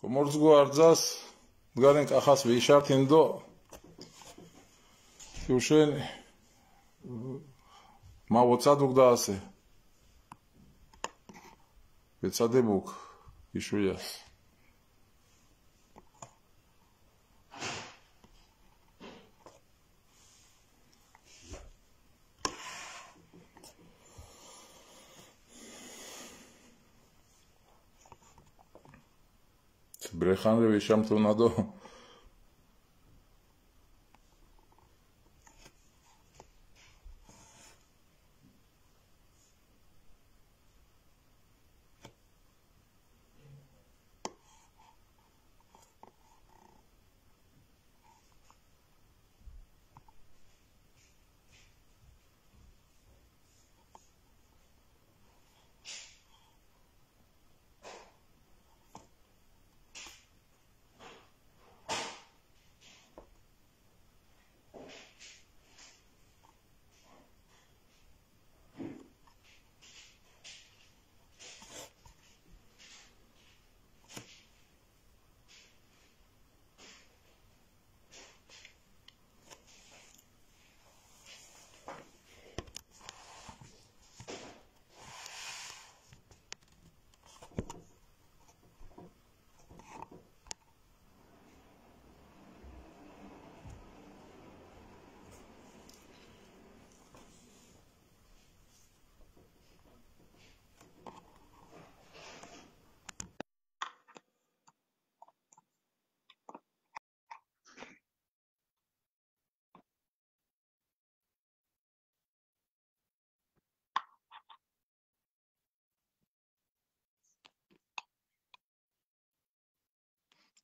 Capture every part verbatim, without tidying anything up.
გომორძგუა რძას, მდგარენ კახას ვეიშართინდო. შუშენ მა ვოცადუკ და ასე. ვეცადებუკ იშუიას. ბრეხანრე ვეშამთუნადო.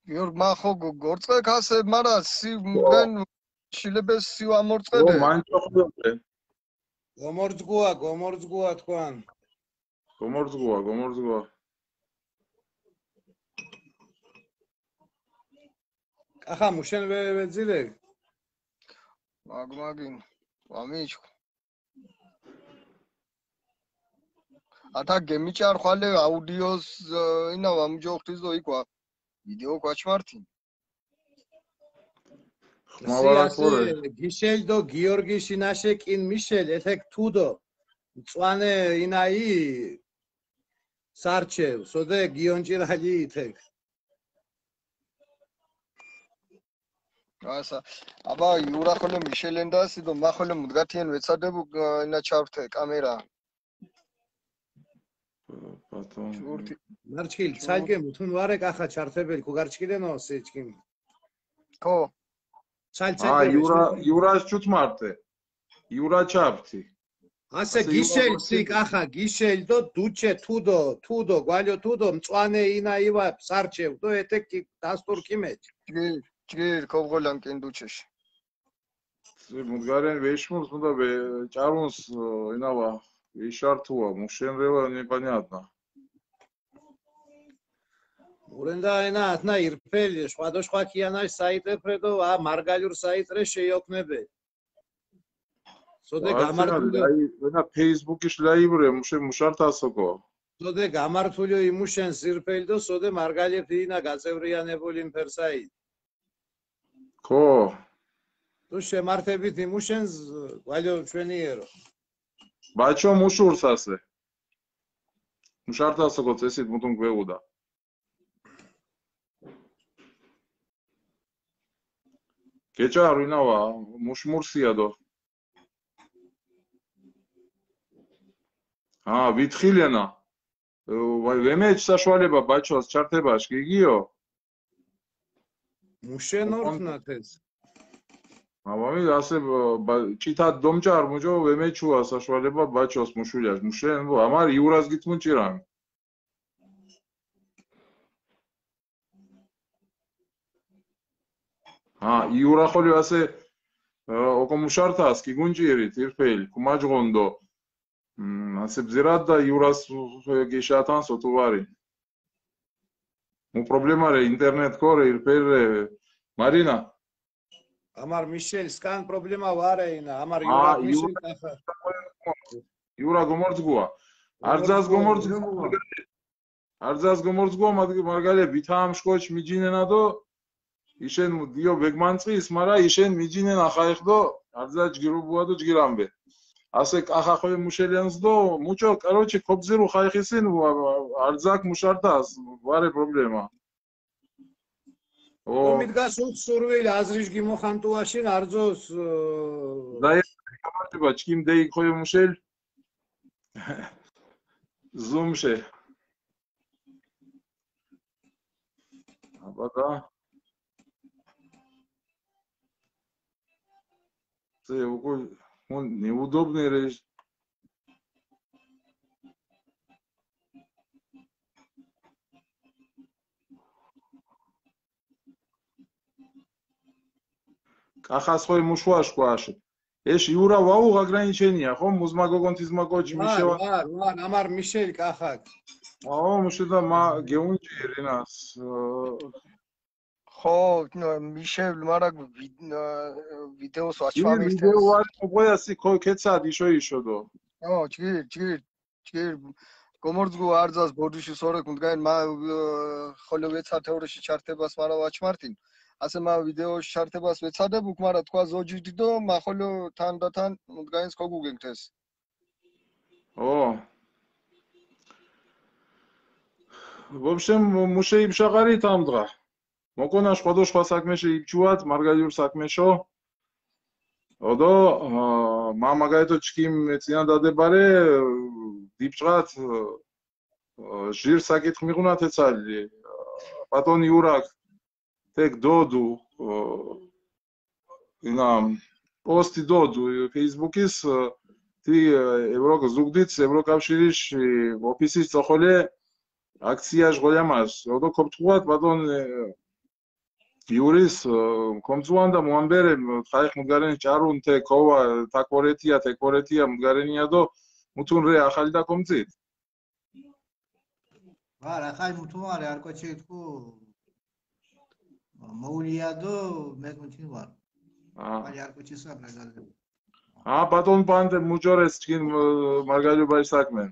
იორ, მა ხო გ-, გორწყე ქასე, მარა სი მგან შილებას სი ო, ამორწყედე. მან ჭოხიოყე. გომორძგუა, გომორძგუა თქვან. გომორძგუა, გომორძგუა. კახა, მუშენ ვე-, ვეძილე? მაგ-, მაგინ, ვამიჩქ. ათა გემიჭარ ხვალე აუდიოს, ე, ინა ვამჯოხთის დო იქ ვა ვიდეო კვაჩმართი. ხმავალას სიასე ვორე. გიშელ დო გიორგი შინაშე კინ მიშელ, ეთეკ თუდო. მწვანე ინაი სარჩევ, სოდე გიონჭირალი ეთეკ. ასა, აბა, იურა ხოლო მიშელენდა სიდო, მა ხოლო მუდგათიენ ვეცადებუ, ე, ინა ჩავრთე კამერა. ბატონ. ჩურთი. მარჩკილ, ჩურთი. ცალკე მუთუნ ვარე კახა ჩართებელი, ქუგარჩკილენო სეჩკიმ. ხო. ცალ, ა, ცალკე იურა, ჩურთი. იურას ჩუთმარტე. იურა ჩაფთი. ასე ასე გიშელ იურა სი კახა, გიშელ დო დუჩე თუდო, თუდო, გვალიო თუდო, მწვანე ინა ივა სარჩევ, დო ეთეკ კი, დასტურ კი მეჩ. ჯგირ, ჯგირ, ქობღოლან კინ დუჩეში. სი მუდგარენ ვეშმურს, მუდა ვე-, ჭარუნს, ე, ინავა, ვეიშართუა, მუშენრევა, ნეპანიატნა. მურენდა ენა ათნა ირფელი, ხვადო ხვაქიანაშ საიტეფ რე დო, ა, მარგალიურ საიტ რე შეიოქნებე. სოდე ვა, გამართულო. ლაი-, ენა ფეისბუქიშ ლაივრე, მუშე მუშართასოკო. სოდე გამართულიო იმუშენ სირფელი დო, სოდე მარგალეფ ინა გაწევრიანებული იმ ფერსაი. ხო. თუ შემართებით იმუშენს, ვალიო ჩვენიერო. ბაჩო მუშურს ასე. მუშართასოკო წესით მუდუნ გვეუდა. გეჭა რინავა, მუშმურსია დო. ა, ვითხილენა. ე, ვა-, ვემეჩ საშუალება ბაჩოს ჩართებაშ, გიგიო? მუშენორ ოკონ- თნათეს. აბამი, ასე, ბა-, ბა-, ჭითად დომჭარ, მუჯო, ვემეჩუა საშუალება ბაჩოს მუშულიაშ. მუშენ, ამარ იურას გითმუნ ჭირან. ა, იურა ხოლი ასე, ე, ოკო მუშართას, კი გუნჭირით, ირფელი, ქუმაჯღონდო. მ, ასე ბზირად და იურას გეშათანს ოტუვარი. მუ პრობლემა რე, ინტერნეტ ქორე, ირფელი რე, მარინა. ამარ მიშელ, სკან პრობლემა ვარე ინა, ამარ ა, იურა მიშელ იურა, კახა. იურა გომორძგუა. არზას გომორძგუა, გომორძგუა. არძას გომორძგუა, მარგალე, ვითა ამშკოჩ მიჯინენა დო, იშენ დიო ბეგმანწის, მარა იშენ მიჯინენა ხაიხ დო, არძა ჯგირუბუა დო ჯგირამბე. ასე კახა ხვე მუშელიანს დო, მუჭო, კაროჩი, ქობძირუ ხაიხისინ, არძაკ მუშარტას, ვარე პრობლემა. ო, ო, მიდგას უც სურვილ აზრიშ გიმოხანტუაშინ არძოს, ო, დაი, გამარჯობა, ჩქიმ დეი ხვე მუშელ. ზუმშე. აბა და. ზე, უკვე, მო, неудобно, რე. კახას ხვე მუშუაშ კვაში. ეშ იურა ვაუღ ограничение, ხო? მუზმა გოგონ თიზმა კოჩ ვარ, მიშევა. ვარ, ვარ, ამარ მიშელ კახაკ. აო, მუშედა მა გეუნჯი რინას. ხო, ნ-, მიშელ, მარა ვი-, ნ-, ვიდეოს ი ვაჩვამირთეს. ვიდეო ვარ, ყვეასი ქო-, ქეცად იშო იშო დო. ო, ჯგირ, ჯგირ, ჯგირ, გომორძგუ არძას ბოდიში სორეკ მდგაინ, მა, ე, ხოლო ვეცა თეორიში ჩართებას მარა ვაჩმართინ. ასე მა ვიდეოში ჩართებას ვეცადებ, უკ მარა თქვა ზოჯი დიდო, მა ხოლო თან და თან მდგაინს ქოგუგეგთეს. ო. В общем, მუშე იბშაყარი თამ დღა. მოკონა სხვადასხვა საქმეში იბჩუათ, მარგალიურ საქმეშო. ოდო, ა, მა მაგალითო ჩქიმ წინადადებარე, დიბჭყათ, ა, ჟირ საკითხ მიღუნა თეცალი, ა, ბატონი ურაკ, თეკ დოდუ, ა, ინა, პოსტი დოდუ, Facebook-ის, ა, თი, ა, ევროკ ზუგდიც, ევროკავშირის, ი, ოფისის წოხოლე აქცია ჟღოლამას. ოდო ქობთუათ, ბატონ, ე, იურის, ე, კომწუან და მოამბერე, თხაიხ მუგარენ ჭარუნ თე ქოვა, თაკორეთია, თეკორეთია, მუგარენია დო, მუთუნ რე ახალი და კომწით. ვარ, ახალი მუთუნ ვარ, არ კოჩი თქო, მოულია დო, მე კუნჩინ ვარ. ა. ახალი არ კოჩი სა, მეგალე. ა, ბატონ პანდე, მუჭორეს ჩქინ, ე, მარგალიობაი საქმე.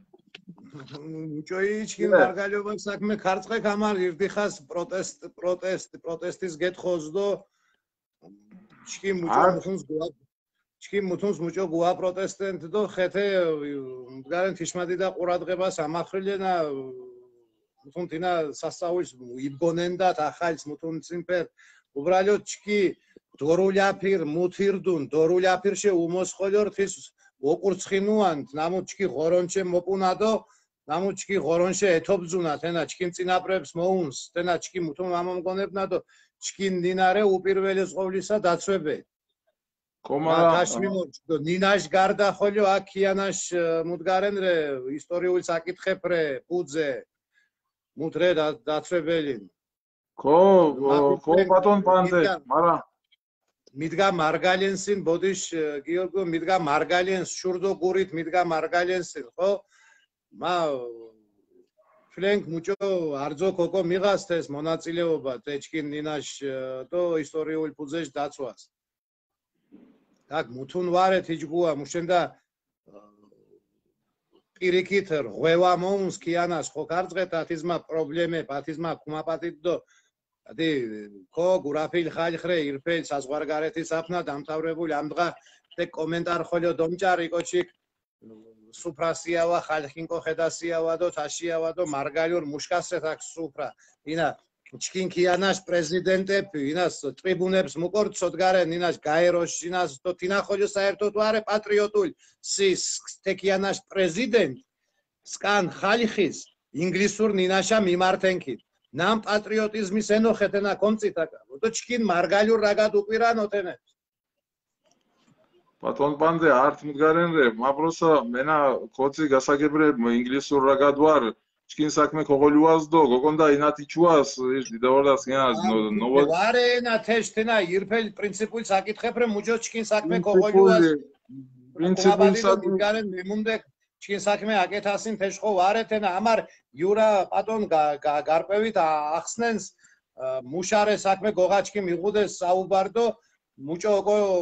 მუჭოი ჩქინ ე. მარგალიობაი საქმე, ქარწყე ქამარ ირდიხას პროტესტ, პროტესტ, პროტესტის გეთხოვს დო ჩქინ მუჭო არ მუთუნს გუა, ჩქინ მუთუნს მუჭო გუა პროტესტენტ დო ხეთე, მდგარენ თიშმადი და ყურადღებას ამახრილენა, მუთუნ თინა სასწაულს იბგონენდათ ახალს მუთუნ წინფერ. უბრალო ჩქი დორულაფირ მუთირდუნ, დორულაფირ შე უმოსხოლორ თის ოკურცხინუან, ნამუ ჩქი ღორონჩე მოპუნადო, ნამუ ჩქი ღორონშე ეთობძუნა, თენა ჩქინ წინაპრებს მოუნს, თენა ჩქი მუთუნ ამომგონებნადო, ჩქინ დინარე უპირველეს ყოვლისა დაცვებე. კომარა, მა თაშ მიმორჩ, ნინაშ გარდა ხოლო აქ ქიანაშ, ე, მუდგარენ რე, ისტორიულ საკითხებ რე, ბუძე, მუდ რე და-, დაცვებელინ. ქო, მა ქო, ქო, ბატონ პანდე, მიდგა, მარა. მიდგა მარგალენსინ, ბოდიშ, ე, გიორგო, მიდგა მარგალენს, შურდო გურით, მიდგა მარგალენსინ, ხო? მა, ფლენკ მუჭო, არძო ქოკო მიღას თეს მონაწილეობა, ტეჩკინ ნინაშ, ე, დო ისტორიულ ბუძეშ დაცვას. აქ მუთუნ ვარეთ იჯგუა, მუშენდა, ე, პირიქით რღვევა მოუნს ქიანას, ხო ქარწყეთ, ათიზმა პრობლემე, ათიზმა ქუმაპატიდ დო, ადი, ქო გურაფილ ხალხ რე, ირფელ საზღვარგარეთის აფნა დამთავრებული ამ დღა, ტე კომენტარ ხოლო დომჭარი კოჩიკ, სუფრასიავა, ხალხინ კოხედასიავა დო, თაშიავა დო, მარგალიურ მუშკასეთ აქ სუფრა, ინა, ჩქინ ქიანაშ პრეზიდენტები, ინას ტრიბუნებს მუკორ ცოდგარენ, ინას გაეროშ, ინას დო, თინა ხოლო საერთოდ ვარე პატრიოტულ სის, თე ქიანაშ პრეზიდენტ, სკან ხალხის, ინგლისურ ნინაშა მიმართენქი. ნამ პატრიოტიზმის ენოხეთ ენა კომწითაკა. დო ჩქინ მარგალიურ რაგად უკვირანოთ ენებს. ბატონ პანდე, ართი მუდგარენ რე, მა პროსა, მენა კოცი გასაგებრე, მა ინგლისურ რაგად ვარ, ჩქინ საქმე ქოღოლიუას დო, გოგონდა ინათი ჩუას, ის დიდავარდას გენას, ნო, ნო, ვარე ენა თეშ თენა, ირფელ პრინციპულ საკითხებ რე, მუჯო ჩქინ საქმე ქოღოლიუას, პრინციპული, პრინციპული საკითხი. მუდგარენ მემუნდე, ჩქინ საქმე აკეთასინ თეშ ხო ვარეთ ენა, ამარ იურა პატონ გა-, გა-, გარკვევით ა-, ახსნენს, ა, მუშარე საქმე გოღაჩკი მიღუდეს საუბარდო, მუჭო ოკო, ო,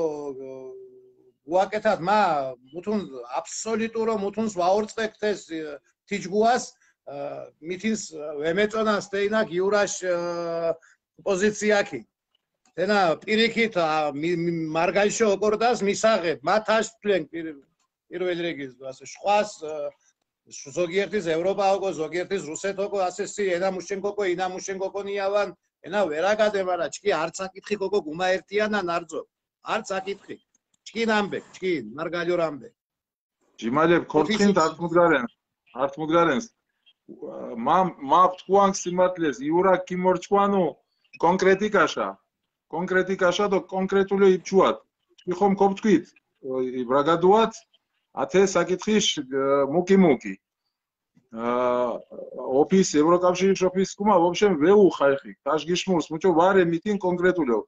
უაკეთათ, მა, მუთუნ აბსოლუტურო მუთუნს ვაორწყეკთ ეს, ე, თიჯგუას, მითინს ვემეწონას, თეინა გიურაშ პოზიცია კი. თენა პირიქით, მარგალშო ოკორდას მისაღებ, მათაშ თვლენ პირველ რიგის, ასე ხვას, ზოგიერთის ევროპა ოკო, ზოგიერთის რუსეთ ოკო, ასე სი ენა მუშენ გოკო, ინა მუშენ გოკო ნიავან, ენა ვერა გადე, მარა ჩკი არც აკითხი გოკო გუმა ერთიანა ნარძო. არც აკითხი. ჩკინ ამბე, ჩკინ, მარგალიორ ამბე. ჯიმალებ, ქორთხინ ოფისის. ართმუდგარენს, ართმუდგარენს. მა, მა ვთქვან სიმართლეს, იურა კი მორჩქوانო კონკრეტიკაშა. კონკრეტიკაშა დო კონკრეტულო იბჩუათ. იხომ გოფთქვით, ბრაგადუათ, ათე საკითხიშ, მუკი მუკი. ოფის, ევროკავშირის ოფის კუმა, ვობშემ ვეუ ხაიხი. თაშ გიშმურს, მუჭო ვარე მიტინ კონკრეტულო.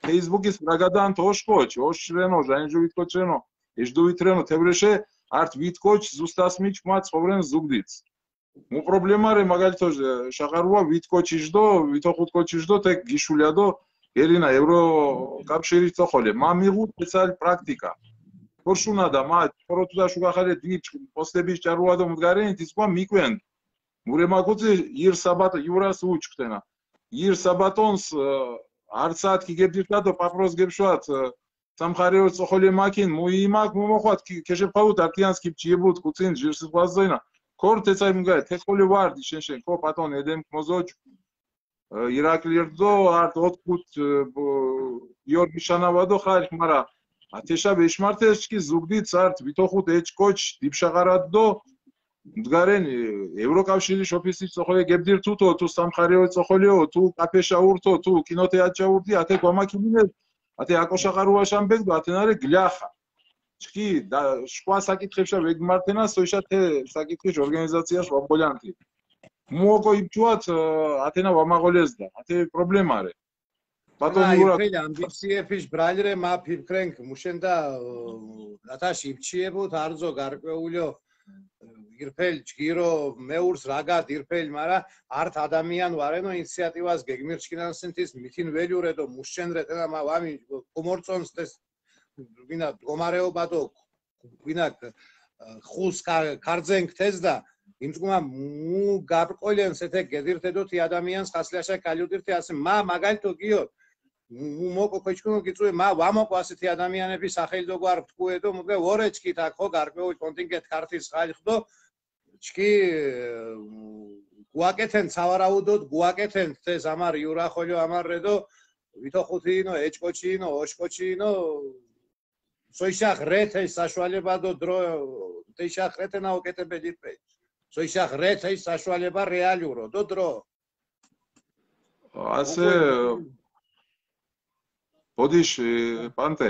ფეისბუქის ბრაგადან თოშ კოჩ, ოშ რენო, ჟანჟუ ვითკოჩ რენო, ეშდუ ვითრენო, თევრეშე, არტ ვითკოჩ, ზუსტას მიჩ, მა ცხოვრენ ზუგდიც. მუ პრობლემა რე, მაგალითო, შაყარუა ვითკოჩ იჟდო, ვითოხუთ კოჩ იჟდო, თე გიშულიადო, გერინა ევროკავშირის თოხოლე. მა მიღუ სპეციალ პრაქტიკა. ქორშუნა და მა, ქოროთუდა შუგახალე დი, პოსტების ჭარუადო მუდგარენი, თის კუა მიკვენ. მურე მაკუცი, ირ საბატ, იურას უჩქთენა. ირ საბატონს, არც საათ კი გებდირთადო, პაპროს გებშვათ, სამხარეო წოხოლე მაქინ, მუიმაკ, მუმოხვათ, ქეშეფხავთ, არტიანს კი ბჩიებუთ, კუცინ, ჟირს ყვაზოინა. ქორ თეცაი მუგაი, თეცხოლე ვარდი, შენ, შენ, ქო პატონ ედემ მოზოჯ, ირაკლი ერთდო, არტ ოთხ-ხუთ, გიორგი შანავადო ხალხ, მარა, ათეშა ვეშმართეს, ჩკი ზუგდიც, არტ ვითოხუთ ეჭ კოჩ, დიბშაყარადდო, მდგარენ, ევროკავშირის ოფისის წოხოლე გებდირთუთო, თუ სამხარეო წოხოლეო, თუ კაფეშა ურთო, თუ კინოთეატრშა ურთი, ათე გვამაქიმინეს, ათე აკოშაყარუაშან ბეგდო, ათენარე გლახა. ჩკი და შქვა საკითხებშა ვეგმართენა, სოიშა თე საკითხის ორგანიზაციას ვაბოლანთი. მუოკო იბჩუათ, ათენა ვამაღოლეს და, ათე პრობლემა რე. ბატონი, ურა, ირფელი ამბიციეფიშ ბრალ რე, მა ფიფქრენქ, მუშენდა, ათაშ იბჩიებუთ, არძო გარკვეულიო, ირფელ ჯგირო მეურს, რაგად ირფელ, მარა, არტ ადამიან ვარენო ინიციატივას გეგმირჩკინან სინთის, მითინ ველიურედო, მუშენ რე, თენა მა ვამი, კუმორწონს თეს, ვინა მდგომარეობა დო, ვინა, ხუს ქა-, ქარძენ ქთეს და, იმწკუმა მუ გარყოლენ სეთე გედირთედო თი ადამიანს, ხასლიაშა კალიუდირთი, ასე მა მაგალითო გიო, მუ, მუ მოკო ქოჩკუნო გიწუე, მა ვამოკო ასეთი ადამიანები სახელი დო გვარ ვთქუედო, მუგე ვორე ჩკი თა ხო გარკვეულ კონტინგენტ ქართის ხალხ დო, ჩკი, გუაკეთენ, სავარაუდოდ, გუაკეთენ, თე ზამარ იურა ხოლო ამარ რედო, ვითო ხუთი ინო, ეჭკოჩი ინო, ოშკოჩი ინო, სოიშახ რეთ ეს საშუალება დო დრო, თეიშახ რეთენა ოკეთებედი პე. სოიშახ რეთ ეს საშუალება რეალურო დო დრო. ასე, ბოდიში, პანტე,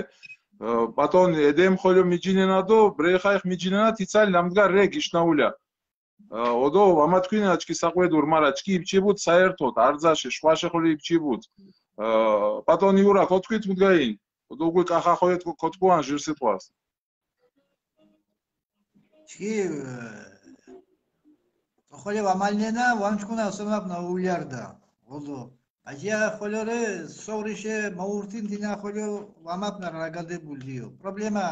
ბატონ, ედემ ხოლო მიჯინენა დო, ბრეხაიხ მიჯინენა, თიცალი ნამდგა რე გიშნაულა. ოდო, ამა თქვინა, ჩკი საყვედურ, მარა ჩკი იბჩიბუთ საერთოდ, არძაშე, შვაშე ხოლო იბჩიბუთ. ბატონი ურა, ხო თქვით მუდგაინ? ოდო, უგუ კახა ხო ეთ-, ხო თქვან ჟირ სიტყვას. ჩი, ხოლე ვამალნენა, ვამჩქუნა, სომაპ ნა ულიარდა. ოდო, აჯია ხოლო რე, სოვრიშე, მაურთინ დინა ხოლო ვამაპ ნა რაგადებული დიო. პრობლემა,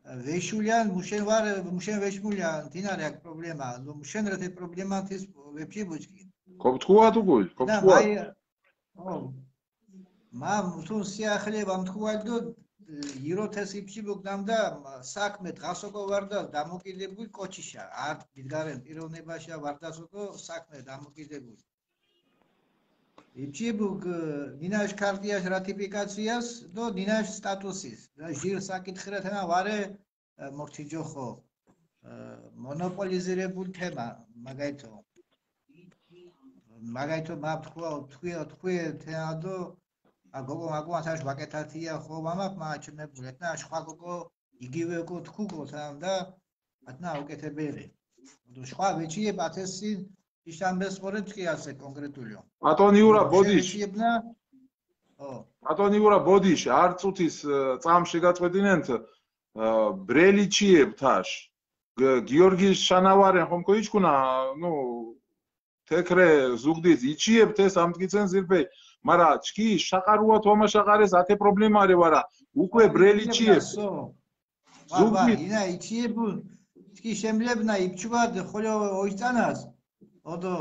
ვეშულიან, მუშენ ვარ, მუშენ ვეშმულიან, დინა რე აქ პრობლემა. ნუ მუშენ რეთე პრობლემა თის ვეფში ბუჩკი. ხო თქვა თუ გულ, ხო თქვა. მაი, ო, მა, მუთუნ სიახლე ვამთქუალდო, იროთეს იბჩიბუქ ნამდა, საქმე დღასოკო ვარდა, დამოკიდებულ კოჩიშა, არ მიდგარენ პიროვნებაშა ვარდასოკო საქმე დამოკიდებულ. იბჩიბუქ, დინაშ ქარტიაშ რატიფიკაციას დო დინაშ სტატუსის. და ჟირ საკითხი რეთენა ვარე, მორჩიჯოხო, მონოპოლიზირებულ თემა, მაგაითო. მაგაითო, მა თქვა, თქვია, თქვია თეადო, ა გოგო, მაგო, ათაშ ვაკეთათია, ხო, მამა, მა აჩვენებულ, ეთნა, აშ ხვა გოგო, იგივე გო, თქუ გო, თან და, ათნა, ოკეთებერი. ნუ შხვა ვეჩიე, ბათესი, იშტამბეს ყორე, ჩკი ასე კონკრეტულიო. ბატონი ურა, ნუ ბოდიში. ვეჩიებნა, ო. ბატონი ურა, ბოდიში, არ წუთის, წამ შეგაწყვეტინენთ, ბრელი ჩიებ თაშ. გ-, გიორგი შანავარენ ხომ ქოიჩქუნა, ნუ, თექრე ზუგდიდ იჩიებ თეს ამტკიცენ ზირფე, მარა ჩკი შაყარუა თომა შაყარეს ათე პრობლემა რე ვარა, უკვე ბრელი ჩიებ. ზუგდიდ. ინა იჩიებ, ჩკი შემლებნა იბჩუბად ხოლო ოისწანას. ოდო,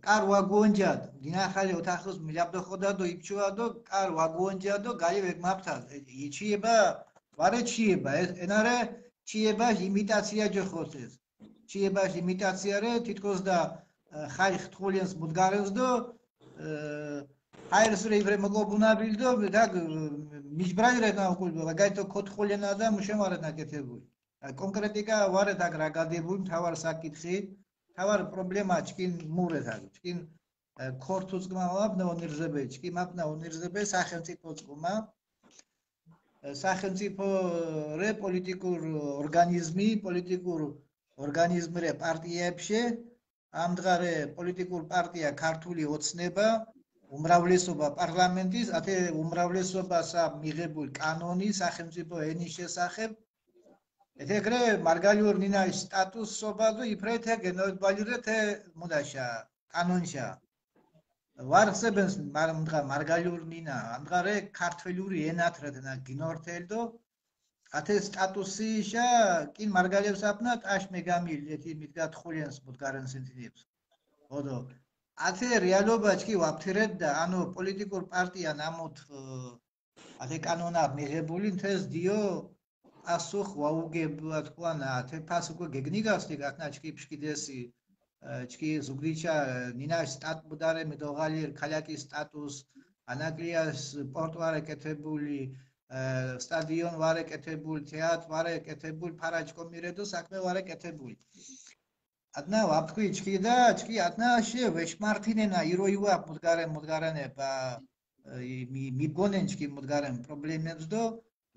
კარ ვაგუონჯადო, დინახალი ოთახუს მილაბდოხოდადო, იბჩუადო, კარ ვაგუონჯადო, გალი ვეგმაფთადო. ე, ი ჩიება, ვარე ჩიება, ე, ენარე ჩიება იმიტაცია ჯოხოსეს. ჩიება იმიტაცია რე, თითქოს და, ე, ხალხ თხულენს მუდგარენს დო, ე, ჰაერს რე ივრე მოკობუნაბილ დო, და, ე, მიჯბრალ რე ნა უკულ, მაგალითო ქოთხულენა და მუშემარე ნაკეთებული. ე, კონკრეტიკა ვარე და რაგადებული, მთავარ საკითხი, მთავარ პრობლემა ჩკინ მურე და ჩკინ, ე, ქორთუს კმა ვაპნა უნირზებე, ჩკი მაპნა უნირზებე სახელმწიფო წკუმა. ე, სახელმწიფო რე პოლიტიკურ ორგანიზმი, პოლიტიკურ ორგანიზმი რე პარტიებში, ამდღარე პოლიტიკურ პარტია ქართული ოცნება, უმრავლესობა პარლამენტის, ათე უმრავლესობასა მიღებული კანონი სახელმწიფო ენის შესახებ, ეთეკრე მარგალიურ ნინაშ სტატუსობა დო იფრეთე გენოებვალირეთე მუდაშა, კანონშა. ვარხსებენს მარ-, მდგა მარგალიურ ნინა, ამდღარე ქართველური ენათ რეთენა გინორთელდო, ათე სტატუსიშა კინ მარგალებს აპნა ტაშ მეგამილ, ეთი მიდგა თხულენს მუდგარენ სინთინებს. ოდო, ათე რეალობა ჩკი ვაფთერეთ და, ანუ პოლიტიკურ პარტია ნამუთ, ე, ათე კანონა მიღებული, მთეს დიო პასუხ ვაუგებუა თქვანა, ათე ფას უკვე გეგნიგასტი გათნა ჩკი ფშკიდესი, ე, ჩკი ზუგდიჩა, ე, ნინაშ სტატ მუდარე მიდოღალირ ქალაკის სტატუს, ანაკლიას პორტ ვარე კეთებული, ე, სტადიონ ვარე კეთებული, თეატ ვარე კეთებული, ფარაჯკო მირედო საქმე ვარე კეთებული. ათნა ვაფქვი ჩკი და ჩკი ათნა შე ვეშმართინენა ირო ივა მუდგარენ, მუდგარენე, ბა, ე, მი-, მიბგონენ ჩკი მუდგარენ პრობლემებს დო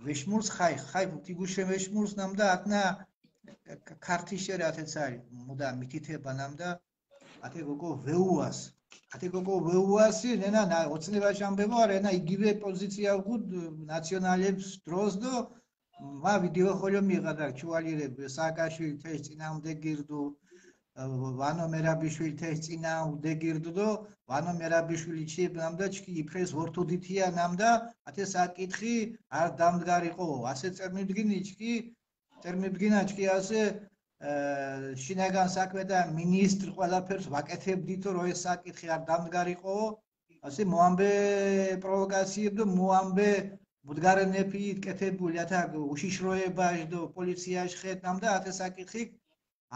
ვეშმურს ხაი, ხაი, თიგუშე ვეშმურს ნამდა ათნა ქ-, ქ-, ქართიშე რე ათეცალი, მუდა მითითება ნამდა, ათე გოგო ვეუას. ათე გოგო ვეუასი, ნენა, ნა, ოცნებაში ამბებო, არა, ენა იგივე პოზიცია ვქუდ ნაციონალებს დროს დო, მა ვიდეო ხოლო მიღადა ჩუვალირებ, სააკაშვილი თეშ წინააღმდეგირდუ, ვანო მერაბიშვილი თეშ წინააღმდეგირდუ დო, ვანო მერაბიშვილი ჩიებ ნამდა ჩკი იფრეს ვორთოდითია ნამდა, ათე საკითხი არ დამდგარიყო, ასე წერმიბდგინი ჩკი, წერმიბდგინა ჩკი ასე, ე, შინაგან საქმეთა მინისტრ ყველაფერს ვაკეთებდითო, რო ეს საკითხი არ დამდგარიყო, ასე მოამბე პროვოკაციებ დო მოამბე მუდგარენეფი კეთებული, ათა უშიშროებაშ დო პოლიციაში ხედავ და ათე საკითხი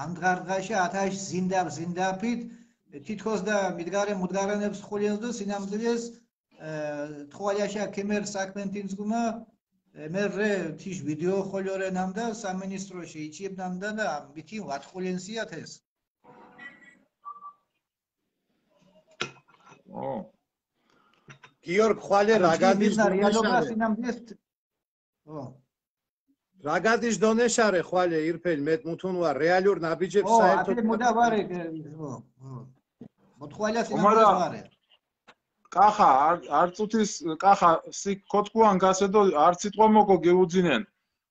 ამდღარდღაშა ათაშ ზინდაფ, ზინდაფით, თითქოს და მიდგარე მუდგარენებს თხულენს დო სინამდვილეს, ე, თხოვალაშა ქემერ საქმენთინ ზგუმა, ე, მერე თიშ ვიდეო ხოლიორე ნამდა სამინისტროში იჩიებ ნამდა და მითი ვატ თხულენსიათ ეს. ო. გიორგ, ხვალე რა გადის დონეშა რე? სინამდვილეს, ო. რა გადის დონეშა რე ხვალე ირფელი, მეტ მუთუნ ვარ, რეალურ ნაბიჯებს ო, საერთოდ ათე მუდა ვარე, ე, ო, ო. მოთხოვა ომარა, სინამდვილეს ვარე. კახა, არ, არ წუთის, კახა, სი ქოთქუან გასედო, არ სიტყვა მოკო გეუძინენ.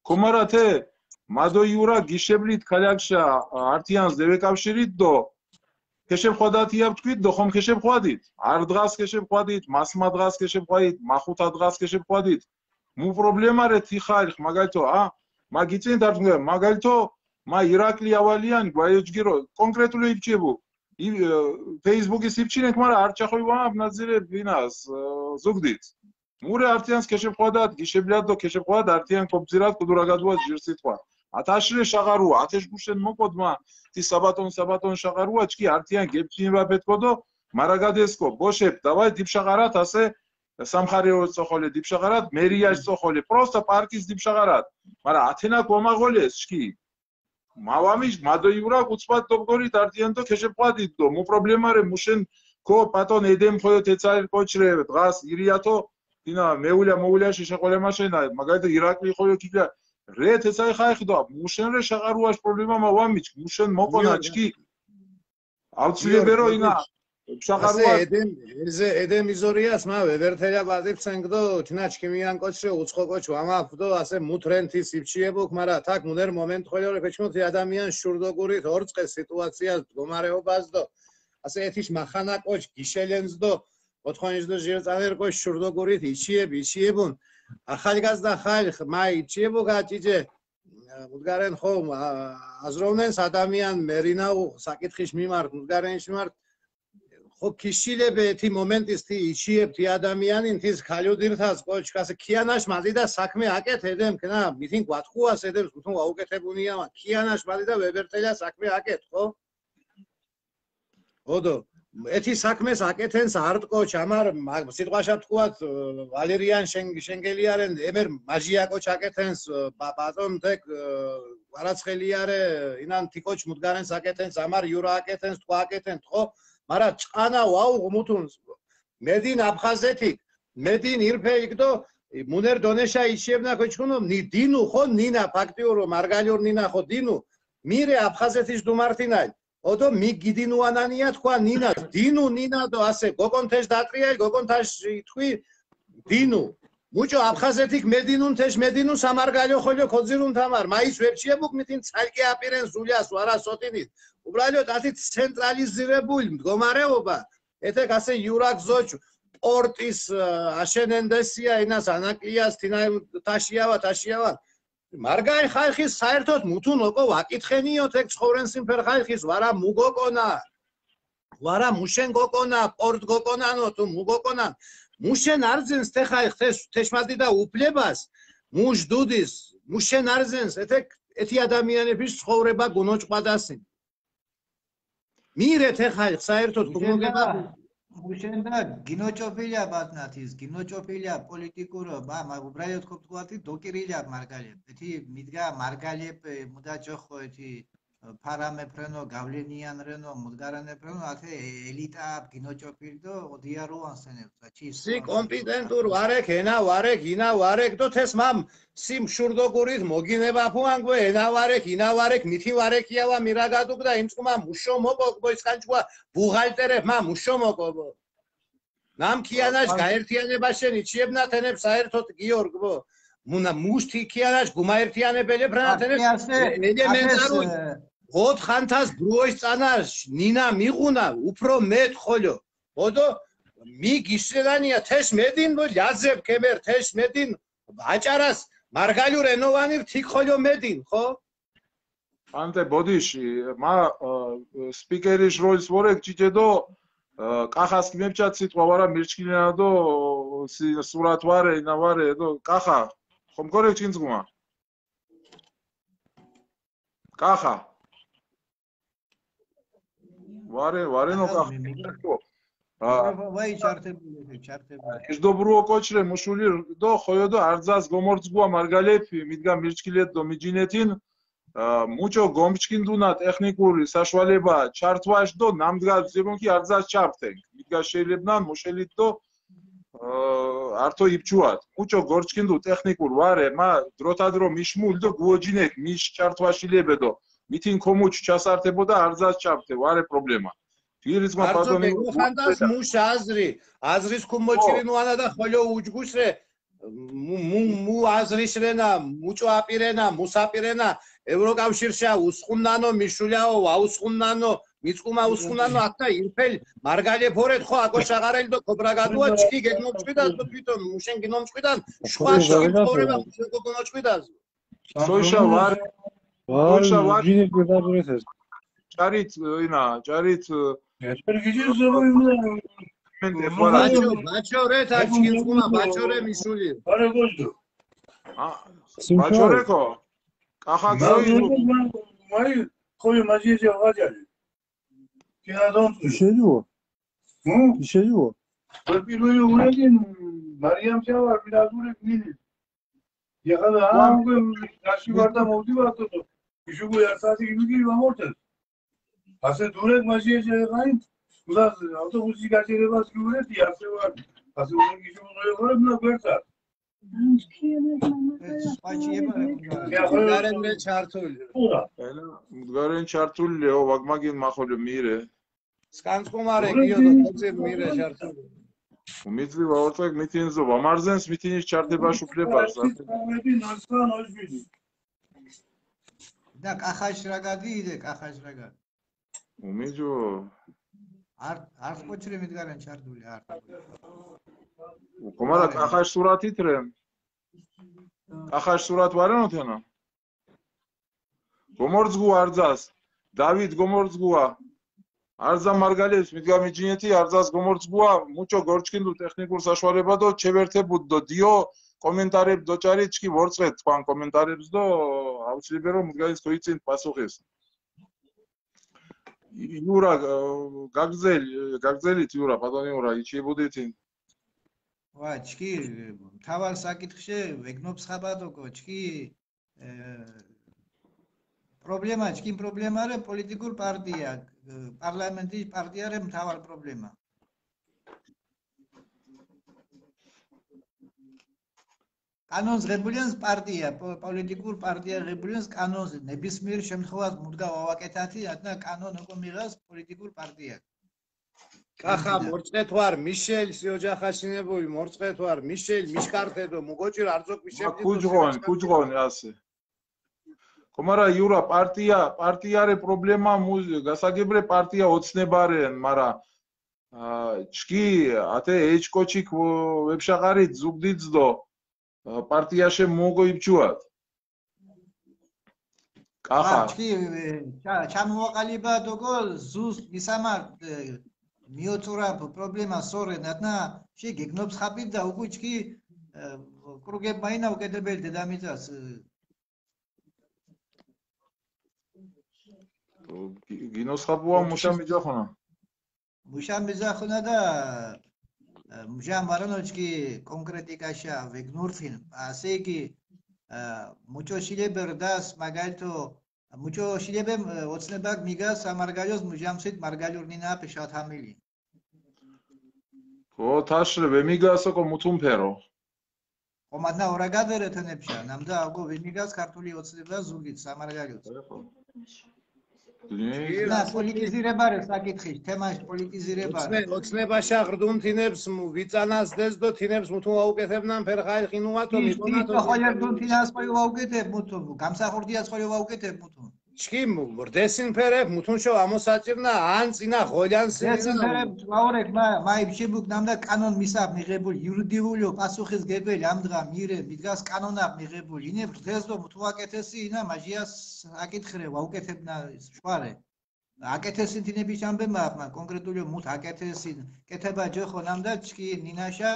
ქომარა თე, მადო იურა გიშებლით ქალაკშა, ართიანს დევეკავშირით დო, ქეშებხვადათ იაფ თქვით დო, ხომ ქეშებხვადით. არ დღას ქეშებხვადით, მასმა დღას ქეშებხვადით, მახუთა დღას ქეშებხვადით. მუ პრობლემა რე თი ხალხ, მაგალითო, ა? მა გიწინ დარდნგე, მაგალითო, მა ირაკლი ავალიანი, გვაიოჯგირო, კონკრეტული იბჩებუ. ი, ე, ფეისბუქის იბჩინე, მარა არ ჩახვი ვა, ნაზირე ვინას, ე, ზუგდით. მურე ართიანს ქეშებხვადათ, გიშებლათ დო ქეშებხვადათ, ართიან კობძირათ, კუდურაგადუა ჯირ სიტყვა. ათაშრე შაღარუა, ათეშ გუშენ მოკოდმა, თი საბატონ, საბატონ შაღარუა, ჩკი ართიან გებჩინება ფეთქო დო, მარაგადესკო, ბოშებ, დავაი დიბშაღარათ, ასე, სამხარეო წოხოლე დიბშაღარათ, მერიაში წოხოლე, პროსტა პარკის დიბშაღარათ. მარა ათენა გომაღოლეს, ჩკი. მავამიში, მადო იურა, უცბად დოგორით, არტიანდო, ქეშებხვადით დო. მუ პრობლემა რე, მუშენ, ქო, პატონ ედემ, ხოლო თეცალ კოჩ რე, დღას ირიათო, ინა, მეულა, მოულა, შეშაყოლე მაშენა, მაგალითო, ირაკლი, ხოლო ქიგა, რე, თეცალ ხაიხ დო, მუშენ რე, შაღარუაშ პრობლემა, მავამიში, მუშენ, მოკონა, ჩკი. აუცილებელო ინა, შაღარუა. ასე, ედემ, ეზე, ედემ იზორიას, მა, ვებერთელა ბაზიფ ცენგდო, თინა ჩქიმიან კოჩ რე, უცხო კოჩ ვამაფდო, ასე, მუთრენთის იბჩიებუქ, მარა, თაკ, მუნერ მომენტ ხოლიორე, ფეჩმოთი ადამიან შურდოგურით, ორწყე სიტუაციას, მდგომარეობას დო, ასე, ეთიშ მახანა კოჩ გიშელენს დო, ოთხონიში დო ჟირწანერ კოჩ შურდოგურით, იჩიებ, იჩიებუნ, ახალგაზრდა ხალხ, მა, იჩიებუ, გაჭიჭე, მუდგარენ ხო, ა, აზროვნენს ადამიან მერინაუ საკითხის მიმართ, მუდგარენის მიმართ, ხო, ქიშილებ ეთი მომენტის თი იჩიებ თი ადამიანი, თის ქალუდილთას, კოჩ, კასე, ქიანაშ მალიდა საქმე აკეთ ედემ, ქნა, მითინ გვატყუას ედემს, მუთუნ ვაუკეთებუნია, ქიანაშ მალიდა ვებერტელა საქმე აკეთ, ხო? ოდო, ეთი საქმეს აკეთენს არტ კოჩ, ამარ, მა-, სიტყვაშა თქვათ, ვალერიან შენ-, შენგელიარენ, ემერ მაჟია კოჩ აკეთენს, ბა-, ბატონ თეკ, ვარაცხელიარე, ინან თი კოჩ მუდგარენს აკეთენს, ამარ იურა აკეთენს, თქვა აკეთენს, ხო? მარა ჭანა ვაუ მუთუნს, მედინ აფხაზეთი, მედინ ირფე იქ დო, მუნერ დონეშა იჩიებნა ქოჩქუნო, ნი დინუ, ხო, ნინა, ფაქტიურო, მარგალიურ ნინა, ხო, დინუ, მირე აფხაზეთის დუმართინალ, ოდო მი გიდინუანანია თქვა ნინა, დინუ ნინა დო ასე, გოგონთეშ დატრიალ, გოგონთაშ თქვი, დინუ. მუჭო აფხაზეთიქ მედინუნ თეშ მედინუნ სამარგალიო ხოლიო ქოძირუნ თამარ, მაის ვერჩიებუკ მითინ ცალკე აპირენ ზულიას ვარა სოტინით. უბრალოდ ათი ცენტრალიზირებული მდგომარეობა, ეთეკ ასე იურაკ ზოჩ პორტის, აშენენდესია, ინას ანაკლიას, თინა თაშიავა, თაშიავა. მარგაი ხალხის საერთოდ მუთუნ ოკო ვაკითხენიო თეკ ცხოვრენ სიმფერ ხალხის ვარა მუგოკონა, ვარა მუშენ გოკონა, პორტ გოკონანო თუ მუგოკონან, მუშენ არზენს თე ხალხ, თეშმადიდა უფლებას, მუშ დუდის, მუშენ არზენს, ეთეკ, ეთი ადამიანების ცხოვრება გუნოჭყვადასინ. მირე თე ხალხ საერთოდ გუნოჭყვადა. მუშენდა გინოჭოფილია ბატნათის, გინოჭოფილია პოლიტიკურო, მა, მა, უბრალოდ ყოფ თქვა თი დოკირილია მარგალებ. ეთი მიდგა მარგალებ, მუდა ჯოხო ეთი ფარამეფრენო, გავლენიანრენო, მუდგარანეფრენო, ათე ელიტა გინოჭოფილ დო ოდიარუანსენებ. სი კომპიტენტურ ვარეკ, ენა ვარეკ, ინა ვარეკ დო თეს მამ სი მშურდო გურით მოგინება ფუანგვე, ენა ვარეკ, ინა ვარეკ, მითი ვარეკ იავა მირაგადუკ და იმწყუმა მუშო მოკოკ ბო ისკანჭუა ბუღალტერებ მა მუშო მოკოკ. ნამ ქიანაშ გაერთიანებაშენ იჩიებნა თენებ საერთოდ გიორგ ბო. მუნა მუშ თი ქიანაშ გუმაერთიანებელებ რა თენებ ელემენტარულ. ოდხანთას ბრუოშ წანაშ ნინა მიღუნა უფრო მეტ ხოლო. ოდო მი გიშრენანია თეშ მედინ, ნუ ლიაზებ ქემერ თეშ მედინ, აჭარას მარგალიურ ენოვანი რთიკ ხოლო მედინ, ხო? ანტე ბოდიში, მა სპიკერის როლს ვორეკ ჭიჭე დო კახას კი მებჭათ სიტყვა ვარა მირჩქილენა დო სურათ ვარე ინა ვარე დო კახა ხომ გორეკ ჩინძგუმა კახა ვარე ვარენო კახა. ვაი ჩართებული ჩართებული ის დობრუო კოჩრე მუშული დო ხოიო დო არძას გომორძგუა მარგალეფი მიდგა მირჩქილეთ დო მიჯინეთინ. მუჭო გომჩქინდუნა ტექნიკური საშუალება ჩართვაშ დო ნამდგა ზირუნ კი არძას ჩაფთენ მიდგა შეიძლება მუშელით დო ართო იბჩუათ. მუჭო გორჩქინდუ ტექნიკურ ვარე მა დროთა დრო მიშმულ დო გუოჯინეკ მიშ ჩართვაშილებე დო მითინ ქომუჩ ჩასართებოდა არძას ჩაფთე ვარე პრობლემა. ირიცხმა პატონი ხანდას მუშ აზრი აზრის ქუმოჩირინუანა და ხოლო უჯგუშრე მუ მუ მუ აზრიშრენა, მუჭო აპირენა, მუსაპირენა ევროკავშირშა უსხუნანო, მიშულაო ვაუსხუნანო, მიწკუმა უსხუნანო. ათნა ირფელ მარგალეფორეთ ხო აკო შაღარელი დო ქობრაგადუა ჩქი გეგმომჭვიდას დო თვითონ მუშენ გინომჭვიდან შხვა შხი ცხოვრება მუშენ გოგონოჭვიდას. სოიშა ვარ სოიშა ვარ ჯინი გებაგურეთეს. ჭარით ინა ჭარით ჭარით ზომა. ბაჩო ბაჩო რე თაჩკინსკუმა ბაჩო რე მისული. არე გოჯო. ბაჩო რე ხო კახა გზოი. მაი ხოი მაჯიე ჟე ვაჯარი. კინადონ შეჯუო. ჰუ შეჯუო. პირველი ურედი მარიამ ჩავარ მინაზურე მინი. ეხლა ამგვე გაშივარ და მოვდივარ თო. იშუგუ ასეთი იმიდი ვამორთეს. ასე დურეთ მაჟია შეღაინ. უზას ავტობუსი გაჭირებას გიურეთი ასე ვარ. ასე ურედი იშუგუ ღოე ღოე მნა გვერცა. მუდგარენ ჩართული. ენა მუდგარენ ჩართული ო ვაგმაგინ მახოლო მირე. სკანცკუმარე გიო და კოცი მირე ჩართული. უმიძი ვაორწეკ მითინზო ვამარზენს მითინის ჩარდება შუფლებას. და კახაშ რა გადი იდე კახაშ რა გადი. უმიძო. არ არ ხოჩრე მიდგარენ ჩარდული არ. უხომარა კახაშ სურათით რე. კახაშ სურათ ვარენო თენა. გომორძგუა რძას. დავით გომორძგუა. რძა მარგალებს მიდგამიჯინეთი, რძას გომორძგუა, მუჭო გორჩქინდუ ტექნიკურ საშუალება დო, ჩევერთებუდ დო დიო, კომენტარებ დო ჭარი, ჩქი ვორწყეთ თქვენ კომენტარებს დო, აუცილებელ რომ მუდგანის თოიცინ პასუხის. იურა, გაგზელ, გაგზელით იურა, პატონი იურა, იჩიებუდითინ. ვა, ჩქი, მთავარ საკითხშე ვეგნობს ხაბადო გო, ჩქი, ე, პრობლემა, ჩქინ პრობლემა რე პოლიტიკურ პარტია, ე, პარლამენტის პარტია რე მთავარ პრობლემა. კანონს ღებულენს პარტია, პოლ-, პოლიტიკურ პარტია ღებულენს კანონს, ნებისმიერ შემთხვევას მუდგა ვავაკეთათი, ატნა კანონ ოკო მიღას პოლიტიკურ პარტია. კახა, მორწეთ ვარ, მიშელ, სიოჯახა შინებული, მორწეთ ვარ, მიშელ, მიშკართედო, მუგოჭირ, არძოკ, მიშემ, კუჯღონ, კუჯღონ, ასე. კომარა იურა, პარტია, პარტიარე პრობლემა, მუზ-, გასაგებრე პარტია ოცნებარენ, მარა, ა, ჩკი, ათე ეჭკოჩიკ ვო-, ვებშაყარით, ზუგდიც დო, ა, პარტიაშე მოგო იბჩუათ. კახა. ჩკი, ჩა-, ჩამოვაყალიბა დოკო, ზუს მისამარ, ე, მიოწურა პრ-, პრობლემა სორე, ნატნა, შე გეგნობს ხაპი და უკუ ჩკი, ე, კრუგებ მაინა უკეთებელი დედამიწას, ე. გინოსხაპუა მუშა მიჯახუნა. მუშა მიჯახუნა და, ე, მუშა მარანო ჩკი კონკრეტიკაშა ვეგნურფინ. ასე იგი, ე, მუჭო შილებე რდას, მაგალითო, მუჭო შილებე, ე, ოცნებაკ მიგას სამარგალიოს მუჟამსით მარგალიურნინა პეშათამილი. ხო, თაშრე ვემიგასო, კო მუთუნფერო. ხომადნა ორა გადერე თენეფშა, ნამდა აკო ვემიგას ქართული ოცნება ზუგით სამარგალიოს. ხო. ნა, პოლიტიზირებარე საკითხი, თემაში პოლიტიზირებარე. ოცნე-, ოცნებაშა ღრდუმ თინებს მუ-, ვიწანას დეზ დო თინებს მუთუნ ვაუკეთებნან ფერხაილ ხინუათო, ის მიტონათო. ის ხოლე ღრდუმ თინას ხოლე ვაუკეთებ მუთუნ, გამსახურდიას ხოლე ვაუკეთებ მუთუნ. ჩკი მუ-, რდესინ ფერებ მუთუნ შო ამოსაჭირნა, ან წინა ღოლიან რდესინ სინინა. ფერებ, ვაურეკ, მა, მა იბჩებუკ ნამდა კანონ მისაფ მიღებული, იურიდიულო პასუხის გებელი ამდღა მირე, მიდგას კანონა მიღებული. ინებ რდესდო მუთუაკეთესი, ინა მაჟიას აკითხრე, ვაუკეთებნა შვარე. აკეთესინ თინების ამბე მა, მა კონკრეტული მუთ აკეთესინ, კეთება ჯოხო ნამდა ჩკი ნინაშა,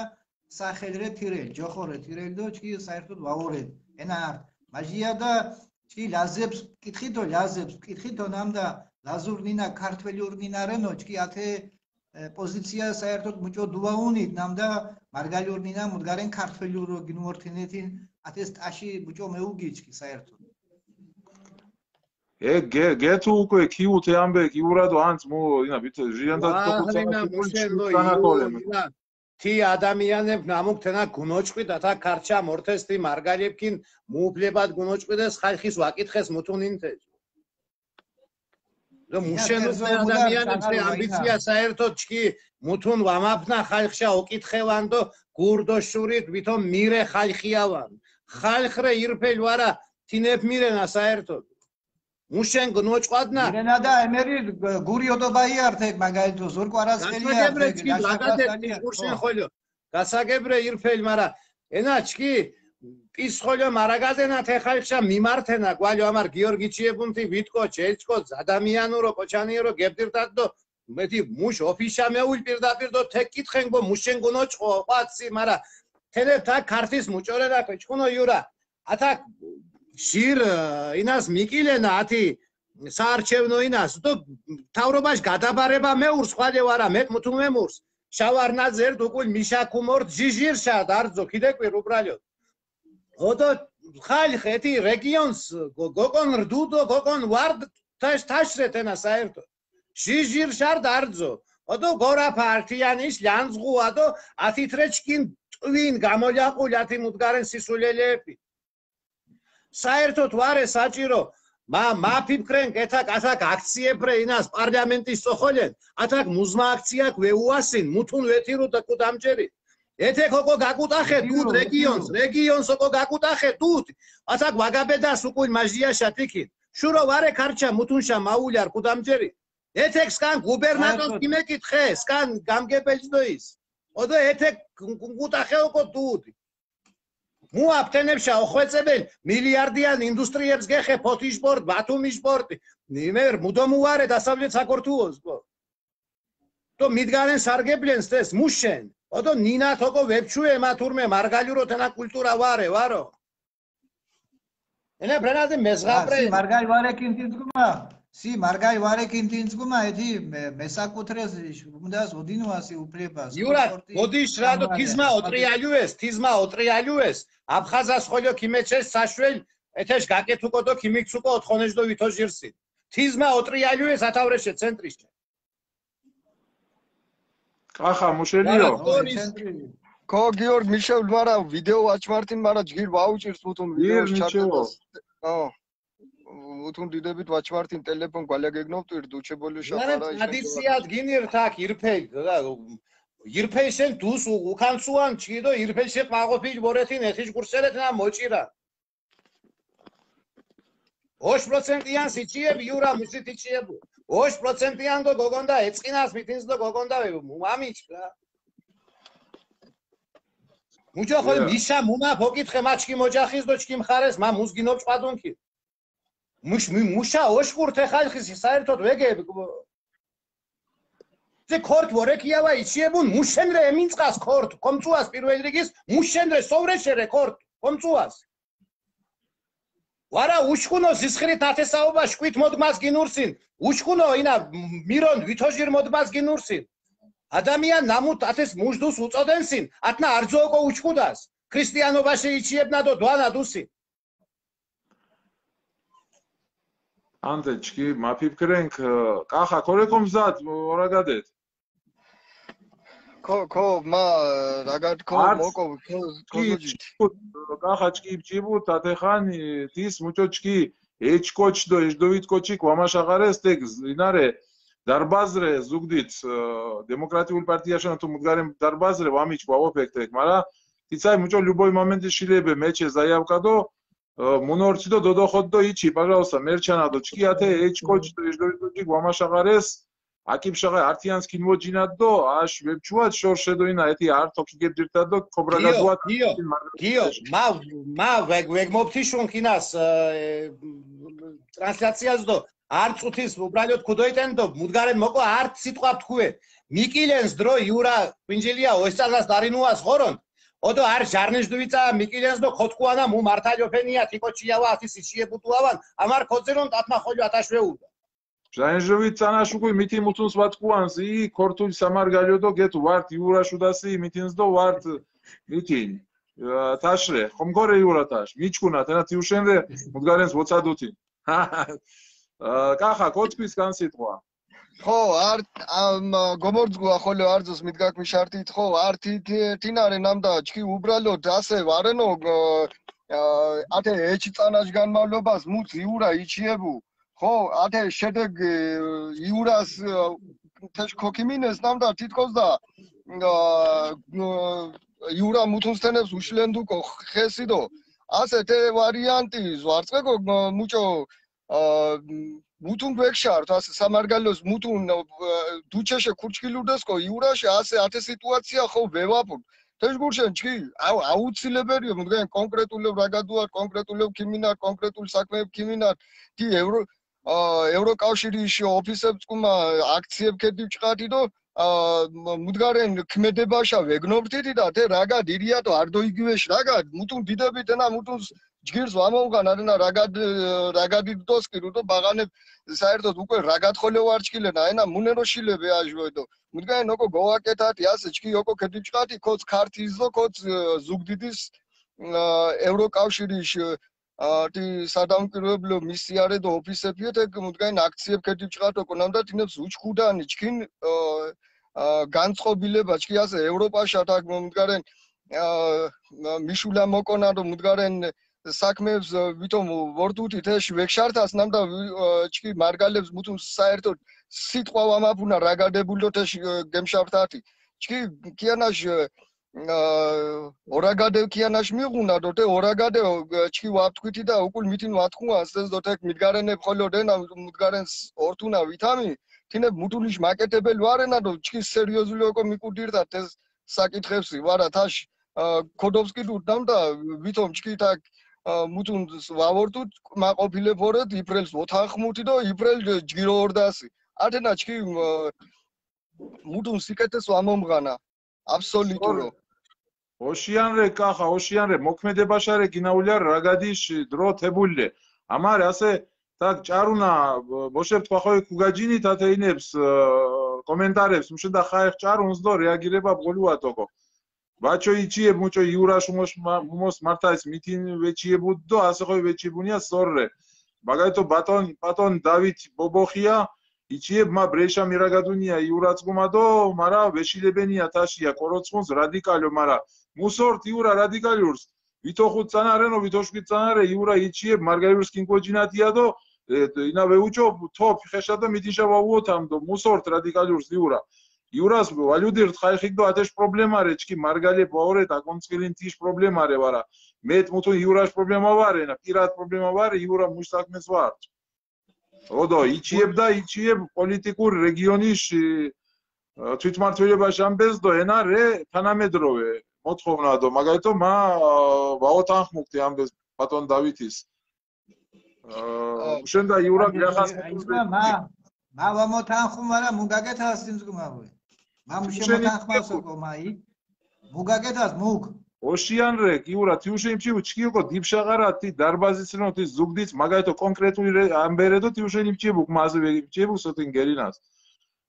სახელრე თირელ, ჯოხორე თირელ დო ჩკი საერთოდ ვაურე. ენა არტ. მაჟია და ჩკი ლაზებს კითხითო, ლაზებს კითხითო ნამდა ლაზურნინა, ქართველურნინა რენო, ჩკი ათე, ე, პოზიცია საერთოდ მუჭო დუაუნით ნამდა მარგალიურნინა მუდგარენ ქართველურო გინუორთინეთინ ათეს ტაში მუჭო მეუგი ჩკი საერთოდ. ე, გე-, გე თუ უკვე ქიუთე ამბე, ქიურადო ანც მუ, ინა, ბიტ, ჟიანდა ვა, თოქუცანა ܗრინა, ქიუთე მუშენდო, ჩქუცანა იუ, ქოლემ. ინა, თი ადამიანებ ნამუქ თენა გუნოჭყვით, ათა ქარჩა მორთეს თი მარგალიებკინ, მუუფლებად გუნოჭყვიდეს, ხალხის ვაკითხეს მუთუნ ინთე. რომ ინა, მუშენდო თე თე ზომუდა ადამიანებს თე ჩაღარვა, ამბიცია ინა. საერთოდ ჩკი, მუთუნ ვამაფნა ხალხშა ოკითხევანდო, გურდო შურით, ვითომ მირე ხალხიავან. ხალხრე ირფელ ვარა, თინეფ მირენა საერთოდ. მუშენ გნოჭყვადნა. ირენა და ემერი გ-, გური ოდო ბაიართე, მაგალითო, ზურკვარას გასაგებრე, ყელია, ჩკი, ლაგადე, გაშაკასალია. გურშენ ხო. ხოლო. გასაგებრე ირფელ, მარა ენა ჩკი, ის ხოლო მარაგადენა თე ხალხშა მიმართენა, გვალო ამარ გიორგი ჩიებუნთი, ვიტკო, ჩეჩკო, ადამიანურო, კოჩანიერო, გებდირდადო, მეტი მუშ ოფისშა მეულ პირდაპირდო, თე კითხენგო, მუშენ გუნოჭყო, ყვაცი, მარა თენე თა ქართის მუჭორე და ქოჩკუნო იურა. ათა ჟირ, ე, ინას მიკილენა ათი საარჩევნო ინას, თო თავრობაში გადაბარება მეურს, ხვალე ვარა, მეტ მუთუ მემურს. შავარნაძე, ერთ უკულ მიშა ქუმორთ, ჟიჟირ შარდ, არძო, ქიდეკვი რუბრალო. ოდო ხალხ ეთი რეგიონს გო-, გოკონ რდუდო, გოკონ ვარდ, თაშ, თაშრე თენა საერთო. ჟიჟირ შარდ, არძო. ოდო გორა ფართიანის ლანძღუადო, ათი თრე ჩკინ ტვინ გამოიაყულ ათი მუდგარენ სისულელეები. საერთოდ ვარე საჭირო, მა, მა ფიფქრენ, ეთაკ, ათაკ აქციეფრე ინას პარლამენტის სოხოლენ, ათაკ მუზმა აქციაკ ვეუასინ, მუთუნ ვეთირო და კუდამჯერი. ეთეკ ოკო გაკუტახე დუდ რეგიონს, რეგიონს ოკო გაკუტახე დუდ, ათაკ ვაგაბედას უკულ მაჟია შათიქი. შურო ვარე ქარჩა მუთუნ შა მაულიარ კუდამჯერი. ეთეკ სკან გუბერნატორს საერთოდ გიმეკითხე, სკან გამგებელს დოის. ოდო ეთეკ გ-, გ-, გუტახე ოკო დუდი. მუ აფთენებშა ოხვეწებენ მილიარდიან ინდუსტრიებს გეხე ფოთიშ ბორტ, ბათუმიშ ბორტ. იმერ მუდო მუარე დასავლეთ საქართველოს, ბო. დო მიდგარენ სარგებლენს ეს მუშენ. ოდო ნინა თოკო ვებჩუე მა თურმე მარგალიურო თენა კულტურა ვარე, ვარო. ენა ბრენაზე მეზღაპრე. სი მარგაი ვარე კინტინძგუმა. სი მარგაი ვარე კინტინძგუმა, ეთი მე-, მესაკუთრეს, უნდა ოდინო ასი უფლებას. იურა, გოდიშ რადო თიზმა ოტრიალიუეს, თიზმა ოტრიალიუეს, აფხაზას ხოლო ქიმეჩეს საშველ, ეთეშ გაკეთუკო დო ქიმიქცუკო ოთხონეშ დო ვითოჟირსი. თიზმა ოტრიალიუეს ათავრეშე ცენტრიშე. კახა მუშენიო. მარა გორის. ქო გიორგ მიშევ, მარა ვიდეო ვაჩმართინ, მარა ჯგირ ვაუჭირს უთუნ გირ ვიდეოს მიშევო. ჩატებას. ო. უთუნ დიდებით ვაჩმართინ, ტელეფონ გვალაგეგნობ ტვირ დუჩებოლიშა მარა მარა ის ტრადიციად გინირ თაკ ირფელ, და ირფელშენ დუს უ-, უკანცუან ჩიდო ირფელშე ყვაღოფილ ვორეთინ ეთიში გურსერეთ ნა მოჭირა. ოშ პროცენტიან სიჩიებ იურა მუსიტიჩიებ. ოშ პროცენტიან დო გოგონდა ეწყინას მითინს დო გოგონდა ვე მამიჩ რა. მუჯო ხო მიშა მუმა ფოკითხე მა ჩკი მოჯახის დო ჩკი მხარეს მა მუზგინო ჭვადუნ კი. მუშ მი-, მუშა ოშ ხურთე ხალხის საერთოდ ვეგე. ზე ქორთ ვორეკიავა იჩიებუნ მუშენრე ემინწყას ქორთ კომწუას პირველ რიგის მუშენრე სოვრეშერე ქორთ კომწუას. ვარა უშხუნო ზისხრი თათესაობა შკვით მოდმას გინურსინ. უშხუნო ინა მირონ ვითოჟირ მოდმას გინურსინ. ადამიან ნამუ თათეს მუჟდუს უწოდენსინ. ათნა არძოოკო უშხუდას ქრისტიანობა შეიჩიებნა დო დვანა დუსი. ანდე ჩკი მაფიფქრენქ. კახა ქორეკო მზად ორაგადეთ. ქო ქო მა რაგად ქო არც მოკო ქო ჩკი ქო ჩკი კახა ჩკი ჭიბუ თათეხანი დის მუჭო ჩკი ეჩ კოჩ დო ეჩ დოვით კოჩი კვამაშ აღარეს. ܕეგ ინარე დარბაზრე ზუგდით დემოკრატიულ პარტიაშენ თუ მუდგარემ დარბაზრე ვამიჩ კვავოფექტეკ მარა თიცაი მუჭო любой момент შილებე მეჩე ზაიავკადო. მუნორჩი დო დოდოხოდ დო იჩი პაჟაოსა მერჩანა დო ჩკი ათე ეჩ კოჩ დო ეჩ დოვით კოჩი კვამაშ აღარეს. აკიბ შაღა ართიანს ქინვოჯინათ დო აშ ვებჩუათ შორ შედოინა ეთი ართო ქიგებდირთა დო ქობრაგადუათ. გიო, გიო, მა მა ვეგ ვეგ მოფთიშუნ ქინას ტრანსლაციას დო არ წუთის უბრალოდ ქუდოიტენ დო მუდგარენ მოკო არტ სიტყვა თქვე. მიკილენს დრო იურა კვინჯილია ოსწალას დარინუას ღორონ. ოდო არ ჟარნიშ დუიცა მიკილენს დო ქოთქუანა მუ მართალ ოფენია თიკოჩიავა ათი სიჩიე ბუტუავან ამარ ქოძირონ ტატმა ხოლო ათაშვეულდა. ჟანჟოვი წანაშუქი მითი მუთუნს ვატკუანს ი ქორთული სამარგალიო დო გეთუ ვართ იურაშუდასი მითინს დო ვართ მითინ თაშრე ხომგორე იურათაშ მიჩქუნა თენა თიუშენრე მუდგარენს ვოცადუთი. კახა კოჩკის კან სიტყვა. ხო არ ამ გომორძგუა ხოლო არძოს მიდგაქმი შარტით ხო ართი თინარე ნამდა ჩქი უბრალოდ ასე ვარენო. ათე ეჩი წანაშ განმავლობას მუც იურა იჩიებუ. ხო ათე შედეგ იურას თეშ ქოქიმინეს ნამდა თითქოს და იურა მუთუნსთენებს უშლენდუკო ხესიდო. ასე თე ვარიანტი ზვარწმეკო მუჭო. მუთუნ გვეკშართ ასე სამარგალოს მუთუნ დუჩეშე ქურჩქილურდესკო იურაშე ასე ათე სიტუაცია ხო ვევაპურ. თეშგურშენ ჩქი აუ აუცილებელია მუდგენ კონკრეტულებ რაგადუარ კონკრეტულებ ქიმინარ კონკრეტულ საქმეებ ქიმინარ. დი ევრო ევროკავშირის ოფისებ წკუმა აქციებ ქედი ჭყატი დო მუდგარენ ქმედებაშა ვეგნობრთითი და თე რაგად ირიატო არ დოიგივეშ რაგად მუთუნ დიდებით ენა მუთუნს ჯგირს ვამოუგან არენა რაგად რაგადი დოსკირო და ბაღანებ საერთოდ უკვე რაგად ხოლე ვარჩქილენა ენა მუნერო შილებ ეაჟვედო. მუდგარენ ოკო გოვაკეთათი ასე ჩქი ოკო ქედი ჭყატი ქოც ქართის დო ქოც ზუგდიდის ევროკავშირის არტი სადამკვირვებლო მისიარე და ოფისებიეთ ეგ მუდგარენ აქციებ ქედი ჭყატო კონამ და თინებს უჩქუდანი ჩქინ განწყობილება ჩქი ასე ევროპაშა თაკ მუდგარენ მიშულა მოკონა რომ მუდგარენ საქმეებს ვითომ ვორდუთი თეში ვექშართას ნამდა ჩქი მარგალებს მუთუნ საერთოდ სიტყვა ვამაფუნა რაგადებულო თეში გემშართათი ჩქი ქიანაშ ორაგადევ ქიანაშ მიღუნა დო თე ორაგადევ ჩქი ვაფთქვითი და უკულ მითინ ვათქუანს ეს დო თეკ მიდგარენებ ხოლო დენა მუდგარენს ორთუნა ვითამი თინებ მუთუნიშ მაკეტებელ ვარენა დო ჩქი სერიოზული ოკო მიკუდირდა თეს საკითხებში ვარა თაშ Kodovski dudam da vitom çki tak mutun vavor tu ma qopile pore iprel otanx muti do iprel giro ordasi. Atena çki mutun siketes vamom gana. Absoluto. Oşiyan re kaxa, oşiyan re mokmede başare ginaulya ragadiş dro tebulle. Ama rase tak çaruna boşep tvaxoy kugacini tateynebs komentarevs. Muşunda xayx çarunz do reagireba bolu atoko. Vaço içiye muço iura şumos ma- mumos martais mitin veçiye buddo asexoy veçiye bunia sorre. Bagayto baton baton David boboxia içiye ma breşa miragadunia iura tsgumado mara veşilebenia taşia korotsxunz radikalo mara. Musort iura radikalurs. Vitoxut tsanareno vitoşkit tsanare iura içiye margayurs kinkocinatiado ina veuço top xeşado mitinşa vavuotamdo musort radikalurs iura. Iuras valudir txayxik do ateş problema re çki margale paore ta konskilin tiş problema re vara. Met mutun iuraş problema vare na pirat problema vare iura muş sakmes var. Odo içiyeb da içiyeb politikur regioniş tütmartöleba şambez do ena re tanamedrove motxovna do magato ma vaotanx mukti ambez paton Davitis. Uşenda iura bilaxas. Ma ma va motanxu mara mugageta astinzgu ma bu. Ma muşe motanxma soko ma i. Mugagetas mug. Oşiyan re iura tiuşen çi uçki ko dipşaqara ti darbazisino ti zugdits magato konkretuli re ambere do tiuşen çi buk mazi ve çi buk sotin gerinas.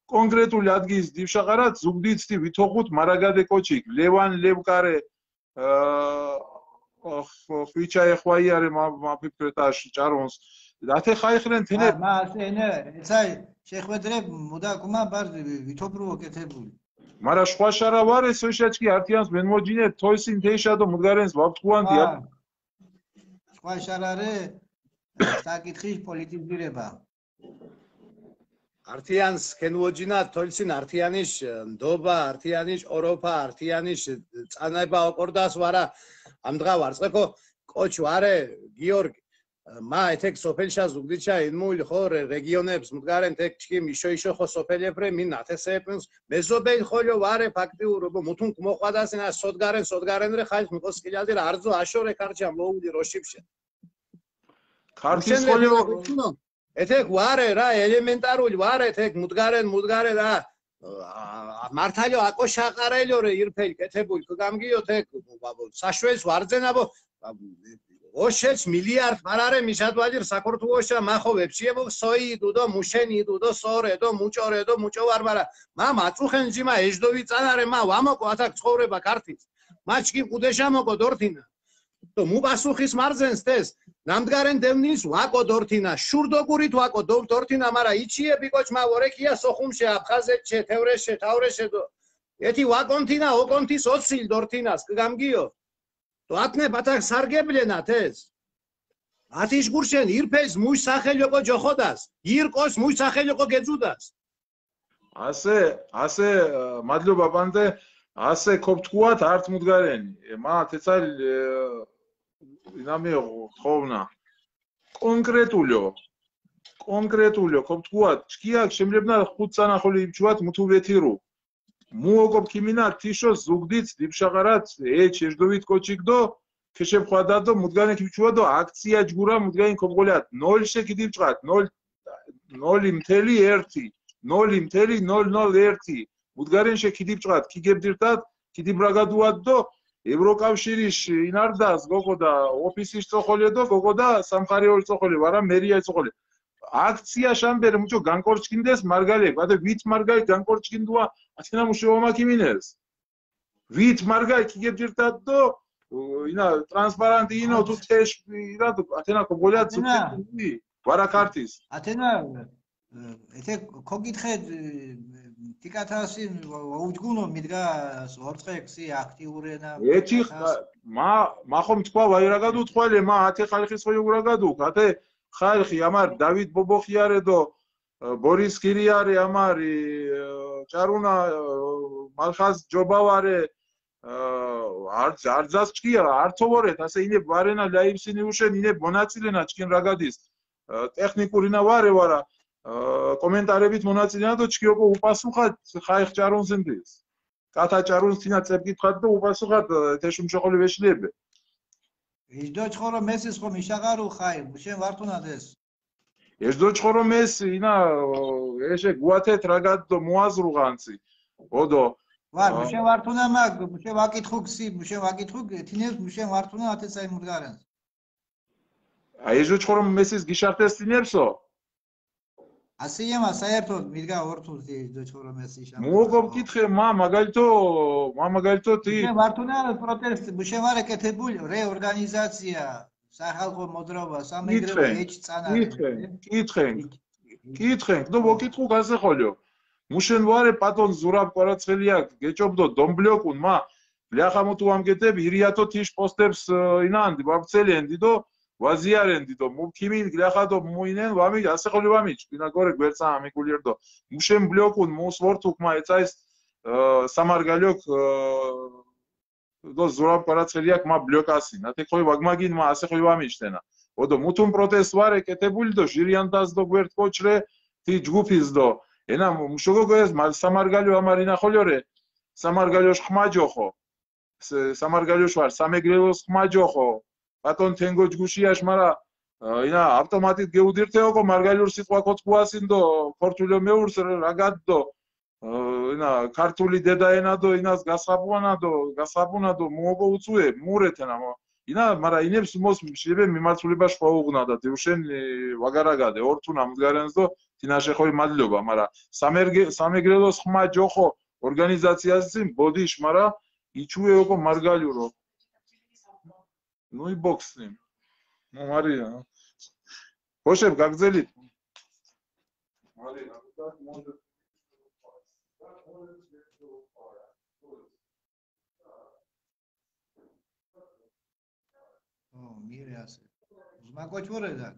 Konkretuli adgis dipşaqara zugdits ti vitoxut maragade koçik levan levkare. Ox ox viçaye xvaiare ma ma pipretaş çarons. Ate xayxren tene. Ma ase ene etsay şexvedre muda kuma bar vitopru oketebul. Mara şxva şara vare soşaçki artiyans menvocine toysin teşa do mudgarens vaptkuan diya. Şxva şarare sakitxiş politizireba. Artiyans kenvocina toysin artiyaniş ndoba artiyaniş oropa artiyaniş tsaneba okordas vara. Amdğa vartsqeko koç vare Giorg. Ma etek sofelşa zugdiça inmul xo regionebs mudgaren tek çkim işo işo xo sofelepre min atesepins mezobel xolyo vare pakti urubu mutun kumoxvadasina sodgaren sodgaren re xayx mikoskiladir arzu aşore karçam louli roşipşe. Kartis xolyo. Etek vare ra elementarul vare tek mudgaren mudgare ra. Martalyo ako şaqarelyo re irpel ketebul kıgamgiyo tek saşves varzenabo. Oşeç milyard parare mişat valir sakurtu oşa ma xo vepşiye bu soyi dudo muşeni dudo sore do muçore do muço var bara. Ma matsuxen jima ejdovi tsanare ma vamo ko atak çoreba kartis. Ma çki kudeşamo ko dortina. To mu basuxis marzen stes. Namdgaren devnis vako dortina. Şurdo gurit vako dortina mara içiye bikoç ma vorekia soxumşe abxazetçe tevreşe tavreşe do. Eti vakontina okontis otsil dortinas kıgamgiyo. To atne batak sargeblena tez. Atiş gurşen irpez muş saxelyoko coxodas. İrkos muş saxelyoko gecudas. Ase ase madlo babande ase koptkuat art mudgaren. Ma tetsal inami xovna. Konkretulyo. Konkretulyo koptkuat çkiak şemlebna xut sana xoli ipçuat mutu vetiru. Mu okop kimina tişo zugdit dipşaqarat e çeşdovit koçik do keşep xvada do mudgane kipçuva do aktsiya cgura mudgane kopgolat nol şe kidipçqat nol nol imteli erti nol imteli nol nol erti mudgaren şe kidipçqat kigebdirtat kidibragaduvaddo. Evrokavşiriş inardas gogoda ofisiş tsoxoledo gogoda samxariol tsoxole vara meriya tsoxole. Aktsiya şambere muço gankorçkindes margale vade vit margale gankorçkinduva. Atena muço oma kimines vit margale kigebdirtatdo. Ina transparent ino tu teş ina tu atena kogolat zuki vara kartis. Atena ete kogitxe tikatasin ucguno midga ortxeksi aktiurena. Eti ma ma xom tkva vairagadu txvale ma ate xalxis xoyuguragadu ate xalxi amar David Boboxiare do Boris Kiriare amar çaruna malxas cobavare. Ardzas çkia artovore tase ine varena laivsini uşen ine bonatsilena çkin ragadis. Texnikurina vare vara komentarebit monatsilena do çkioko upasuxa xayx çarun sindis. კათა ჭარუნს თინა წებკითხათ და უპასუხათ, ე, თეშუმ შოხოლი ვეშლიებე. ეჯდო ჩხორო მესის ხომ იშაღარუ ხაი, მუშენ ვართუნა დეს. ეჯდო ჩხორო მესი, ინა, ო, ეშე გუათეთ რაგად დო მოაზრუ ღანცი. ოდო. ვარ, ა, მუშენ ვართუნა მაგ, მუშენ ვაკითხუ ქსი, მუშენ ვაკითხუ, თინეს მუშენ ვართუნა ათე საი მურგარენს. ა, ეჯდო ჩხორო მესის გიშართეს თინებსო? ასიე მა საერთოდ მირგა ორთულთი ეჯდო ჩხორო მესი შა. მუგო მკითხე, მა, მაგალითო, მა, მაგალითო, თი. მუშენ ვართუნა პროტესტ, მუშენ ვარ ეკეთებული, რე ორგანიზაცია, სახალხო მოდრობა, სამეგრელო კითხენ, ეჭ წანა. კითხენ, კითხენ, კითხენ, დო მოკითხუ გასე ხოლიო. მუშენ ვარე პატონ ზურაბ კვარაცხელია, გეჭობდო დომბლიოკუნ, მა, ლიახა მუთუ ამგედებ, ირიათო თიშ პოსტებს, ე, ინანდი, ვაფცელენდი დო ვაზიარენდი დო მუ ქიმინ გლახა დო მუინენ ვამი, ასე ხოლი ვამიჩ, ბინა გორე გვერცა ამიკულიერ დო. მუშენ ბლიოკუნ, მუს ვორთუკ, მა, ეცაის, ე, სამარგალიოკ, ე, დო ზურაბ კვარაცხელიაკ, მა, ბლიოკასინ. ათე ხოლი ვაგმაგინ, მა, ასე ხოლი ვამიჩ თენა. ოდო მუთუნ პროტესტ ვარე კეთებული დო ჟირიანტას დო გვერდ კოჩრე, თი ჯგუფის დო. ენა მუ-, მუშოგო გოეს, მა, სამარგალიო ამარინა ხოლიორე, სამარგალიოშ ხმა ჯოხო. ს-, სამარგალიოშ ვარ, სამეგრელოს ხმა ჯოხო, პატონ თენგო ჯგუშიაშ, მარა, ე, ინა ავტომატით გეუდირთე ოკო, მარგალიურ სიტყვა ქოთქუასინ დო, ქორთულო მეურს რ-, რაგად დო, ე, ინა ქართული დედა ენა დო, ინას გასხაპუანა დო, გასხაპუნა დო, მუ ოკო უწუე, მურეთენა, მო-, ინა, მარა ინებს მოს მშებე მიმართულება შვაუღნა და დიუშენ, ე, ვაგარაგადე, ორთუნა მუდგარენს დო, თინაშე ხოლი მადლობა, მარა სამერგე-, სამეგრელოს ხმა ჯოხო ორგანიზაციას წინ ბოდიშ, მარა იჩუე ოკო მარგალიურო. ნუ იბოქსნი. ნუ მარია. ბოშებ, გაგრძელით. ო, მირე ასე. ზმა კოჩ ვორე და.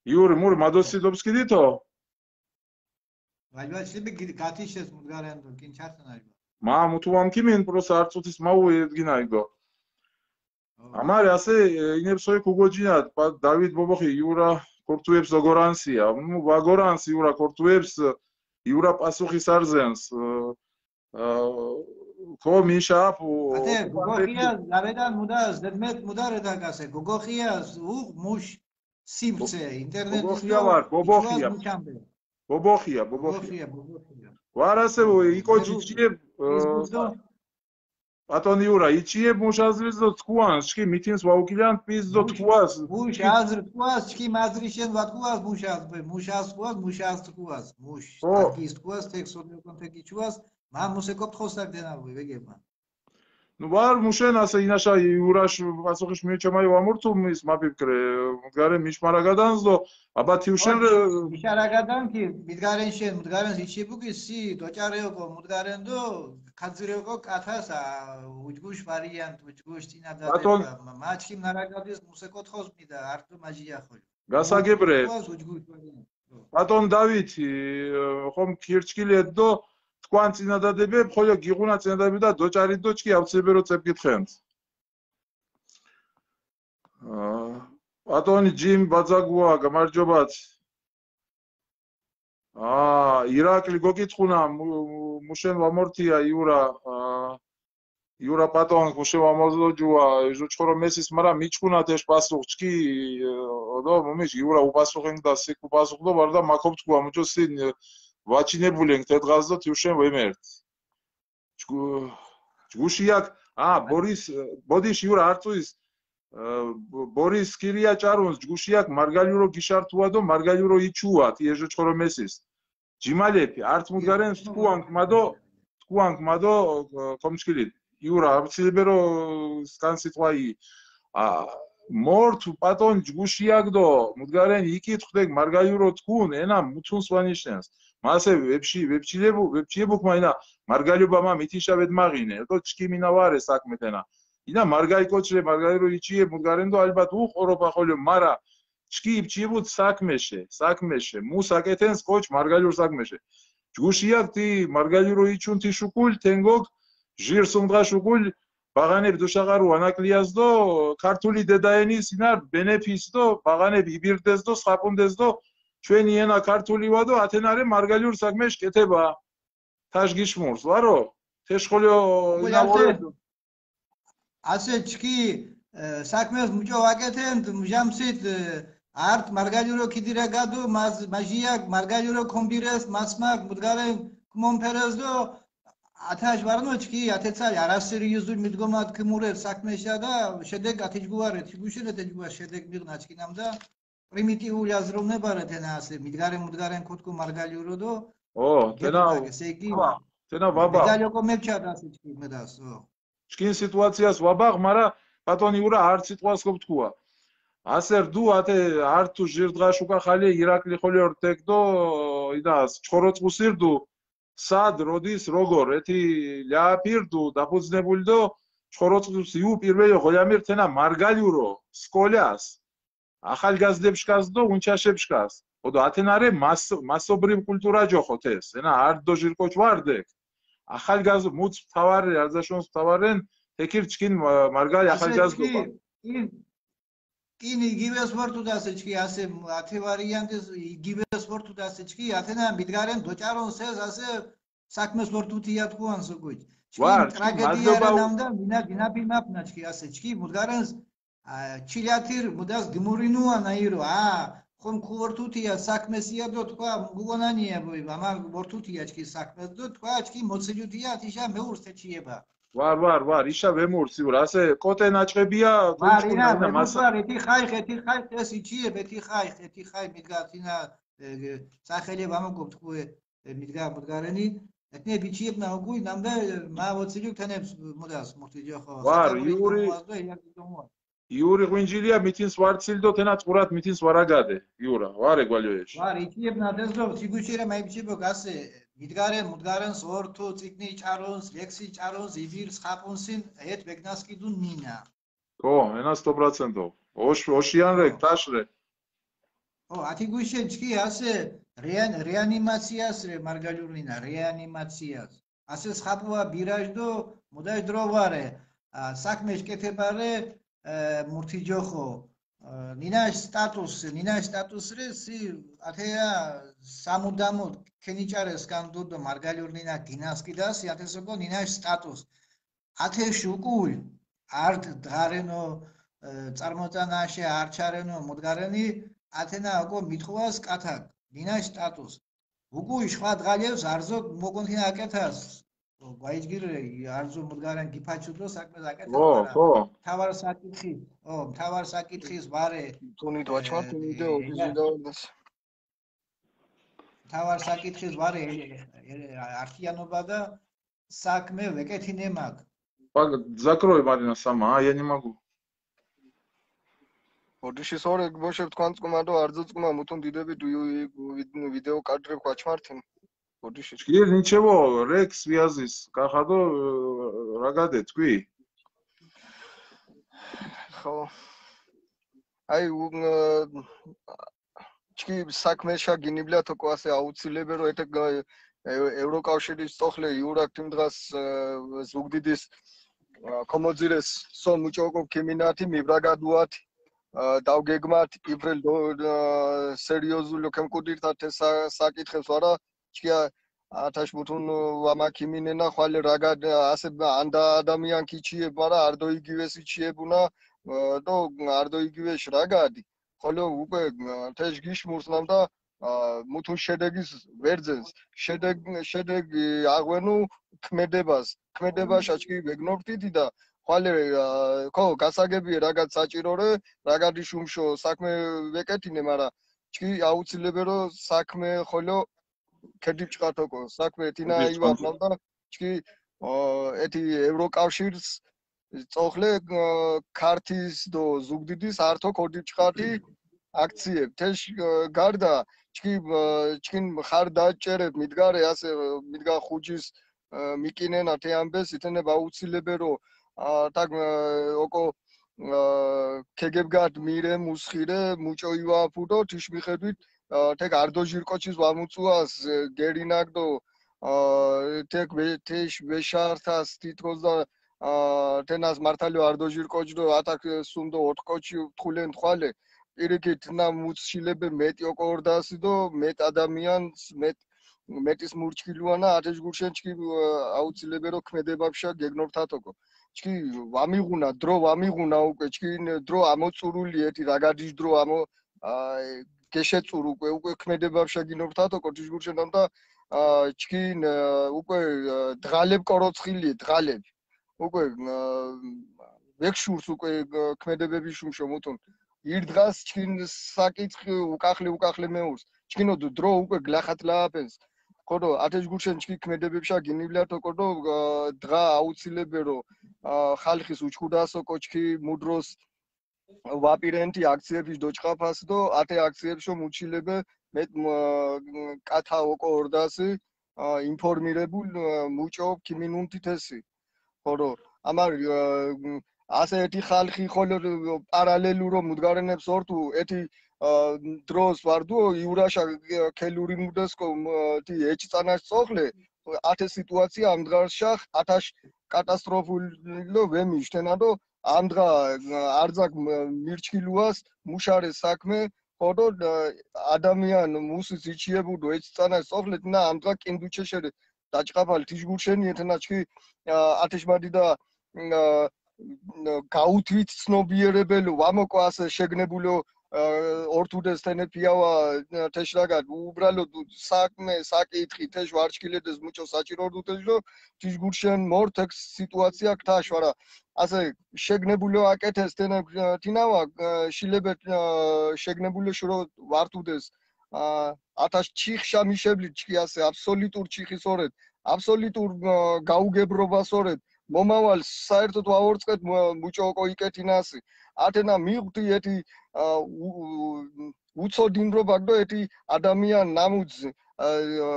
იური, მური, მადოსი დობსკიდითო? ვაჯვა, შები გი-, გათიშეს მუდგარენდო, კინ ჩართნა, ვაჯვა. მა, მუთუ ვამქიმინ, პროსა არც უთის მაუ ედგინა იგო. ო. ამარი, ასე, ე, ინებსოი ქუგოჯინათ, პა-, დავით ბობოხი, იურა ქორთუებს ზოგორანსია. ნუ, ვაგორანს იურა ქორთუებს, იურა პასუხის არზენს, ე, ე, ქო მინშა აფ, უ, ატე, უ, გოგოხია, ზავედან მუდა, ზედმეტ მუდა რედაგასე, გოგოხია, უღ, მუშ, სიმცე, ინტერნეტის გოგოხია დო, ვარ, გოგოხია. იჩუას მუჩამბე. გოგოხია, გოგოხია. გოგოხია, გოგოხია. ვარ ასე, ო, იკო ე, ჯიჯიებ, ის ე, ბუძო. ბატონი ურა, იჩიებ მუშ აზრის დო თქუანს, ჩქი მითინს ვაუკილან პის დო მუშ, თქუას. მუშ აზრ თქუას, ჩქი მაზრი შენ ვათქუას, მუშ აზრ, მუშ აზრ თქუას, მუშ აზრ თქუას, მუშ. ო. ტაკის თქუას, თექ სოლიოკონ თექ იჩუას, მა მუსე კოპ თხოსაკ დენალ ვი, ვეგებმა. ნუ ვარ მუშენ ასე ინაშა იურაშ პასუხიშ მიუჩემაი ვამურთუ მის მაფიქრე, მუდგარენ მიშ მარაგადანს დო, აბა თიუშენ რე მიშარაგადან კი, მუდგარენ შენ, მუდგარენ იჩიბუკი სი, დოჭარეოკო, მუდგარენ დო, ხაძირეოკო, კათას, ა, უჯგუშ ვარიანტ, უჯგუშ წინადადება, ბატონ. მა-, მაჩქი მარაგადის მუსე კოთხოს მიდა, არტო მაჟია ხოლ. გასაგებრე. უჯგუშ ვარიანტ. ბატონ დავითი, ე, ხომ ქირჩკილეთ დო, თქვან წინადადებებ, ხოლო გიღუნა წინადადებებ და დოჭარით დო, ჩქი ავცებე რო წებკითხენთ. ა, ბატონი ჯიმ ბაძაგუა, გამარჯობათ. ა, ირაკლი გოკითხუნა, მუ-, მუ-, მუშენ ვამორთია, იურა, ა, იურა პატონ, მუშენ ვამორთია, ჯუა, ჟუჩხორო მესის, მარა მიჩქუნა თეშ პასუხ, ჩქი, ე, ოდო, მუმიჩ, იურა უპასუხენგ და სიკ უპასუხ დო, ვარდა მაქობ თქუა, მუჩო სინ, ე, ვაჩინებულენგ, თე დღას დო, თიუშენ ვემერთ. ჯგუ-, ჯგუში აქ, ა, ბორის, ბოდიში იურა არწუის, ე, ბ-, ბორის ქირია ჭარუნს, ჯგუში აქ, მარგალიურო გიშართუა დო, მარგალიურო იჩუა, თი ეჟოჩხორო მესის. ჯიმალეფი, არც მუდგარენს თქუანქ მადო, თქუანქ მადო, ე, კომჩკილი, იურა, აბცილიბერო სკან სიტყვაი, ა, მორთ პატონ ჯგუში აქ დო, მუდგარენ იკითხ ܕეგ მარგალიურო თქუნ, ენა მუთუნს ვანიშენს. მასე ვეფში, ვეფჩილებუ, ვეფჩიებუქ მაინა, მარგალიობა მა მითიშა ვედ მაღინე, დო ჩქი მინა ვარე საქმეთენა. ინა მარგაი კოჩრე, მარგალიურო იჩიე, მუდგარენ დო ალბათ უყ ოროპა ხოლიო, მარა ჩქი იბჭიბუდ საქმეშე, საქმეშე. მუს აკეთენს კოჩ მარგალიურ საქმეშე. ჯგუში აქ თი მარგალიურო იჩუნ თი შუკულ, თენგოგ, ჟირ სუმ დღა შუკულ, ბაღანებ დუშაყარუ ანაკლიას დო ქართული დედაენის ინარ ბენეფის დო ბაღანებ იბირდეს დო, სხაპუნდეს დო, ჩვენი ენა ქართული ვა დო, ათენარე მარგალიურ საქმეშ კეთება. თაშ გიშმურს, ვარო? თეშ ხოლო ოკო, ინა ასე, ვორე. ასე ჩქი, ე, საქმეს მუჭო ვაკეთენთ, მუჟამსით, ე, არტ მარგალიურო ქიდირა გადო, მას, მაჟია მარგალიურო კომბირეს, მასმაკ, მუდგარენ, კმონფერეს დო, ათაშ ვარნო ჩქი, ათეცა, არასერიოზული მიდგომად ქიმურე საქმეშა და შედეგ ათეჯგუარე, თიგუშენე თეჯგუა შედეგ მიღნა ჩქინამ და პრიმიტიული აზროვნება რა თენა ასე, მიდგარენ, მუდგარენ ქუთკუ მარგალიურო დო, ო, თენა, გეფუდა, ესე იგი, ვა, თენა ვაბა. მედალი ოკო მებჩა და ასე ჩქი მედას, ო. ჩქინ სიტუაციას ვაბაღ, მარა ბატონი ურა არც სიტყვას გოფთქუა. ასე რდუ ათე, ართუ ჟირ დღაშ უკა ხალე ირაკლი ხოლე ორ თეკ დო, იდას, ჩხოროწყუს ირდუ, სად, როდის, როგორ, ეთი ლიაფირ რდუ, დაფუძნებული დო, ჩხოროწყუს იუ პირველი ღოლამირ თენა მარგალიურო, სკოლას, ახალგაზრდებშკას დო, უნჩაშებშკას. ოდო ათენარე მას-, მასობრივ კულტურა ჯოხოთ ეს, ენა არდ დო ჟირ კოჩ ვარდეკ. ახალგაზრდ-, მუც მთავარი, აზაშონს მთავარენ, თექირ ჩქინ მა-, მარგალი ასე ახალგაზრდობა. ჩქი, ინ, ინ იგივეს ვორტუდა ასე ჩქი, ასე ათე ვარიანტის იგივეს ვორტუდა ასე ჩქი, ათენა მიდგარენ დოჭარონ სეს, ასე საქმეს ვორტუთია თქუან სოკუჩ. ჩქი ვარ, ჩქი ტრაგედია მადლობა. რა ნამდა, მინა, დინაფი მაფნა ჩქი, ასე ჩქი, მუდგარენს, ა, ჩილათირ, მუდას გმურინუან აირო, ა, ხომ ქუ ვორტუთია საქმესია დო თქვა, მგუგონანია ბოი, ამა ვორტუთია ჩქი საქმეს დო თქვა, ჩქი მოცილუთია, თიშა მეურს თეჩიება. ვარ, ვარ, ვარ, იშა ვემურს, იურ, ასე კოტე ნაჭყებია, ვარ, გუჩქუნა, ინა, ინა, მესა- ვარ, ეთი ხაი, ეთი ხაი, ეს იჩიებ, ეთი ხაი, ეთი ხაი, მიდგა, თინა, ე, ე, სახელიებ ამოკობ თქვე, ე, მიდგა, მუდგარენი, ეთნე ბიჩიებნა, უგუი, ნამდა, მა ვოცილუ თენებს, მუდას, მურთი ჯოხო, ვარ, საჭაბური იური, დომუას დო, ელაკი დომუას. იური ღვინჯილია, მითინს ვარ ცილდო, თენა წყურათ მითინს ვარ აგადე, იურა, ვარე გვალიოეში. ვარ, იჩიებნა, დეზდო, სიგუჩირა, მა იჩიებო, გასე, მიდგარე, მუდგარენს, ორ, თუ, წიგნი ჭარონს, ლექსი ჭარონს, იბირს, ხაპუნსინ, ეთ ბეგნას კიდუნ ნინა. ხო, ენა სто პროცენტო. ოშ-, ოშიან რე, ხო. გთაშ რე. ხო, ათი გუშენ ჩქი ასე რეან-, რეანიმაციას რე, მარგალურნინა, რეანიმაციას. ასე სხაპუა ბირაჟ დო, მოდაჟ დრო ვარე. ა, საქმეშ კეთება რე, ე, მურთი ჯოხო. ე, ნინაშ სტატუს, ნინაშ სტატუს რე, სი, ათეა სამუდამო ქენიჭარეს კანდუდო მარგალურნინა დინასკიდას, ათესოკო ნინაშ სტატუს. ათეში უკულ, ართ დღარენო, ე, წარმოტანაშე არჩარენო მუდგარენი, ათენა ოკო მითხოვას კათაკ, დინაშ სტატუს. უკუ იშ სხვა დღალებს არზო მოგონთინა აკეთას. გვაიჯგირ არზო მუდგარენ გიფაჩუდო საქმეს აკეთას, ხო, მარა ხო. მთავარ საკითხი, ო, მთავარ საკითხის ვარე, თუნით ე, ვაჩვან, თუნით ე, ოდიში ე, დავარდას. მთავარ საკითხის ვარე, ე, ე, ე, ართიანობა და საქმე ვეკეთინე მაგ. Закрой, Марина, сама, а я не могу. ოდიში სორე გბოშებ თქვან წკუმა დო არზო წკუმა მუთუნ დიდები დუ ვი-, ვიდეო კადრებ ვაჩმართინ. ოდიში. Чкир, ничего, Рекс связис, კახადო, ე, რა გადე, თქვი? ხო. აი, უ, ე, ჩქი საქმეშა გინიბლია თო კვასე აუცილებელ, რომ ეთე გ-, ე-, ევროკავშირის წოხლე იურაქ თიმ დღას, ე, ზუგდიდის, ე, კომოძირეს სო მუჭოკო ქიმინათი, მიბრაგადუათ, ე, დავგეგმათ, იბრელ დო-, ე, სერიოზულ ქემკუდირთ ათე სა-, საკითხებს, არა, ჩქია ათაშ მუთუნ ვამა ქიმინენა, ხვალე რაგად, ე, ასე ანდა ადამიან ქიჩიებ, არა, არ დო იგივესი ჩიებუნა, ე, დო არ დო იგივეში რაგადი. ხოლო უკვე, ე, თეშ გიშმურს ნამდა, ე, მუთუნ შედეგის ვერძენს. შედეგ-, შედეგი აღვენუ ქმედებას. ქმედებას აჩქი ვეგნორფტიდი და ხვალე, ე, ხო, გასაგებია, რაგად საჭირო რე, რაგადი შუმშო საქმე ვეკეთინე, მარა ჩქი აუცილებელო საქმე ხოლო ქედი ჭყათოკო საქმე ეთინა ივარ ნამდა ჩქი, ო, ეთი ევროკავშირს წოხლე, ე, ქართის დო ზუგდიდის ართო ქოდი ჭყათი აქციებ. თეშ, ე, გარდა ჩქი, ე, ჩქინ ხარ დაჭერებ მიდგარე, ასე, ე, მიდგა ხუჯის, ე, მიკინენა თე ამბეს, ითენება აუცილებელო, ა, თაკ, ე, ოკო, ა, ქეგებგად მირე, მუსხირე, მუჭო ივაფუ დო, თიშ მიხედვით, ა, თეკ არდოჟირ კოჩის ვამუწუას, ე, გერინაკ დო, ა, თეკ ვე-, თეშ ვეშართას თითქოს და, ა, თენას მართალი არდოჟირ კოჩ დო, ათაქ სუმ დო ოთხ კოჩი თხულენ თვალე. პირიქით, ნა მუც შილებე მეტი ოკო ორდასი დო, მეტ ადამიანს, მეტ, მეტის მურჩქილუანა, ათეშ გურშენ ჩქი, ა, აუცილებერო ქმედებაფშა გეგნორ თათოკო. ჩქი ვამიღუნა, დრო ვამიღუნა უკვე, ჩქინ დრო ამოწურული ეთი, რა გადის დრო ამო, ა, გეშეწურ უკვე, უკვე ქმედებაფშა გინორ თათოკო, თიშ გურშენ ამდა, ა, ჩქინ, ა, უკვე, ა, დღალებ კოროცხილი, დღალებ. უკვე, ა, ვექ შურს უკვე, ა, ქმედებები შუმშო მუთუნ. ირ დღას ჩქინ საკითხი უკახლე, უკახლე მეურს. ჩქინო დ-, დრო უკვე გლახატ ლააფენს. ხოდო, ათეშ გურშენ ჩქი ქმედებებშა გინივლათო, ხოდო, ა, დღა აუცილებერო, ა, ხალხის უჩქუდასო კოჩქი მუდროს ვაპირენთი აქციების დოჭყაფას დო, ათე აქციებშო მუჩილებე მეტ, მ-, კათა ოკო ორდასი, ა, ინფორმირებულ, ა, მუჭო ქიმინუნთი თესი. ხოლო ამარ, ა, ასე ეთი ხალხი ხოლო პარალელურო მუდგარენებს ორთუ ეთი, ა, დროს ვარდუო იურაშა ქელური მუდეს კო, მ-, ეთი ეჭწანას წოხლე, ათე სიტუაცია ამ დღარშა ათაშ კატასტროფულო ვემიშ თენადო, ამ დღა, ა, არძაკ მ-, მირჩქილუას მუშარე საქმე, ხოლო, ა, ადამიან მუსის იჩიებუდო ეჭწანას წოხლე, თინა ამ დღა კინდუჩეშე დაჭყაფალ თიშგურშენი ეთენა ჩქი, ა, ათეშმადი და, ა, გაუთვით ცნობიერებელო, ვამოკო ასე შეგნებულო, ა, ორთუდეს თენე ფიავა, ა, თეშრაგად, უბრალოდ საქმე, საკითხი, თეშ ვარჩქილედეს მუჭო საჭირო ორთუდეს, რომ თიშგურშენ მორ თექ სიტუაცია ქთაშ ვარა. ასე შეგნებულო აკეთეს თენე, ა, თინავა, ა, შილებე, ა, შეგნებულო შურო ვართუდეს. ა, ათაშ ჩიხ შამიშებლი ჩქი ასე, აბსოლუტურ ჩიხის ორეთ, აბსოლუტურ, ა, გაუგებრობას ორეთ, მომავალ საერთოდ ვაორწყეთ მუ-, მუჭო ოკო იკეთინასი. ათენა მივხვდი ეთი, ა, უ-, უ-, უცოდინრობა დო ეთი ადამიან ნამუძ, ა, ა,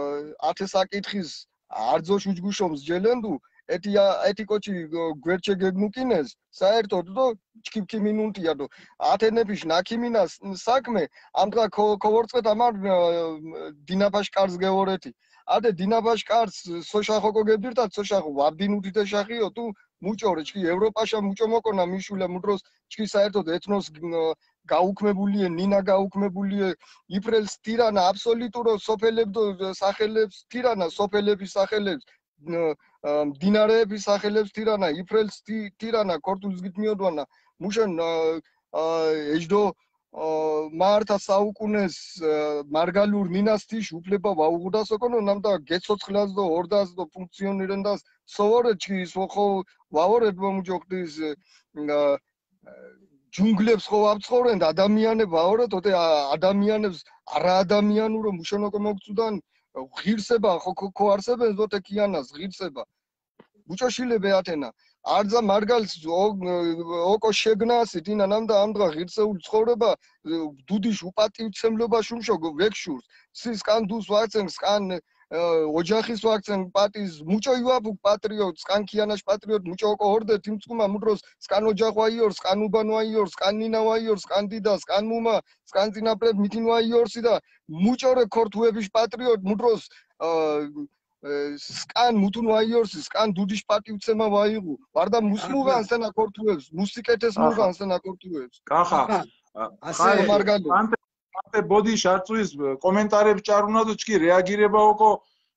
ათე საკითხის არძოშ უჯგუშომს ჯელენდუ, ეთი, ა, ეთი კოჩი, ო, გვერდჩე გეგმუკინეს, საერთოდ დო ჩქიპ ქიმინუნთია დო. ათენეფიშ ნაქიმინას საქმე, ამ დღა ქო-, ქოვორწყეთ ამარ, ა, დინაფაშ კარს გეორეთი. ათე დინაფაშ კარს სოშა ხოკო გებირთა, სოშა ხო ვაბდინუთი თეშახიო, თუ მუჭორე, ჩქი ევროპაშა მუჭო მოკონა მიშულა მუდროს, ჩქი საერთოდ ეთნოს, ო, გაუქმებულიე, ნინა გაუქმებულიე, იფრელს თირანა აბსოლუტურო სოფელებდო სახელებს თირანა, სოფელების სახელებს, ნ-, ა, მდინარეების სახელებს თირანა, იფრელს თი-, თირანა, ქორთულს გითმიოდვანა, მუშენ, ა, ა, ეჯდო, ა, მაართა საუკუნეს, ა, მარგალურ ნინას თიშ უფლება ვაუღუდას ოკონო, ნამდა გეცოცხლას დო, ორდას დო, ფუნქციონირენდას, სოვორე ჩქი, სო ხო ვაორეთ მამუჯოხტის, ა, ჯუნგლებს ხო ვამცხოვრენთ, ადამიანებ ვაორეთ, ოდე, ა, ადამიანებს, არა ადამიანურო მუშენოკო მოგწუდან, ღირსება ხო, ხო, ხო არსებენ, ზოთე ქიანას ღირსება. ბუჭოშილე ბეათენა. არძა მარგალს ო-, ოკო შეგნასი, დინა ნამდა ამ დღა ღირსეულ ცხოვრება, დუდიშ უპატივცემლობა შუმშო გ-, ვექ შურს. სის კან დუს ვაქცენ, სკან, ე, ოჯახის ვაქცენ პატის, მუჭო ივაფუკ პატრიოტ, სკან ქიანაშ პატრიოტ, მუჭო ოკო ორდე, თიმ წუმა მუდროს, სკან ოჯახ ვაიორ, სკან უბან ვაიორ, სკან ნინა ვაიორ, სკან დიდა, სკან მუმა, სკან წინაპრებ მითინ ვაიორსი და მუჭორე ქორთუების პატრიოტ, მუდროს, ა, ე, სკან მუთუნ ვაიორსი, სკან დუდიშ პატივცემა ვაიღუ. ვარდა მუსმუღან სენა ქორთუებს, მუსიკეთეს კახა. მუღან სენა ქორთუებს. კახა. კახა. ა, ასე ხაი, მარგალო. ანტე, ანტე ბოდიშ არწუის კომენტარებს ჭარუნა და ჩქი რეაგირება ოკო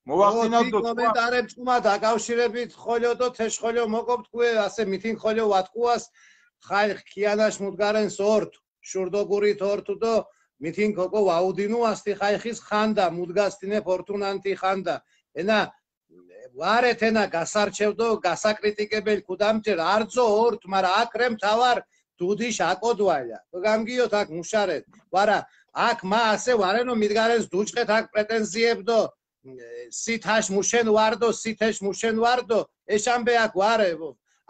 მოვახდინავ ო, თი დო. კომენტარებს ჭუმა დაკავშირებით ხოლო დო თეშ ხოლო მოკობ თქვე, ასე მითინ ხოლო ვატკუას, ხალხ ქიანაშ მუდგარენს ორთ, შურდოგურით ორთუ დო, მითინ ქოკო ვაუდინუას თი ხალხის ხანდა, მუდგასდინებ ორთუნან თი ხანდა. ენა, ვარეთ ენა გასარჩევ დო გასაკრიტიკებელ ქუდამჭერ, არძო ორთ, მარა აქ რე მთავარ დუდიშ აკოდვალა. გამგიოთ აქ მუშარეთ. ვარა, აქ მა ასე ვარენო მიდგარენს დუჭყეთ აქ პრეტენზიებ დო, სითაშ მუშენ ვარ დო, სითეშ მუშენ ვარ დო, ეშამბე აქ ვარე.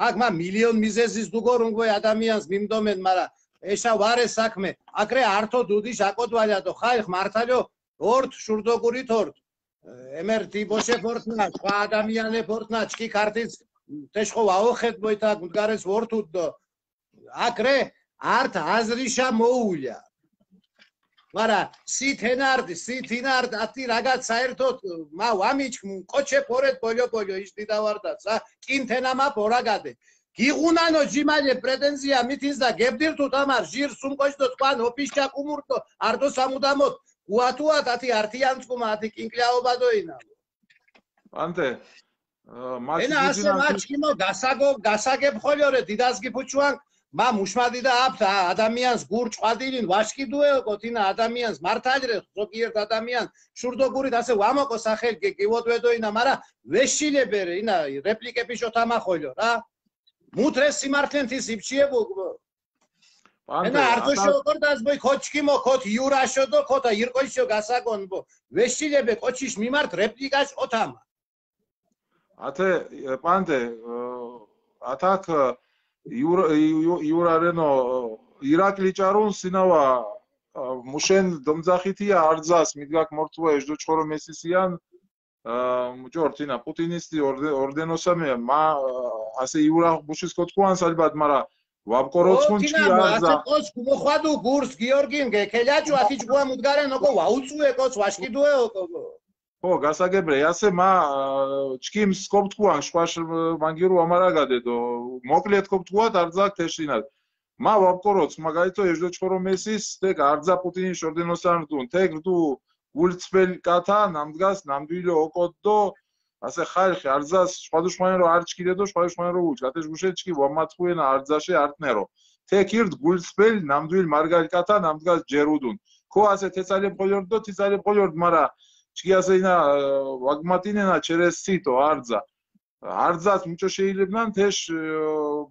აქ მა მილიონ მიზეზის დუგორუნ გვე ადამიანს მიმდომენ, მარა ეშა ვარე საქმე. აქ რე ართო დუდიშ აკოდვალა დო, ხალხ მართალო ორთ, შურდოგურით ორთ. ემერ თი ბოშე ფორტნა, სხვა ადამიანე ფორტნა, ჩქი ქართის, თეშ ხო ვაოხეთ მოითა, გუდგარეს ვორთუდ დო. აკრე, ართი აზრიშა მოულა. მარა სი თენარდი, სი თინარდი, ათი რაგად საერთოდ მა ვამიჩქ, მუ კოჩე პორეთ ბოლო ბოლო იშ დიდა ვარდა სა კინ თენა მა პორაგადე. გიღუნანო ჯიმალე პრეტენზია მითინს და გებდილ თუთ ამარ ჟირ სუმკოჩ დო თქვან ოფისჩა კუმურტო, არტო სამუდამოდ გუათუათ ათი ართიანც კუმა ათი კინკლაობა დოინა. ანტე, ენა ასე მაჩქიმო გასაგო გასაგებ ხოლიორე დიდას გიფუჩუან. მა მუშმადიდა აფ ადამიანს გურ ჭვადილინ ვაშკიდუეო კოთინა ადამიანს მართალ რე ზოგიერთ ადამიანს შურდოგურით ასე ვამოკო სახელ გე გივოდვედოინა, მარა ვეშილებერე ინა რეპლიკები შოთამა ხოლიო რა. მუთრე სიმართლენთის იბჩიებო. ენა არტო შოქორ დას ბოი ქოჩქიმო ქოთ იურაშო დო ქოთა ირკოშიო გასაგონ ბო. ვეშილებე კოჩიშ მიმართ რეპლიკაშ ოთამა. ათე პანდე, ათაქ იურა რენო ირაკლი ჭარუნ სინავა. მუშენ დომძახითია არძას მიდგაქ მორთუა ეშდო ჩხორო მესისიან. მუჭორ თინა პუტინისტი ორდენოსამე მა ასე იურა ბუშის კოთქუანს ალბათ, მარა ვაბკოროცხუნ ჩკი არზა. ოსკუ მოხვადუ გურს გიორგიმ გე ქელაჭუ ათი ჭგუა მუდგარენ ოკო ვაუწუე კოც ვაშკიდუე ოკო. ხო გასაგებრე ასე მა ჩკიმ სკოპთქუან შვაშ მანგირო ამარაგადე დო მოკლედ კოპთქუა დარზაკ თეშინად. მა ვაბკოროც მაგალითო ეშდო ჩხორო მესის, თეკ არძა პუტინის ორდენოსან რდუნ, თეკ რდუ გულცბელ კათა ნამდგას ნამდვილო ოკოდდო. ასე ხალხი არძას შვადუშხმაენ რო არ ჩქიდედო შვადუშხმაენ რო უჩქ ათეშ გუშე ჩქი ვამათხუენა არძაშე არტნერო. თეკ ირდ გულცბელ ნამდვილ მარგალ კათა ნამდგას ჯერუდუნ. ქო ასე თეცალებ ხოლიორდ დო თიცალებ ხოლიორდ, მარა ჩქი ასე ინა ვაგმატინენა ჩერეს სიტო არძა. არძას მუჭო შეილებნან თეშ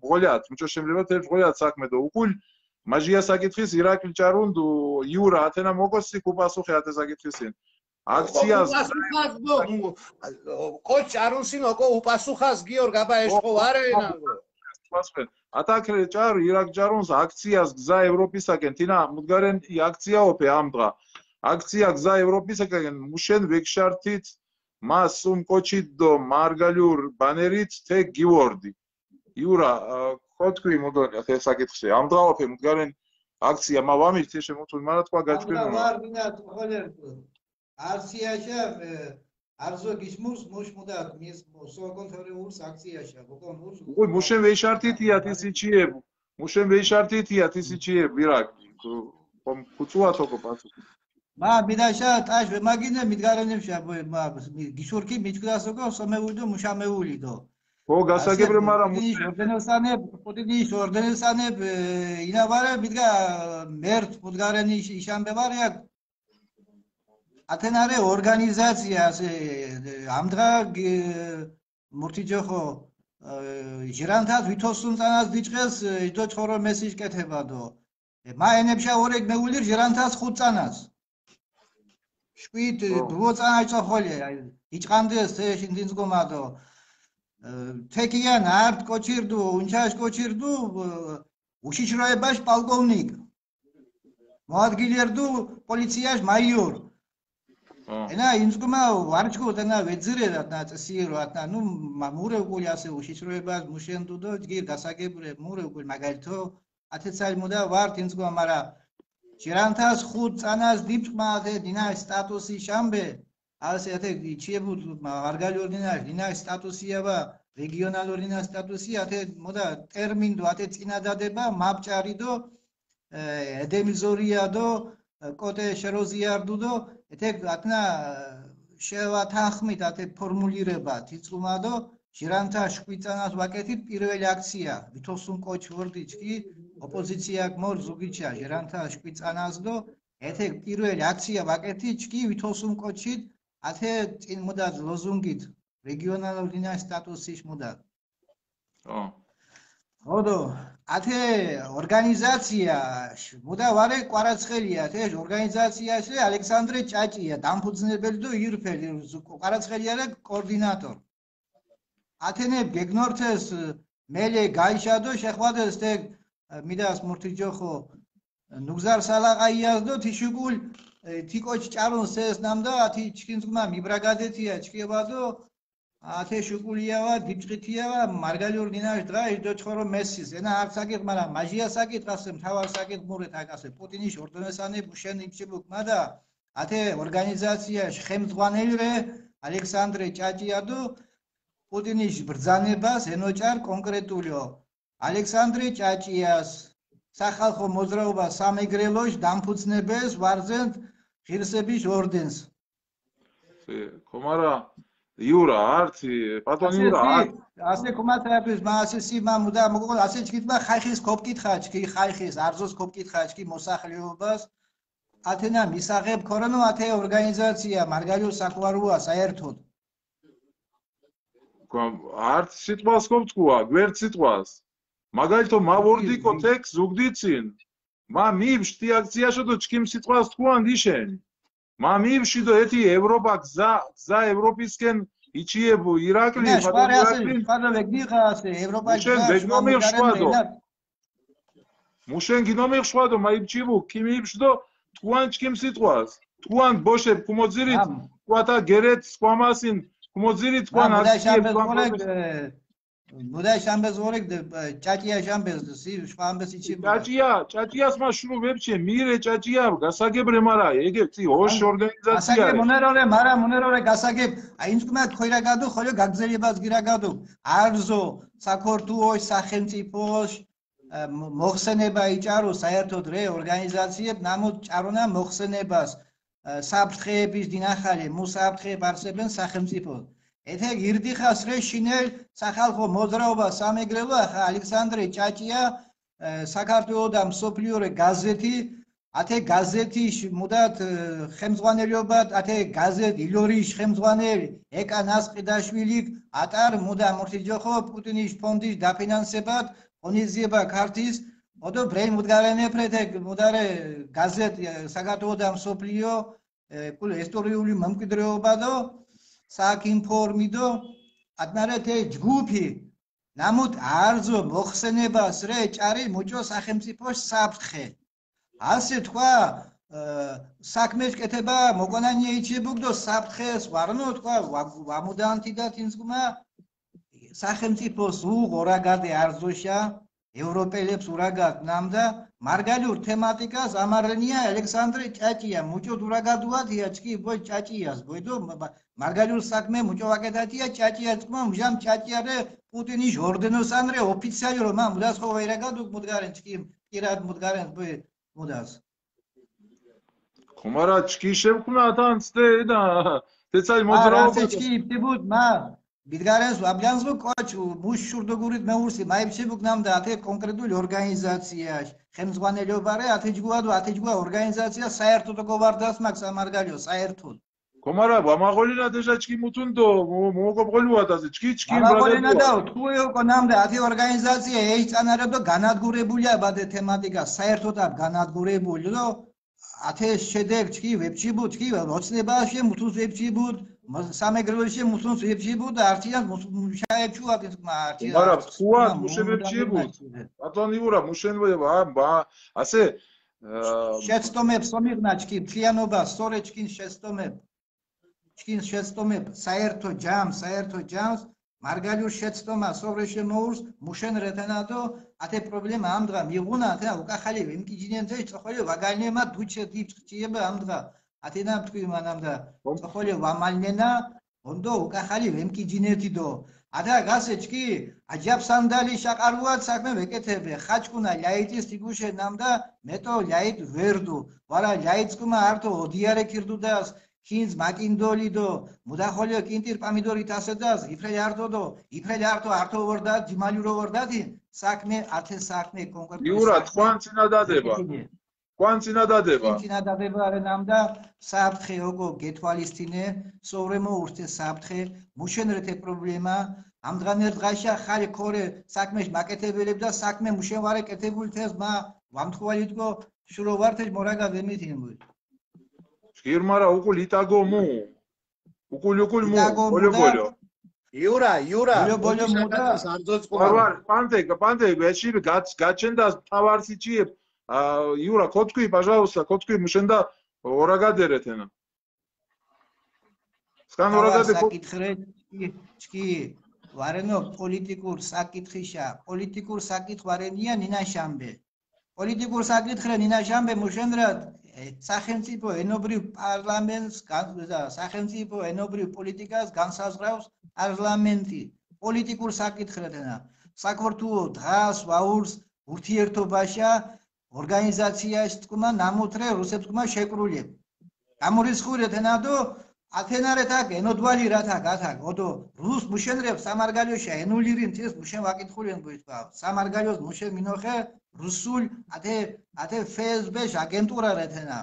ბღოლიათ, მუჭო შემლება თეშ ბღოლიათ საქმე დო უკულ. მაჟია საკითხის ირაკლი ჭარუნ დუ იურა ათენა მოგოსი ქუპასუხე ათე საკითხისინ. აქციას კოჩ ჭარუნსინ ოკო უპასუხას გიორგ აბა ეშ ხო ვარენა. ათაქრე ჭარ ირაკ ჭარუნს აქციას გზა ევროპისაკენ თინა მუდგარენ ი აქციაოფე ამ დღა. აქცია გზა ევროპისაკენ მუშენ ვეგშართით. მა სუმ კოჩით დო მარგალიურ ბანერით თე გიორდი. იურა, ხო თქვი მუდონია თე საკითხში ამ დღაოფე მუდგარენ აქცია მა ვამირ თე შემოთულ მარა თქვა გაჩვენო. ვარ მინა ხოლე არსიაშა არზო გისმურს მუშ მუდა მის სოკონ თორე ურს აქციაშა გოკონ ურს უი მუშენ ვეშართით იათის იჩიებ. მუშენ ვეშართით იათის იჩიებ ვირაკ. ხომ ქუცუათ ოკო პასუხი. მა მიდაშა ტაშ ვემაგინე მიდგარენებშა. მა გიშურქი მიჩქდას ოკო სამეულიდო მუშამეულიდო. ხო გასაგებრე მარა მუშ ორდენოსანებ პუტინის ორდენოსანებ ინავარე მიდგა მერთ მუდგარენი იშამბე ვარ ია. ათენარე ორგანიზაცია ასე ამ დღა მურთიჯოხო ჟირანთას ვითოსუნ წანას დიჭყეს. იდო ჩხორო მესიჯ კეთებადო. მა ენებშა ორეგ მეულირ ჟირანთას ხუთ წანას. შვიდ ბლო წანა იწოხოლე. იჭყანდეს თე შინძინძგომადო. თეკიან არტ კოჩირდუ, უნჩაშ კოჩირდუ. უშიშროებაშ პოლკოვნიკ. მოადგილერდუ პოლიციაში მაიორ. ენა ინსკუმა ვარჩქო ენა ვეძირე რატნა წესიერო ატნა ნუ მურე უკული ასე უშიშროებას მუშენდუდო ჯგირ გასაგებურე მურე უკული მაგალითო. ათეცალი მუდა ვართ ინსკუმა მარა ჟირანთას ხუთ წანას დიპყმა ათე დინა სტატუსი შამბე. ასე ათე ჩიებუდ მარგალიორ დინა დინა სტატუსია ვა რეგიონალურ დინა სტატუსი ათე მუდა ტერმინდო ათე წინადადება მაპჭარიდო ედემიზორიადო კოტე შეროზიარდუდო. ეთეკ ათნა შევათანხმით ათე ფორმულირება თიწუმადო ჟირანთა შვიდწანას ვაკეთით პირველი აქცია ვითოსუნ კოჩ ვორდიჩ კი ოპოზიციაკ მორ ზუგიჩა ჟირანთა შვიდწანასდო. ეთეკ პირველი აქცია ვაკეთით ჩკი ვითოსუნ კოჩით ათე წინ მოდად ლოზუნგით რეგიონალურ დინას სტატუსის მოდად. ო ოდო ათე ორგანიზაცია მუდა ვარე კვარაცხელია თე ორგანიზაციაში ალექსანდრე ჭაჭია დამფუძნებელი და ირფელი კვარაცხელია და კოორდინატორ. ათენე გეგნორთეს მელე გაიშადო შეხვადეს თე მიდას მურთიჯოხო ნუგზარ სალაყაიას და თიშუკულ თიკოჩ ჭარუნ სეს ნამდა ათი ჩქინძგმა მიბრაგადეთია ჩქიებადო. ათე შუკულიავა, დიბჭყითიავა, მარგალიურ დინაშ დღა ირდოჩხორო მესის. ენა არც საკითხ, მარა მაჟია საკითხ, ასე მთავარ საკითხ მურეთ აკასე. პუტინის ორდენესანე ბუშენ იბჩიბუკ მადა, ათე ორგანიზაცია ხელმძღვანელი რე, ალექსანდრე ჭაჭიადუ, პუტინის ბრძანებას ენოჭარ კონკრეტულიო. ალექსანდრე ჭაჭიას, სახალხო მოძრაობა სამეგრელოშ დამფუძნებელს ვარძენთ ღირსების ორდენს. ე, ქომარა, იურა, ართი, პატონ იურა, ართი. ასე ქომათაების, მა ასე სი, მა მუდა, მოგო, ასე ჩქით, მა ხაიხის ქოპკითხა, ჩქი ხაიხის, არზოს ქოპკითხა, ჩქი მოსახლეობას. ათენა მისაღებ ქორონო, ათე ორგანიზაცია, მარგალიო საკვაროა, საერთოდ. ქომ, არც სიტყვას ქობთქუა, გვერდ სიტყვას. მაგალითო, მა ვორდიკო თექ ზუგდიცინ. მა მიბშ თი აქცია შოდო ჩქიმ სიტყვას თქუან დიშენ. მა მიბში დო ეთი ევროპა გზა, გზა ევროპისკენ იჩიებუ ირაკლი, ნა, შპარი ასე, შპარი ვეგნიხა ასე, ევროპა მუშენ გზა, ვეგნომი შპარი შპადო. მუშენ გინომი ხვადო, მა იბჩიბუ, ქიმ იბშ დო, თქუან ჩქიმ სიტყვას. თქუან ბოშე, ქუმოძირით, ამ. თქუათა გერეთ, სკვამასინ, ქუმოძირით, თქუან ამ, მუდა აშკიე, შამბეს თქუან გორეკ, ბოშე. ე, მუდა შამბეს გორეკ, დე, ე, ჭაჭია შამბეს, სი, შვამბეს იჩიბუ. ჭაჭია, ჭაჭიას მა შურო ვებჩე, მირე ჭაჭია, გასაგებრე მარა, ეგე, წი, ოშ ამ, ორგანიზაცია გასაგებ, ე. მუნერორე, მარა, მუნერორე, გასაგებ, აი, ინსკუმა ქოირაგადუ, ხოლო გაგზელებაც გირაგადუ, არზო, საქართველოს სახელმწიფოს, ე, მო-, მოხსენება იჭარო საერთოდ რე ორგანიზაციებ, ნამუ ჭარონა მოხსენებას, ე, საფრთხეების დინახალე, მუ საფრთხეებ არსებენ სახელმწიფო. ეთე ირდიხას რე შინელ სახალხო მოძრაობა სამეგრელო ახა ალექსანდრე ჭაჭია, ე, საქართველო და მსოფლიო რე გაზეთი, ათე გაზეთის მუდათ, ე, ხელმძღვანელობად, ათე გაზეთ ილორის ხელმძღვანელი ეკა ნასყიდაშვილიკ ატარ მუდა მურთიჯოხო პუტინის ფონდის დაფინანსებად, ღონისძიება ქართის, ოდო ბრენ მუდგარენეფრეთე მუდარე გაზეთ, ე, საქართველო და მსოფლიო, ე, კულ ისტორიული მემკვიდრეობა დო, საკ ინფორმი დო, ატნარეთე ჯგუფი, ნამუთ არზო მოხსენებას რე ჭარი მუჭო სახელმწიფოს საფრთხე. ასე თქვა, ე, საქმეს კეთება მოკონანიე იჩიბუგ დო საფრთხეს ვარნო თქვა, ვა-, ვამუდანთი და თინსკუმა სახელმწიფოს უღ ორაგადე არზოშა, ევროპელებს ურაგად ნამდა, მარგალიურ თემატიკას ამარენია ალექსანდრე ჭაჭია, მუჭო ურაგადუათ იაჩკი ბოი ჭაჭიას, ბოიდო, მა-, მა-, მარგალიურ საქმე მუჭო ვაკეთათია ჭაჭია, თქმა, მჟამ ჭაჭია რე პუტინის ორდენოსან რე ოფიციალი რომ ამ მუდას ხო ვაირაგად უკ მუდგარენ, ჩკი პირად მუდგარენ, ბოი მუდას. ქომარა ჩკი შევქნა თან ცდე და თეცალ მა, მოძრაობა რასე ჩკი იბდიბუდ, მა, ბიდგარენს ვაბლანს გო კოჩ, მუშ შურდოგურით მეურსი, მა იბჩიბუგ ნამდა ათე კონკრეტული ორგანიზაცია, ხელმძღვანელობა რე, ათე ჯგუა დო, ათე ჯგუა ორგანიზაცია საერთოდ გოვარდას მაგ სამარგალიო, საერთოდ. ქომარა, ვამაღოლინა დეჟა ჩკი მუთუნ დო, მო-, მოგობღოლუა დაზე, ჩკი, ჩკი, ვამაღოლინა ბრაგადუა. და, თქუიო კო ნამდა, ათე ორგანიზაცია, ეი წანარა დო, განადგურებულია ბადე თემატიკა, საერთოდ აბ განადგურებული დო, ათე შედეგ ჩკი ვებჩიბუდ, ჩკი ოცნებაში მუთუნს ვებჩიბუდ, მა-, სამეგრელოში მუთუნს ვებჩიბუდ, ართიან მუშ-, მუშაებ ჩუათ, მა, ართიან მარა, თქუა, მუ-, მუშე მუ-, ვებჩიბუდ. მუ-, პატონი ურა, მუშენ ვე, ვა, ვა, ასე, ე, შეცდომებ სომიღნა ჩკი, მთლიანობა, სწორედ ჩკინ შეცდომებ, ჩკინ შეცდომებ, საერთო ჯამს, საერთო ჯამს, მარგალიურ შეცდომა, სწორედ შემოურს, მუშენ რეთენადო, ათე პრობლემა ამ დღა მიღუნა, ათე უკახალი ვემკიჯინენთე, წოხოლე ვაგალნემა, დუჩე დიბჭ ხჭიება ამ დღა, ათენა თქვი მანამ და, ომ. წოხოლე ვამალნენა, ონდო უკახალი ვემკიჯინეთი დო. ადა გასე ჩკი, აჯაბ სანდალი შაყარუათ საქმე ვეკეთებე, ხაჩკუნა ლიაიტის თიგუშე ნამდა, მეტო ლიაიტ ვერდუ, ვარა ლიაიტსკუმა ართო ოდიარე ქირდუდას, ქინძ მაკინდოლი დო, მუდახოლიო კინტირ პამიდორი თასედას, იფრელ ართო დო, იფრელ ართო, ართო ვორდა, ჯიმალიურო ვორდათი, საქმე, ათე საქმე კონკრეტული იურა, საქმე. თქვან წინადადება. თქვენ წინადადება. წინადადება რე ნამდა, საფრთხე ოკო გეთვალისწინე, სოვრემო ურთე საფრთხე, მუშენ რეთე პრობლემა, ამდღანერ დღაშა ხალი ქორე საქმეშ მაკეთებელებ და საქმე მუშენ ვარე კეთებული თეს მა ვამთხოვალიტკო შურო ვართეშ მორაგა ვემითინებულ. ჭირმარა უკულ იტაგო მუ. უკულ უკულ მუ, იტაგო მუ ბოლო და ბოლო. იურა, იურა, ბოლო ბოლო მუშა მუდა. გატას, არ ძოძ ვარ, ყურა. ვარ, პანტე, პანტე, ეში გაჩ-, გაჩენდა თავარსი ჩიებ. ა, იურა, ხო თქვი, პაჟაუსტა, ხო თქვი, მუშენდა ორაგადერეთ ენა. სკან თავარ ორაგადე, ხო საკითხრე, ჩქი, ჩქი, ვარენო პოლიტიკურ საკითხიშა, პოლიტიკურ საკითხ ვარენია ნინა შამბე. პოლიტიკურ საკითხ რე ნინა შამბე მუშენრად, ე, სახელმწიფო ენობრივ პარლამენტს გან-, და სახელმწიფო ენობრივ პოლიტიკას განსაზღვრავს პარლამენტი. პოლიტიკურ საკითხ რე თენა. საქართველო დღას ვაურს ურთიერთობაშა ორგანიზაციაში თქმა ნამუთრე რუსებს თქმა შეკრულებ. გამორიცხული თენადო, ათენარეთ აქ, ენოდვალი რათ აქ, ათ აქ, ოდო, რუს მუშენრებ სამარგალოშა, ენულირინ თეს მუშენ ვაკითხულენ გույთვა. სამარგალოს მუშენ მინოხე, რუსულ, ათე, ათე F S B-ში აგენტურა რეთენა.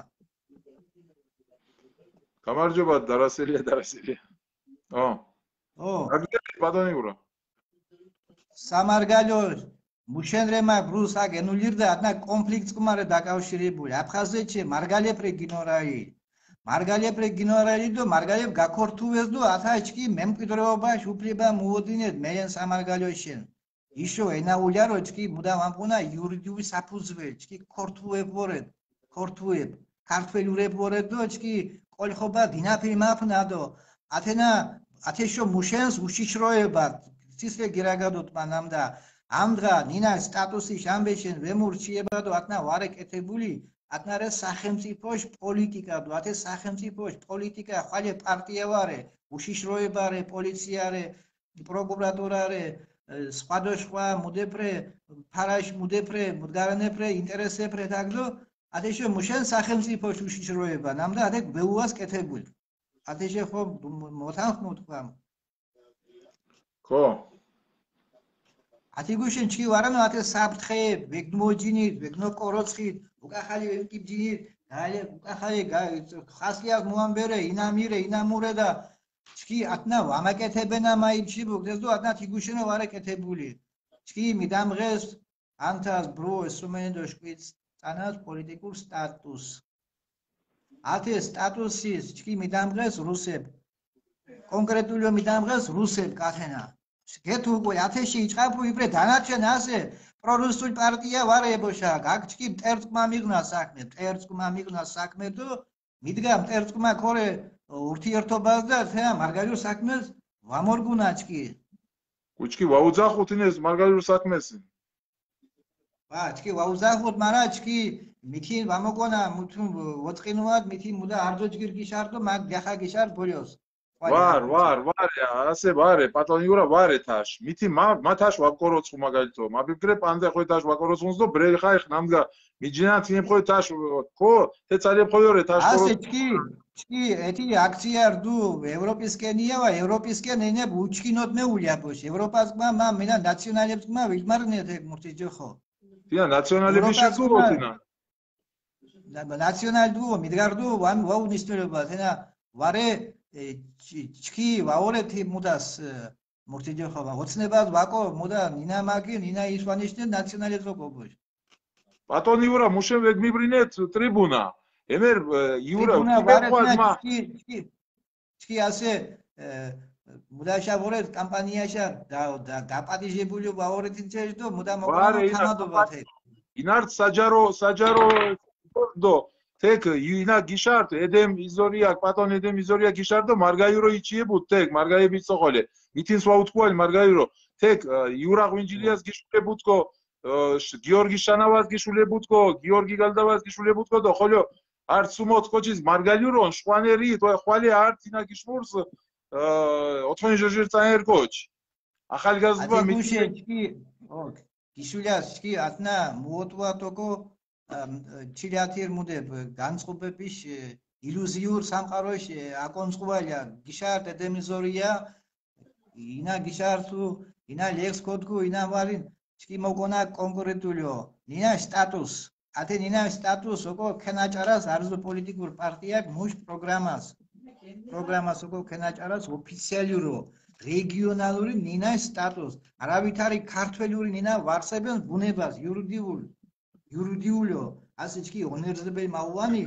გამარჯობა, დარასელია, დარასელია. ო. ო. აგდე, ბატონი ურო. სამარგალო, მუშენრე მაგ რუს აქ ენულირდა, ათნა კონფლიქტს კუმარე დაკავშირებული. აფხაზეთში მარგალეფრე გინორალი. მარგალეფრე გინორალი დო, მარგალეფ გაქორთუეს დო, ათა ჩქი მემკვიდრეობა, უფლება მუოდინეთ, მერენ სამარგალოშენ. იშო, ენა ულია რო ჩქი, მუდა ვამპუნა, იურიდიული საფუძველი, ჩქი ქორთუებ ვორეთ, ქორთუებ, ქართველურებ ვორეთ დო, ჩქი კოლხობა დინაფი მაფნა დო, ათენა, ათეშო მუშენს უშიშროება, სისრე გირაგადოთ მანამ და, ამ დღა, ნინა სტატუსი შამბეშენ ვემურჩიება დო, ათნა ვარე კეთებული, ათნა რე სახელმწიფოშ პოლიტიკა დო, ათე სახელმწიფოშ პოლიტიკა, ხვალე პარტია ვარე, უშიშროება რე, პოლიცია რე, პროკურატურა რე, ე, სხვადასხვა მუდეფრე, ფარაშ მუდეფრე, მუდგარანეფრე, ინტერესეფრე თაგდო, ათეშო მუშენ სახელმწიფოშ უშიშროება, ნამდა ათე ვეუას კეთებული. ათეშე ხო მოთანხმ მოთქვამ. ხო. ათი გუშინ ჩქი ვარანო, ათე საფრთხე, ვეგნო ჯინით, ვეგნო კოროცხით, უკახალი ვემკიბ ჯინით, გალე, უკახალი გა-, ხასიას მუამბერე, ინამირე, ინამურე და ჩქი ათნა ვამაკეთებენა მაიჩი ბუგდეს დო, ათნა თი გუშინო ვარე კეთებული. ჩქი მიდამღეს ანთას ბრო ესუმენდო შკვიც წანას პოლიტიკურ სტატუს. ათე სტატუსის ჩქი მიდამღეს რუსებ. კონკრეტულიო მიდამღეს რუსებ კათენა. გეთუ უკვე ათეში იჭყაპუ იპრე დანარჩენ ასე პრორუსული პარტია ვარე ებოშა. გაგ ჩქი მტერწკმა მიღნა საქმე, მტერწკმა მიღნა საქმე დო მიდგა მტერწკმა ქორე ურთიერთობას და თეა მარგალიო საქმეს ვამორგუნა ჩქი. უჩქი ვაუძახ უთინეს მარგალიო საქმეს. ვა, ჩქი ვაუზახოთ, მარა ჩქი მითინ ვამოკონა, მუთუნ ვოწყინუათ, მითინ მუდა არძო ჯგირ გიშარდო, მაგ გახა გიშარ ბოლიოს. ვარ, ვარ, ვარ, ია, ასე ვარე, პატონი ურა ვარე თაშ. მითი მა, მა თაშ ვაკოროცხუ მაგალითო. მა ბიბგრე პანდე ܚოი თაშ ვაკოროცხუნს დო ბრელი ხაი ხ ნამგა მიჯინა თინი ܚოი თაშ, ხო, თე ცალი ܚოიორე თაშ ასე კოროცხ- ჩქი, ჩქი, ეთი აქცია რდუ ევროპისკენია ვა, ევროპისკენ ენებ უჩქინოთ მეულია ბოშ. ევროპას მა, მა, მინა ნაციონალებს მა ვილმარნიეთ ეგ მურთი ჯოხო. დინა, ნაციონალები ევროპას შეძულო მა- დინა. ნა-, ნაციონალ დუო, მიდგარ დუო, ვან, ვაუ ნიშნულობა, თენა ვარე, ე, ჩ-, ჩქი, ვაორე თი მუდას, ე, მურთი ჯოხო, ვა, ოცნებას ვაკო, მუდა, ნინა მაგი, ნინა ის ვანიშნე, ნაციონალებს ოკო ბოშ. ბატონი ურა, მუშენ ვეგ მიბრინეთ ტრიბუნა. ემერ, ე, იურა, ტრიბუნა ვარეთ ნა, მა- ჩქი, ჩქი, ჩქი ასე, ე, მუდაშა ვორეთ კამპანიაშა და, და, დაპატიჟებული ვაორეთ ინჩეშ დო, მუდა მოკონა ვარე, ინა, თანადობა თე. ინარც საჯარო, საჯარო დო, თეკ, ინა გიშართ, ედემ იზორია, პატონ ედემ იზორია გიშართ დო, მარგაიურო იჩიებუთ, თეკ, მარგაიები წოყოლე. მითინს ვაუთქუალი, მარგაიურო, თეკ, ე, იურა ღვინჯილიას გიშულებუთკო, ე, შ-, გიორგი შანავას გიშულებუთკო, გიორგი გალდავას გიშულებუთკო, დო, ხოლო, არც უმოთკოჩის მარგალიურონ, შვანერი, თო, ხვალი არც ინა გიშურს, ე, ოთხონი ჟოჟირ წაერკოჩ. ახალგაზრდა ათი მითი- გუშე ჩქი, ო, გიშულიას ჩქი, ათნა, მუოტუა თოკო, ამ, ჩილათირ მუდებ, განწყობების, ე, ილუზიურ სამყაროში, ე, აკონწყუალია, გიშარ დედემიზორია, ინა გიშარ თუ, ინა ლექს ქოთქუ, ინა ვარინ, ჩქი მოკონა კონკრეტულიო, ნინა სტატუს, ათე ნინა სტატუს, ოკო ქენაჭარას არზო პოლიტიკურ პარტიაკ მუშ პროგრამას. პროგრამას ოკო ქენაჭარას ოფიციალიურო, რეგიონალური ნინა სტატუს. არავითარი ქართველური ნინა ვარსებენ ბუნებას, იურიდიულ, იურიდიულო, ასე ჩქი ონერზებე მაუვანი,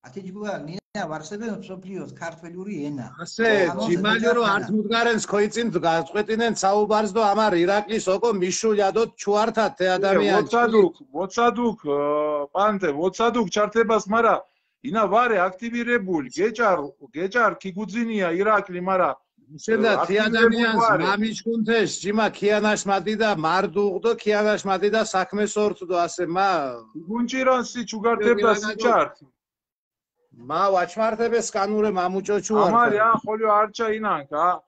ათი ჯგუა ნინა ვარსებენ სოფლიოს ქართველური ენა. ასე, ამას ჯიმალიო რომ ეხუჯახანა. არც მუდგარენს ქოიწინ გაწყვეტინენ საუბარს დო ამარ ირაკლის ოკო მიშულადო ჩუართა თე ადამიანი. ვოცადუკ, ვოცადუკ, ე, პანტე, ვოცადუკ ჩართებას, მარა ინა ვარე აქტივირებული, გეჭარ, გეჭარ ქიგუძინია ირაკლი, მარა შენდა, ათი თი ადამიანს მამიჩქუნთეს, ჯიმა ქიანაშ მადიდა, მარდუღ დო ქიანაშ მადიდა საქმეს ორთუ დო, ასე მა გუნჭირანსი ჩუგარტებდა სიჩართ. მა ვაჩმართებე სკანურე, მა მუჭოჩუ. ამარი, ა, ხოლო არჩა ინანკ, ა,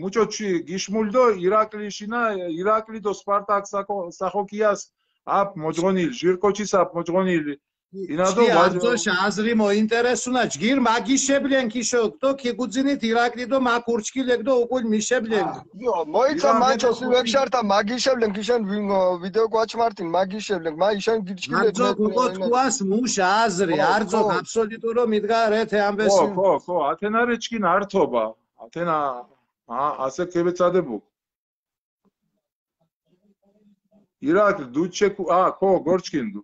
მუჭოჩი გიშმულდო ირაკლიშინა, ირაკლი დო სპარტაკ სახო-, სახოკიას აპ მოჯღონილ, ჟირკოჩის აპ მოჯღონილ. ინადო ჩი ვაჯ- არძოშ აზრი მოინტერესუნა, ჯგირ მაგიშებლენ ქიშოკ დო ქიგუძინით ირაკლი დო მა ქურჩქილეკ დო უკულ მიშებლენ. იო, მოიცა ირაკლი მანჩო დო სი ქურჩქილ- ვექშართა მაგიშებლენ ქიშენ ვინ, ო, ვიდეო გვაჩმართინ მაგიშებლენ, მა იშენ გიჩქილეკ. არძო გუკო თქუას მუშ აზრი, ო, არძო ო. აბსოლუტურო მიდგა რეთე ამბესი. ხო, ხო, ხო, ათენარე ჩკინ ართობა. ათენა, ა, ასე ქებეცადებუ. ირაკლ, დუჩე ქუ, ა, ხო, გორჩკინდუ.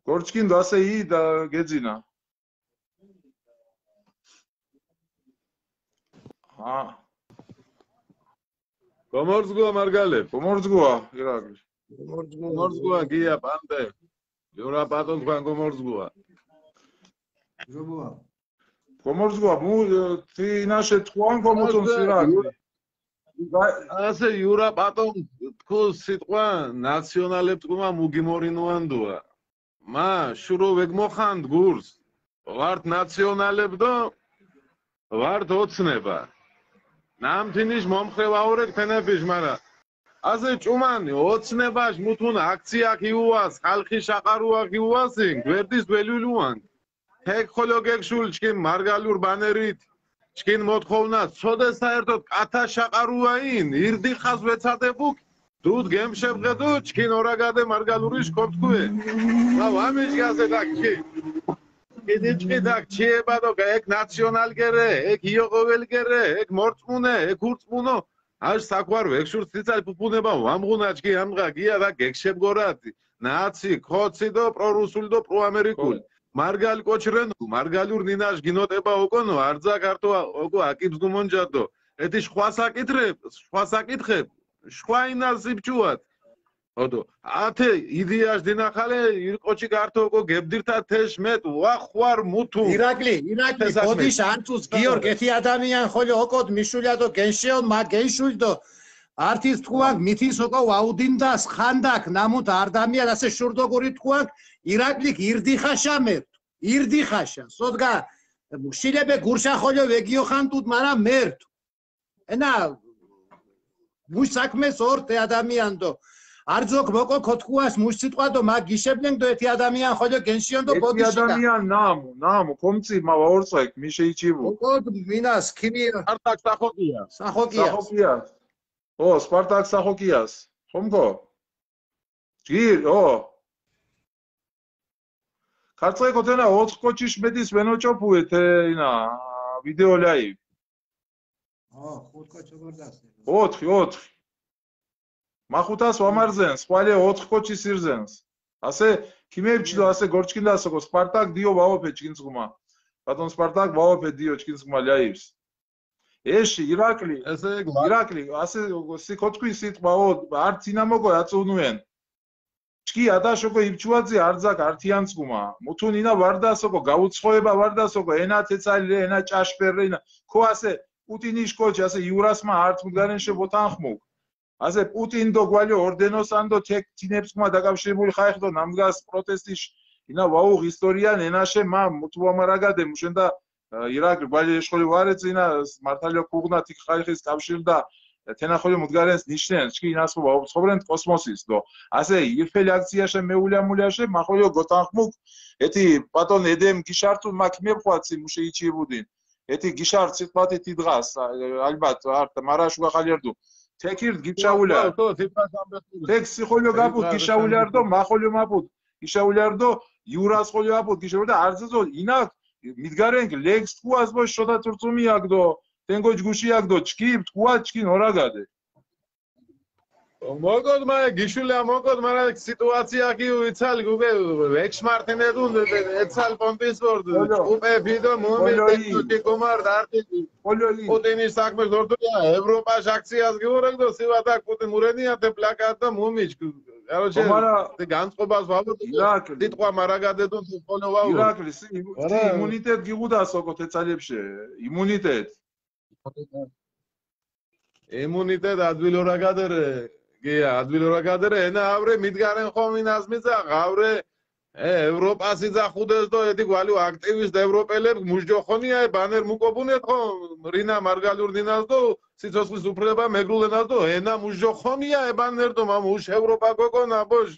გორჩკინდუ, ასე ი და გეძინა. ა. გომორძგუა მარგალე. გომორძგუა, ირაკლ. გომორძგუა, გომორძგუა, გია, პანდე. იურა პატონ თქვენ გომორძგუა. გომორძგუა. გომორძგუა, მუ, ე, თი ინაშე თქვან გომოწონს, გომორძგუა, ირაკლ. იურა- ܓ- ასე იურა პატონ თქუს სიტყვა ნაციონალებ თქუმა მუგიმორინუანდუა. მა შურო ვეგმოხანდ გურს. ვართ ნაციონალებ დო ვართ ოცნება. ნამთინიშ მომხრე ვაურეკ თენეფიშ, მარა ასე ჭუმანი, ოცნებაშ მუთუნა აქცია ქიუას, ხალხი შაყარუა ქიუასინ, გვერდის ველულუან. თეკ ხოლო გეგშულ ჩქინ მარგალურ ბანერით, ჩქინ მოთხოვნა, ცოდე საერთოდ კათა შაყარუაინ, ირდი ხაზ ვეცადებუკ, დუდ გემშებყედუ, ჩქინ ორაგადე მარგალურიშ ქორთქუე. მა ვამიჯგაზე დაქ ჩი. კიდი ჭკი დაქ ჩიებადო, ეკ ნაციონალ გერე, ეკ იოყოվել გერე, ეკ მორწმუნე, ეკ ურწმუნო. აშ საქვარ ვეგშურ სიცალ ფუფუნება ვამღუნა ჩქი ამღა გია და გეგშებგორადი. ნაცი, ქოცი დო პრორუსული დო პროამერიკული. ხო. მარგალ კოჩ რენო, მარგალურ ნინაშ გინოტება ოკონო, არძა ქართო ოკო აკიბს გუმონჯადო. ეტი შხვა საკითხებ, შხვა საკითხებ, შხვა ინას იბჩუათ. ოდო, ათე იდეაშ დინახალე, ირ კოჩი ქართო ოკო გებდირთა თეშ მეტ, ვა ხვარ მუთუ. ირაკლი, ირაკლი, თესაკ მეთ. ბოდიშ არწუს გიორგ, ეთი ადამიან ხოლო ოკოდ მიშულადო გენშეო, მა გენშულდო. ართის თქუან მითის ოკო ვაუდინდას ხანდაკ ნამუთ არ დამიად ასე შურდო გური თქუან ირაკლიკ ირდი ხაშა მერტ. ირდი ხაშა. სოდგა შილებე გურშა ხოლო ვეგიოხან ტუტ მარა მერტ. ენა მუშ საქმეს ორ თე ადამიანდო. არძოკ მოკო ქოთქუას მუშ სიტყვადო მა გიშებლენგდო ეთი ადამიან ხოლო გენშიონდო ეთი ბოდიში და. ადამიან ნამუ, ნამუ, კომცი მა ვაორწაიქ, მიშე იჩიბუ. მოკო მინას ქიმია. არტაკ სახოკია. სახოკია. სახოკია. ო, სპარტაკ სახოკიას. ხომ ხო? ჯგირ, ო. ქარწყე ქოთენა ოთხ კოჩიშ მედის ვენოჭოფუე თე ინა ვიდეო ლაივ. ო, ხუთ კოჩი გორდასე. ოთხი, ოთხი. მა ხუთას ვამარზენს, ხვალე ოთხ კოჩი სირზენს. ასე ქიმებჩი დო, ასე გორჩკინდა, ასე გო სპარტაკ დიო ვაოფე ჩკინც ხუმა. ბატონ სპარტაკ ვაოფე დიო ჩკინც ხუმა ლაივს. ეში, ირაკლი, ესე გვა- ირაკლი, ასე სი ქოთქვი სიტყვა, ო, არ ცინა მოგო აწუნუენ. ჩკი ადაშოკო იბჩუაძი არძაკ ართიანცკუმა. მუთუნ ინა ვარდასოკო, გაუცხოება ვარდასოკო, ენა თეცალი რე, ენა ჭაშპერ რე, ინა. ქო ასე, პუტინიშ კოჩ, ასე იურასმა ართმუდგარენშე ვოთანხმუგ. ასე პუტინ დო გვალი ორდენოსან დო თეკ თინებსკუმა დაკავშირებული ხაიხ დო ნამდგას პროტესტიშ, ინა ვაუღ ისტორიან ენაშე მა მუთუ ვამარაგადე მუშენდა ირაკლი გვალი ეშხოლი ვარეც ინა მართალია ქუღნა თიქ ხაიხის კავშირ და თენა ხოლო მუდგარენს ნიშნენს, ჩკი ინას ხო ვაუცხოვრენ კოსმოსის დო. ასე ირფელი აქცია შე მეულა მულა შე მა ხოლო გოთანხმუკ ეთი პატონ ედემ გიშართუ მა ქიმებხვაცი მუშე იჩიებუდინ. ეთი გიშართ სიტყვათი თი დღას, ა, ალბათ, არ, მარა შუა ხალერდუ. თექირდ გიჩაულა. ხო, ხო, სიტყვას ამბეთულა. თექ სი ხოლო გაპუთ, გიჩაულა, გიშაულა რდო, მა ხოლო მაპუთ. გიშაულა რდო, იურას ხოლო აპუთ, გიშაულა და არძეზო, ინაკ, მიდგარენკ, ლეგს თქუას ბო შოთა თურცუმი აკდო, თენგო ჯგუში აკდო, ჩკი, თქუა, ჩკი ნორაგადე. მოკოდ, მა გიშულა, მოკოდ, მარა სიტუაცია კი ვიცალ, გუგე ვექშ მარტინე დუნ, ეცალ პომპის ვორდ, ხოლო. უპე ფიდო, მუმი, ხოლო ი. ტექნიკი კომარ, დარტი. ხოლო ი. პუტინის საქმეს ვორდია, ევროპაში აქციას გიორეკ დო, სივა და პუტინ მურენია, თე პლაკატ და მუმიჩ. короче, ომარა, ზე განწყობას ვავორდო, ირაკლი. სიტყვა მარაგადედო, სიტყვა ვავორდო. ირაკლი, სი, იმუ-, არა. სი იმუნიტეტ გიღუდა სოკო თეცალებში. იმუნიტეტ. იმუნიტეტ ადვილო რა გადერე, გია, ადვილო რა გადერე, ენა ავრე მიდგარენ ხომ ინას მიძახ, ავრე, ე, ევროპას იძახუდეს დო, ეთი გვალი აქტივისტ ევროპელებ, მუჟოხონია, ე, ბანერ მუკობუნეთ ხო, რინა მარგალურ დინას დო, სიცოცხლის უფლება მეგრულენას დო, ენა მუჟოხონია, ე, ბანერ დო, მა მუშ ევროპა გოგონა, ბოშ,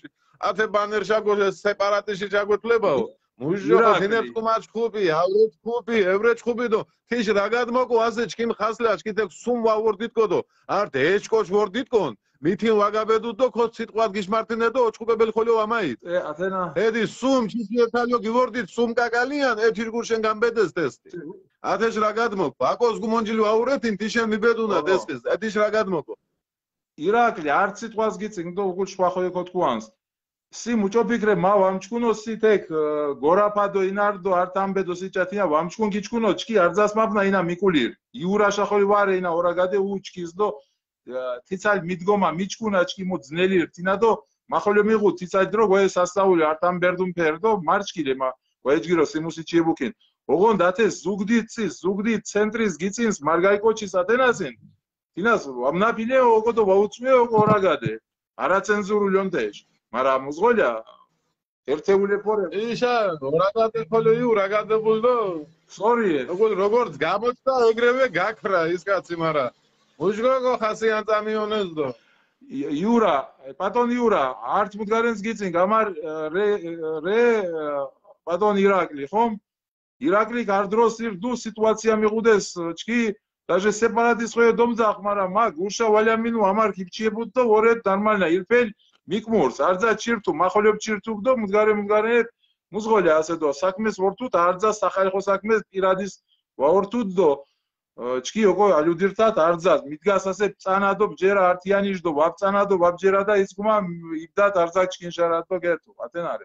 ათე ბანერ შაგოშ, ე, სეპარატიში შაგოთლებაო. მუჟოხო, ირაკლი. თინე თქუმა ჩხუბი, ავრე ჩხუბი, ევრე ჩხუბი დო, თიშ რა გადმოკო, ასე ჩქიმ ხასლა, ჩქი თეკ სუმ ვავორდიტკო დო, არტ ეჩ კოჩ ვორდიტკონ, მითინ ვაგაბედუდ დო, ქო სიტყვად გიშმართინე დო, ოჩხუბებელ ხოლო ამაით. ე, ათენა. ედი სუმ, ჩის ეთალიო გივორდიტ, სუმ კაკალიან, ე თირგურშენ გამბედეს ტესტი. ათეშ რა გადმოკო, აკოს გუმონჯილი ვაურეთინ, თიშენ მიბედუნა ო. ტესტის, ე თიშ რა გადმოკო. ირაკლი, არც სიტყვას გიწინ დო, უგულ შვახოე ქოთქუანს. სი მუჭო ფიქრე, მა ვამჩქუნო, სი თეკ, ე, გორაფადო ინარდო, არტ ამბედო, სი ჭათინა ვამჩქუნ გიჩქუნო, ჩქი არძას მაფნა ინა მიკულირ. იურა შახოლი ვარე ინა ორაგადე უჩქის დო, ე, თიცალ მიდგომა, მიჩქუნა, ჩქი მუ ძნელირ, თინა დო, მა ხოლო მიღუ, თიცალ დრო, გვე სასწაული, არტ ამბერდუნ ფერდო, მარჩკილე, მა, გვე ჯგირო, სი მუსი ჭიებუკინ. ოღონ დათე ზუგდიცის, ზუგდით ცენტრის გიწინს, მარგაი კოჩის ათენასინ, თინას ვამნაფილე, ოკო დო ვაუწვიე, ოკო ორაგადე. არაცენზურული ონდეშ. მარა მუზღოლია, ერთეულე ფორე. იშა, ორაგადე ხოლო იუ, ორაგადე ბულდო. სორიე. როგორც, როგორც გამოჩნდა, ეგრევე გაქრა ის კაცი, მარა. მუჟგოგო ხასი ანტამიონეზ დო. ი-, იურა, პატონ იურა, არც მუდგარენს გიწინ, გამარ, ე, რე, რე, ე, პატონ ირაკლი, ხომ? ირაკლი, გარ დროს ირ დუ სიტუაცია მიღუდეს, ჩქი, დაჟე სეპარატის ხვე დომძახ, მარა მა გურშა ვალამინუ ამარ ქიპჩიებუდ დო ვორეთ ნორმალნა, ირფელ მიკმურს, არძა ჩირთუ, მა ხოლო ჩირთუ დო, მუდგარე, მუდგარე, მუზღოლე ასე დო, საქმეს ვორთუთ, არძა სახალხო საქმეს პირადის ვაორთუთ დო, ე, ჩქი ოკო ალუდირთათ არძას, მიდგას ასე, წანადო ბჯერა ართიანიშ დო, ვაბწანადო, ვაბჯერა და ის ქუმა იბდათ არძა ჩქინ შარათო გერთუ, ათენარე.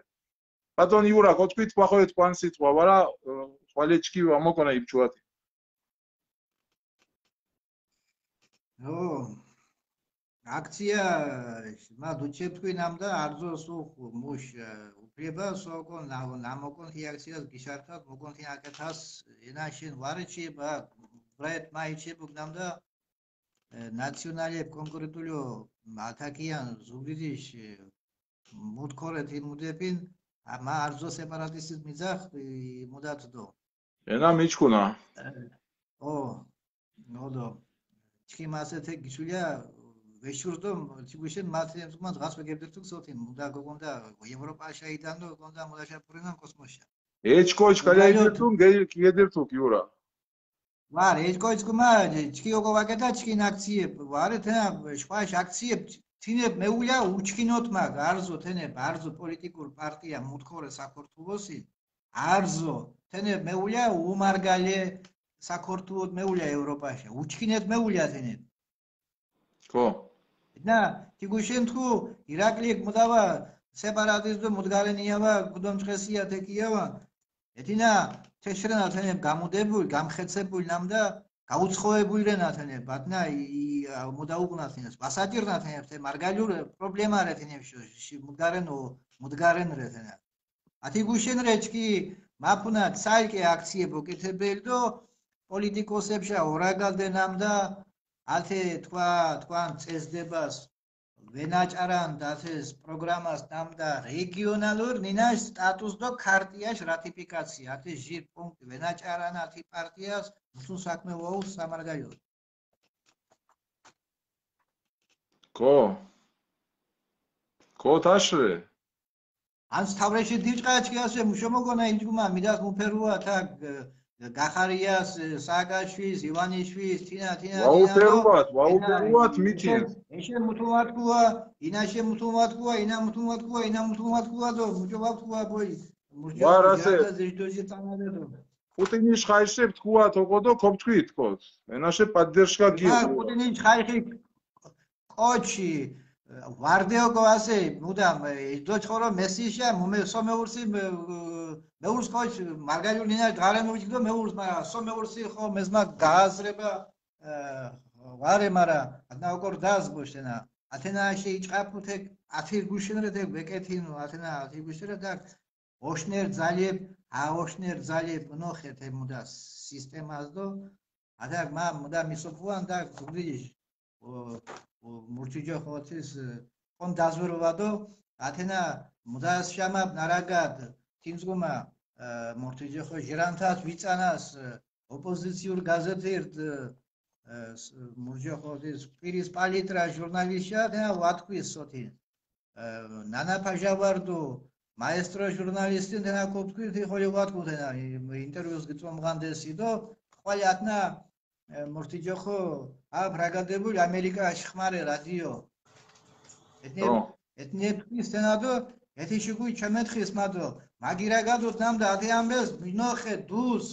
ბატონი იურა, გოთქვით, ქვახოეთ კვან სიტყვა, ვარა, ე, ხვალე ჩქი ვამოკონა იბჩუათი. ო, აქცია, მა დუჩებთქვი ნამდა, არძო სუხ მუშ, ე, უფლება, სოკონ, ნამო-, ნამოკონ თი აქციას გიშარქათ, მოკონ თი აკეთას, ენა შენ ვარეჩიება, ბრაეთ მა იჩიებუგ ნამდა, ე, ნაციონალებ კონკრეტულიო ათაკიან ზუგდიდიშ, ე, მუთქორეთ იმუდებინ, ა, მა არძო სეპარატისტის მიძახ, ი, მუდათ დო. ენა მიჩქუნა. ე, ო, ნოდო. ჩქიმ ასეთე გიჩულია, ვეშურს დო, თიგუშენ მათე ემზგმანს, ღას ვეგებდირთუ სოთინ, მუდა გოგონდა, ევროპაშა იდანდო, გონდა მუდაშა პურინან კოსმოსშა. ეჩ კოჩ, კალაი მუდალიო დირთუ, გე-, გედირთუ, გიურა. ვარ, ეჩ კოჩ, გუმა, ჩქი ოკო ვაკეთა, ჩქინ აქციებ, ვარ, ეთენა, შვაშ აქციებ, თინებ მეულია, უჩქინოთ მაგ, არზო, თენებ, არზო პოლიტიკურ პარტია მუთქორე საქართველოსი, არზო, თენებ მეულია, უმარგალე საქართველოდ მეულია ევროპაში, უჩქინეთ მეულია თენებ. ხო. ნა, თიგუშენ თხუ, ირაკლი მუდავა, სეპარატისტო მუდგარენიავა, გუდომჭყესია თეკიავა. ეთინა, თეშრენა თენებ გამუდებული, გამხეცებული ნამდა, გაუცხოებული რენა თენებ, ბატნა, ი, ი, ა, მუდაუგუნა თენებს, ვასაჭირნა თენებს, თე მარგალიურ პრობლემა რე თენებს, შ-, შ-, მუდგარენო, მუდგარენ რე თენა. ათი გუშინ რე ჩქი მაფუნა ცალკე აქციე ბოკეთებელდო პოლიტიკოსებშა ორაგალდე ნამდა ათე თქვა, თქვან წესდებას ვენაჭარან და ათეს პროგრამას ნამდა რეგიონალურ ნინაშ სტატუსდო ქარტიაშ რატიფიკაცია. ათე ჟი პუნქტი ვენაჭარან ათი პარტიას მუსუნ საქმე ვაუს სამარგალიო. კო? კო თაშრე? ანც თავრეში დიჭყა ჩქიასე მუშო მოგონა ინჯგუმა მიდას მუფერუა თა გ-, გახარიას, სააკაშვილის, ივანიშვილის, თინა, თინა, თინა, ვაუფერუათ, ვაუფერუათ, მიჩინს. ეშე მუთუმატკუა, ინაშე მუთუმატკუა, ინა მუთუმატკუა, ინა მუთუმატკუა დო, მუჭო ვაფკუა ბოი. მუჭო ვარ ასე. ჟანდა ზეჯდოჟი ტანადე დო. პუტინის ხაიშე ვთქუათ, ოკო დო, ქობთქვი თქოს. ენაშე პადდერშკა მა გიო. პუტინის ხაიხი კოჩი, ვარდეო გო ასე, მუდამ, ე, დოჩხორო მესიშა, მუმე, სომეურსი, მე, მეურს კოჩ, მარგალიულ ნინა, გარე მუჯგდო მეურს, მარა, სომეურსი, ხო, მეზმა გააზრება, ე, ვარე, მარა, ადნა ოკორ დაზ ბოშენა, ათენა აშე იჭყაპუ თეკ ათი გუშინრე თეკ ვეკეთინუ, ათენა ათი გუშინრე და ოშნერ ძალიებ, ა ოშნერ ძალიებ ნოხე თე მუდა სისტემას დო, ათაკ მა მუდა მისოფუან და გუგრიჯ, ო, ო, მურჩიჯო ხოთის, ე, კონ დაზვერვადო, ათენა მუდა შამაბ ნარაგად, თინზგუმა, ე, მურჩიჯო ხო ჟირანთას ვიწანას, ე, ოპოზიციურ გაზეთირდ, ე, ე, ს-, მურჯო ხოთის პირის პალიტრა ჟურნალისტია, და ვატკვის სოთი. ე, ნანა ფაჟავარდუ, მაესტრო ჟურნალისტი, და კუთკვის ი ხოლი ვატკუ, და ი-, ინტერვიუს გიწომღანდეს იდო, ხვალი ათნა, ე, მურჩიჯო ხო, აფ რაგადებული ამერიკაში ხმარე რადიო. ეთნე, ო. ეთნე ფის თენადო, ეთი შუგუი ჩამეთხის მადო. მაგირა გადუს ნამდა ათე ამბეს, მინოხე დუს,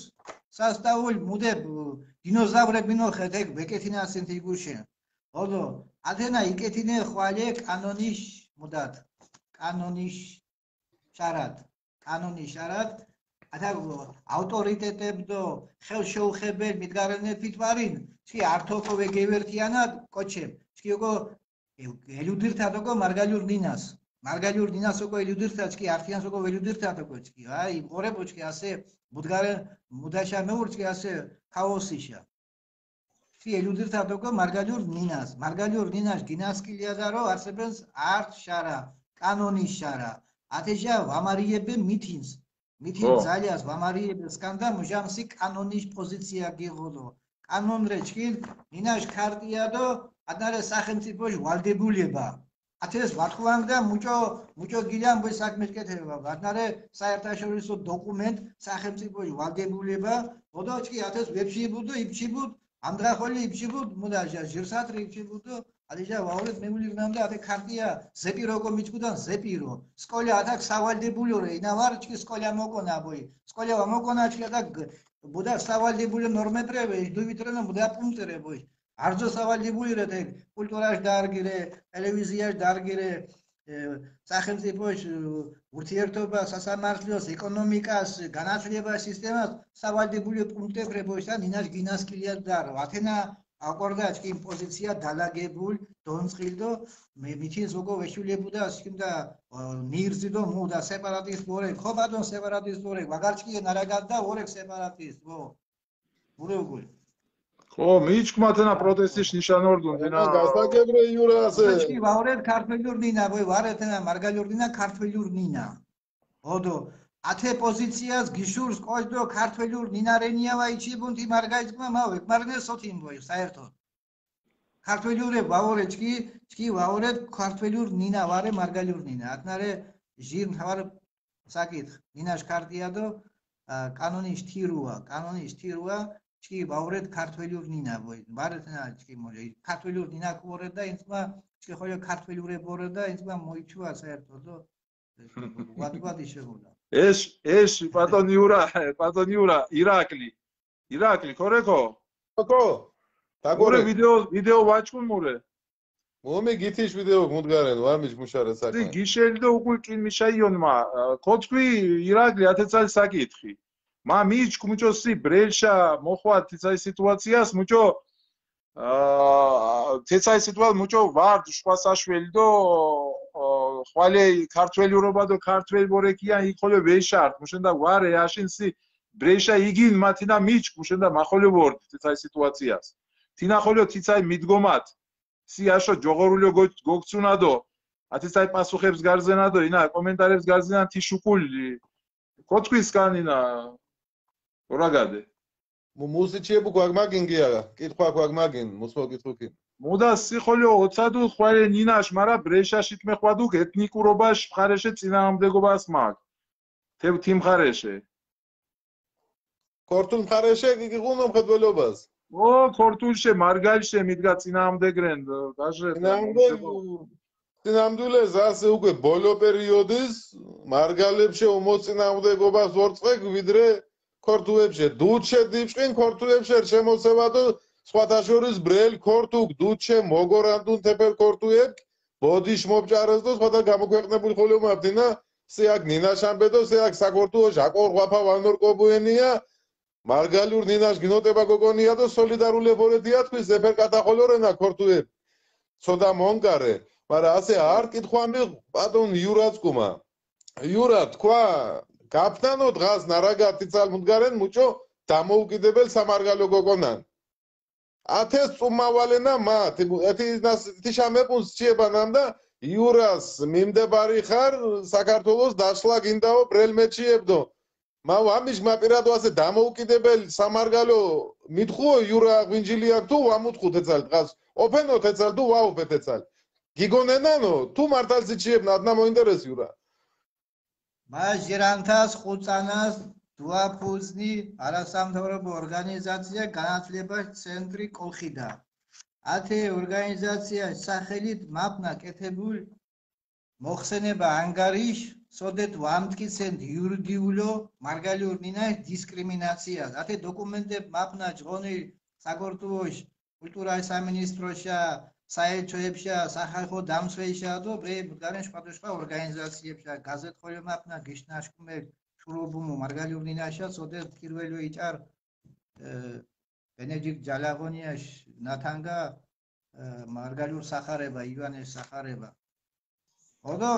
სასტაულ მუდე, დინოზავრე მინოხე, თეკ ვეკეთინასინ თი გუშინ. ოდო, ათენა იკეთინე ხვალე კანონიშ მუდად. კანონიშ შარად. კანონიშ შარად. ათა ავტორიტეტებდო, ხელშეუხებელ მიდგარენე ფიტვარინ, ჩი ართოკო ვეგევერთიანად, კოჩემ. ჩი ოკო ე-, ელუდირთად ოკო მარგალიურ ნინას. მარგალიურ ნინას ოკო ელუდირთად, ჩი ართიანს ოკო ველუდირთად ოკო ჩი. აი, მყორებო ჩი ასე, მუდგარენ, მუდაშა მეურჩი ასე ქაოსიშა. ჩი ელუდირთად ოკო მარგალიურ ნინას. მარგალიურ ნინას გინასკილიადა რო არსებენს ართ შარა, კანონის შარა. ათეშა ვამარიებე მითინს. მითინ ო. ძალიას ვამარიებე სკანდა მუჟამსი კანონის პოზიცია გიღოდო. კანონ რე ჩკინ, ნინაშ ქარტიადო, ადნარე სახელმწიფოშ ვალდებულება. ათეს ვატყუანდა მუჭო, მუჭო გილან ბოი საქმეშ კეთება. ადნარე საერთაშორისო დოკუმენტ სახელმწიფოშ ვალდებულება, ოდო ჩკი ათეს ვეფშიბუდო, იბჩიბუდ, ამდრახოლი იბჩიბუდ, მუდა ჟირსათრი იბჩიბუდო, ადიჟა ვაურეთ მემულირნამდა ათე ქარტია, ზეპირო ოკო მიჩქუდან ზეპირო. სკოლა ათაკ სავალდებულიო რე, ინა ვარ ჩკი სკოლა მოკონა ბოი. სკოლა ვამოკონა ჩკი ათაკ ბუდა სავალდებულიო ნორმეტრე ვე, დუვითრენო ბუდა პუნკტირე ბოი. არძო სავალდებულიო რე, თე კულტურაშ დარგირე, ტელევიზიაშ დარგირე, ე, სახელმწიფოშ, ე, ურთიერთობა, სასამართლოს, ეკონომიკას, განათლება სისტემას სავალდებულიო პუნქტებრი ბოშ და ნინაშ გინასკილიად დარო. ათენა აკვარდა ჩკი პოზიცია დალაგებულ, დონწყილდო, მე მიჩინს ოკო ვეშულებუდა სკიმ და, ე, ნირზიდო მუ და სეპარატისტ ვორე, ხო ბადონ სეპარატისტ ვორე, ვაგარ ჩკი ნარაგად და ვორე სეპარატისტ, ო. ვორე უგული. ხო, მიჩქმა თენა პროტესტის ნიშანორდუნ, ენა დინა. გასაგებრე იურა ასე. ჩკი ვაურეთ ქართველურ ნინა, ვე ვარეთენა მარგალიურ ნინა, ქართველურ ნინა. ოდო, ათე პოზიციას გიშურს კოჯდო ქართველურ ნინა რენია ვაიჩიბუნ თი მარგაიჭკმა მა ვეკმარნე სოთინ ბოი, საერთოდ. ქართველურე ვაურე ჩკი, ჩკი ვაურე ქართველურ ნინა ვარე მარგალიურ ნინა. ათნარე ჟირ მთავარ საკითხ, ნინაშ ქარტიადო, ა, კანონის თირუა, კანონის თირუა, ჩკი ვაურეთ ქართველურ ნინა, ვაურეთენა ჩკი მოჟე, ქართველურ ნინა ქუორე და ინცმა, ჩკი ხოლო ქართველურე ბორე და ინცმა მოიჩუა საერთოდ, ვადვადი შეგულა. ეშ, ეშ, პატონი ურა, პატონი ურა, ირაკლი. ირაკლი, ქორე ქო? ქო, მურე დაგორე. ვიდეო, ვიდეო ვაჩქუნ მურე. მუმი გითიშ ვიდეო მუდგარენ, ვარ მიჯ მუშარე საქმე. გიშელი და უკულ კინ მიშაიონ მა, ა, ქოთქვი ირაკლი, ათე ცალი საკითხი. მა მიჩ ქუმჭოსი ბრელშა მოხვა თიცაი სიტუაციას, მუჭო, ა, თეცაი სიტუაცია, მუჭო, ვარ შუა საშველი და, ა, ხვალე ქართველურობა და ქართველ ვორეკიან იქ ხოლე ვეშარტ, მუშენ და ვარე აშინ სი ბრეშა იგინ მა თინა მიჩ, მუშენ და მა ხოლე ვორდ თეცაი სიტუაციას. თინა ხოლე თიცაი მიდგომათ. სი აშო ჯოღორულიო გო-, გოგცუნადო. ათეცაი პასუხებს გარზენადო, ინა კომენტარებს გარზენან თი შუკული. ქოთქვის სკანინა, ორაგადე. მუ-, მუსიჩიებუ გვაგმაგინ გია, კითხვა გვაგმაგინ, მუსმო კითხუქინ. მუდა სიხოლიო ოცადუ ხვარე ნინაშ, მარა ბრეშაშით მეხვადუ ეთნიკურობაშ მხარეშე წინააღმდეგობას მაგ. თე-, თი მხარეშე. ქორთულ მხარეშე გიგიღუნო მხედველობას. ო, ქორთულშე, მარგალშე მიდგა წინააღმდეგრენ, დაჟე. წინააღმდეგ-, წინამდვილე ზასე უკვე ბოლო პერიოდის მარგალებში უმოწინააღმდეგობას ვორწყეკ, ვიდრე ქორთუებში. დუჩე დიბჭკინ ქორთუებში რჩემოსევა და სხვათა შორის ბრელ ქორთუქ, დუჩე მოგორანდუნ თეფერ ქორთუებკ, ბოდიშ მობჭარეს და სხვათა გამოქვეყნებული ხოლო მაფთინა, სე აქ ნინაშ ამბედო, სე აქ საქორთუოშ აკო რღვაფა ვანორ კობუენია, მარგალიურ ნინაშ გინოტება გოგონია და სოლიდარული ვორედია თვის, ზეფერ კატა ხოლო რენა ქორთუებ. ცოდა მონკარე. მარა ასე არ კითხვა მი ბატონ იურას კუმა. იურა, თქვა, გაფთანო დღას ნარაგა თიცალ მუდგარენ მუჭო დამოუკიდებელ სამარგალო გოგონან. ათეს წუმავალენა მა, ათი ნას თიშა მეპუნს ჩიებანამ და იურას მიმდებარი ხარ საქართველოს დაშლა გინდაო ბრელ მეჩიებდო. მა ვამიში მა პირადო ასე დამოუკიდებელ სამარგალო მითხუო იურა ღვინჯილი აქ თუ ვამუთხუ თეცალ დღას. ოფენო თეცალ თუ ვაოფე თეცალ. გიგონენანო, თუ მართალ სიჩიებნა, ადნა მოინტერეს იურა. მა ჟირანთას ხუცანას დუაფუზნი არასამთავრობო ორგანიზაცია განათლება ცენტრი კოლხიდა. ათე ორგანიზაცია სახელით მაფნა კეთებულ მოხსენება ანგარიშ, სოდეთ ვამტკიცენთ იურიდიულო მარგალიურ ნინა დისკრიმინაციას. ათე დოკუმენტებ მაფნა ჯღონილ საკორტუოშ კულტურა სამინისტროშა, საელჩოებშა, სახალხო დამცველშა და ბრე მუდგარენ შპატოშპა ორგანიზაციებშა, გაზეთ ხოლო მაფნა გიშნაშკუმე შურობუმო მარგალიურ ნინაშა, სოდეთ პირველო იჭარ ბენედიქტ ჯალაღონიაშ ნათანგა მარგალიურ სახარება, ივანეს სახარება. ოდო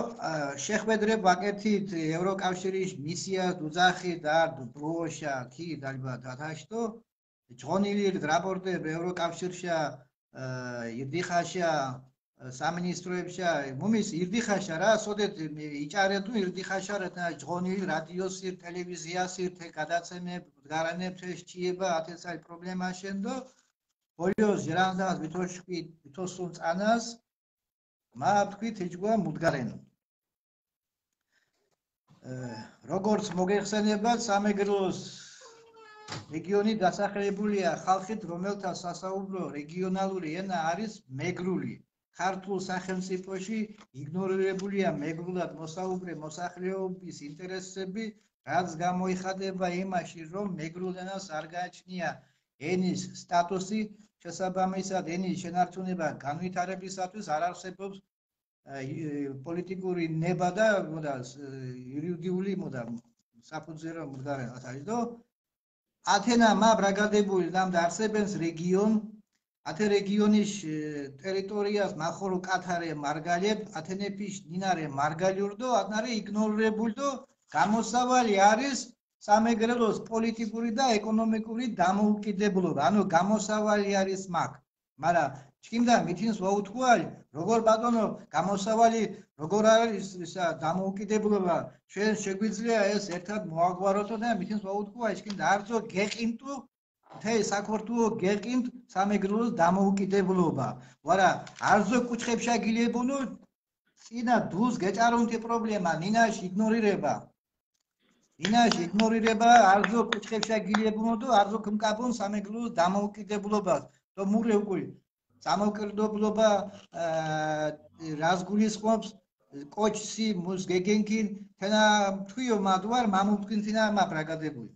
შეხვედრებ ვაკეთით ევროკავშირის მისია დუძახი და ბროშა კი დალბა დათაშტო ჯღონილი რაპორტებ ევროკავშირშა, ირდიხაშა, სამინისტროებშა, მუმის ირდიხაშა რა, სოდეთ იჭარეთ ნუ ირდიხაშა რა, ჯღონილი რადიოსირ, ტელევიზიასირ, თე გადაცემებ, გარანებ, თე შჩიება, ათესალ პრობლემა შენდო, ბოლიოს ჟერანზანს ვითოშკი, ვითოსუნ წანას, მა თქვი თეჯგვა მუდგარენო. როგორც მოგეხსენებათ, სამეგრელოს რეგიონი დასახლებულია ხალხით, რომელთა სასაუბრო რეგიონალური ენა არის მეგრული. ქართულ სახელმწიფოში იგნორირებულია მეგრულად მოსაუბრე მოსახლეობის ინტერესები, რაც გამოიხატება იმაში, რომ მეგრულ ენას არ გააჩნია ენის სტატუსი, შესაბამისად ენის შენარჩუნება განვითარებისათვის არ არსებობს პოლიტიკური ნება და, მოდა, იურიდიული, მოდა, საფუძვერო მუდგარენ ათაჟდო. ათენა მა ბრაგადებული ნამ და არსებენს რეგიონ, ათე რეგიონის ტერიტორიას მახორო კათარე მარგალებ, ათენეფის დინარე მარგალიურდო, ათნარე იგნორირებულდო, გამოსავალი არის სამეგრელოს პოლიტიკური და ეკონომიკური დამოუკიდებლობა, ანუ გამოსავალი არის მაგ. მარა ჩქიმდა მითინს ვაუთქუალ, როგორ ბატონო, გამოსავალი როგორ არის ისა დამოუკიდებლობა, ჩვენ შეგვიძლია ეს ერთად მოაგვაროთო და მითინს ვაუთქუალ, ჩქიმდა არცო გეყინტუ, თე საქორთუო გეყინტ სამეგრელოს დამოუკიდებლობა. ვარა, არცო კუჩხებშა გილებუნუ, წინა დუს გეჭარუნთი პრობლემა, ნინაში იგნორირება. ნინაში იგნორირება, არცო კუჩხებშა გილებუნუ და არცო ქიმკაპუნ სამეგრელოს დამოუკიდებლობას. და მურე უკული. დამოუკიდებლობა, რას გულისხმობს, კოჩსი მუს გეგენკინ, თენა თუიო მადوار, მამუპკინ თინა მა ბრაგადებული.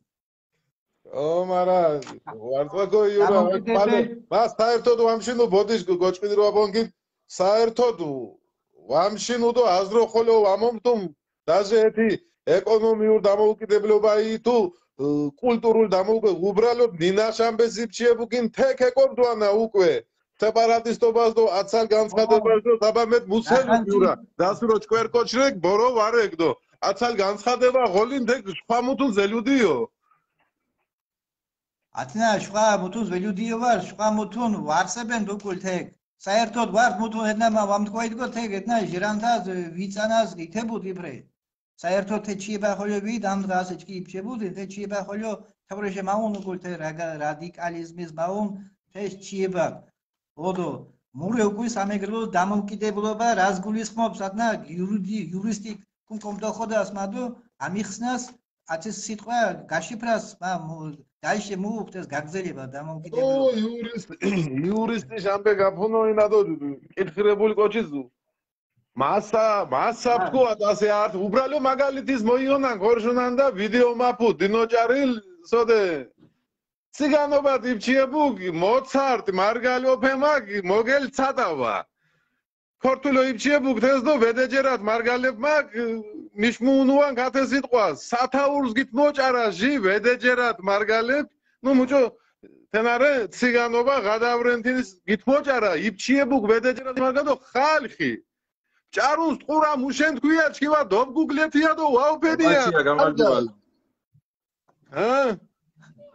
ო, მარა, ვარწმაკო იურა, მალე, მა საერთოდ ვამშინუ ბოდიშ გოჭკინი რო აბონკი, საერთოდ ვამშინუ და აზრო ხოლო ვამომთუმ, დაჟე ეთი ეკონომიურ დამოუკიდებლობა ი თუ კულტურულ დამოუკიდებლობა, უბრალოდ მინაშამბეს იბჩიებუკინ თე ქეკობდვანა უკვე. თე პარატისტობას და აცალ განცხადებას და დაბამეთ მუსელი იურა. დასურო ჭკვერკოჩრეკ ბორო ვარეკ და აცალ განცხადება ღოლინ თე ხვამუთუნ ზელუდიო. ათინა შვა მუთუნ ველუდიო ვარ, შვა მუთუნ ვარსებენ დუკულ თეკ. საერთოდ ვარ მუთუნ ედნა მა ვამთქვაიდგო თეკ ედნა ჟირანთა ვიწანას გითებუდ იპრე. საერთოდ თე ჩიება ხოლო ვიდ ამ დღას ეჭკი იბჩებუდ, თე ჩიება ხოლო თევრეშე მაუნ უკულ თე რადიკალიზმის მაუნ თე ჩიება. ოდო მურე უკვე სამეგრელო დამოუკიდებლობა რას გულისხმობს, ადნა იურიდი-, იურისტიკ კუმ კომდოხოდას მადო ამიხსნას ათის სიტყვა გაშიფრას, მა, მუ-, დაიშე მუუხტეს გაგზელება და მოკიდებულება. ო, იურისტი, იურისტი ჟამბე გაფუნო ინა და კითხირებული კოჩი ზუ. მასა, მასა ა. თქვათ ასე ართ, უბრალო მაგალითის მოიონან, გორჟუნან და ვიდეო მაფუ, დინოჭარილ, სოდე. ციგანობა დიბჩიებუგ, მოცარტ, მარგალ ოფემაგ, მოგელ ცადავა. ქორთულო იბჩიებუგ თეზდო ვედეჯერათ მარგალებ მაგ, ნიშმუუნუან ქათე სიტყვა, სათაურს გით მოჭარა ჟი ვედეჯერათ მარგალებ, ნუ მუჭო, თენარე ციგანობა გადავრენთინის გითმოჭარა, იბჩიებუკ ვედეჭერა, მაგადო ხალხი. ჭარუნს ტყურა მუშენთქვია, ჩქივა დობგუგლეთია დო ვაუფენია. ბაჩია, გამარჯობა. ჰა?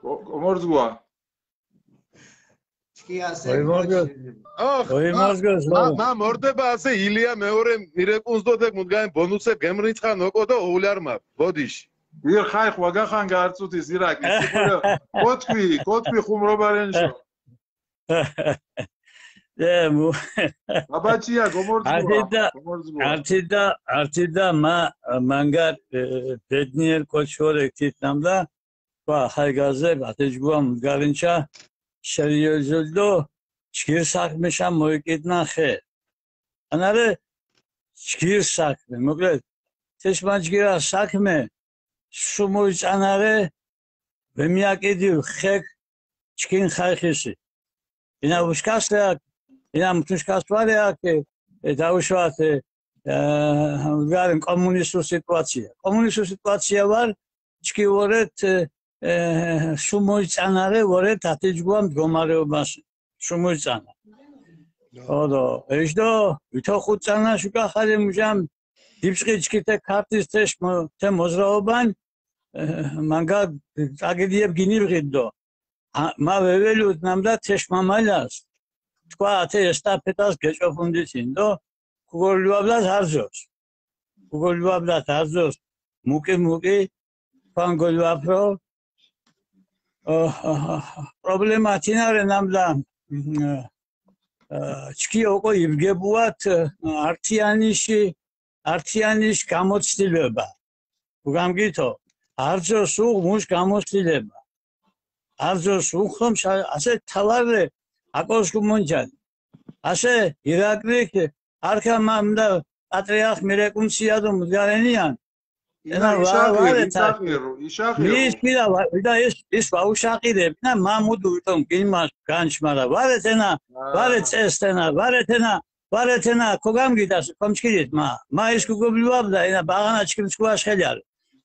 გო-, გომორძგუა. ჩქიასე ოი, მორგე. ოხ, ოი, მა, მორგე, მა, მა, მორდება ასე ილია მეორე მირეკუნს დო თეკ მუდგან ბონუსე გემრიცხა ნოკო დო ოულარ მა, ბოდიში. ვირ ხაი ხვაგახან გარწუთი ზირაკი, სიყურე, კოტქვი, კოტქვი ხუმრობარენშო. ე, მუ- ბაჩია, გომორძგუა, ართი და, გომორძგუა. ართი და, ართი და მა, მანგარ, ე, ბედნიერ კოჩ ვორ ექტით ნამდა, ვა, ხაი გაზე, ათეჯგუა მუდგარენჩა, სერიოზულ დო, ჯგირ საქმეშა მოიკიდნა ხე. ანარე ჯგირ საქმე, მოკლედ, თეშ მა ჯგირა საქმე, სუმუი წანარე, ვემიაკიდი ხეკ ჩქინ ხაიხისი. ინა უშკასე აქ, ინა მუთუშკას ვარე აქ, ე, დაუშვათ, ე, ე, ვარენ კომუნისტურ სიტუაცია. კომუნისტურ სიტუაცია ვარ, ჩქი ვორეთ, ე, ე, სუმუი წანარე ვორეთ ათეჯგუა მდგომარეობას. სუმუი წანა. ოდო, ეშდო, ვითო ხუთ წანა შუკა ხალე მუჟამ, დიბსკი ჩქი თე ქართის თეშ მო-, თე მოძრაობან, ე, მანგა წაგედიებ გინიბღიდ დო. ა, მა ვეველუდ ნამდა თეშ მამალას. თქვა, ათე ესტაფეტას გეჭოფუნდისინ დო, ქუგოლიუაბლას არზოს. ქუგოლიუაბლას არზოს, მუკი, მუკი, თქვან გოლიუაფრო. ოჰ, ოჰ, ოჰ. პრობლემა თინარე ნამდა, მ, ე, ჩქი ოკო იბგებუათ, ე, ართიანიში, ართიანის გამოცდილება. უგამგითო, არზოს უღ მუშ გამოცდილება. არზოს უღ ხომ შა-, ასე თავარე აკოს გუმონჯან. ასე ირაკლი ქ-, არქა მამდა პატრიარქ მირეკუნცია დო მუდგარენიან. ენა ენა ვა-, იშაყირო, ვარეთ აშ-, იშაყირო, იშაყირო. მის პირა ვა-, და ის, ის ვაუშაყირებ, ნა მამუდუ ვითომ გინმას განჩ, მარა ვარეთ ენა, აა. ვარეთ წესთენა, ვარეთ ენა, ვარეთ ენა, ქოგამგიტას, ქომჩქირით, მა, მა ის ქუგობლიუაბდა, ენა ბაღანა ჩქიმ ჩქუაშ ხელიალ.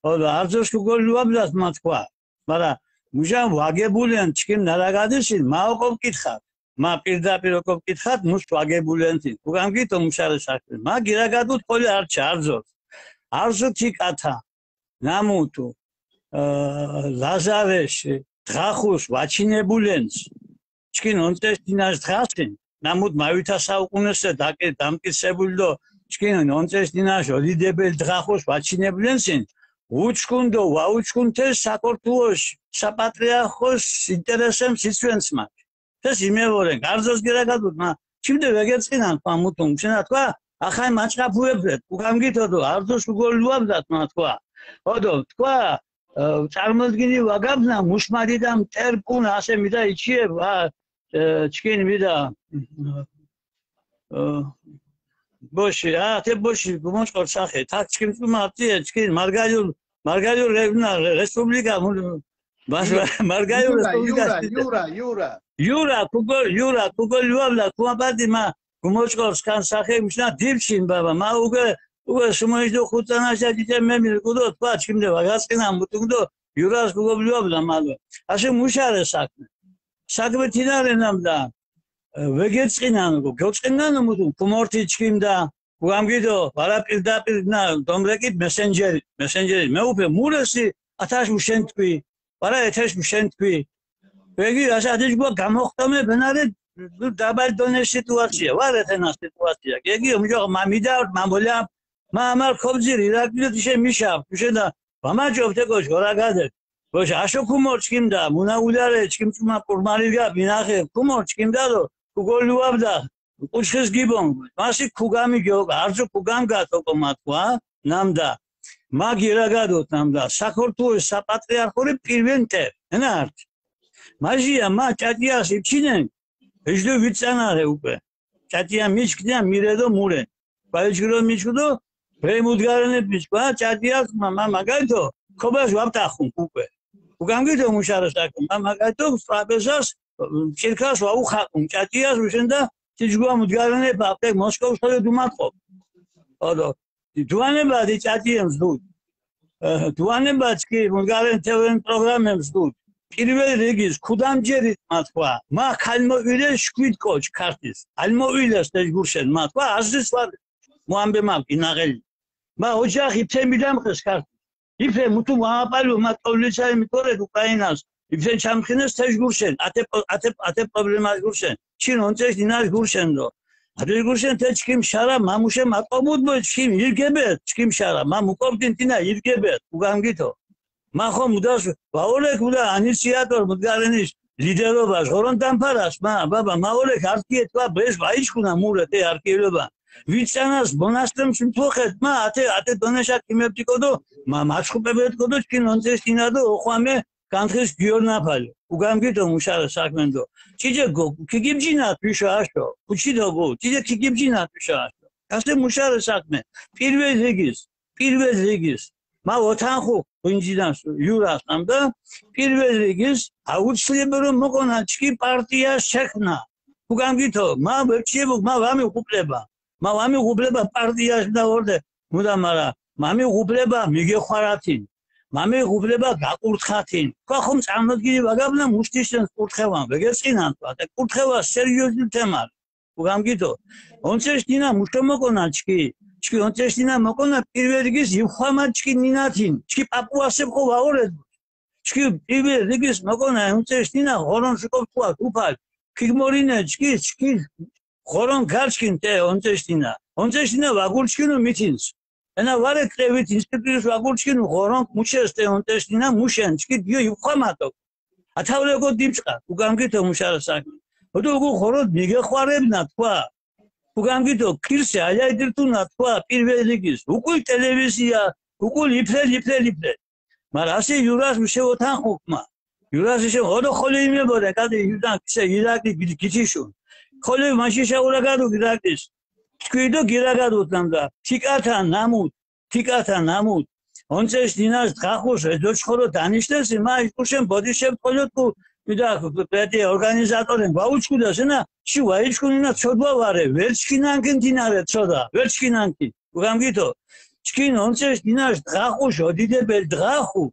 ოდო, არზოს ქუგობლიუაბდას, მა თქვა. მარა მუჟან ვაგებულენ ჩქიმ ნარაგადისინ, მა ოკო ვკითხათ. მა პირდაპირ ოკო ვკითხათ, მუშ ვაგებულენთინ. ქუგამგითო მუშარე საქმე. მა გირაგადუთ ხოლე არჩა, არზოს. არზუთი კათა, ნამუთუ, ა, ლაზარეში, დღახუს ვაჩინებულენს. ჩქინ ონწეს დინაშ დღასინ, ნამუდ მავითა საუკუნესე დაკი-, დამკისებულ დო, ჩქინ ონწეს დინაშ ოდიდებელ დღახუს ვაჩინებულენსინ, უჩქუნ დო ვაუჩქუნ თეს საქართველოს საპატრიარქოს ინტერესემ სიცვენს მა. თეს იმეორენ, გარზოს გირაგადუთ, მა, ჩიმდე ვეგეწყინან, თქვა მუთუმ, შენა თქვა, ახაი მაჭყაფუებრეთ, უგამგითო დო, არზოს უგოლუაბდათ, მა თქვა. ოდო, თქვა, ე, წარმოდგინი ვაგაბნა, მუშმადიდა მტერპუნ, ასე მიდა იჩიე, ვა, ე, ჩქინ მიდა, ე, ბოში, ა, თე ბოში, გუმოჭკორ სახე, თაქ ჩქინ წუმა აფტიე, ჩქინ, მარგალიურ, მარგალიურ რეგნა, რესპუბლიკა, მუ-, მას, იურა, მარგალიურ იურა, რესპუბლიკა იურა, შტიტე. იურა, იურა. იურა, ქუგო, იურა, ქუგო, ლუავლა, ქუმა პატი, მა, გუმოჭკორ სკან სახე, მუშნა დიბშინ, ბაბა, მა, უგე, უგე, სუმოიჯდო ხუცანაშა, ჭიჭე, მე, მირკუდო, თქვა, ჩქიმდე, ვაგასკინა, მუტუნგდო, იურას ქუგო, ლუავლა, მალო. ასე მუშარე საქმე. საქმე თინარენამდა, ე, ვეგეწყინანო, გოწყინანო, მუთუ, ქუმორთი ჩქიმდა, გუგამგიდო, ვარა პირდაპირ ნა, დომრეკი მესენჯერი, მესენჯერი. მე უფე, მურესი, ათაშ მუშენ თქვი, ვარა ეთეშ მუშენ თქვი. ვეგი, ასე ათეშ გუა გამოხტომე, ბენარე, დაბალ დონე სიტუაცია, ვარ ეთენა სიტუაცია. გეგი, უმჯო, მა მიდავ, მა მოლია, მა ამარ ქობძირი, ირაკლი, თიშე მიშა, თიშე და, ვამაჯობ თე გოშ, გორაგადე. გოშ, აშო ქუმორ ჩქიმდა, მუნა ულარე, ჩქიმ წუმა პურმარილგა, მინახე, ქუმორ ჩქიმდა, დო, ქუგოლუავდა, კუჩხის გიბონ, მასი ქუგამი გიო, არზუ ქუგამ გათო კო მა თქვა, ნამდა. მა გირაგადოთ ნამდა, საქართველოს საპატრიარქორი პირველ მტერ, ენა ართი. მაჟია, მა ჭაჭიას იჩინენ, ეჯდო ვიწანარე უკვე. ჭაჭია მიჩქნია, მირედო მურე. ბაიჩგრო მიჩქნო, ვე მუდგარენე მიჩქვა, ჭაჭიას, მა, მა, მაგალითო, ქობას ვაპტახუნ უკვე. უგამგითო მუშარას აკუნ, მა, მაგალითო, სტრაპეზას, ჭირქას ვაუხაკუნ, ჭაჭიას უშენდა, თიჯგუა მუდგარენე ფაფტე მოსკოვს ხოლე დუმატყო. ოდო, დუანებადი ჭაჭიემს დუდ. ე, დუანებად კი მუდგარენ თევენ პროგრამემს დუდ. პირველ რიგის ქუდამჯერით მა თქვა, მა ქალმოვილე შვიდ კოჩ ქართის, ქალმოვილეს თეშ გურშენ მა თქვა, აზრის ვარ, მოამბე მა ინაღელი. მა ოჯახი ფე მიდამხეს ქართის. იფე მუთუ ვამაპალო, მა ტოვლიცაი მიტორეთ უკრაინას. იფე ჩამხინეს თეშ გურშენ, ათე, ათე, ათე პრობლემას გურშენ. ჩინ ონცეშ დინას გურშენ დო. ათეშ გურშენ თე ჩქიმ შარა, მამუშე მატყობუდ ბო ჩქიმ ირგებე, ჩქიმ შარა, მა მუკობ დინ დინა ირგებე, უგამგითო. მა ხომ უდას ვაოლეკ უდა ინიციატორ მუდგარენის ლიდერობას ღორონ დამფარას, მა, ბაბა, მა ოლეკ არტკიე თქვა, ბეს ვაიჩქუნა მურე, თე არტკიელობა. ვიწანას მონასტრემ ჩუნთოხეთ, მა, ათე, ათე დონეშა ქიმეპტიკო დო, მა, მაჩხუპებეთკო დო, ჩქინ ონცეშ დინა დო, ოხვამე, განთხის გიორნაფალი. უგამგითო მუშარა საქმენდო. ჭიჭე გო, ქიგიბჯინა თვიშა აშო, ქუჩიდო გო, ჭიჭე ქიგიბჯინა თვიშა აშო. ასე მუშარა საქმე. პირველ რიგის, პირველ რიგის. მა ოთანხუ ღვინჯინას იურას ამდა, პირველ რიგის, აუცილებელო მოკონა ჩქი პარტია შექმნა. უგამგითო, მა ვეფჩიებუ, მა ვამი უბლება. მა ვამი უბლება პარტია და ორდე, მუდა მარა, მამი უბლება მიგეხვარათინ. მამი უბლება გაკურთხათინ. თქვა ხომ წარმოგიდი ვაგაბნა მუშტიშენ კურთხევან, ვეგეწინან თქვა, და კურთხევა სერიოზული თემა. უგამგითო. ონცეშ დინა მუშო მოკონა ჩქი. ჩქი ონცეშ დინა მოკონა პირველ რიგის ივხვამა ჩქი ნინათინ. ჩქი პაპუასებ ხო ვაორეთ. ჩქი პირველ რიგის მოკონა ონცეშ დინა ღორონ შუკობ თქვა უფალ. ქიგმორინე ჩქი, ჩქი ღორონ გარჩკინ თე ონცეშ დინა. ონცეშ დინა ვაგურჩკინო მითინს. ენა ვარე კრევით ინსტიტუტის ვაგურჩკინო ღორონ მუშეს თე ონცეშ დინა მუშენ ჩქი დიო ივხვამატო. ათავრე გო დიბჭყა, უგამგითო მუშარა საქმე. ოდო უგუ ხოროდ მიგეხვარებნა თქვა. უგამგითო ქირსე აიაიდირთუნა თქვა პირველ რიგის. უკულ ტელევიზია, უკულ იფრელ, იფრელ, იფრელ. მარა ასე იურას უშევოთან ხუქმა. იურას ისე ოდო ხოლე იმებოდა, კადე იურდან ქისე ირაკი გი-, გიჩიშუნ. ხოლე მაშიშა ურაგადო გირაკის. თქვიდო გირაგადო ნამდა. თიკათა ნამუდ, თიკათა ნამუდ. ონცეშ დინას დღახუს ედოჩ ხორო დანიშნეს, მა იკუშენ ბოდიშებ თოლოთკუ, მიდა პრეტი ორგანიზატორენ ვაუჩკუდა სენა, ში ვაიჩკუნინა ცოდვა ვარე, ვერჩკინანკინ დინარე ცოდა, ვერჩკინანკინ. უგამგითო, ჩქინ ონცეშ დინას დღახუს, ოდიდებელ დღახუ,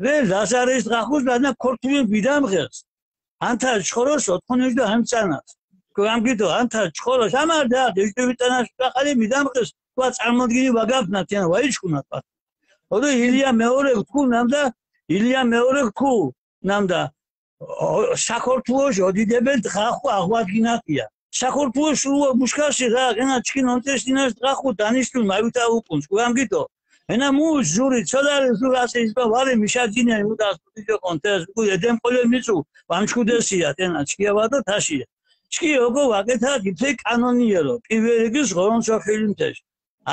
ვე ლაზარეს დღახუს, ლანა ქორთული ვიდამღეს. ანთა ჩხოროს ოთხონეში და ამწანას. გამგიტო, ანთა ჩხოროს, ამარ და ეშტევიტანას ახალი მიდამყეს, თქვა წარმოგიდი ვაგაფნა, თენა ვაიჩქუნა თქვა. ოდო ილია მეორე გთქუ ნამდა, ილია მეორე გთქუ ნამდა, ო, საქართველოს ოდიდებელ დღახუ აღვადგინახია. საქართველოს ულო ბუშქაში რა, ენა ჩქინ ონტესტინას დღახუ დანიშნულ მავითა უკუნს, გამგიტო. ენა მუ ჟური, ცოდარი ჟურ ასე ის ვარე მიშაძინე, მუ და სპორტიო კონტეს, უ ედემ ყოლე მიწუ, ვამჩქუდესია, თენა ჩქიავა და თაშია. ჩქი ოკო ვაკეთა გიფე კანონიერო, პირველ რიგის ღორონცო ხილიმთეში.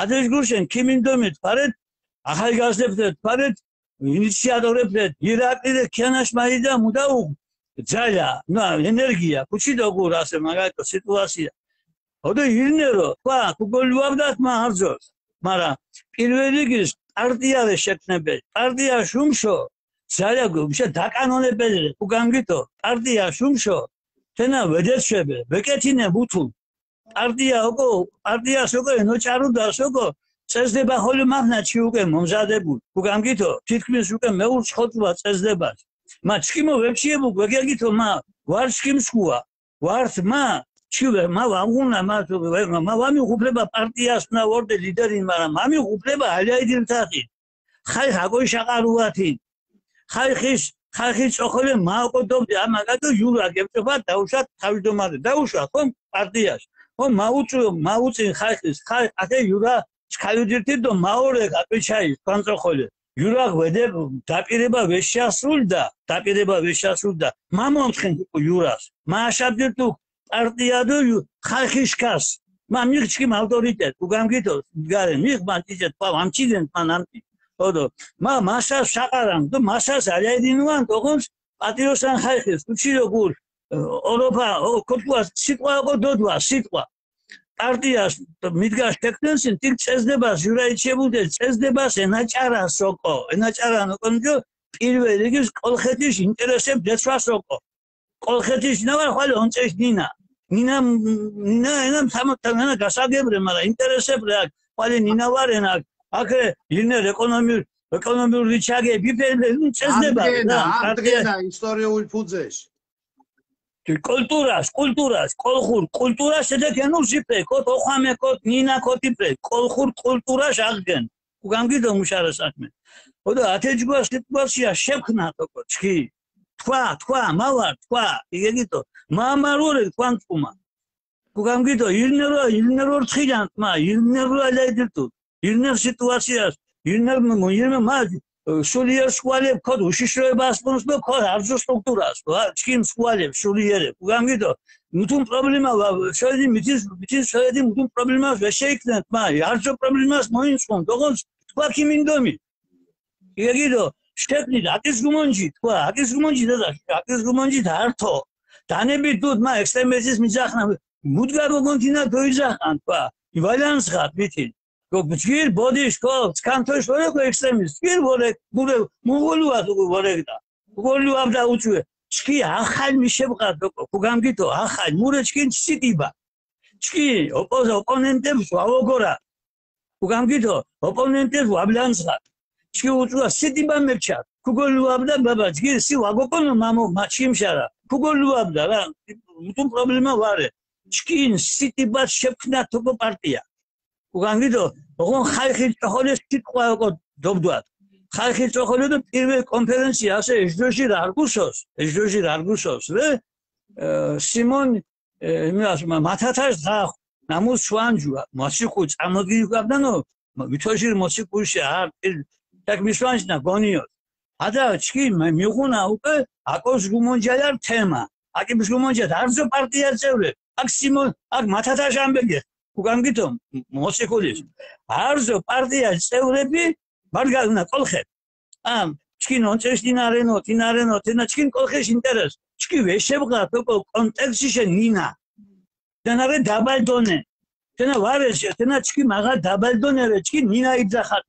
ადეშ გურშენ, ქიმინდომით, ფარეთ, ახალგაზრდებთეთ, ფარეთ, ინიციატორებთეთ, ირაკლი და ქიანაშ მაიდა მუდაუ ძალა, ნუ, ენერგია, ქუჩი დოგურ ასე, მაგალითო, სიტუაცია. ოდო ირნერო, თქვა, ქუგოლუავდათ მა არზოს. მარა პირველ რიგის პარტია რე შექმნებელ, პარტია შუმშო, ძალა გუ-, მშე დაკანონებელ რე, უგანგითო, პარტია შუმშო, თენა ვედეჩვებე, ვეკეთინე ბუთუ. პარტია ოკო, პარტიას ოკო, ენოჭარუდას ოკო, წესდება ხოლმე მახნა ჩი უკე მომზადებულ, უგანგითო, თითქმის უკე მეურცხოთუა წესდებას. მა ჩქიმო ვეფშიებუ, გვეგეგითო, მა ვარ ჩქიმ სკუა, ვართ მა, ჩივე, მა ვაგუნა, მა, მა, მა ვამი უფლება პარტიას ნა ვორდე ლიდერი, მაგრამ ამი უფლება ალიაიდი მთახი. ხაი ხაკოი შაყარუათი. ხაი ხის, ხაი ხის ჭოხოლე მაოკო დობდი, ამა გატო იურა გებჭობა, დაუშვათ თავმჯდომარე, დაუშვათ, ხომ პარტიას. ხომ მაუწუ, მაუწინ ხაი ხის, ხაი, აკე იურა ჩქაიუდირთი დო მაორე გატვიჩაი, განწოხოლე. იურა ვედე დაპირება ვეშასრულდა, დაპირება ვეშასრულდა. მა მომთხენ იურას. მა აშადირთუ პარტია დო იუ-, ხალხიშკას. მა მიხ ჩქიმ ავტორიტეტ, უგამგითო, გარე, მიხ მან ტიჭე თქვა, ვამჩილენ, მა ნამტი. ოდო, მა, მასას შაყარან, დო მასას აიაიდინუან, თოხონს პატიოსან ხაიხეს, უჩირო გურ, ე, ოროფა, ო, ქოთქუას, სიტყვა ოკო დოდვა, სიტყვა. პარტიას მიდგას შექმნენსინ, თიქ წესდებას, იურაიჩებულდე წესდებას, ენაჭარას ოკო, ენაჭარან ოკო, ნიჯო, პირველ რიგის კოლხეთის ინტერესებ დეცვას ოკო. კოლხეთის ნავა ხვალე ონწეშ ნინა. ნინა, ნინა, ენა თამა-, თამა-, ენა გასაგებრე, მაგრამ ინტერესებ რა, ხვალე ნინა ვარ ენა, აქ, აკე, ირნერ ეკონომიურ, ეკონომიკური რიჩაგები, ფერმერები, ნუ წესდება, ამდენა, რა, ამდენა ისტორიულ ფუძეში. კულტურას, კულტურას, კოლხურ კულტურას შედექენუ ჟიპე, კოთ ოხვამე, კოთ ნინა, კოთი პე, კოლხურ კულტურას აღგენ. გუგამგიდო მუშარა საქმე. ოდო ათე ჯგვა სიტუაცია შექმნა თოკო, ჩქი. თქვა, თქვა, მავარ, თქვა, იგეგიტო. მამარურე თქვან თქუმა. გუგამგიდო, ირნერო, ირნერო რთხილან თმა, ირნერო ალაიდირტუ. ირნერ სიტუაციას, ირნერ მ-, ირნერ მა, სულიერ სკვალებ, ქოდ უშიშროებას პუნს და ქოდ არჯო სტრუქტურას, ვა, ჩქიმ სკვალებ, სულიერებ. გუგამგიდო, მუთუმ პრობლემა, ვა, შოედი მითის, მითის შოედი მუთუმ პრობლემას ვე შეიქმნეთ, მა, არჯო პრობლემას მოინցონ, დოგონს თქვა ქიმინდომი. იგეგიდო, შეკნით, აკის გუმონჯი, თქვა, აკის გუმონჯი, და, და, აკის გუმონჯი, და ართო. დანები დუდ, მა, ექსტრემიზმის მიძახნა, მუდგა გოგონთინა დოიძახან, თქვა, იბალანს ხარ, მითი. გოგ-, ჯგირ, ბოდიშ, ქო, სქანთოშ ვორე, ქო, ექსტრემიზმ, ჯგირ, ვორე, გურე, მუღოლუა, ვორე, და. გურლუა, და უჩუე, ჩქი, ახალ მიშებყა, გოგ-, გუგამგიდო, ახალ, მურე ჩქინ სიტიბა. ჩქი, ოპოზ-, ოპონენტებს ვავოგორა. გუგამგიდო, ოპონენტებს ვაბლანსხა. ჩქი უწუა სიტიბა მერჩა. ქუგოლუა, და ბაბა, ჯგირ, სი ვაგოკონო, მამო, მაჩიმშარა. ქუგოლუა, და, რა, მუთუმ პრობლემა ვარე. ჩქინ სიტიბა შექმნა თოკო პარტია. გუგამგიდო, ოღონ ხაიხი ჭოხოლეს სიტყვა ოკო დობდვათ. ხაიხი ჭოხოლე და პირველ კონფერენცია ასე ეჯდოჟი რარგუსოს, ეჯდოჟი რარგუსოს, რე, ე, სიმონ, ე, იმას, მა-, მათათაშ ზახ, ნამუს შვანჯუა, მოციქუ წამოდი გაბდანო, მა-, ვითოჟირ მოციქუში არ, ირ, თაკ მისვანჯნა გონიოს. ადა ჩქი, მე მიღუნა უკვე, აკოს გუმონჯალარ თემა. აკი მის გუმონჯად, არზო პარტია წევრე, აკ სიმონ, აკ მათათაშ ამბეგე, გუგამგიდო, მოციქულის. არზო პარტია წევრები, მარგალუნა კოლხე. ამ, ჩქინ ონწეშ დინარენო, დინარენო, თენა ჩქინ კოლხეშ ინტერეს. ჩქი ვეშებღა, თოკო კონტექსტში შე ნინა. დანარე დაბალ დონე. თენა ვარეს, თენა ჩქი მაღალ დაბალ დონე, რე, ჩქი ნინა იძახა.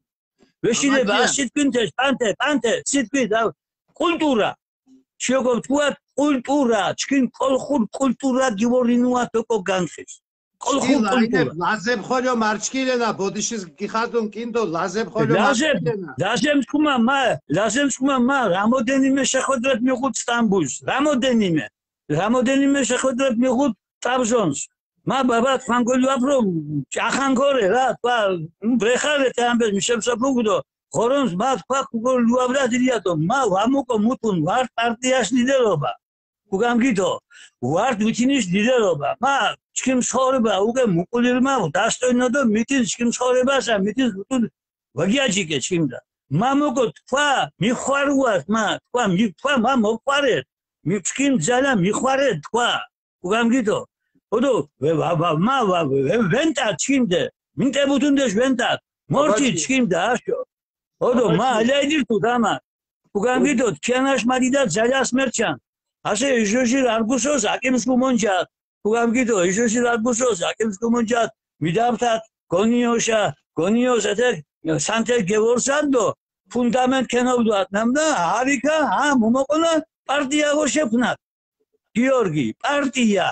ვეშილება, აბა, სიტკვინთეშ, პანთე, პანთე, სიტკვი და კულტურა. შეგო თქვა კულტურა, ჩქინ კოლხურ კულტურა გიორინუა თოკო განხის. კოლხურ კულტურა. ლაზებ ხოლო მარჩკილენა, ბოდიშის გიხადუნ კინდო, ლაზებ ხოლო ლაზებ, მარჩკილენა. ლაზემ თქუმა მა, ლაზემ თქუმა მა, რამოდენიმე შეხვედრად მიღუთ სტამბულს, რამოდენიმე, რამოდენიმე შეხვედრად მიღუთ ტრაბზონს. მა ბაბა, თქვან გოლი ვაფრო, ჭახან გორე, რა, თქვა, ბრეხარე, თე ამბეს, მიშემსაფლუგდო, ღორონს, მა თქვა, გოლი ვაბრა, დილიატო, მა ვამოკო მუთუნ, ვარ პარტიას ლიდერობა. გუგამგიდო, ვარ ვითინის ლიდერობა. მა, ჩქიმ ცხოვრება, უკვე მუკულირმა, დასტოინო და მიტინ ჩქიმ ცხოვრებასა, მიტინ მუთუნ, ვაგიაჯიკე ჩქიმ და. მა მოკო თქვა, მიხვარუას, მა, თქვა, მი-, თქვა, მა მოყვარეთ. მი-, ჩქიმ ძალა მიხვარეთ, თქვა. გუგამგიდო. ოდო, ვე, ვა, ვა, მა, ვა, ვე, ვენტა ჩქიმდე. მინტე ბუთუნდეშ ვენტა. მორჩი აბაჩი. ჩქიმდა, აშო. ოდო, მა, აბაჩი. ალაიდირ თუ, დამა. გუგამგიდო, ქიანაშ მადიდა ძალას მერჩან. ასე იჟოჟი რარგუსოს, აკიმს გუმონჯა. გუგამგიდო, იჟოჟი რარგუსოს, აკიმს გუმონჯა. მიდავთათ, გონიოშა, გონიოს ეთე, სანთე გევორსანდო, ფუნდამენტ ქენოვდათ, ნამდა, არიქა, ა, მომოყონა, პარტია გო შეფნათ. გიორგი, პარტია.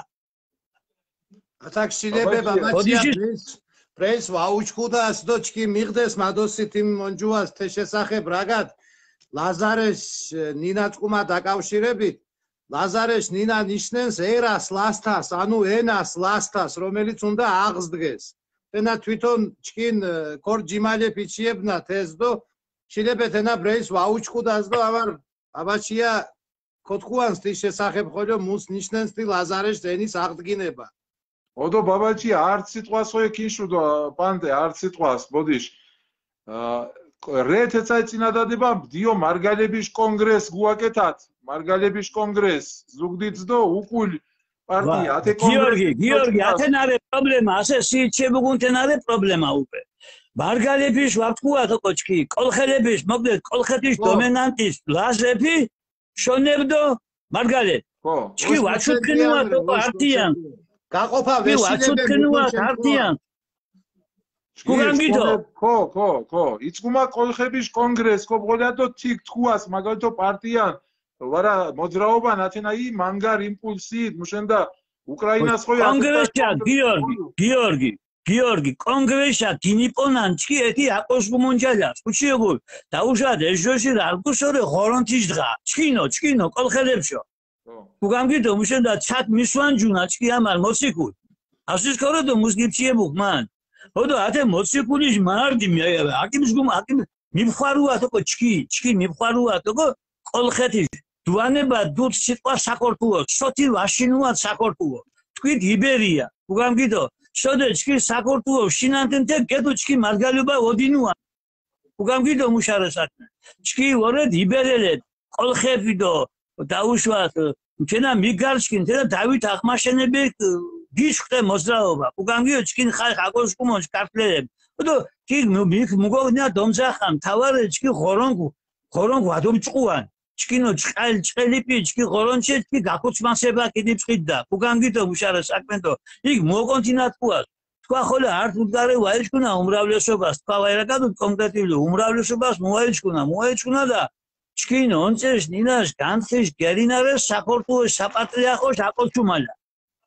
ათაქ შილებე, ბაბაჩია. ბაბაჩია, ბოდიში. პრენს, პრენს ვაუჩქუდას დო ჩქი მიღდეს, მადოსი თიმ მონჯუას, თე შესახებ, რაგად, ლაზარეშ, ნინა, წკუმა დაკავშირებით, ლაზარეშ ნინა ნიშნენს ერას ლასთას, ანუ ენას ლასთას, რომელიც უნდა აღზდგეს. თენა თვითონ ჩქინ, ე, ქორ ჯიმალე ფიჩიებნა თეზ დო, შილებე, თენა პრენს ვაუჩქუდას დო, ამარ, ბაბაჩია, ქოთქუანს თის შესახებ ხოლო მუს ნიშნენს თი ლაზარეშ ზენის აღდგინება. ოდო, ბაბაჩი, არც სიტყვას ხო ეკიში უდო, პანტე, არც სიტყვას, ბოდიში. ა, რე თეცაი წინადადება, დიო, მარგალების კონგრეს გუაკეთათ, მარგალების კონგრეს, ზუგდიდს დო უკულ პარტია, ვა, ათე გიორგი, კონგრესი გიორგი, გოჩქას. ათენარე პრობლემა, ასე სიჩებუგუნ თენარე პრობლემა უპე. მარგალების ვაფთქუა თო კოჩკი, კოლხელების, მოკლედ, კოლხეთის ხო. დომინანტის ლაზები, შონებდო, მარგალე. ხო, ჩქი ოსმოსენია ვაჩუქინუა რე, თო ოსმოსენია. არტიან. გაყოფა ჩქი ვეშილებე ვაჩუქინუა მუქოჩენ არტიან. ხო. ჩქი გუგანგი თო. შონებ-, ხო, ხო, ხო. იცკუმა კოლხების კონგრეს, ხო, ბღოლადო თიქ თქუას, მაგალითო პარტიან, ვარა მოძრაობან, ათენა ი მანგარ იმპულსი, მუშენდა უკრაინას ხო, ათენა კონგრესია, კონგრესი გიორგი, ხო. გიორგი. გიორგი, კონგრესშა გინიპონან ჩქი ეთი აკოს გუმონჯალა. უჩიოგულ, დაუშვათ, ეს ჯოში რალგუსორი ღორონთის დღა. ჩქინო, ჩქინო, კოლხელებშო. გუგამგიტო, მუშენდა ჩათ მისვანჯუნა ჩქი ამარ მოციქულ. ასის ქოროდო მუს გიჩიებუხ მან. ოდო ათე მოციქულის მარდი მე, აკიმს გუმ, აკიმ მიბხვარუა თოკო ჩქი, ჩქი მიბხვარუა თოკო კოლხეთის. დუანებად დუთ სიტყვა საქართველო, სოთი ვაშინუა საქართველო. თქვით იბერია. გუგამგიტო, შოდე ჩქი საქართველო შინანთენთე გედუ ჩქი მარგალობა ოდინუა. გუგამგიტო მუშარე საქმე. ჩქი ვორედ იბერელეთ, კოლხებიდო, დაუშვათ, თენა მიგარჩკინ, თენა დავით აღმაშენები გიჩქრე მოძრაობა. გუგამგიო ჩქინ ხალხ აკოს კუმონს ქართლელებ. ოდო, ჩქი მუ-, მიქ-, მუგოგნია დომძახა, მთავარე ჩქი ღორონგ, ღორონგ ვადომჭყუან. ჩქინო ჭყალ, ჭყელიპი, ჩქი ღორონჩე, ჩქი გაკუცმასება კიდი ფხიდდა. გუგამგიტო მუშარე საქმენდო, იქ მუოკონთინა თქვას. თქვა ხოლე ართ უდგარე ვაიჩქუნა უმრავლესობას, თქვა ვაირაკადუ კონკრეტული უმრავლესობას მოვაიჩქუნა, მოვაიჩქუნა და ჩქინ ონწეშ ნინაშ განთხის გერინარეს საქართველოს საპატრიარქოს აკოცუმალა.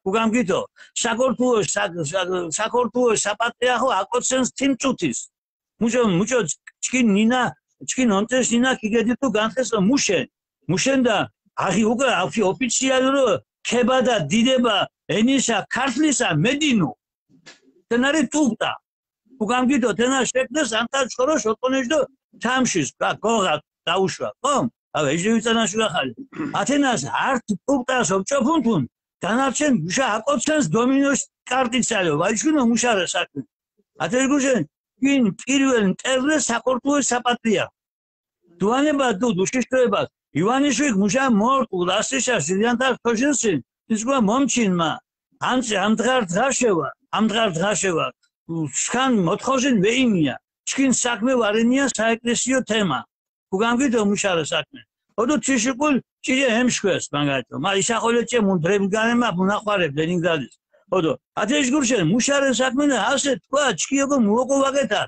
გუგამგიტო, საქართველოს სა-, სა-, საქართველოს საპატრიარქო აკოცენს თიმწუთის. მუჭო, მუჭო, ჩქინ ნინა, ჩქინ ონწეშ ნინა ქიგედიტუ განთხეს მუშენ. მუშენ და აღი უკვე აფი-, ოფიციალურო ქება და დიდება ენისა ქართლისა მედინუ. თენარი ტუპტა. გუგამგიტო, თენა შექმნეს ანთა ჩხორო შოტონეშ დო თამშის, გა, გოღა დაუშვა, ხო? ავ ეჟე ვიწანაშუა ხალი. ათენას ართ ტუპტას ობჭოფუნთუნ, დანარჩენ მუშა აკოცენს დომინოს კარტიცალო, ვაიჩქუნო მუშარე საქმე. ათეს გუშენ, ვინ პირველ მტერლე საქართველოს საპატრიარქო. დუანება დუ, დუშიშტოებას. ივანიშვილი მუშა მორტ, ულასიშა, ჟილიანთა თოშინსინ, ისკვა მომჩინმა. ანცი, ამდღარ დღაშევა, ამდღარ დღაშევა. სქან მოთხოშინ ვეინია. ჩქინ საქმე ვარენია საეკლესიო თემა. გუგამგიტო მუშარე საქმე. ოდო თიშიკულ ჭიე ემშვეს, მაგალითო. მა ისახოლე ჭე მუნ დრემგანემა, მუნახვარე ლენინგრადის. ოდო, ათეშ გურშენ, მუშარე საქმე, ასე თქვა, ჩქიოკო მუოკო ვაკეთარ.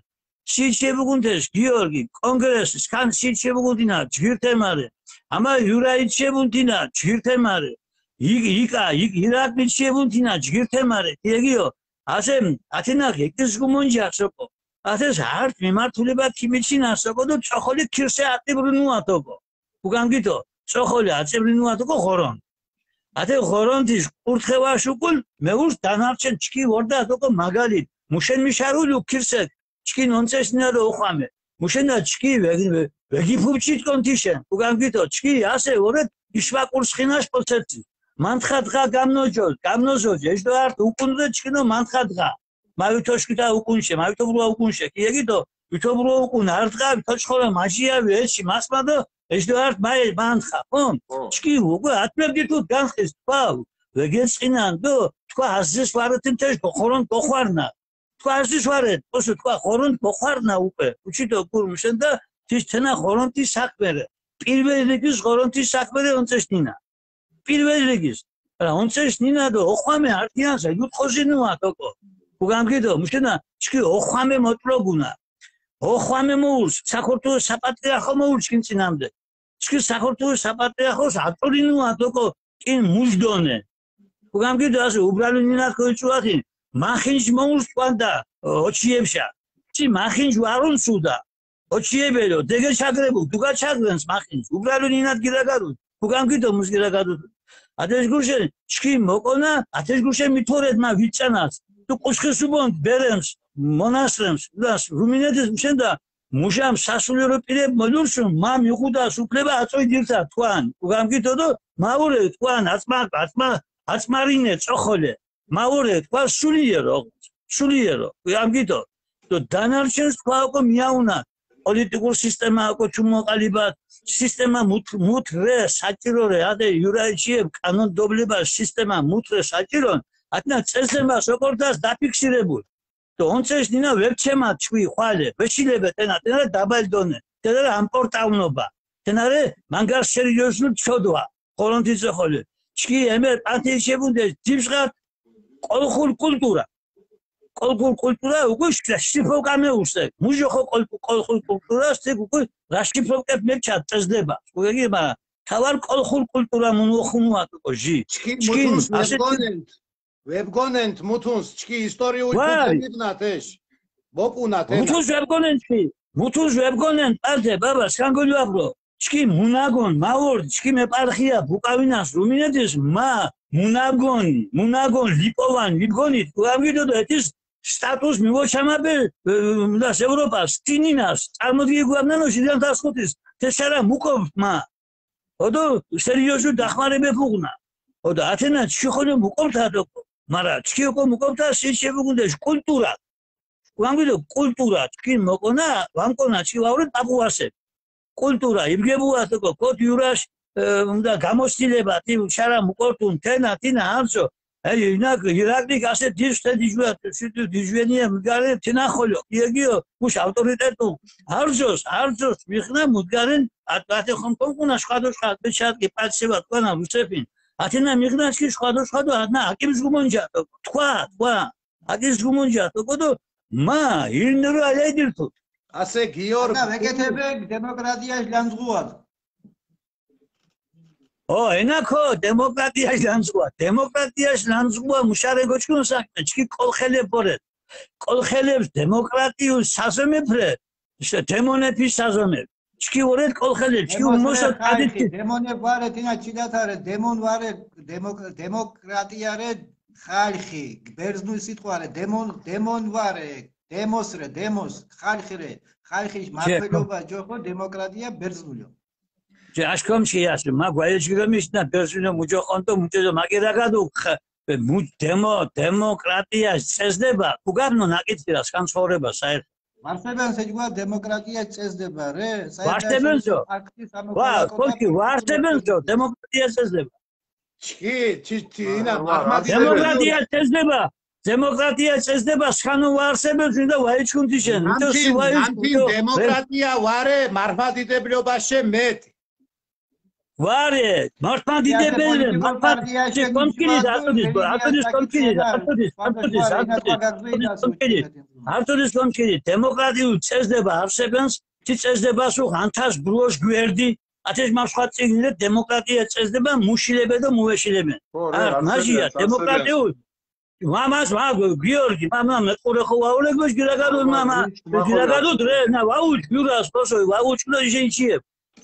სიჩებუგუნთეს გიორგი, კონგრესი, სქან სიჩებუგუნთინა ჯგირთემარე. ამა იურაიჩებუნთინა ჯგირთემარე. იქ, იქა, იქ ირაკლიჩებუნთინა ჯგირთემარე. ეგიო, ასე, ათენა გეკის გუმონჯა სოკო. ათეს ართ მიმართულება ქიმიჩინა სოკო და ჭოხოლი ქირსე ატიბრუნუა თოკო. გუგამგიტო, ჭოხოლი აწიბრუნუა თოკო ღორონ. ათე ღორონთის კურთხევაშ უკულ მეურს დანარჩენ ჩქი ვორდა თოკო მაგალით. მუშენ მიშარული უქირსე ჩქინ ონცესნინა და ოხვამე. მუშენა ჩქი ვეგი-, ვე-, ვეგიფუბჩი თქონ თიშენ. გუგამგიტო, ჩქი ასე ვორეთ იშვა კურსხინაშ პოცეცი. მანთხა დღა გამნოჯო, გამნოზოჯ, ეშდო ართ უკუნდე ჩქინო მანთხა დღა. მა ვითოშკიდა უკუნშე, მა ვითობრუა უკუნშე. კი ეგიდო, ვითობრუა უკუნ, ართ დღა, ვითოჩხორა მაჟია, ვეჩი მასმა და ეშდო ართ მა-, მანთხა, ხო? ხო. ჩქი უკვე ათმევდი თუ განხის, თქვა, ვეგეწყინან დო, თქვა, აზის ვარეთინ თეშ, ხორონ გოხვარნა. თქვა, აზის ვარეთ, ოსო, თქვა, ხორონ გოხვარნა უკვე. უჩიდო გურმშენ და თის თენა ხორონთის საქმერე. პირველ რიგის ხორონთის საქმერე ონცეშ ნინა. პირველ რიგის. რა, ონცეშ ნინა დო, ოხვამე ართიანსა, იუტ ხოზინუა თოკო. გუგამგიდო, მუშენა, ჩქი ოხვამე მოტლოგუნა. ოხვამე მოურს, საქართველოს საპატრიარქო მოურს ჩქინ წინამდე. ჩქი საქართველოს საპატრიარქოს აწურინუა თოკო, კინ მუჟდონე. გუგამგიდო, ასე უბრალო ნინა ქოიჭუახი, მახინჯ მოურს კვანდა, ოჩიებშა. ჩი მახინჯ ვარუნ სუდა. ოჩიებელო, დეგე ჩაგრებულ, დუგა ჩაგრენს მახინჯ. უბრალო ნინად გირაგადუ, გუგამგიდო მუს გირაგადუ. ათეშ გურშე, ჩქი მოკონა, ათეშ გურშე მითორედ მა ვიჭანას. თუ კუშხის უბონ ბერემს, მონასტრემს, უდას, რუმინეთის მშენდა, მუშამ სასულიერო პირებ მოლურსუნ, მა მიღუდა უფლება აწოი დირთა თქვან. გუგამგიდო დო, მაურე თქვან, აწმა, აწმა, აწმარინე, ჭოხოლე. მაურე თქვა სულიერო, სულიერო. გუგამგიდო. დო დანარჩენს თქვა უკო მიაუნა. პოლიტიკურ სისტემა უკო ჩუმოყალიბა, სისტემა მუთ-, მუთ რე საჭირო რე, ადე იურაიჩიებ კანონმდებლობა სისტემა მუთ რე საჭირონ, ათნა წესდემა სოკორდას დაფიქსირებულ. და ონცეშ ნინა ვებჩემა ჩვი ხვალე, ვეშილებე ტენა, ტენარე დაბალდონე, ტენარე ამპორტავნობა, ტენარე მანგარ სერიოზულ ჩოდვა, ხოლონთი ܙოხოლე. ჩქი ემერ პანთეიშებუნდე ძიბჟღა კოლხურ კულტურა. კოლხურ კულტურა უკვე შიფო კამეურსე. მუჟოხო კოლ-, კოლხურ კულტურას თეკ უკვე რა შიფო კეპ მერჩა წესდება. უკვე კი, მაგრამ თავარ კოლხურ კულტურა მუნოხუნუა თო ჟი. ჩქი ჩქი, მოდულს ასე მეგონენთ. ვებგონენთ მუთუნს, ჩქი ისტორიულ ვაი. ფუნქცია მიდნათ ეშ. მოკუნათ ენა. მუთუნს ვებგონენთ ჩქი. მუთუნს ვებგონენთ პალდე, ბაბა, სკანგული აფრო. ჩქი მუნაგონ, მაორ, ჩქი მეპარხია, ბუკავინას, რუმინეთის, მა, მუნაგონ, მუნაგონ, ლიპოვან, ლიპგონით, უამგიდო და ეთის სტატუს მივოჩამაბე, მუნას ევროპას, ტინინას, წარმოდგი გვამნანო შიდან დასხუთის, თესარა მუკობ, მა. ოდო სერიოზულ დახმარებებ უღუნა. ოდო ათენა ჩიხონო მუკობთ ათოკო. მარა ჩქიოკო მუკობთ სიჩე უგუნდეშ კულტურა. ვამბიდო კულტურა, ჩქი მოკონა, ვამკონა ჩი ვავრე პაპუასე. კულტურა, იბგებუას ოკო, კოთ იურაშ, უნდა გამოსtileba, თი შარა მუკორტუნ, თენა, თინა, ამსო. აი, ინა ირაკლი გასე დიშ თე დიჟუა, შიტუ დიჟუენია მიგარე, თინა ხოლო. იეგიო, მუშ ავტორიტეტუ. არჯოს, არჯოს, მიხნა მუდგარენ, ატ-, ატე ხომ კონკუნა შხადო შხად, ბეჩატკი პაჩევა, კვანა რუსეფინ. ათენა მიღნა ჩქი შხადო შხადო, ათნა აკიმს გუმონჯა, თქვა, თქვა. აკის გუმონჯა, თოკო დო, მა, ირნერო ალაიდირთუ. ასე, გიორგი. და ვეკეთებე დემოკრატიას ლანძღუად. ო, ენა ქო, დემოკრატიას ლანძღუა. დემოკრატიას ლანძღუა მუშარე გოჩქუნ საქმე, ჩქი კოლხელებ ბორეთ. კოლხელებს დემოკრატიულ საზომეფრე, შე დემონეფის საზომეფ. ჩქი ვორეთ კოლხელებ, ჩქი დემონსრე უმოსო ხალხი, კადიჩი. დემონე ვარე, თინა ჩილათარე, დემონ ვარე, დემოკ-, დემოკრატია რე ხალხი, ბერძნული სიტყვა რე, დემონ, დემონ ვარე, დემოს რე, დემოს, ხალხი რე, ხალხის მმართველობა ჯოხო, დემოკრატია ბერძნულიო. ჯე აშკომ შეიასი, მა გვაიჩგამიშნა ბერძნულო მუჯოხონტო, მუჯეძო, მაგერაგადო, ხ-, მუ-, დემო-, დემოკრატია წესდება, უგაბნო ნაკითი რას, განცხოვრება საერთო. ვარსებენ სეჯგვა დემოკრატია წესდება, რე? საერთო ვარსებენ ზო. ფაქტი ვა, სამოქალაქო კოჩი, პარტია ვარსებენ ზო, დემოკრატია წესდება. ჩი, ჩი, ჩი, ინა, ვა, მართლა ვარსებენ. დემოკრატია წესდება, დემოკრატია წესდება, სხანო ვარსებენ, ზინდა ვაიჩქუნთიშენ, ნანთინ, ვითო სი ვაიჩ-, ნანთინ ვითო დემოკრატია ვარე, მართლმადიდებლობაშე მეტი. ვარე, მართლმადიდებელნე, მართლმადიდებლობაშე, კონკრეტ, არტოდის, არტოდის, კონკრეტ, არტოდის, არტოდის, არტოდის, კონკრეტ, დემოკრატიულ წესდება არსებენს, ჩი წესდება სულ ანთას ბრუოშ გვერდი, ათეშ მასხვა წიგნი დემოკრატია წესდება, მუშილებენ და მუეშილებენ. ხო, რე, არ, მაშია, არსებია, დემოკრატიულ, მამას, მა, გიორგი, მამა, მეყურე ხო ვაულეგ, ბეშ გირაგადო, მამა, მამა, ბეშ გირაგადო, რე, ნა, ვაუჩ, გიურას, ხოსო, ვაუჩ, ნო, ჟენჩიებ.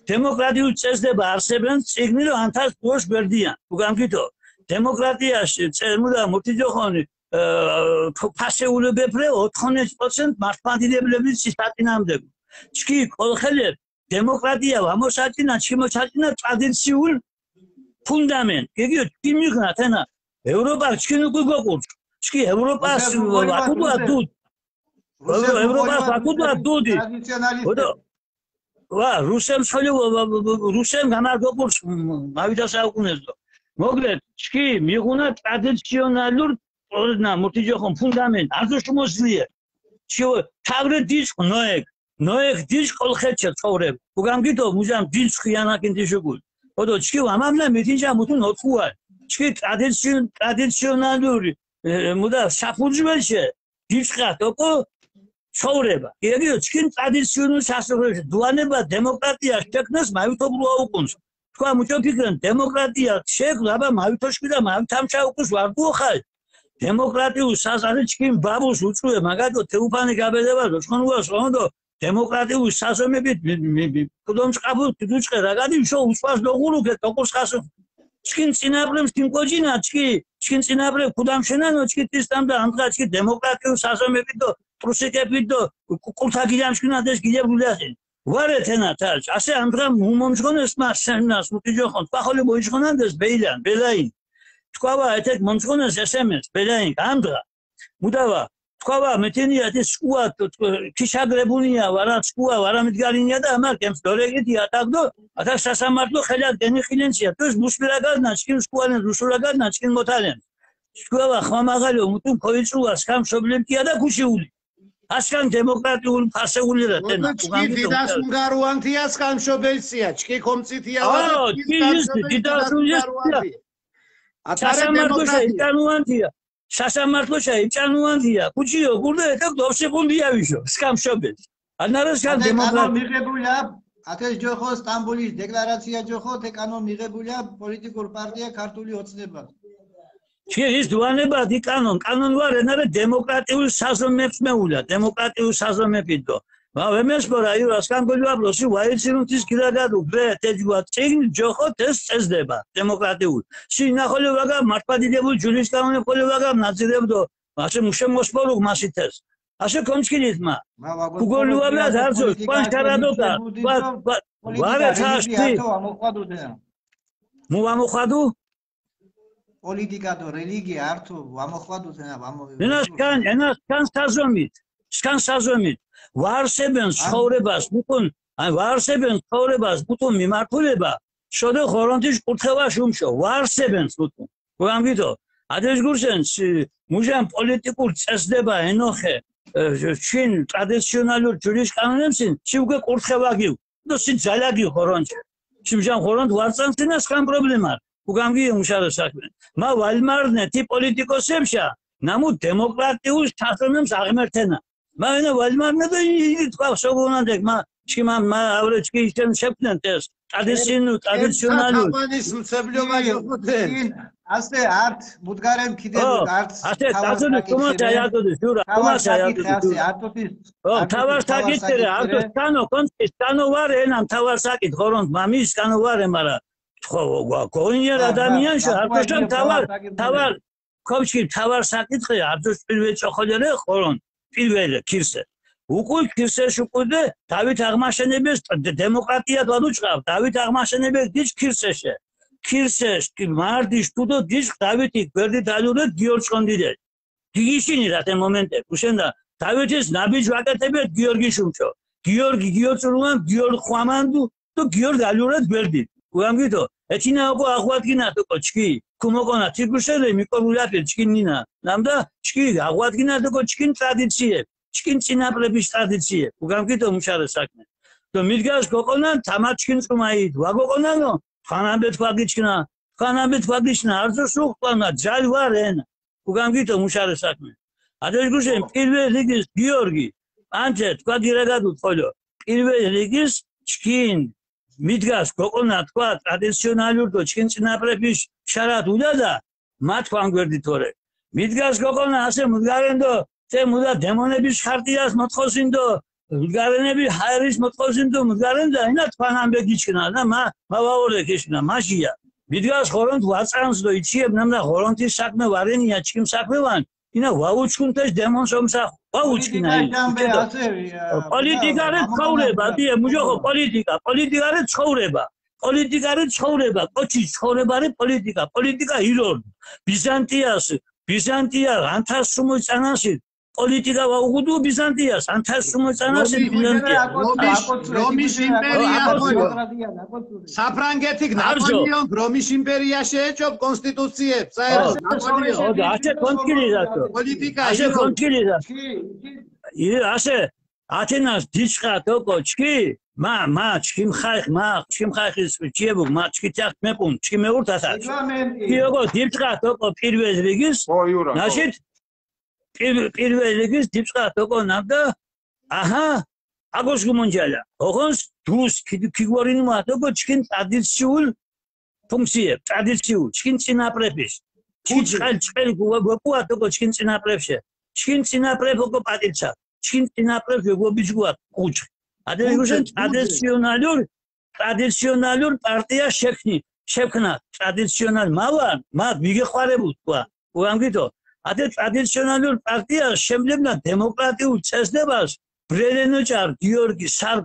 დემოკრატიულ წესდება არსებენ, წიგნი რომ ანთას ბოშ გვერდიან. უგამგითო, დემოკრატიაში, წერმუდა, მურთიჯოხონი, ე, ფ-, ფასეულებეფრე, ოთხონეჯ პროცენტ მართლმადიდებლების სისატინამდეგო. ჩქი, კოლხელებ, დემოკრატია, ვამოსატინა, ჩიმოსატინა, ტრადიციულ ფუნდამენტ. გეგიო, ჩქი მიღნა, თენა, ევროპა, ჩქი ნუკუ გოკურს. ჩქი ევროპას, რუსებს უყურებათ, ვაკუდვა რუსებს. დუდ. რუსებს ევროპას უყურებათ, ვაკუდვა რუსებს დუდი. ტრადიციონალისტები. ოდო, ვა, რუსემ სოლი, ვა, ვა, ვა, რუსემ გამარგო კურს, მ, მ, მავიდა საუკუნეს დო. მოგლეთ, ჩქი, მიღუნა ტრადიციონალურ, ორნა, მურთიჯოხონ ფუნდამენტ, არზო შუმოსლიე. ჩიო, თავრე დისკ ნოეკ, ნოეკ დისკ კოლხეთჩე ცხოვრებ. უგამგითო, მუჟამ დილ ცხიანაკინ დიშუგულ. ოდო, ჩქი, ვამამნა, მითინჯა მუთუნ ოთხუალ. ჩქი, ტრადიციონ-, ტრადიციონალური, ე, მუდა, საფუძველჩე, დისკა, თოკო, ცხოვრება. იგიო, ჩქინ ტრადიციონულ სასწავლებლოებში დუანება დემოკრატია შექმნას მავითობრუა უკუნს. თქვა მუჭო ფიქრენ, დემოკრატია შექმნა, აბა, მავითოშკიდა, მავ თამაშა უკუნს ვარდუო ხალ. დემოკრატიულ სასწავლებლოებში ჩქინ ბაბუს უწუე, მაგათო თეუფანი გაბედევა, როშხონუას, ონდო, დემოკრატიულ საზომებით, მი, მი, მი, კუდომჭყაფუს, კუდუჭყე, რა გადი, შო, უწვას ლოღურუ, გე, თოკურს ხასუ. ჩქინ წინაპრებს, ჩქინ კოჯინა, ჩქი, ჩქინ წინაპრებს, ქუდამშენანო, ჩქი ტისტამ და ამდღა, ჩქი დემოკრატიულ საზომებით დო, პრუსიკებით დო, კუ-, კურთა გილამშკინა დეშ გილებ გულასი. ვარე თენა თალჩ, ასე ამდღა მუმომჟღონეს მა სენას, მუკიჯოხონ, თქვა ხოლე მოიჟღონანდეს ბეილან, ბელაინ. თქვა ვა, ეთეკ მომჟღონეს S M S, ბელაინ, ამდღა. მუდავა, თქვა ვა, მეთენია ათი სკუა, ქიშაგრებუნია, ვარა სკუა, ვარა მიდგარინია და ამარ გემს დორეგეთი ატაგდო, ათა სასამართლო ხელად გენიხილენსია, თუს მუსპირაგად ნაჩკინ სკუალენ, რუსულაგად ნაჩკინ მოთალენ. თქვა ვა, ხმა მაღალო, მუთუნ ქოიწუა, სქამ შობლემკია და ქუჩიული. ასკან დემოკრატიულ ფასეული რა, თენა, ჩკი უგანგი დიდას დოკumento. უნგარუანთია სკამშობელსია, ჩკი კომცითია, აა, ვადა, ჩკი ის სკამშობელი დიდას დიდას უნგარუანთია. უნგარუანთია. ათარე სასამართლოშა დემოკრატია. იტანუანთია. სასამართლოშა იტანუანთია. ქუჩიო, გურდა, ეთე დოვსიყუნდია ვიშო, სკამშობელს. ანარას გან ათე კანონ დემოკრატია. მიღებულია, ათეს ჯოხო, სტამბოლის დეკლარაცია ჯოხო, თე კანონ მიღებულია პოლიტიკურ პარტია ქართული ოცნება. ჩქი ის დუანებადი კანონ, კანონ ვარ ენარე დემოკრატიულ საზომებს მეულა, დემოკრატიულ საზომებით დო. ვა ვემესპორა იურას კანკოლი ვაბლოსი ვაიცინუ თის გირაგადუ ბრე, თეჯვა წიგნ ჯოხო თეს წეზდება დემოკრატიულ. სი ნახოლე ვაგა მართლადიდებულ ჯულის კანონებ ხოლე ვაგა ნაძირებდო. ასე მუშე მოსპორუგ მასითეს. ასე კონჩკინით მა. გუგოლუა ბრა დარზო, კვან შარადოკა, კვან, კვან, ვარე თაშ თი. მუ ვამოხვადუ? პოლიტიკა დო რელიგია ართო ვამოხვადუ თენა, ვამო-, ენა სკან, ენა სკან საზომით, სკან საზომით. ვარსებენ ცხოვრებას მუქუნ, აი, ვარსებენ ცხოვრებას მუქუნ მიმართულება, შოდე ხორონთის კურთხევა შუმშო, ვარსებენ მუქუნ. გუგამგითო, ადრეს გურსენს, მუჟან პოლიტიკურ წესდება ენოხე, ე, ჩინ ტრადიციონალურ ჯურის კანონებსინ, სი უკვე კურთხევა გივ, ნუ სი ძალა გივ ხორონთი. სი მუჟან ხორონთ ვარწანსინა სკან პრობლემა. გუგამგი ემუშარო საქმე. მა ვალმარნე თი პოლიტიკოსებშა, ნამუ დემოკრატიულ სასტანემს აღმერთენა. მა ენა ვალმარნე და ი-, ი-, თქვა სოგონანτε, მა, ჩქი მა, მა, ავრე ჩქი ისენ შექმნენ ეს ტრადიციონულ, ტრადიციონალურ. თაყვანის მცებლობა ჯოხოთენ. ასე არც მუდგარენ კიდე ო, არც ასე, თავარ ასე, საკითხი თუმცა რე. იატოდი, შურა, თავარ თუმცა საკითხი იატოდი, ასე, შურა. არტოფის, ო, არტოფის, თავარ თავარ საკითხი რე, საკითხი არტო რე. სკანო, კონცი სკანო ვარ, ენა მთავარ საკითხ, ხორონთ მამის სკანო ვარ, ე, მარა. ხო, გო-, გონიერ ა, ა, ადამიანში, არტო გა-, შენ გა-, თავარ, გა-, თავარ, ქობჩი თავარ საკითხი, არტო პირველ ჭოხოლე რე, ხორონ, პირველ ქირსე. უკულ ქირსეში უკულდე დავით აღმაშენებელს დ-, დ-, დემოკრატიად ვადუჭყავ, დავით აღმაშენებელ გიჩ ქირსეშე. ქირსეშ, კი-, მარტი შტუდო გიჩ დავითი გვერდი დალურე გიორ ჭონდიდე. გიგიშინი რატე მომენტე, უშენდა დავითის ნაბიჯ ვაკეთებიათ გიორგი შუმჩო. გიორგი გიორ ჭურუმან, გიორ ხვამანდუ, თუ გიორ გალურად გვერდი. გუგამგითო, ეჩინა ოკო აღვადგინა თო კოჩკი. ქუმოკონა თიგუშელე მიკორულაფი ჩკინ ნინა. ნამდა ჩკი აღვადგინა თო კოჩკინ ტრადიციე, ჩკინ წინაპრების ტრადიციე. გუგამგითო მუშარე საქმე. თო მიდგას გოყონან თამა ჩკინ წუმაით. ვა გოყონანო, თხანამბეთ ვაგიჩკნა, თხანამბეთ ვაგიჩნა, არძო სუხტანა, ჯალ ვარენ. გუგამგითო მუშარე საქმე. ადრე გუშენ პირველ რიგის გიორგი, ანჩე თქვა გირაგადუ ხოლო. პირველ რიგის ჩკინ მიდგას გოყონა თქვა ტრადიციონალურ თო ჩკინ წინაპრების შარად უდადა, მა თქვან გვერდი თორე. მიდგას გოყონა ასე მუდგარენდო, წე მუდა დემონების ხარტიას მოთხოსინდო, მუდგარენები ჰაერის მოთხოსინდო, მუდგარენდა, ინა თქვან ამბე გიჩკნა, და მა, მა ვაორე ქიჩკნა, მაშია. მიდგას ხორონთ ვაწანს დო იჩიებ, ნამდა ხორონთის საქმე ვარენია, ჩკიმ საქმე ვან, ინა ვაუჩქუნ თეშ დემონს ომსახ, ვაუჩქინა პოლიტიკა ი-, ჯამბე უკეთო. ასე, ია, პოლიტიკა რე მამუკონა ცხოვრება, დიე, მუჟოხო მამუკონა. პოლიტიკა, პოლიტიკა რე ცხოვრება. პოლიტიკა რე ცხოვრება, კოჩი ცხოვრება რე პოლიტიკა, პოლიტიკა ირორ. ბიზანტიას, ბიზანტია ანთას სუმოწანასი, პოლიტიკა ვაუგუდუ ბიზანტიას, ანთას სუმოწანასი რომი-, ბიზანტია. რომის, რომის იმპერია აკოცურე, ხო, აკოცურე. საფრანგეთი არზო. ნაპოლეონ რომის იმპერია შეეჭო კონსტიტუციებს, საერთოდ ო, ნაპოლეონ. ო, და ასე კონკრეტი რატო? პოლიტიკა ასე ირორ. კონკრეტი რატო? ჩი, ჩი. ი, ასე ათენას დიჭყა თოკო ჩკი, მა, მა, ჩქიმ ხაიხ, მა, ჩქიმ ხაიხის ჩიებუ, მა, ჩქი თახ მეპუნ, ჩქი მეურთ ათას. რეგლამენტი. ჩქი ოკო დიჭყა თოკო პირველ რიგის, ო, იურა, ო. ნაშით, პირველ, პირველ რიგის დიჭყა თოკო ნამდა, აჰა, აკოს გუმონჯალა. ოღონს დუს, ქი, ქიგوارინუა თოკო ჩქინ ტრადიციულ ფუნქციებ, ტრადიციულ, ჩქინ წინაპრების. ჩქი კუჩი. ჭყელ, ჭყელ გუა, გუა, თოკო ჩქინ წინაპრებშე. ჩქინ წინაპრებ ოკო პატივცა. ჩქინ წინაპრებ გუა ბიჯგუა კუჩ. ადრე კუჩი, გუშენ კუჩი. ტრადიციონალურ, ტრადიციონალურ პარტია შექმნი, შექმნა, ტრადიციონალ მავან, მა ვიგეყვარებულ თქვა. უამგითო, ადრე ტრადიციონალურ პარტია შემლებნა დემოკრატიულ წესდებას ბრელენოჭარ გიორგი სარ-,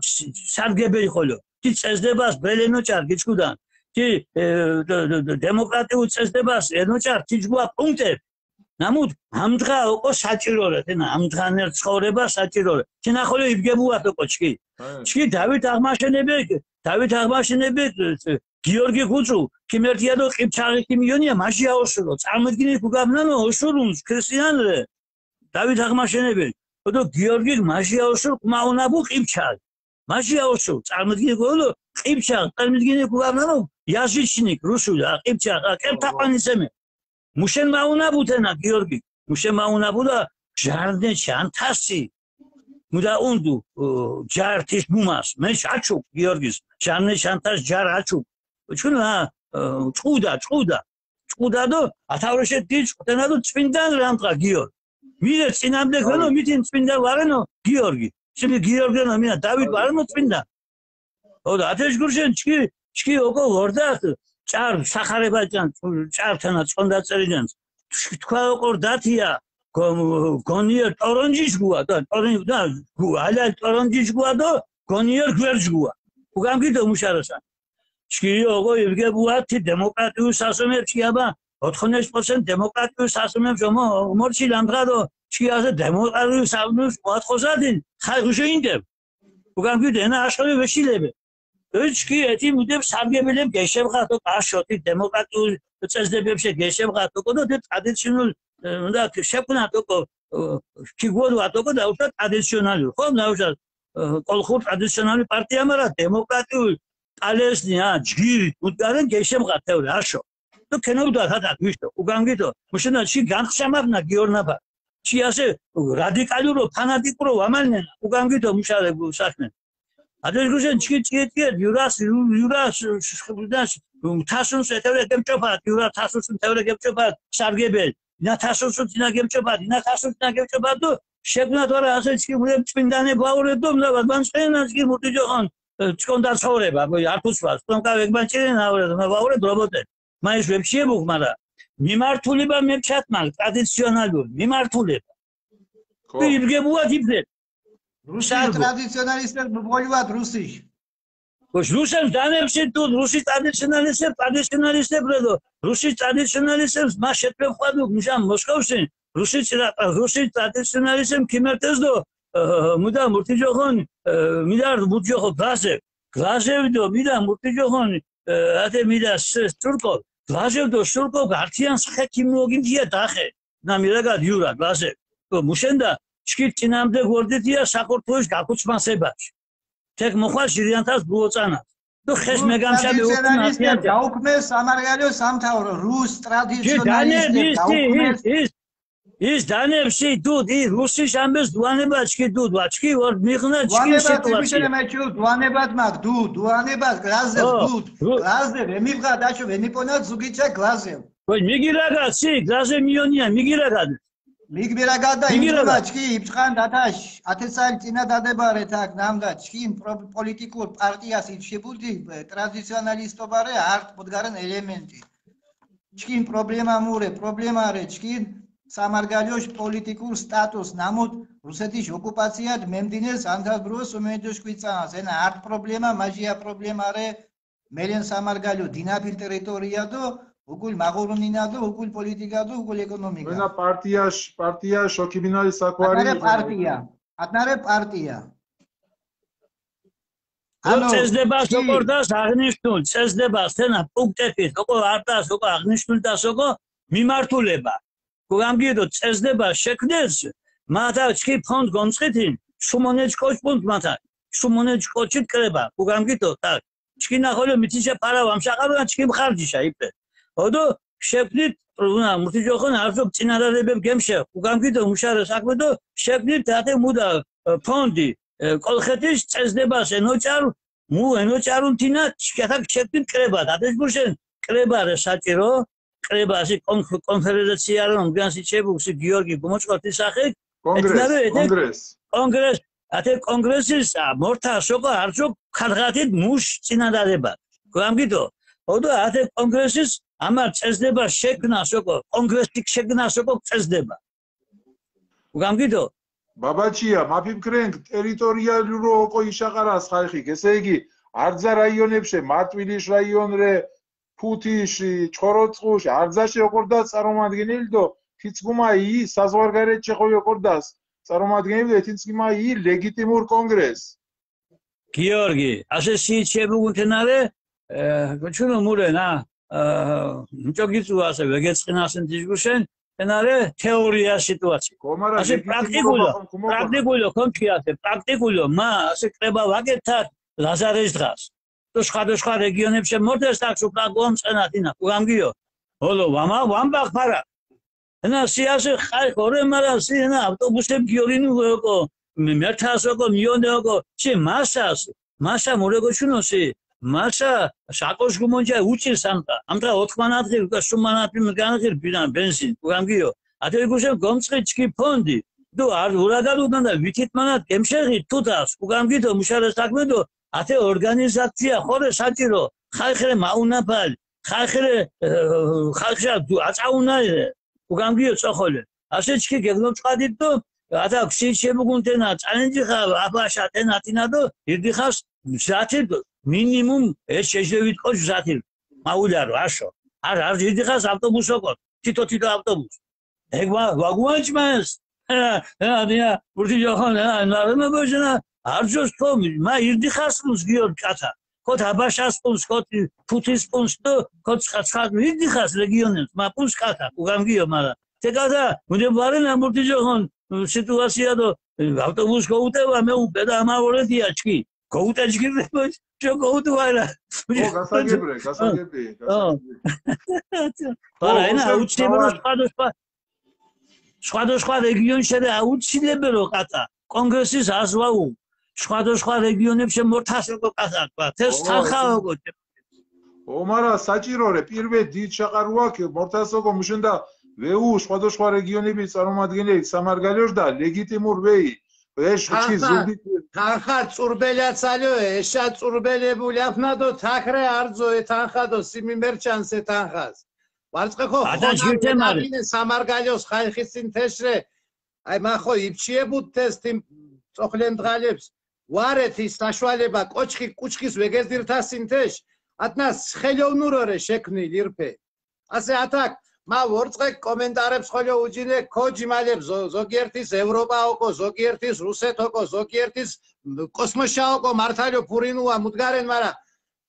სარგებელი ხოლო. დი წესდებას ბრელენოჭარ გიჩქუდან. დი, ე, დ-, დ-, დ-, დემოკრატიულ წესდებას ენოჭარ თიჯგუა პუნქტებ. ნამუდ ამდღა ოკო საჭირო რე, თენა, ამდღანერ ცხოვრება საჭირო რე. თენა ხოლო იბგებუათ ოკო ჩკი. ჩკი დავით აღმაშენებელ, დავით აღმაშენებელ, გიორგი გუწუ, ქიმერთია დო ყიფჩაღი ქიმიონია, მაშია ოსურო. წარმოგიდგინე გუგამნანო ოსურუნს ქრისტიანლე. დავით აღმაშენებელი. ოდო გიორგი მაშია ოსურ, ყმაუნაბუ ყიფჩაღი. მაშია ოსურ, წარმოგიდგინე გოლო, ყიფჩაღ, წარმოგიდგინე გუგამნანო, язычник, რუსული, ა, ყიფჩაღ, ა, კერტაყვანისემე. მუშენ მაუნაბუ თენა გიორგი. მუშენ მაუნაბუ და ჟარნე ჩანთასი. მუდა უნდუ, ო, ჯართის მუმას. მე აჩუ გიორგის. ჟარნე ჩანთას ჯარ აჩუ. ჩუნა, ო, ჭუდა, ჭუდა. პუდადო, ათავრეშე დი ჭყუნადო წმინდან რამყა გიორგი. მირე წინამდე ქონო, მითინ წმინდა ვარენო გიორგი. შიმი გიორგენო მინა დავით ვარენო წმინდა. ო, ათეშ გურშენ ჩკი, ჩკი ოკო ვორდახ, ჭარ სახარებაჭან, ჭართანა ჭონდა წერიჯანს. ჩკი თქვა ოკო დათია, გო-, გონიერ ტორონჯიშ გუა, და ტორონ-, და გუ-, ალალ ტორონჯიშ გუა დო გონიერ გვერჯ გუა. უგამგიტო მუშარასან. ჩკი ოკო იბგებუა თი დემოკრატიულ სასომებში აბა ოთხონეშ პროცენტ დემოკრატიულ სასომებში ომო-, ომორჩი ლამთრადო ჩკი ასე დემოკრატიულ სასომებში მოათხოსადინ, ხალხი შეინდებ. უგამგიტო ენა აშხოლი ვეშილები. ეჩკი ეთი მუდებ სარგებელებ გეშებღათ ოკო, აშოთი დემოკრატიულ წესდებებში გეშებღათ ოკო, და ტრადიციონულ, ე, უნდა შექმნათ ოკო, ე, ქიგუოდვათ ოკო, დაუშვათ ტრადიციონალური, ხო, დაუშვათ, ე, კოლხურ ტრადიციონალური პარტია, მაგრამ დემოკრატიულ პალესნი, ა, ჯგირი, უდგარენ გეშებღათ თეორია, აშო. ნუ ქენოვდათ ათათ, ვიშო, უგამგიტო, მუშენა ჩი განხშამაფნა გიორნაფა. ჩი ასე რადიკალურო, ფანატიკურო ვამალნენა, უგამგიტო მუშარებულ საქმე. ადრესგუშენ ჩკი, ჩკი, ჩკი, იურას, იუ-, იურას, ს-, ს-, ს-, თასუნს ეთევრე გემჭოფათ, იურა თასუნს ეთევრე გემჭოფათ, სარგებელ. ინა თასუნს ინა გემჭოფათ, ინა თასუნს ინა გემჭოფათ, დო შექმნათ ვარა ასე ჩკი, მუდემ წმინდანე გვაურე დო, მნა ვადმანსყენა ჩკი, მურტი ჯოხონ, ე, ჭკონდა ცხოვრება, ბო, ართუს ვარ, ჭკონკა ვეგმანჭირენ აურე, მა ვაურე დრობოტე. მა ის ვებშიებუხ, მარა მიმართულება მეფჩათ, მაგ ტრადიციონალურ მიმართულება. ხო. იბგებუათ იბდე. რუსის სარგო. ტრადიციონალისტებს მოგოივათ რუსის. ხო, რუსებს დანებსით თუ რუსის ტრადიციონალისტებს, ტრადიციონალისტებს, რედო, რუსის ტრადიციონალისტებს მა შეტვევ ხვადუ მუშა მოსკოვში, რუსის ტრა-, რუსის ტრადიციონალისტებს ქიმერტეს დო, ე, მუდა მურტი ჯოხონ, ე, მიდარ მურტი ჯოხო გლაზე, გლაზევ დო, მიდა მურტი ჯოხონ, ე, ათე მიდა ს-, სურკო, გლაზევ დო სურკო, გართიანს ხე ქიმოგინდია დახე, ნა მირაგად იურა გლაზევ. დო მუშენდა, ჩკი წინამდე გორდიტია საქართველოს გაკუცმასებაში. თეკ მოხვალ ჟირიანთას ბუოწანა. დო ხეს რუს მეგამშა ტრადიციონალისტებს დაუქმეს სამარგალო სამთავრო, რუს ტრადიციონალისტებს ის, დაუქმეს. ის, ის, ის დანებსი, დუ, ი რუსის ამბეს დუანებად ჩკი, დუ, დუა ჩკი, ვარ მიღნა ჩკი დუანებად, სიტუაცია. ემიშენე მე ჩუ, დუანებად მაგ, დუ, დუანებად, გლაზევ, ო, დუ, რუ- გლაზევ, ემიბღა, დაჩუ, ვენიპონა ზუგიჩა გლაზევ. ვაი, მიგი რა გაცი, გლაზევ მიონია, მიგი რა გად. მიგი რა გადა, მიგი რა იმჩუნა გად. ჩკი, იბჭყან დათაშ, ათე წელი წინა დადებარე თაკ, ნამდა, ჩკი, პრო-, პოლიტიკურ პარტიას იბშებუდი, ტრადიციონალისტობარე, არტ ბოდგარენ ელემენტი. ჩკინ პრობლემა მურე, პრობლემა რე, ჩკინ სამარგალოშ პოლიტიკურ სტატუს ნამუთ რუსეთის ოკუპაციად მემდინეს ანთად ბრუს უმედოშ კვიცანას. ენა არტ პრობლემა, მაჟია პრობლემა რე, მელენ სამარგალო დინაფილ ტერიტორია დო უკულ მაღურუნინა დო უკულ პოლიტიკა დო უკულ ეკონომიკა. ვენა პარტიაშ, პარტია შოქიმინალი საქვარი ატნარე პარტია, ატნარე პარტია. რომ ანუ წესდებას კი. ოკორ დას აღნიშნულ, წესდებას თენა პუნქტებით, ოკო არტას, ოკო აღნიშნულ დას, ოკო მიმართულება. გუგამგირი, რომ წესდება შექმნეს, მათა ჩქი ფონდ გომწყითინ, ჩუმონე ჩკოჩ პუნქტ მათა, ჩუმონე ჩკოჩი კრება. გუგამგირი, რომ და ჩქი ნახოლო მითიშა ფარა ვამშაყარუა, ჩქი მხარჯიშა იპე. ოდო შექმნით, უნა მურთი ჯოხონ არზო წინარარებებ გემშე. გუგამგირი, რომ მუშარე საქმე დო შექმნით, ათე მუდა, ე, ფონდი, ე, კოლხეთის წესდებას ენოჭარ, მუ ენოჭარუნ თინა, ჩქეთაკ შექმნით კრება, ათეშ გუშენ კრება რე საჭირო, კრება, ასი კონ-, კონფერენცია რომ განსი ჩებუქსი გიორგი გუმოჭყორთის სახე, კონგრეს, ეთნარე ეთე კონგრეს. კონგრეს, ათე კონგრესის, ა, მორთა სოკო არჩო ქარღათით მუშ წინადადება. გუგამგირი, რომ ოდო ათე კონგრესის ამა წესდება შექმნა სოკო, კონგრესი შექმნა სოკო წესდება. გუგამგირი, რომ ბაბაჩია, მაფიქრენ, ტერიტორიალურო ოკო იშაყარას ხალხი, ესე იგი, არძა რაიონებში, მარტვილის რაიონრე, ფუთიში, ჩხოროწყუში, არძაში ოკორ დას წარმომადგენელი დო თიცგუმა ი საზღვარგარეთ ჩეხოი ოკორ დას წარმომადგენელი, თიცგუმა ი ლეგიტიმურ კონგრესს. გიორგი, ასე სიჩებუგუნ თენარე, ე, ჩუნო მურენა, ე, მჭოგიწუ ასე ვეგეწყინასენ თიჯგუშენ, თენარე თეორია სიტუაცია. გომარა ასე ლეგიტიმურობა პრაქტიკულო, ხომ ქუმოყონა. პრაქტიკულო, ხომ ჩიასე, პრაქტიკულო, მა, ასე კრება ვაკეთათ ლაზარეს დღას. თუ სხვადასხვა რეგიონებში მორდეს აქ უფრო გომწყენათ ინა, გუგამგირი, რომ ოლო, ვამა, ვამბახ ფარა. ენა სიასე ხაი ხორე, მარა სი ენა ავტობუსებ გიორინუ ოკო, მე-, მერთას ოკო, მიონე ოკო, სი მასას, მასა მურეგოჩუნოსი, მაშა, შაკოშ გუმონჯა უჩილ სამთა. ამთა ოთხ მანატი, უკა სუმ მანატი მგანხილ ბინა ბენზინ, უგამგიო. ათე გუშინ გომწყი ჩკი ფონდი. დუ არ ურაგად უდანდა ვითით მანატ გემშეღი თუთას, უგამგითო მუშარე საქმედო, ათე ორგანიზაცია ხორე საჭირო, ხალხრე მაუნაფალ, ხალხრე, ე, ხალხშა დუ აწაუნაირე, უგამგიო წოხოლე. ასე ჩკი გეგნო ჭყადით დო, ათა ქსი შემოგუნ თენა, წანენჯი ხა, აფაშა თენა თინა დო, ირდი ხას მზათი დო, მინიმუმ ეს შეჟდევით კოჩ მზათი, მაულარო, აშო. არ, არ ირდი ხას ავტობუსო კო, თითო, თითო ავტობუს. ეგ ვა, ვაგუანჭ მას. ე, ე, ამია, ურთი ჯოხონ, ე, ნარმა ბოჟნა, არ ჯოს თო, მა ირდი ხას რუს გიორ კათა. ქოთ აბაშას პუნს, ქოთ ფუთის პუნს დო, ქოთ ცხა-, ცხა-, ირდი ხას რეგიონებს, მა პუნს კათა, უგამგიო, მარა. თე კათა, მუნდე ბარენ ამურთი ჯოხონ, სიტუაცია დო, ავტობუს გოუტევა, მე უპედა ამაორეთია ჩკი. გოუტა ჩკი, შო გოუტუ არა. ო, გასაგებრე, გასაგები, ო. გასაგები. მარა, ო, ენა, ოსტან უცებრო თავად სხვადასხვა, სხვადასხვა რეგიონში რა აუცილებელო კათა. კონგრესის აზვაუ. სხვადასხვა რეგიონებში მორთასოკო კათა, თქვა. თეს ო, თანხა ო. ოკო. ო, მარა საჭირო რე, პირველ დიდ შაყარუაქ, მორთასოკო მუშენდა ვეუ სხვადასხვა რეგიონები წარმომადგენელი სამარგალოშ და ლეგიტიმურ ვეი. ეშ ხუჩი თანხა, ზუგი. თანხა წურბელაცალო, ეშა წურბელებული აფნა დო თაქრე არძო ე თანხა დო, სიმი მერჩანს ე თანხას. ვარწყე ხო, ადა ხონა ჟირთე მარი. ვენაფინე სამარგალოს ხალხის წინ თეშრე. აი, მა ხო იბჩიებუდ თეს თიმ წოხლენ დღალებს. ვარეთ ის საშუალება, კოჩხი კუჩხის ვეგეზდირთა სინთეშ, ატნა სხელოვნურო რე შექმნილ ირფე. ასე ათაკ, მა ვორწყე კომენტარებს ხოლო უჯინე, ქოჯიმალებ ზო-, ზოგიერთის ევროპა ოკო, ზოგიერთის რუსეთ ოკო, ზოგიერთის კოსმოსშა ოკო, მართალო ფურინუა მუდგარენ, მარა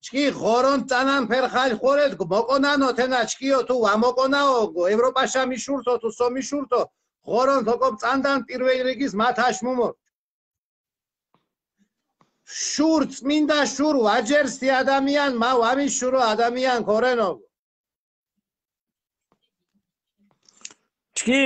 ჩკი ღორონ წანან ფერხალ ხორეთ, მოკონანო თენა ჩკიო, თუ ვამოკონაო, ევროპაშა მიშურთო, თუ სო მიშურთო, ღორონ თოკო წანდან პირველ რიგის მათაშ მუმორ. შურ, წმინდა შურ ვაჯერს თი ადამიან, მა ვამის შურო ადამიან ქორენო. ჩკი,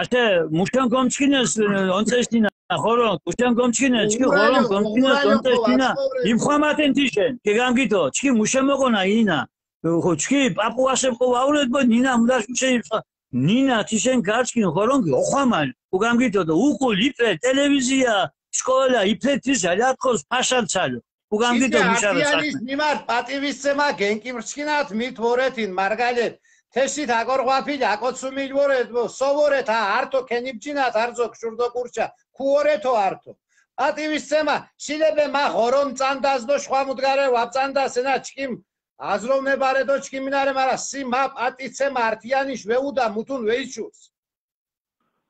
ასე, მუშენ გომჩკინეს, ონცეშ თინა, ხორო, მუშენ გომჩკინეს, ჩკი, ხორო, გომჩკინეს, ონცეშ თინა. იბܚვა მათენ თიშენ, გეგამგითო, ჩკი, მუშენ მოკონა ინა. ხო, ჩკი, პაპუასე ყო ვაურეთ, ბო, ნინა, მუდაშ მუშენ იბܚვა. ნინა, თიშენ გარჩკინ, ხორო, ოხვამან, უგამგითო, და უყულ, იპრე, ტელევიზია, სკოლა, იპრე, თის, ალატყოს, ფაშალ ცალო. უგამგითო, მუშარო, არტიანის საქმე მიმართ პატივისცემა გენკიმრჩკინათ მით ვორეთინ, მარგალეთ, თესით აკორღვაფილ, აკოცუმილ ვორეთ, სო ვორეთ, ა, ართო ქენიბჯინათ, არძო ქშურდო კურჩა, ქუორეთო ართო. პატივისცემა, შილებე მა ღორონ წანდას დო შვამუდგარე ვაპწანდას ენა ჩკიმ, აზროვნებარე დო ჩკიმინარე, მარა სი მა პატიცემა არტიანიშ ვეუდა მუთუნ ვეიჩურს.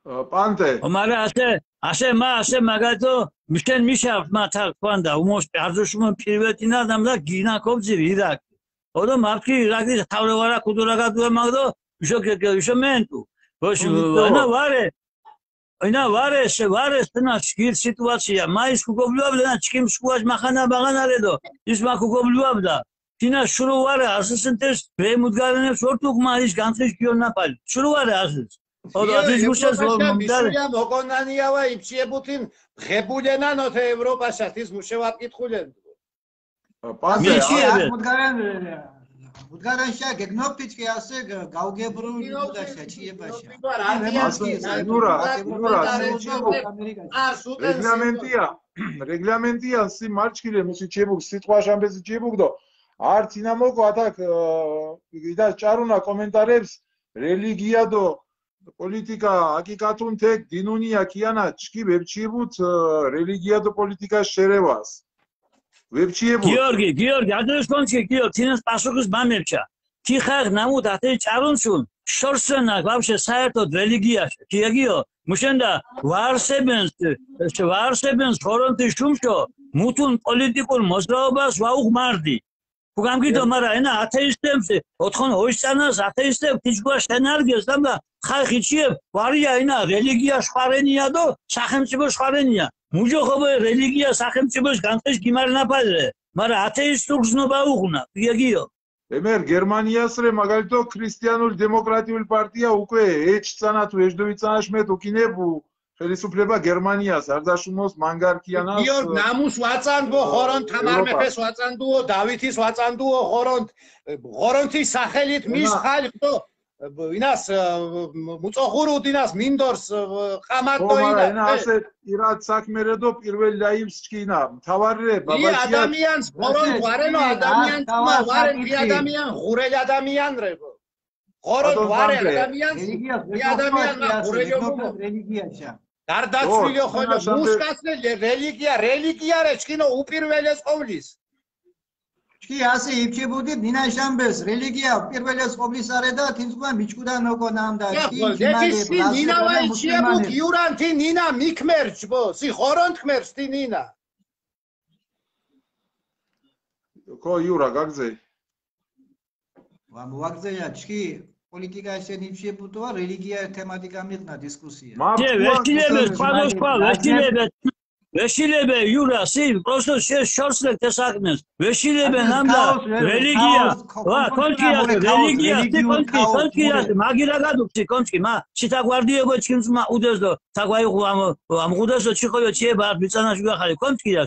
პანტე. ო, მარა ასე, ასე, მა, ასე, მაგათო, მიშენ მიშავთ, მა, თარ, თქვან და, უმოშ, არზოშუმო, პირველ წინა, და, მდა, გინა, კობძი, ირაკი. ოდო, მაფკი, ირაკი, თავრე ვარა, ქუდურა, გადუა, მაგდო, იშო, კე, კე, იშო, მენტუ. ბოშ, ო, ნიტო. ენა, ვარე, ენა, ვარე, შე, ვარე, სენა, შგირ სიტუაცია, მა, ის, ქუგობლუა, ლენა, ჩკიმ, შუაშ, მახანა, ბაღანა, რედო, ის, მა, ქუგობლუა, და, თინა, შურო, ვარე, ასესენტეს, ვე, მუდგარენებს, ორ თუქ, მა, ის, განხის, გიონ, ნაპალი, შურო, ვარე, ასეს. ოდო, ادیش گوشش، وا ممدار. بیشویا مقوننیاوا ایپچیه بوتین، غبولنن اوته اوروپا شاتیز موشه واب ایتخولن. پانده. میشی آ، ابه. مودگارن، مودگارن شا گگنوب پیچ که اسه گ-، گاو گبرو بودا شا، چیه باشه؟ آسه، نورا، نورا، سی چی بو؟ رگلامنتیا، رگلامنتیا، سی مارچ کیله، میسی چی بو؟ سی تخواشان بسی چی بو دو؟ آر تینا موکو آتاک، اه، ایدا چارونا کومنتارپس، ریلیگیا دو، პოლიტიკა აკიკათუნ თეკ დინუნია ქიანა ჩკი ვებჩიებუთ, ე, რელიგია და პოლიტიკა შერევას. ვებჩიებუთ. გიორგი, გიორგი, ადრეს კონჩკი, გიორგი, თინას პასუხის მამებჩა. თი ხალხ ნამუთ ათე ჭარუნსუნ, შორსენა, ვაფშე საერთოდ რელიგიაში. გიორგიო, მუშენდა ვარსებენს, ვარსებენს ხორონთი შუმშო, მუთუნ პოლიტიკურ მოძრაობას ვაუღმარდი. უგამგიდო, მარა ენა ათეისტებს, ოთხონ ოსტანას ათეისტებ, თიჯგვა შენარგეს, და ხალხი ჩიებ, ვარია ენა რელიგია შვარენია დო სახელმწიფო შვარენია. მუჯოხობე რელიგია სახელმწიფოს განხეს გიმარნაფალე, მარა ათეისტურ გზნობა უღუნა, გიოგიო. ემერ გერმანიას რე მაგალითო ქრისტიანული დემოკრატიული პარტია უკვე ეჩ წანა თუ ეჯდოვი წანაშ მეტ უკინებუ ხელისუფლება გერმანიას არ დაშუმოს მანგარქიანას. გიორგ, ნამუს ვაწანდო, ხორონ თამარ მეფეს ვაწანდუო, დავითის ვაწანდუო, ხორონ, ხორონთი სახელით მის ხალხო, ინას, მუწოხურუ დინას მინდორს, ყამატო. ხო, მარა ინა, ასე პირად საქმე რე დო პირველ ლაივს ჩქინა. მთავარი რე, ი ბაბაჩია ადამიანს ხორონ ვარენო, ადამიანს ვარენ, ი ადამიან ღურელ ადამიან რე. ხორონ ვარე, ადამიანს, ი ადამიან ღურელ ოგუმო. გარდაცვლიო ხოლო მუსკასნე რელიგია, რელიგია რე ჩქინო უპირველეს ყოვლის. ჩქი ასე იბჩებოდი დინაშამბეს, რელიგია პირველეს ყოვლის არე და თინსკვა მიჩქუდან ოკო ნამდა. ი ნინა ვაიჩიებუ გიურანთი ნინა მიქმერჩ ბო, სი ხორონ თქმერჩ თი ნინა. ხო, იურა, გაგზე. ვა მოვაგზეა, ჩქი პოლიტიკა შენ იბშებუტოა, რელიგია თემატიკა მიყნა დისკუსია. მა ე, ვეშილებე, სხვადასხვა, ვეშილებე, ვეშილებე, იურა, სი, პროსტო შე შორს რე თესაყნეს. ვეშილებე, ნამდა, რელიგია, ვა, კონჩია, რელიგია, სი, კონჩი, კონჩია, მაგირა გადუქცი, კონჩი, მა, სი თაგვარდიებო ჩქიმს მა უდესდო, თაგვაი ამ, ამ უდესდო ჩიხოიო ჩიება, ბიცანაშ გახალი, კონჩია.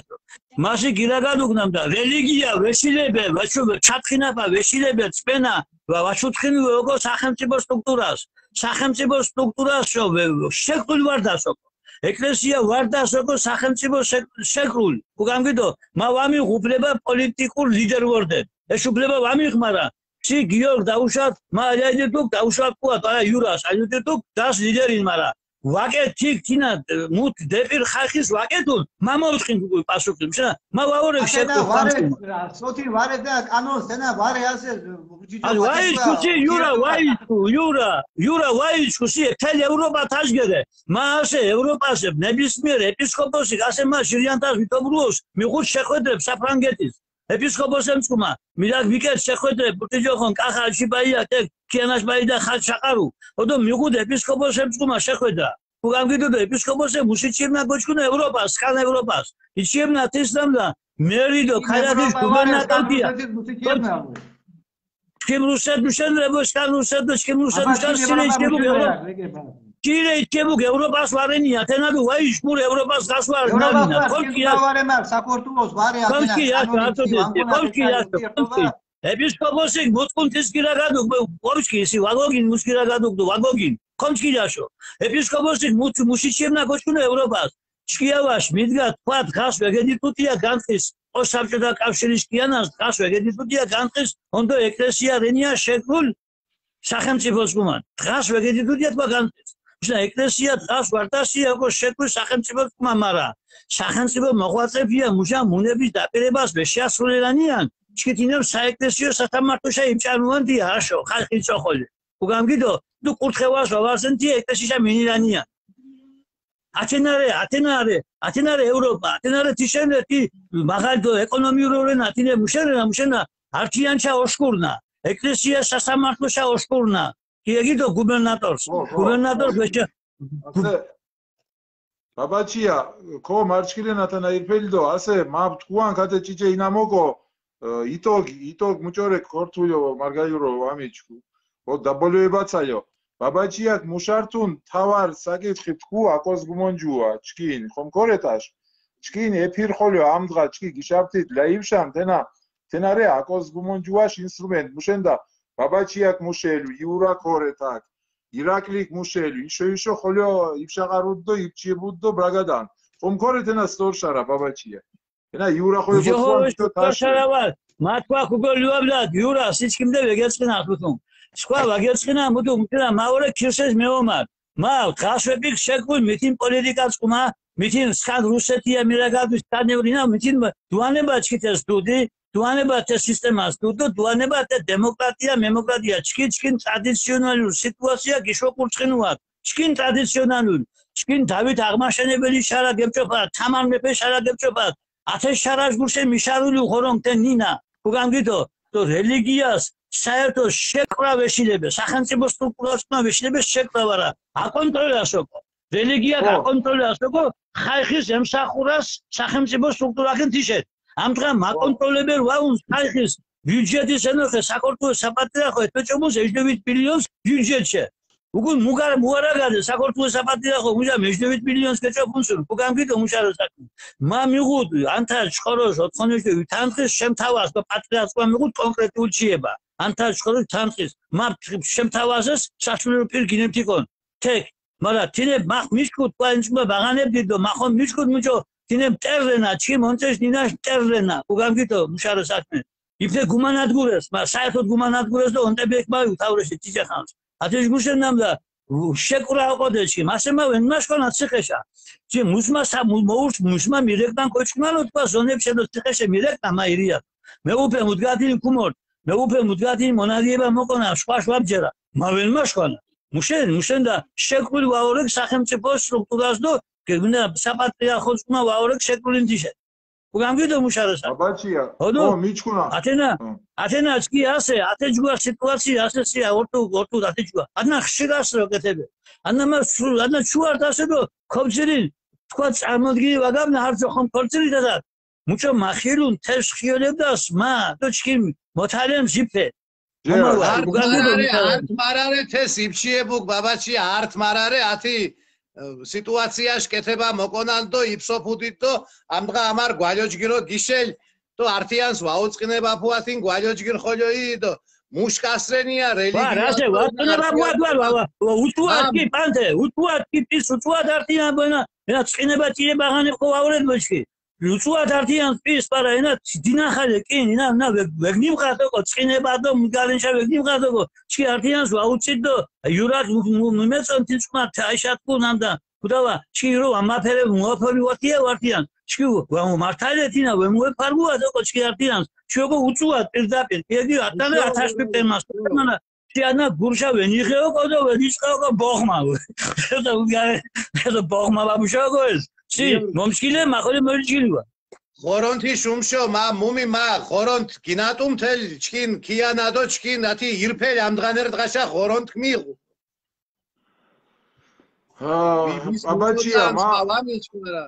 მასი გირა გადუგნამდა, რელიგია ვეშილებე, ვაჩუ-, ჩატხინაფა ვეშილებე, წმენა, ვა-, ვაჩუთხინუე ოკო სახელმწიფო სტრუქტურას. სახელმწიფო სტრუქტურას შო, ვე-, შეკრულ ვარდას ოკო. ეკლესია ვარდას ოკო სახელმწიფო შეკ-, შეკრულ. უგამგიდო, მა ვამი უფლება პოლიტიკურ ლიდერ ვორდე. ეს უფლება ვამი ხმარა. ჩი გიორგ დაუშვათ, მა აიაიდე თუკ დაუშვათ კუა, პარა იურას აიაიდე თუკ დას ლიდერი მარა. ვაკე თიქ თინა, მუთ დეპირ ხალხის ვაკეთუნ, მა მოვთხინ პასუხი, მშა, მა ვაორეკ ათენა შეკო ვარე, სანსკრიტ. სოთი ვარე და კანონს თენა ვარე ასე, ჟიჯო ან ვაკეთდა, ვაიჩქუსი, იურა, ვაიჩქუ, იურა, იურა, ვაიჩქუსი, თელ ევროპა თაშგერე. მა ასე ევროპასებ, ნებისმიერ ეპისკოპოსი, ასე მა ჟირიანთას ვითობრუოს, მიღუჩ შეხვედრებ საფრანგეთის. ეპისკოპოსემ წუმა, მირაკ ვიკეთ შეხვედრე, პურტიჯოხონ, კახა, აშიბაია, კე, ქიანაშ ბაი და ხალ ჩაყარუ. ოდო მიღუდ ეპისკოპოსემ წუმა შეხვედრა. უგამგიდო და ეპისკოპოსე მუშიჩიებნა გოჩქუნა ევროპას, სკან ევროპას. იჩიებნა თესნამდა, მერი დო, ქალათის გუბერნატორ დია. ჩქიმ რუსეთ მუშენრებო, სკან რუსეთ დო, ჩქიმ რუსეთ აბა მუშენ, ჩქიმ სირე აბა იჩქებუ მუშენ გევროპა. რეგე ბა. სირე იჩქებუ გევროპას ვარენია, თენადუ ვაიში მურ ევროპას გასვარ ევროპას ნალინა, ვარ, კოლკი ჩქიმ ას. ვარე მარ, საქართველოს ვარე, ათენა, კოლკი ას, კანონი ათო ჩქიმ, დე, ანგონა კოლკი ას, შეკარიბე კოლკი. ეთიობა. ეპისკოპოსი მუტკუნ თის გირა გადუგ, კოლკი ისი ვაგოგინ მუს გირა გადუგ, ვაგოგინ. კონჩკი აშო. ეპისკოპოსი მუც მუშიჩიებნა გოჩქუნა ევროპას. ჩქიავაშ მიდგა თქვა, დღას ვეგედიტუტია განწყის, ო საბჭოთა კავშირის კიანას დღას ვეგედიტუტია განწყის, ონდო ეკლესია რენია შეკრულ სახელმწიფოს გუმან. დღას ვეგედიტუტია თქვა განწყის. უშნა ეკლესია დღას ვარდასია, ოკო შეკრულ სახელმწიფოს გუმან, მარა სახელმწიფო მოღვაწეებია მუჟა მუნების დაპირებას ვეშიასრულენანიან, ჩქითინებ საეკლესიო სასამართლოშა იბჭანუანდი აშო, ხალხი ჭოხოლი. უგამგიდო, ნუ კურთხევას ვავარსენთი ეკლესიაშა მინილანია. ათენარე, ათენარე, ათენარე ევროპა, ათენარე თიშენრეთი მაღალდო ეკონომიურორენ ათინე მუშენრენა, მუშენა ართიანჩა ოშკურნა, ეკლესია სასამართლოშა ოშკურნა. კი ეგიდო გუბერნატორს. ხო, ხო, გუბერნატორს ხო. ვეშა ასე, ბაბაჩია, ხო, მარჩქილენათან აირფელდო, ასე, მა ვთქვან, ქათე ჭიჭე ინამოკო, იტოგი, იტოგი მუჭორე ქორთუიო, მარგაიურო ამიჩქუ. ო დაბოლოებაცაიო. ბაბაჩიაკ მუშართუნ თავარ საკითხი თქუ აკოს გუმონჯუა, ჩკინ, ხომ ქორეთაშ. ჩკინ ეფირ ხოლო ამდღა ჩკი გიშაფთით ლაივშან, თენა, თენარე აკოს გუმონჯუაშ ინსტრუმენტ, მუშენდა, ბაბაჩიაკ მუშელუ, იურა ქორეთაკ, ირაკლიკ მუშელუ, იშო, იშო ხოლო იფშაყარუდ დო, იფჩიებუდ დო ბრაგადან. ხომ ქორეთენა სტორშარა, ბაბაჩია. ენა იურა ხო უჯო ეხო ხო, თუა შუქა თაში. შარავარ. მათქვა ქუგო ლიუაბლად, იურა, სიჩქიმდე ვეგეწყინა ხუთუნ. სხვა ვაგეწყინა, მუდუ მუქირა, მაორე ქირსეს მეომარ. მა, დღას ვეპიქ შეკულ მითინ პოლიტიკა წუმა, მითინ სკან რუსეთია მირაგადვის სკანევრინა, მითინ დუანება ჩქითეს დუდი, დუანება თე სისტემას დუდო, დუანება თე დემოკრატია, მემოკრატია, ჩქი, ჩქინ ტრადიციონალურ სიტუაცია გიშო კურცხინუათ. ჩქინ ტრადიციონალურ, ჩქინ დავით აღმაშენებელი შარა გებჭოფა, თამარ მეფე შარა გებჭოფა, ათე შარაშ გურშე მიშარული ხორომ თე ნინა. უგანგიდო, თო რელიგიას საერთო შეკრა ვეშილებე, სახელმწიფო სტრუქტურას კუნა ვეშილებე შეკრა ვარა. აკონტროლე ასოკო. რელიგია ხო. აკონტროლე ასოკო, ხაიხის ემსახურას სახელმწიფო სტრუქტურაქინ თიშეთ. ამდღა ხო. მაკონტროლებელ ვაუნს ხაიხის ბიუჯეტის ენოხე საქართველოს საპატრიარქო ეთბეჭომოს ეჯდევით ბილიონს ბიუჯეტშე. უგუნ მუგარ მუარაგადე საქართველოს საპატრიარქო მუჟა მეჯდევით მილიონს გეჭოფუნ სულ. უგამგიტო მუშარო საქმე. მა მიღუდ ანთა შხოროს ოთხონეშ ვითანხის შემთავას და პატრიარქს მა მიღუდ კონკრეტულ ჩიება. ანთა შხოროს ვითანხის მა შემთავასეს საშვილო პირ გინებთიკონ. თეკ მარა თინე მახ მიშკუდ კვანჭმა ბაღანებდიდო მახო მიშკუდ მუჭო თინე მტერრენა ჩი მონწეშ დინაშ მტერრენა. უგამგიტო მუშარო საქმე. იფე გუმანადგურეს მა საერთოდ გუმანადგურეს და ონტებიეკ მა უთავრეში ჭიჭახანს. ათეშ გუშენამ და შეკურა ოყოდეჩი მასე მა ვენმაშ ქონა ციხეშა. ჩი მუსმა სა მოურს მუსმა მირეკნან კოჩკნალო თქვა ზონებ შედო ციხეშე მირეკნა მა ირია. მე უფე მუდგადი ქუმორ მე უფე მუდგადი მონადიება მოკონა შუა შუა ბჯერა. მა ვენმაშ ქონა მუშენ მუშენ და შეკრული ვაორეკ სახელმწიფო სტრუქტურას და გეგნა საპატრიარქოს უნდა ვაორეკ შეკრული თიშე. უგამგიდო მუშარესა. აბაჩია. ოდო. ო მიჩქუნა. ათენა. ო. ათენა სკი ასე, ათე ჯგვა სიტუაცია ასე სია ორთუ ორთუ ათე ჯგვა. ათნა ხშირას რო კეთებე. ათნა მა სულ ათნა ჩუარ დასე დო ქობცილი თქვა წარმოდგინი ვაგამნა არც ხომ ქორცილი და და მუჭო მახილუნ თეს ხიოლებ და სმა დო ჩქიმ მოთალემ ჟიფე. ჯერ მომა ვა, არ უგანდი დო მარარე, მუქალემ. არ მარარე თეს იბჩიებუკ ბაბაჩი არ მარარე ათი სიტუაციაში კეთება მოკონან დო იფსოფუდით დო ამდღა ამარ გვალოჯგირო გიშელ დო ართიანს ვაუწყინებ აფუათინ გვალოჯგირ ხოლოი დო მუშკასრენია ვა, რელიგია რასე, ვაწყინებ აფუათ, ვა, ვა, ვა, ვა, უთუათ კი, პანთე, უთუათ კი, პის, უთუათ ართიან, ბონა, ენა, წყინება ჭიე ბაღანი ხო ვაურეთ ბოჩკი. უთუათ ართიან პის, პარა, ენა, დინახალე კი, ენა, ნა, ვეგ-, ვეგნიმ ხათოკო, წყინება დო, მუგარენშა ვეგნიმ ხათოკო, ჩი ართიანს ვაუცით დო, იურათ მუ-, მუ-, მუმეწონ თინსკმა, თაიშატკუ ნამდა, ქუდავა, ჩირო, ამაფერე, მუაფერი ვათია, ვართიან. ჩი, ვა, მართალე თინა, ვე მუეფარგუა დო, ჩი ართიანს, ჩიოკო უწუა, პირდაპირ, ეგი, ატანე, ათაშპი პემას, მანა, ჩი ანა გურშა ვენიხეო, კოდო, ვენიშყეო, კო, ბოხმა. ეხა უგარე, ეხა ბოხმა ბაბუშა, კო, ეს. ჩი, მომ- მომშკილე, მა ხოლე მორიჩილვა. ღორონთი შუმშო, მა, მუმი, მა, ღორონთ, გინატუმ თელ, ჩკინ, ქიანადო, ჩკინ, ათი, ირფელ, ამდღანერ დღაშა, ღორონთ მიღუ. ა, ბაბაჩია, მა. მა, ვამიჩქუნა რა.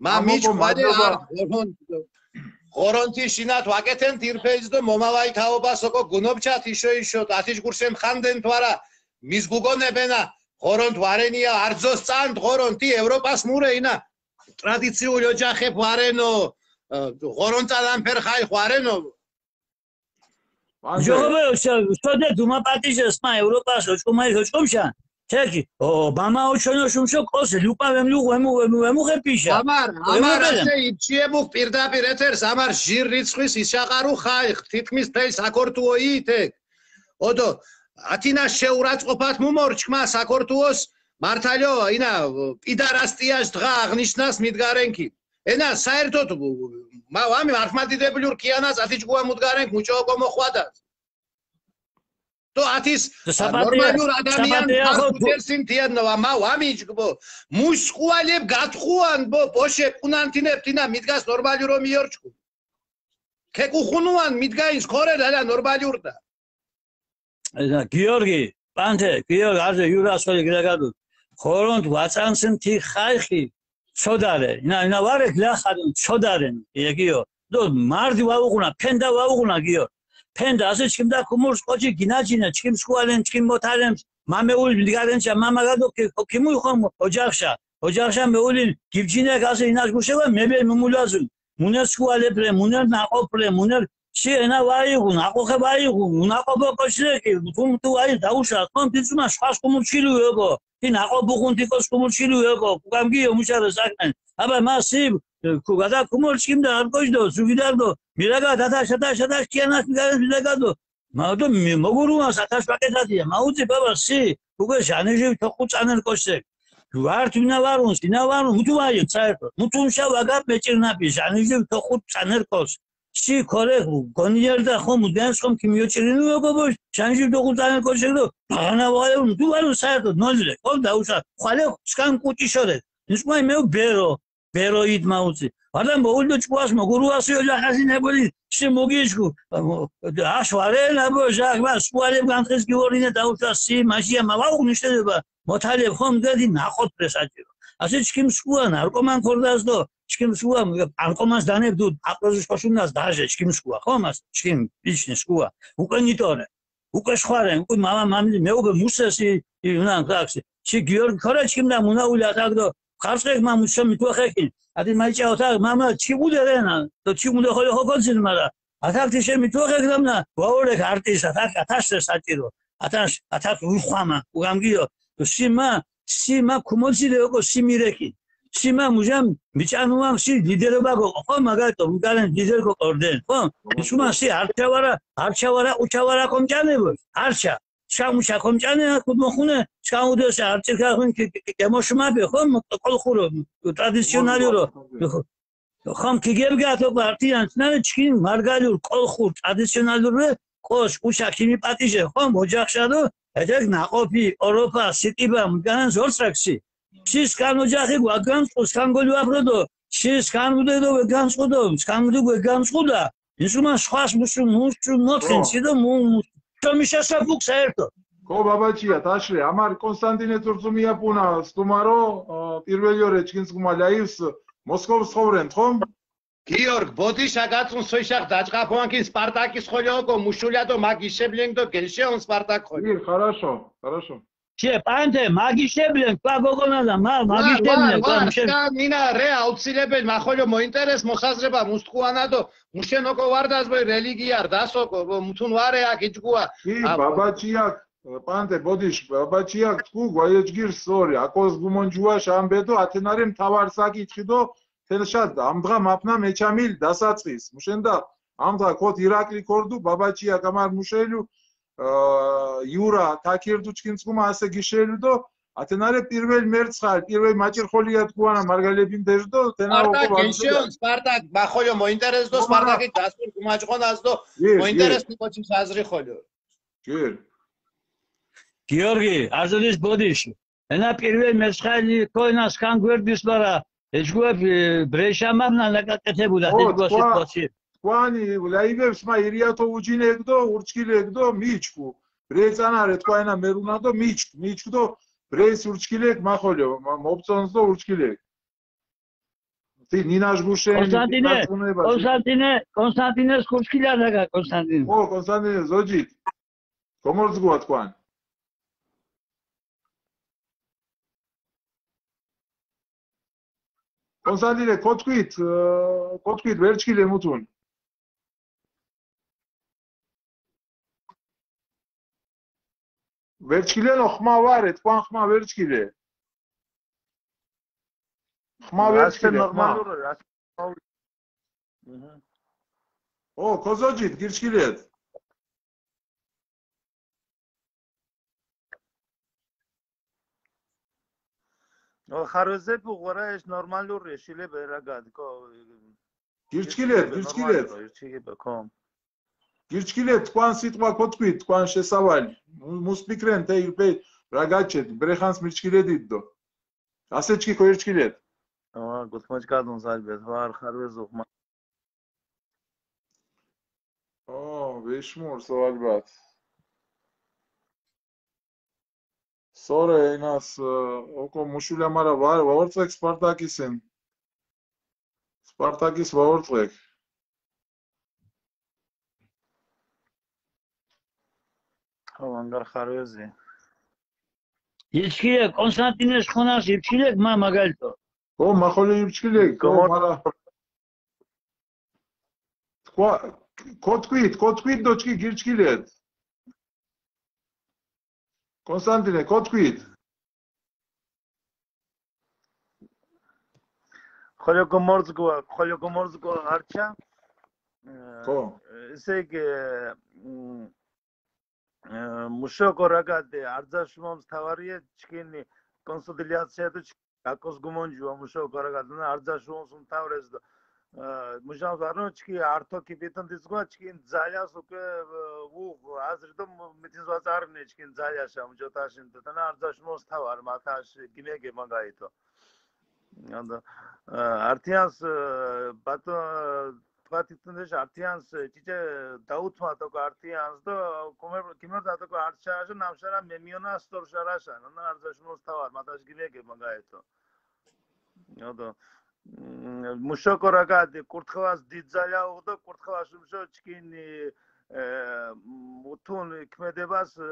მა, მა, მოგო, მიჩქუნა მადლობა. არ, ღორონთ, ღორონთი შინათ ვაკეთენთ ირფელს დო, მომავალი თაობა, სოკო, გუნობჩათ, იშო, იშო, ათიჯგურშემ ხანდენ თვარა, მის გუგონებენა, ღორონთ ვარენია, არძოს წანთ, ღორონთი ევროპას მურე, ინა, ტრადიციულ ოჯახებ ვარენო, ე, ღორონთ წანან ფერხაი ვარენო. მანძე. ჯოხობე, შო-, შოდე დუმა პატიჟეს, მა ევროპას ოჭკომაი ოჭკომშა. თექი, ო, ბამა ოჩონო შუმშო კოს, ლუპა ვემლუ, ვემუ, ვემუ, ვემუ ხე პიშა. ამარ, ამარ, ვემუ ასე იბჩიებუხ პირდაპირ ეთერს, ამარ ჟირ რიცხვის ისაყარუ ხაი, თითქმის თელ საქორთუო ითეკ. ოდო, ათინა შეურაცხყოფათ მუმორ, ჩქმა, საქორთუოს მართალო, ინა, პიდარასტიაშ დღა აღნიშნას მიდგარენქი. ენა, საერთოდ, მა, ვამი, მართლმადიდებლურ ქიანას ათიჯგუა მუდგარენქ, მუჭო ოკო მოხვადას. დო ათის, დო საპატრია-, ნორმალურ ადამიანს საპატრიარქო გუ- გუჯერსინ თიანნოვა, მა, ვამი, ჯგბო, მუშ სკუალებ გათხუან, ბო, პოშე, კუნანთინებ, თინა, მიდგას ნორმალურო მიორჩქუ. ქეკუხუნუან, მიდგაინს, ქორე, დალა, ნორმალურდა. ე, გიორგი, პანთე, გიორგი, აზე იურას ხოლე გრაგადუ. ხორონთ ვაწანსინ თი ხაიხი, ცოდარე. ინა, ინა ვარე გლახადუნ, ცოდარენ, ე გიო. დო, მარდი ვაუღუნა, ფენდა ვაუღუნა, გიო. ფენდა, ასე ჩქიმ და ქუმურს კოჩი გინაჯინა, ჩქიმ სკუალენ, ჩქიმ მოთალემს, მამეულ მდგარენშა, მამა გადო, კი, კი, მუიხომ, ოჯახშა. ოჯახშა მეულინ, გიბჯინა, ასე ინაშ გუშევა, მებე მუმულაზუ. მუნერ სკუალეპრე, მუნერ ნაყოფრე, მუნერ ჩი ენა ვაიღუნ, აყოხე ვაიღუნ, უნაყოფო კოჩრე კი, თუმ თუ აი დაუშა, თუმ თიცუნა შხას ხუმურჩილუ ეკო, თი ნაყოფუხუნ თიკოს ხუმურჩილუ ეკო, კუკამგიო მუშარო საქმე. აბა, მა სი, ქუგადა ქუმორჩიმ და არ კოჩდო, ზუგიდარდო, მირაგა, დადა, შადა, შადა, ქიანას მიგარეს მირაგადო, მა ოდო მოგურუან, სათაშ ვაკეთადია, მა უძი, ბაბა, სი, უკვე ჟანეჟი თოხუ წანერ კოჩზე. ვართ ვინა ვარუნ, სინა ვარუნ, უთუ ვაიე, საერთო. უთუმშა ვაგა მეჭირნაპი, ჟანეჟი თოხუ წანერ კოჩ. სი ქორე გონიერ და ხომ უდენს ხომ ქიმიოჭირინუ ოკო ბოშ, ჟანეჟი თოხუ წანერ კოჩ შეგდო, ბაღანა ვაიე, უთუ ვარუნ, საერთო, ნოძილე, ხომ დაუშა, ხვალე სკან კუჭი შორე. ნისკმაი მე ბერო, ბერო იდ მა უცი. ვარდა მოულდო ჭუას მოგურუასიო ჟახასი ნებოლი, შე მოგიჩქუ. აშ ვარე ნაბო ჟახ, მა სკუალებ განხეს გიორინე დაუშა სი, მაშია მა ვაუღ ნიშნდება. მოთალებ ხომ გედი ნაყოფრე საჭირო. ასე ჩქიმ სკუა ნარკომან ქორდას დო, ჩქიმ სკუა ნარკომანს დანებ დუ, აყროზი შოშუნას დაჟე, ჩქიმ სკუა, ხომ ას, ჩქიმ, იჩნი სკუა. უკენიტორე. უკე ხვარენ, უკე მამა მამლი, მე უკე მუსესი, ი, ვინან ქაქსი. ში გიორგი ქორა ჩიმდა, მუნა ული ათაკ დო, ხარსხეკ მა მუშა მიტოხეკინ. ათი მაიჭა ოთაკ, მამა, ჩი უდე რენა, დო ჩი უდე ხოლე ხო გონცინ, მარა. ათაკ თიშე მიტოხეკ დამნა, ვაორეკ არტის, ათაკ, ათაშ საჭირო. ათაშ, ათაკ უხვამა, უგამგიო. სიმა, სიმა ქუმოცილე ოკო სიმირეკი. სიმა მუჟამ მიჭანუან ში ლიდერობა გო, ხო, მაგალითო, მუგალენ ლიდერ გო ორდენ, ხო? სუმა ში არჩევარა, არჩევარა, უჩევარა კომჭანებო, არჩა. შამუშა კომჭანე, აკუდ მოხუნე, შამუდესე არჩიკა ხუნ კი, კი, კი, გემოშმაბე, ხო? კოლხურო, ტრადიციონალიო, ხო? ხომ ქიგებგა თო პარტიანს, ნანე ჩქინ მარგალურ, კოლხურ, ტრადიციონალურ, კოშ, უჩა ქიმი პატიჟე, ხომ ოჯახშა დო, ეთეკ ნაყოფი, ოროფა, სიტიბა, მგანან ზორცაქსი. შის კან ოჯახი გვაგანწყუ, სკან გოლი ვაფროდო, შის კან უდე დო ვეგანწყუდო, სკან უდე ვეგანწყუდა. ინსუმან სხვას მუსუ, მუსუ მოთხენ, ხო. სიდო მუ, მუ, შომიშა საფუქ საერთო. ხო, ბაბაჩია, თაშრე, ამარ კონსტანტინე წურწუმია პუნა, სტუმარო, ო, პირველიო რე ჩქინ სკუმა ლაივს, მოსკოვს ხოვრენ, ხომ? გიორგ, ბოდიშა გაწუნ სოიშახ დაჭყაფუანკინ სპარტაკის ხოლიო ოკო, მუშულადო მაგიშებლენგ დო გელშეონ სპარტაკ ხოლიო. ირ, ხარაშო, ხარაშო. შე პანთე, მაგიშებლენ, კვა გოგონა და მა, ვა, ვა, მაგიშებლენ, ვა, კვა მუშე- სკა მინა რე აუცილებელ, მა ხოლიო მოინტერეს, მოსაზრება, მუსტყუანა დო, მუშენ ოკო ვარდას ბოი რელიგია, რდას ოკო, ბო, მუთუნ ვარე აქ იჯგუა. ი, აბ- ბაბაჩია, პანთე, ბოდიშ, ბაბაჩია, თქუ, გვაიეჯგირ სორი, აკოს გუმონჯუა შამბედო, ათენარი მთავარსაკი ჩხიდო, თენშად, ამდღა მაფნა მეჩამილ დასაწყის. მუშენდა, ამდღა ქოთ ირაკლი ქორდუ, ბაბაჩია კამარ მუშელუ, ა, იურა თაქირდუ ჩქინ სკუმა ასე გიშელუ დო, ათენარე პირველ მერცხალ, პირველ მაჭირ ხოლია თქუანა მარგალები მდეჟ დო, თენა სპარტაკ ოკო ვარდუ გენშიონ, სპარტაკ, მა ხოლიო მოინტერეს დო, ო, მარა. სპარტაკი დასურ გუმაჭყონას დო, ܝე, მოინტერეს ܝე. ნიკოჩის აზრი ხოლიო. ܓܘܪܓܝ. გიორგი, აზრის ბოდიში. ენა პირველ მესხალი ქოენას ხან გვერდის, მარა ეჯგუეფ, ე, ბრეშამამნა ნაკაკეთებულა, ო, დეჯგუა თქვა, სიტუაცია. თქვანი ლაივებს მა ირიათო უჯინეკ დო, ურჩკილეკ დო, მიჩქუ. ბრეცანარე თქვა ენა მერუნა დო, მიჩქ, მიჩქ დო, ბრეს ურჩკილეკ მახოლიო, მა, მობწონს დო ურჩკილეკ. თი ნინაშ გუშენ კონსტანტინე, გაწუნება. კონსტანტინე, კონსტანტინეს ქურჩკილა რაგა, კონსტანტინე. ო, კონსტანტინე, ზოჯით. გომორძგუა თქვან. კონსტანტინე, ქოთქვით, ე, ქოთქვით, ვერჩკილე მუთუნ. ვერჩკილენო, ხმა ვარე, თქვან ხმა ვერჩკილე. ხმა ვერჩკილე, ხმა. ნორმალურია, რას- მჰმ. ო, ქო ზოჯით, გირჩკილეთ. ო, ხარვეზეფუ ღვარა, ეს ნორმალურია, შილებ ერაგად, ქო. გირჩკილეთ, გირჩკილეთ. ნორმალურია, გირჩკილება, ქო. გირჩკილეთ, თქვან სიტყვა ქოთქვით, თქვან შესავალი. მუ-, მუსპიქრენ, თე ირპე რა გაჩეთ, ბრეხანს მირჩკილედით დო. ასე ჩქი ხო ირჩკილეთ. ო, გუთმოჭკადუნ ზალბეთ, ვარ ხარვეზუ ხმა. ო, ვეშმურს, ო, ალბათ. სორე, ენას, ე, ოკო მუშულა, მარა ვა-, ვაორწეკ სპარტაკისენ. სპარტაკის ვაორწეკ. ხო, ანგარ ხარვეზი. იჩქილე, კონსტანტინეს ხონას იჩქილე, მა მაგალითო. ო, მა ხოლე იჩქილე, ო, გომორ- მარა. თქვა, ქოთქვით, ქოთქვით დო ჩქი გირჩკილეთ. კონსტანტინე, ქოთქვით. ხოლო გომორძგვა, ხოლო გომორძგვა არჩა. ხო. ესე იგი, მ, ე, მუშო გორაგადე, არძაშმომს თავარიე, ჩქინი კონსოლიდაცია თუ ჩქ-, აკოს გუმონჯუა მუშო გორაგადე, არძაშმომს მთავრეს და, ე, მუშამს ვარო, ჩქი ართო ქიპიტონ დისკვა, ჩქინ ძალიას უკვე, ე, უღ, აზრი და მ-, მითინს ვაწარნე, ჩქინ ძალიაშა, მუჯო თაშინ, და თანა არძაშმომს თავარ, მა თაშ გიმეგე მაგაითო. ანუ, ე, ართიანს, ე, ბატო, თქვა თვითონ ეს ართიანს, ე, ჭიჭე დაუთმა თოკ ართიანს და კუმერ-, კიმერდა თოკ არჩაშა, ნამშარა მემიონა სტორშარაშა, ნანა არძაშმოს თავარ, მა თაშ გიმეგე მაგაითო. ანუ, მ, მუშო გორაგადე, კურთხევას დიდძალია უღდო, კურთხევას მუშო ჩქინი, ე, მუთუნ ქმედებას, ე,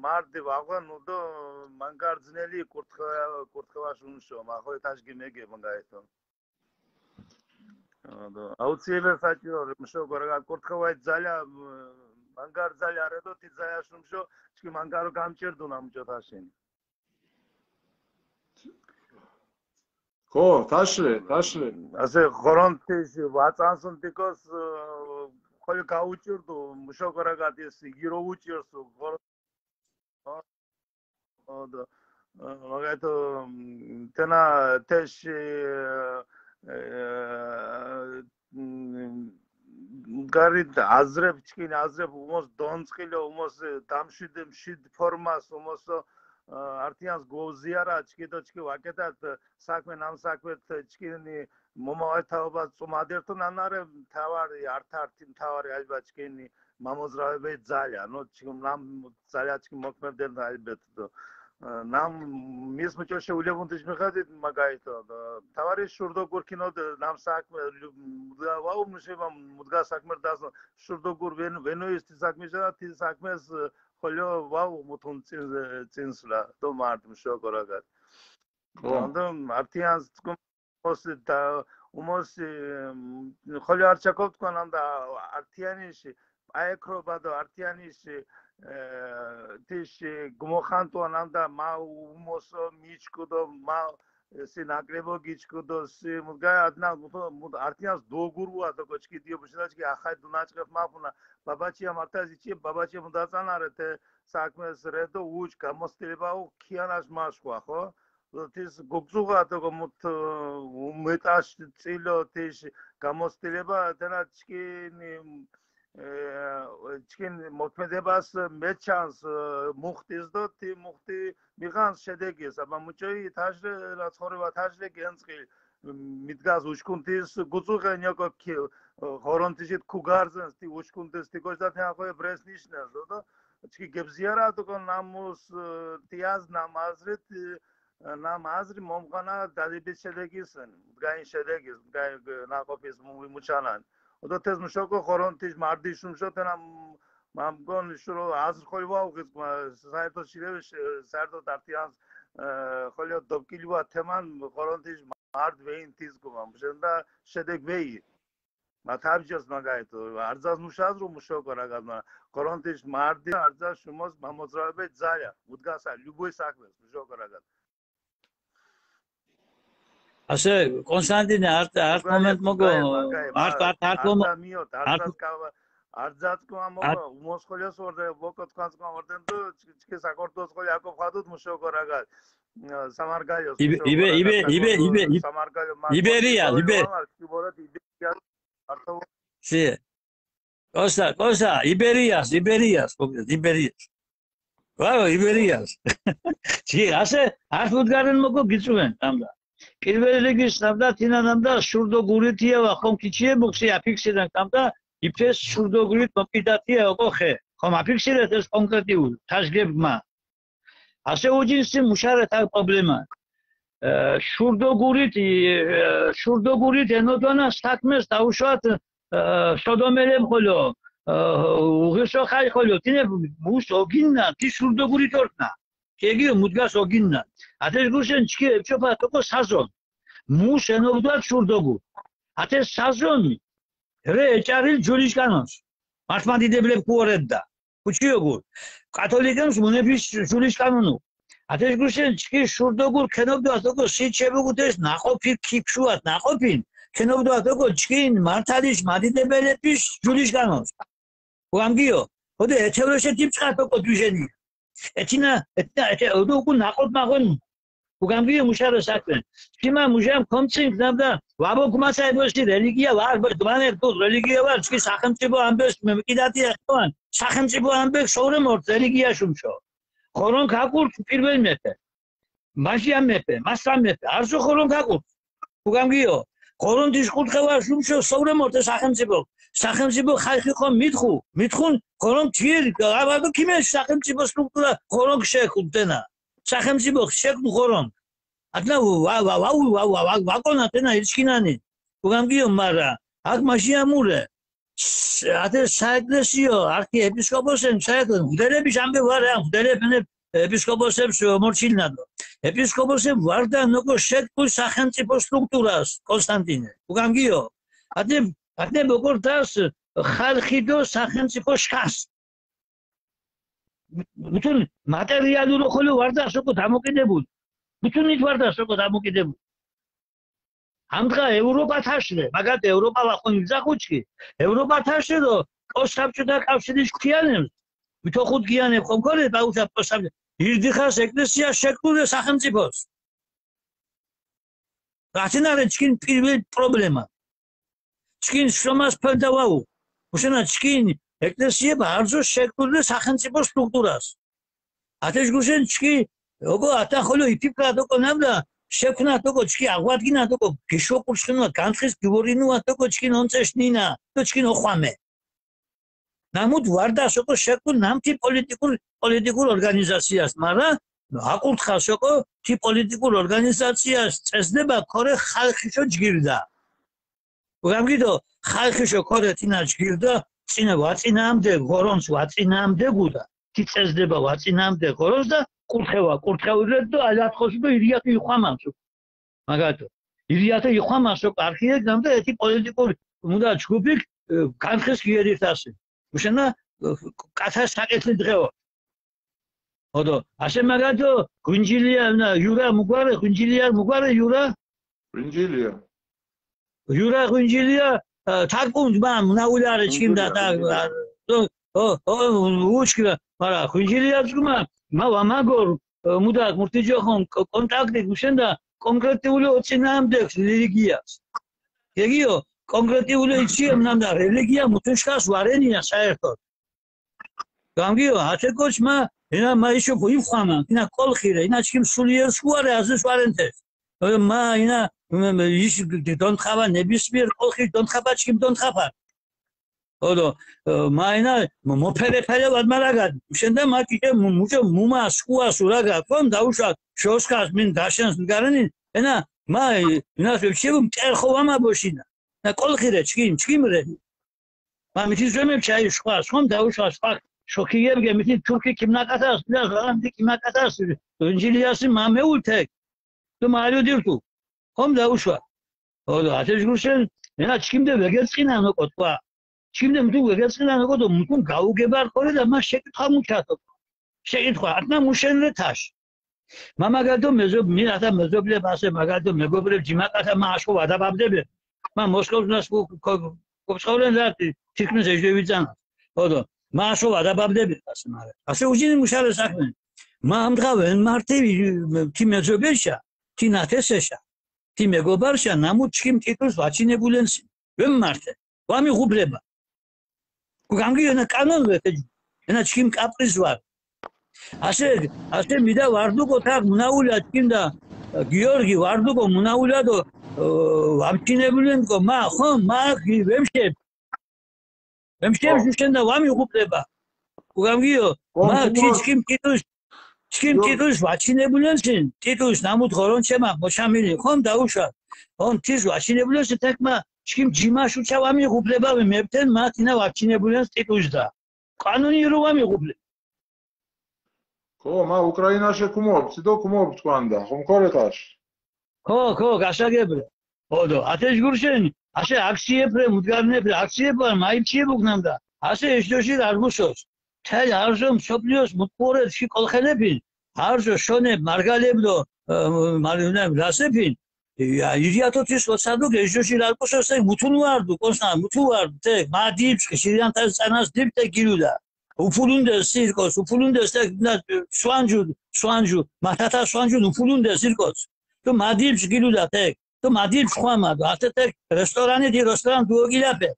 მარტი ვაღვე, ნუ დო მანგარძნელი კურთხე-, კურთხევა შუმშო, მა ხო თაშ გიმეგე მანგაითო. აბა, აუცილებელ საჭირო, მშო გორა, კურთხევა ძალა, მ, მანგარ ძალა რედო, თი ძალა შუმშო, ჩკი მანგარო გამჭირდუნა მჭო თაშინ. ხო, თაშრე, თაშრე. ასე ღორონთის ვაწანსუნ თიკოს, ე, ხოლო გაუჭირდუ, მშო გორა, გატის, იგირო უჭირსუ, ღორ-, ო, ო, დო, ე, მაგათო, მ, თენა თეში, ე, მ, გარი აზრებ, ჩკინ აზრებ, უმოს დონწყილო, უმოს, ე, დამშვიდ, მშვიდ ფორმას, უმოსო, ე, ართიანს გოზიარა, ჩკიდო, ჩკი ვაკეთათ, საქმე ნამ საქმე, ჩკინი მომავალი თაობა წუმადერთო ნანარე, მთავარი, ართ-, ართი მთავარი, ალბათ ჩკინი მამოზრავებე ძალა, ნუ ჩკინ ნამ ძალა ჩკინ მოქმედენ, ალბათ, დო. ნამ მის მუჭო შეულებუნ თიშ მიხადით, მაგაითო, დო. მთავარი შურდო გურქინო, დო, ნამ საქმე, ლუ-, მუდგა, ვაუ, მუშება, მუდგა საქმე დასო, შურდო გურ ვენ-, ვენოის თი საქმე ჟა, თი საქმეს, ხოლო ვაუ, მუთუნ წინ-, წინსვლა, დო, მარტ მშო გორაგად. ხო. ნამ დო, ართიანს თქო, უმოსი და, უმოსი, მ, ხოლო არ ჩაკობ თქო, ნამ და, ართიანიში, პაექრობა დო, ართიანიში, ე, თიში გმოხანტო, ნამ და, მა უმოსო, მიჩკუდო, მა, ე, სი ნაკლებო გიჩკუდო, სი მუდგა, ადნა, მუთ-, მუთ-, ართიანს დოგურუა, დო, კოჩკი დიო, ბუშინაჩკი, ახაი დუნაჭკეფ მაფუნა, ბაბაჩია მართაზიჩი, ბაბაჩია მუდაცანარე, თე საქმეს რედო უჩ გამოსტილება, უ ქიანაშ მაშქვა, ხო? თის გოგზუღა, თო მუთ, უმეტაშ წილო თის გამოსტილება, თენა ჩკინი, ე, ჩკინ მოქმედებას მეჩანს, ე, მუხტის დო, თი მუხტი მიღანს შედეგის, აბა მუჭოი თაშრე, რა ცხოვრება თაშრე გენწყი, მიდგას უშკუნთის გუწუხე ნიოკო ქი, ღორონთიში ქუგარზენს, თი უშკუნთის თი გოშდა თენა ხო ბრეს ნიშნეს, დო, დო, ჩკი გებზიარა, თო კო ნამუს, ე, თიას ნამაზრით, ე, ნამაზრი მომღანა დადების შედეგისენ, მდგაინ შედეგის, მდგაინ, ე, ნაყოფის მუ-, მუჩანან. ოდო თეს მშოკო ღორონთის მარტი შუმშო თენა მ-, მამგონ შურო აზრ ხოლ ვაუღის, მა საერთო შირევ, საერთო დარტიანს, ე, ხოლო დობკილვა თემან ღორონთის მარტ ვეინ თის გუმა, მშენდა შედეგ ვეი. მა თავჯას მაგაითო, არძას მუშაზ რო მუშოკო რაგად, მა ღორონთის მარტი არძას შუმოს მამოძრავებე ძალა, უდგასა, любой საქმეს მუშოკო რაგად. ასე, კონსტანტინე, არ, არ მოგაი, კომენტ მოგო, მოგაი, მოგაი, არ, მა-, არ, არ კომ-, არდა მიოთ, არ არდა კავა, არძაც კოა მოგო, არ უმოსხოლიოს ორდე, ბოკო თქვანს კოა ორდენ დო, ჩ-, ჩქე საკორდოს ხოლი აკო ფადუთ მუშოკო რაგად. სამარგალიოს, იბე, მუშოკო იბე, რაგად, იბე, იბე, საკორდო, იბე, იბე. სამარგალიო, მა-, სამარგალიო, იბერია, იბე. მარ, ჩი ბოროტ, იბერია, არტო. სი. კოსა, კოსა, იბერიას, იბერიას, მოგდეთ, იბერიას. ვაო, იბერიას. ჩი, ასე, არ ფუდგარენ მოგო გიწვენ, ნამდა. პირველ რიგის ნამდა, თინა ნამდა, შურდო გურითია, ვა, ხომ ქიჩიე მუხსი აფიქსირან, ნამდა, იფეს შურდო გურით მოკიდათია, ოკო ხე. ხომ აფიქსირეთ ეს კონკრეტიულ, თაშგებმა. ასე უჯინსი მუშარეთ აქ პრობლემა. ე, შურდო გურით, ე, შურდო გურით ენოდვანა საქმეს დაუშვათ, ე, სოდომელემ ხოლო, ე, უღირსო ხაი ხოლო, თინე მუს ოგინნა, თი შურდო გურით ორთნა. კეგიო მუდგას ოგინნა. ათეს გუშენ ჩქი ეფჩოფა თოკო საზონ. მუს ენოდვათ შურდო გურ. ათეს საზონი. რე ეჭარილ ჯულიშკანონს. მართლმადიდებლებ ქუორებდა. ქუჩიოგურ. კათოლიკემს მუნეფის ჟულიშ კანონუ. ათეშგურსენ ჩქი შურდოგურ ქენობდვას, ოკო სიჩებუგუდეს ნაყოფი ქიქშუათ, ნაყოფინ ქენობდვას, ოკო ჩქინ მართალიშ მადიდებელების ჟულიშ კანონს. უამგიო, ოდე ეთევრეშე ტიპ ჭყათ, ოკო დუჟენი. ეთინა, ეთინა, ეთე, ოდო უკუ ნაყოფ მაღონი. უგამგიო მუშარო საქმე. შიმა მუშამ კომცინგ ნამდა, ვაბო გუმასაებოსი რელიგია ვარ, ბ-, დმანერ თუ რელიგია ვარ, ჩქი სახელმწიფო ამბეს მემკიდათი ახტოვან. სახელმწიფო ამბე სოვრე მორ რელიგია შუმშო. ხორონ ქაკურთ პირველ მეფე. მაშია მეფე, მასა მეფე, არზო ხორონ ქაკურთ. უგამგიო, ხორონ თიშ კურთხევა შუმშო სოვრე მორ ე სახელმწიფო. სახელმწიფო ხალხი ხო მითხუ, მითხუნ, ხორონ თიერი, აბადო ქიმე სახელმწიფო სტრუქტურა ხორონ შექუნ დენა. სახელმწიფო შექმ ხორონ. აკნა ვა, ვა, ვა, ვაკონა თენა ირჩქინანი. უგამგიო, მარა აქ მაშია მურე. ს-, ათე საეკლესიო არქიეპისკოპოსემ საეკლე-, მღვდელები ჟამბე ვარა, მღვდელებენე ეპისკოპოსებს მორჩილნადო. ეპისკოპოსებ ვარდა ნოკო შეკპულ სახელმწიფო სტრუქტურას, კონსტანტინე. უგამგიო. ათე, ათე მოკორდას ხალხიდო სახელმწიფო შქას. მუთუნ მატერიალურო ხოლო ვარდა სოკო დამოკიდებულ. მუთუნით ვარდა სოკო დამოკიდებულ. ამდღა ევროპა თაშრე, მაგათ ევროპა ვახუნ იძახუჩკი, ევროპა თაშრე, რომ კოს საბჭოთა კავშირის ქიანებს, ვითოხუთ ქიანებ ხომ ქორე, ბაუცა კოს საბჭო-, ირდიხას ეკლესია შეკრული სახელმწიფოს. რათინარე ჩკინ პირველ პრობლემა. ჩკინ შრომას ფენდა ვაუ. უშენა ჩკინ ეკლესიებ არზო შეკრული სახელმწიფო სტრუქტურას. ათეშ გუშენ ჩკი, ოკო, ათა ხოლო იფიქრა, ოკო, ნამდა შექმნა, ოკო, ჩკი აღვადგინა, ოკო, გიშო კურშხინვა, განხის გიორინუა, ოკო, ჩკინ ონწეშ ნინა, ოკო, ჩკინ ოხვამე. ნამუდ ვარდა, ოკო, შექმნ ნამთი პოლიტიკურ, პოლიტიკურ ორგანიზაციას, მარა აკურთხა, ოკო, თი პოლიტიკურ ორგანიზაციას წესდება ქორე ხალხიშო ჯგირდა. გამგიდო, ხალხიშო ქორე თინა ჯგირდა, წინა ვაწინაამდე, ღორონს ვაწინაამდე გუდა. თი წესდება ვაწინაამდე ღორონს და კურთხევა, კურთხევა ირედო, ალ ათხოსო ირიათი იხვამანსო. მაგათო. ირიათი იხვამანსო, კარქიე, გამდა ეთი პოლიტიკურ მუდა ჯგუფიკ, ე, განხეს გიერი თასი. უშენა, ე, კათა საკეთილ დღეო. ოდო, ასე მაგათო, ღვინჯილია, ნა, იურა მუგვარე, ღვინჯილია მუგვარე, იურა? ღვინჯილია. იურა ღვინჯილია, ე, თარკუნ მა, მნაული არე, ჩქიმ და, თა, ო, ო, ო, უჩქი, მარა, ღვინჯილია ძგმა, მა, ვამაგორ, ე, მუდა, მურთი ჯოხონ, კ-, კონტაქტი, გუშენდა, კონკრეტული ოცინაამდე რელიგიას. ეგიო, კონკრეტული იციე, მნამდა, რელიგია მუთუშკას ვარენია საერთოდ. გამგიო, ათე კოჩ მა, ენა მა იშო გუიმ ხვამა, ინა კოლხირე, ინა ჩქიმ სულიერ სუარე, აზის ვარენთეს. ე, მა, ინა, მ-, მ-, ის დონთხავა, ნებისმიერ კოლხი დონთხავა, ჩქიმ დონთხავა. ოდო, ე, მა, ინა, მ-, მოფერე ფერე ვადმარაგად, შენდა მა კიჭე მუ-, მუჭო მუმა სკუა სურაგა, ხომ დაუშვა, შოშკას მინ დაშენს ნგარენი, ენა, მა, ინა, შევ-, შევ-, მტერܚო ვამა ბოშინა. ნა კოლხირე, ჩქიმ, ჩქიმ რე. მა მითის ვემებ ჩაი შხვა, სხომ დაუშვა შხვა, შოქიებგე მითი თურქი ქიმნაკათას, და ზალანდი ქიმნაკათას, ინჯილიასი მა მეულთე, თუ მა არიო დირთუ, ხომ დაუშვა. ოდო, ათეშ გუშენ, ენა ჩქიმდე ვეგეწყინანო კო თქვა. ჩქიმდე მუთუ ვეგეწყინანო კო, მუთუნ გაუგებარ ხორე და მა შეკითხვა მუჩათო. შეკითხვა, ათნა მუშენრე თაშ. მა მაგალითო მეზობ-, მინ ათა მეზობლებ ასე, მაგალითო მეგობრებ, ჯიმაკათა მა აშო ვადაბაბდები. მა მოსკოვს ნას კუ-, კუ-, კუ-, კუცხოვრენ რატი, თითქმის ეშე ვიძანა. ოდო, მა აშო ვადაბაბდები ასე, მარა. ასე უჯინი მუშარე საქმე. მა ამდღა ვენმარტი, თი მეზობეშა, თი ნათესეშა, თი მეგობარშა, ნამუ ჩქიმ ტიტულს ვაჩინებულენსი. ვენმარტე, ვამიღუბლება. გუგამგი ენა კანონ ვე, ენა ჩქიმ კაპრის ვარ. ასე, ასე მიდა ვარდუკო თაკ მუნაულა ჩქიმ და გიორგი ვარდუკო მუნაულა დო, ო, ვამჩინებულენკო, მა, ხო, მა, გი-, ვემშებ. ვემშებ, ო. შენ და ვამიღუბლება. გუგამგიო, ო, მა, გუგამგი. ჩქიმ ტიტულს, ჩქიმ ო. ტიტულს ვაჩინებულენსინ, ტიტულს ნამუდ ღორონჩემა მოჩამილი, ხომ დაუშვა. ონ თის ვაჩინებულენსინ, თაკ მა, ჩქიმ ჯიმაშუჩა ვამიღუბლება, ვე მებთენ, მა, თინა ვაჩინებულენს ტიტულს და. კანონი რო ვამიღუბლე. ხო, მა უკრაინაშე ქუმობ, ციდო ქუმობ თქვან და, ხომ ქორეთაშ. ხო, ხო, გასაგებრე. ოდო, ათეშ გურშენ, ასე აქციებრე, მუდგარნებრე, აქციებ ვარ, მაილჩიებ უგნამ და, ასე ეშდოში რარგუსოს. თელ არზო მსოფლიოს მუდგორეთ ში კოლხენებინ, არზო შონებ, მარგალებდო, ე, მარგალებდო, რასეფინ, ია, ირიათოთის ოცადუ გეჟოში რარგუსოს, ე, მუთუნ ვარდუ, კონსტან, მუთუნ ვარდუ, თე, მა დიბს, შირიანთას წანას დიბ, თე გილუდა. უფულუნდეს სირკოს, უფულუნდეს, თე, ნა, სვანჯუ, სვანჯუ, მათათა სვანჯუ, უფულუნდეს სირკოს. თუ მა დიბს გილუდა, თე, თუ მა დიბს ხვამა, ათე, თე, რესტორანი, დი რესტორან, დუო გილაფე.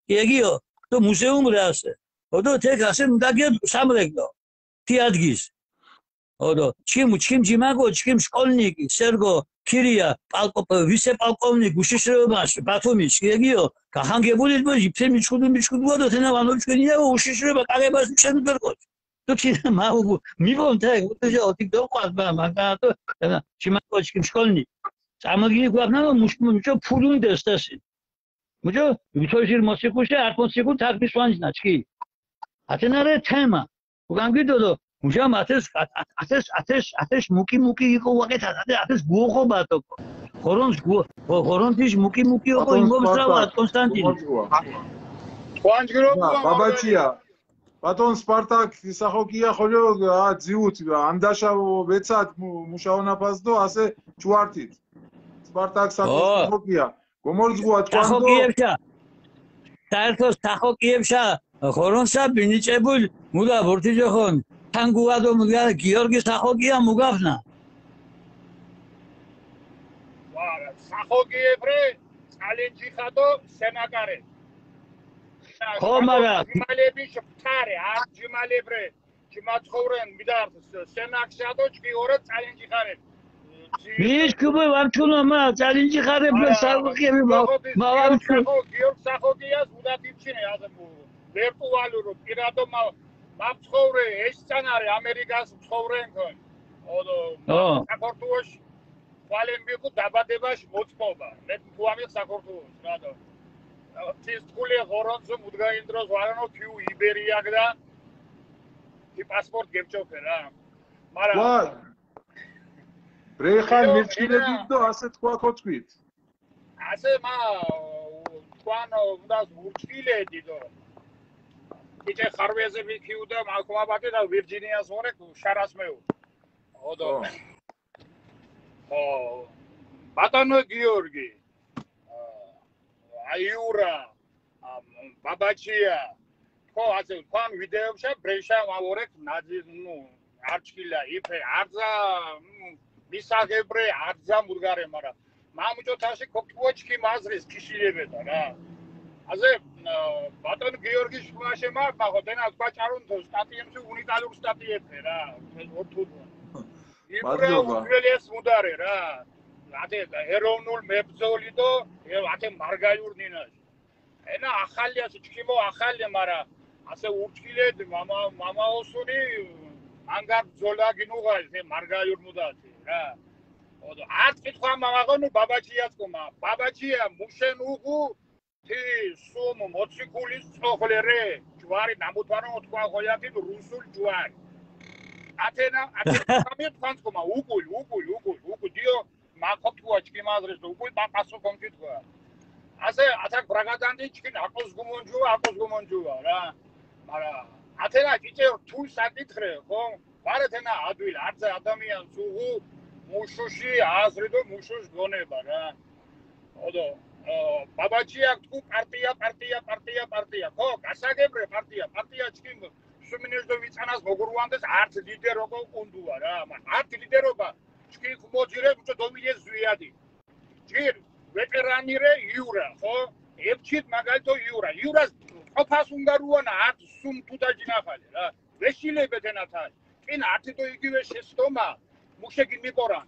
ეგიო, თუ მუზეუმ რე ასე. ოდო, თე, ასე, მუნდა გე სამრეგლო. თი ადგის. ოდო, ჩიმ, ჩიმ ჯიმაგო, ჩიმ შკოლნიკი, სერგო ქირია, პალკო-, ვისე პალკოვნიკ უშიშროებაში, ბათუმიში, ეგიო, გახანგებული, იბო, იფთე მიჩხუდუ, მიჩხუდუ, ოდო, თენა ვანო ჩქენია, უშიშროება, კაგებას მიშენდ ბერკოც. თუ თინა მა უ-, მიბონ, თე, უთუჟა, ოთი გოყვას, მა, მაგა, თუ, თენა, ჩიმაგო, ჩიმ შკოლნიკ. წამოგი გვაფნა, მუშ-, მუშო ფულუნ დესტესი. ხოჯო, ვითოშირ მოსიკუშე ართმოსიკუ თარფის ვანჯნა ჩკი. ათენარე თემა. უგანგი დოდო, უჟამ ათეს, ათეს, ათეს, ათეს მუკი მუკი იყო ვაკეთ, ათე, ათეს გუოხო ბატოკო. ღორონს გუო, ღორონთის მუკი მუკი იყო. ბატონ იმომსავა სპარტაკ, კონსტანტინე. გუმოძგუა. კვანჯგირო. ბაბაჩია. ბატონ სპარტაკ, ისახოკია ხოლო, ა, ძიუთ, ანდაშა ვეცად მუ-, მუშაონაფას დო, ასე ჩუართით. სპარტაკ, ო, საქმის სახოკია. გომორძღუა თქვან დო. სახოკიებშა. საერთო სახოკიებშა, ღორონსა ბინიჭებულ, მუდა ბორთი ჯოხონ. თან გუადო მუდა გიორგი სახოკია მუგაფნა. ვარა, სახოკიებრე, წალენჯიხადო, სენაკარე. ხო, მარა. ჯიმალები შფთარე, არ ჯიმალებრე. ჯიმა ცხოვრენ, მიდარ, სენაკსადო, ჩკი ორე წალენჯიხარებ. მის ქუბე ვამჩუნო, მა, წალენჯიხარებ, არა, სარუხიები, მა, ჯოხოთის მა, გიორგ ვამჩუნ. სახო, გიორგ სახოკიას უდათ იჩინე, ასე მუ, ვირტუალურო, პირადო, მა, მა მცხოვრე, ეს წანარე, ამერიკას მცხოვრენ ქონ. ოდო, ო. საქართველოში, ხვალენ მიყუ დაბადებაში მოწმობა. მე თუ ამიხ საქართველოს, რატო? თის თხული ღორონცო მუდგა იმ დროს ვარანო ქიუ იბერიაკ და თი პასპორტ გებჭოფე რა. მარა ვა, რეიხან გიო, მირჩილებით ენა და ასე თქვა ქოთქვით. ასე მა, თქვან უნდა ურჩილედი დო. იჭე ხარვეზები ქიუ და მალკომაბატი და ვირჯინიას ვორეკ შარას მეუ. ოდო. ო. ო, ბატონო გიორგი, ა, აიურა, ა, ბაბაჩია, ხო, ასე თქვენ ვიდეოებშა, ბრეშა, ვაორექ, ნაძი, ნუ, არჩკილა, იფე, არძა, ნუ, მისაღებრე, არძა მურგარე, მარა. მამუჭო თაში ქოქუა ჩქი მაზრის ქიშილებედა, რა. ასე, ა, ბატონ გიორგი შუაშე მა, მახო, დენა თქვა ჭარუნ თო, სტატიემსი უნიკალურ სტატიებე, რა. ორთულო. იბურა მადლობა. უძველეს მუდარე რა. ათე ეროვნულ მებრძოლი დო, ე, ათე მარგალიურ ნინაში. ენა ახალი ასე ჩქიმო ახალი, მარა ასე ურჩილედ მამა, მამაოსური, მანგარ ბრძოლა გინუღალ, ე მარგალიურ მუდაცი რა. ოდო, არც კითხვა მამაღონუ ბაბაჩიას კომა. ბაბაჩია, მუშენ უღუ, თი სუმ მოციქულის წოხლე რე, ჯვარი ნამუთვანო თქვა ხოიათინ რუსულ ჯვარი. ათენა, ათენა, სამი თქვანს კომა, უკულ, უკულ, უკულ, უკულ, დიო, მა ქოთქუა ჩქი მაზრის, უკულ პაპასო კომჩი თქვა. ასე, ათაკ ბრაგადანდი ჩქინ აკოს გუმონჯუა, აკოს გუმონჯუა, რა. მარა, ათენა, ჭიჭე, რთულ საკითხრე, ხო? ვარეთენა ადვილ, არც ადამიანს უღუ, მუშუში, აზრი დო მუშუშ გონება, რა. ოდო, ო, ბაბაჩია, თქუ პარტია, პარტია, პარტია, პარტია. ხო, გასაგებრე პარტია, პარტია ჩქიმ სუმინეშ დო ვიწანას მოგურვანდეს, არც ლიდერო გო კუნდუა რა. მა, არც ლიდერობა ჩქი ხმოძირე, უჩო დომინე ზვიადი. ჯგირ, ვეტერანი რე იურა, ხო? ებჩით მაგალითო იურა. იურას ყოფას უნგარუანა არც სუმ თუთა ჯინახალე რა. ვეშილებეთენა თან. კინ ართი დო იგივე შესტომა, მუშეკი მიყორან.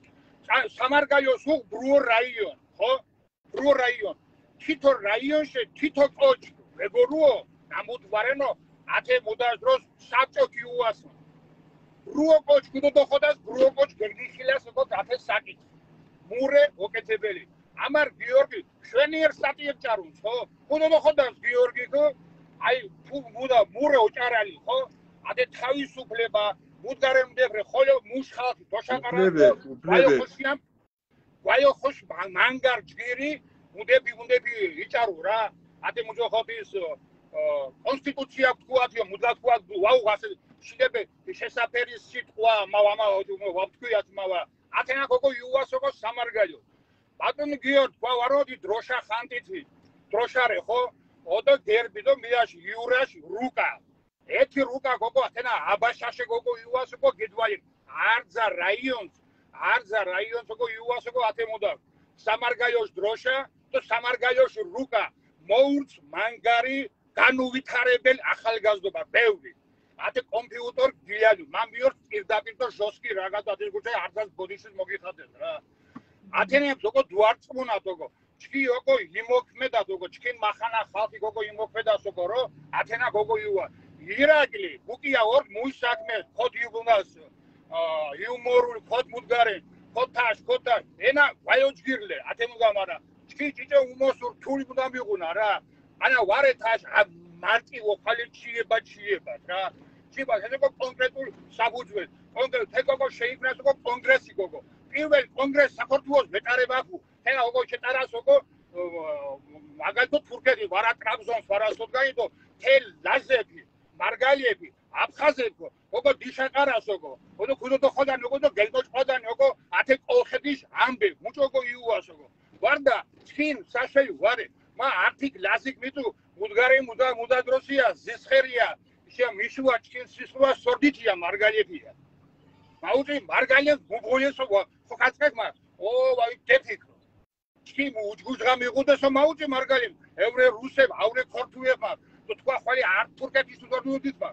სა-, სამარგალიოს უღ ბრუო რაიონ, ხო? ბრუო რაიონ. თითო რაიონში თითო კოჩ, ვეგორუო, ნამუდ ვარენო, ათე მოდას დროს საბჭო გიუასო. ბრუო კოჩ, გუდო დოხოდას, ბრუო კოჩ, გერგი ხილას, ოკო, ათე საკით. მურე, ოკეთებელი. ამარ გიორგი, შვენიერ სტატიებ ჭარუნს, ხო? გუდო დოხოდას გიორგი, ხო? აი, ფუ, მუდა, მურე ოჭარალი, ხო? ათე თავისუფლება, მუდგარემ მდეფრე, ხოლო მუშ ხალხი, დოშაყარა, უფლებე, ხო? უფლებე. ვაიო, ხო, შიამ, გვაიოხოშ მა-, მანგარ ჯგირი, უნდები, უნდები იჭარო რა. ათე მუჯოხობის, ო, ო, კონსტიტუცია გქუათიო, მუდლა გქუათ, ვაუ, ასე, შიდები, შესაფერის სიტყვა, მავა, მავა, ვავთქვიათ, მავა. ათენა გოგო იუასო გო სამარგალიო. ბატონი გიორ, თქვა ვაროდი დროშა ხანტითი. დროშა რე, ხო? ოდო გერბი დო მიდაში, იურაში, რუკა. ეთი რუკა გოგო, ათენა აბაშაშე გოგო იუასო გო გედვაი. არძა რაიონს, არძა რაიონს გო იუასო გო ათე მოდა. სამარგალიოშ დროშა, დო სამარგალიოშ რუკა. მოურც მანგარი განუვითარებელ ახალგაზრდობა, ბევრი. ათე კომპიუტორ გიალი, მან მიორ პირდაპირ დო ჟოსკი რაღაც ათე გუჩა არძას ბოდიშის მოგიხადეს რა. ათენე გოგო დუარ წმუნა გოგო. ჩქი ოკო იმოქმედა გოგო, ჩქინ მახანა ხალხი გოგო იმოქმედა სოკო, რო ათენა გოგო იუა. ირაკლი, ბუკია ორ მუის საქმე, ქოდ იუბლნას, ა, იუმორული, ქოდ მუდგარი, ქოდ თაშ, ქოდ თაშ. ენა ვაიო ჯგირლე, ათე მუგამარა. ჩქ ჭიჭე უმოსურ თული მუდა მიღუნა რა. ანა ვარე თაშ, ა, მარტივ ოხალე ჩიება, ჩიება რა. ჩიება, ეხა გო კონკრეტულ საბუძველ, კონკრეტ, თე გოგო შეიქმნას გო კონგრესი გოგო. პირველ კონგრესს საქართველოს მეტარება ქუ. თენა ოგო ჩეტარას ოგო, ო, მაგალითო თურქეთი, ვარა ტრაბზონს, ვარა სოდგაიდო, თე ლაზები, მარგალიები, აფხაზებო, ოგო დიშაყარას ოგო, ოდო ქუდო ходан ოგო, დო გელგოჭ ходан ოგო, ათე კოლხეთის ამბე, მუჭო ოგო იუას ოგო. ვარდა, ჩქინ, საშელი ვარე, მა ართიქ ლაზიკ მიტუ, მუდგარი მუდა, მუდა დროსია, ზისხერია, შე მიშუა ჩქინ სისხლუა სორდიჭია მარგალიებია. მაუჭი მარგალიებს მუბოიესო, ხო ხაწყეკ მა, ო, ვაი, დეფიქრო. ჩქიმ უჯგუჯღა მიღუდესო მაუჭი მარგალიმ, ევრე რუსებ, ავრე ქორთუებმა, თუ თქვა ხვალი არ თურქეთის უდორდუდით მა.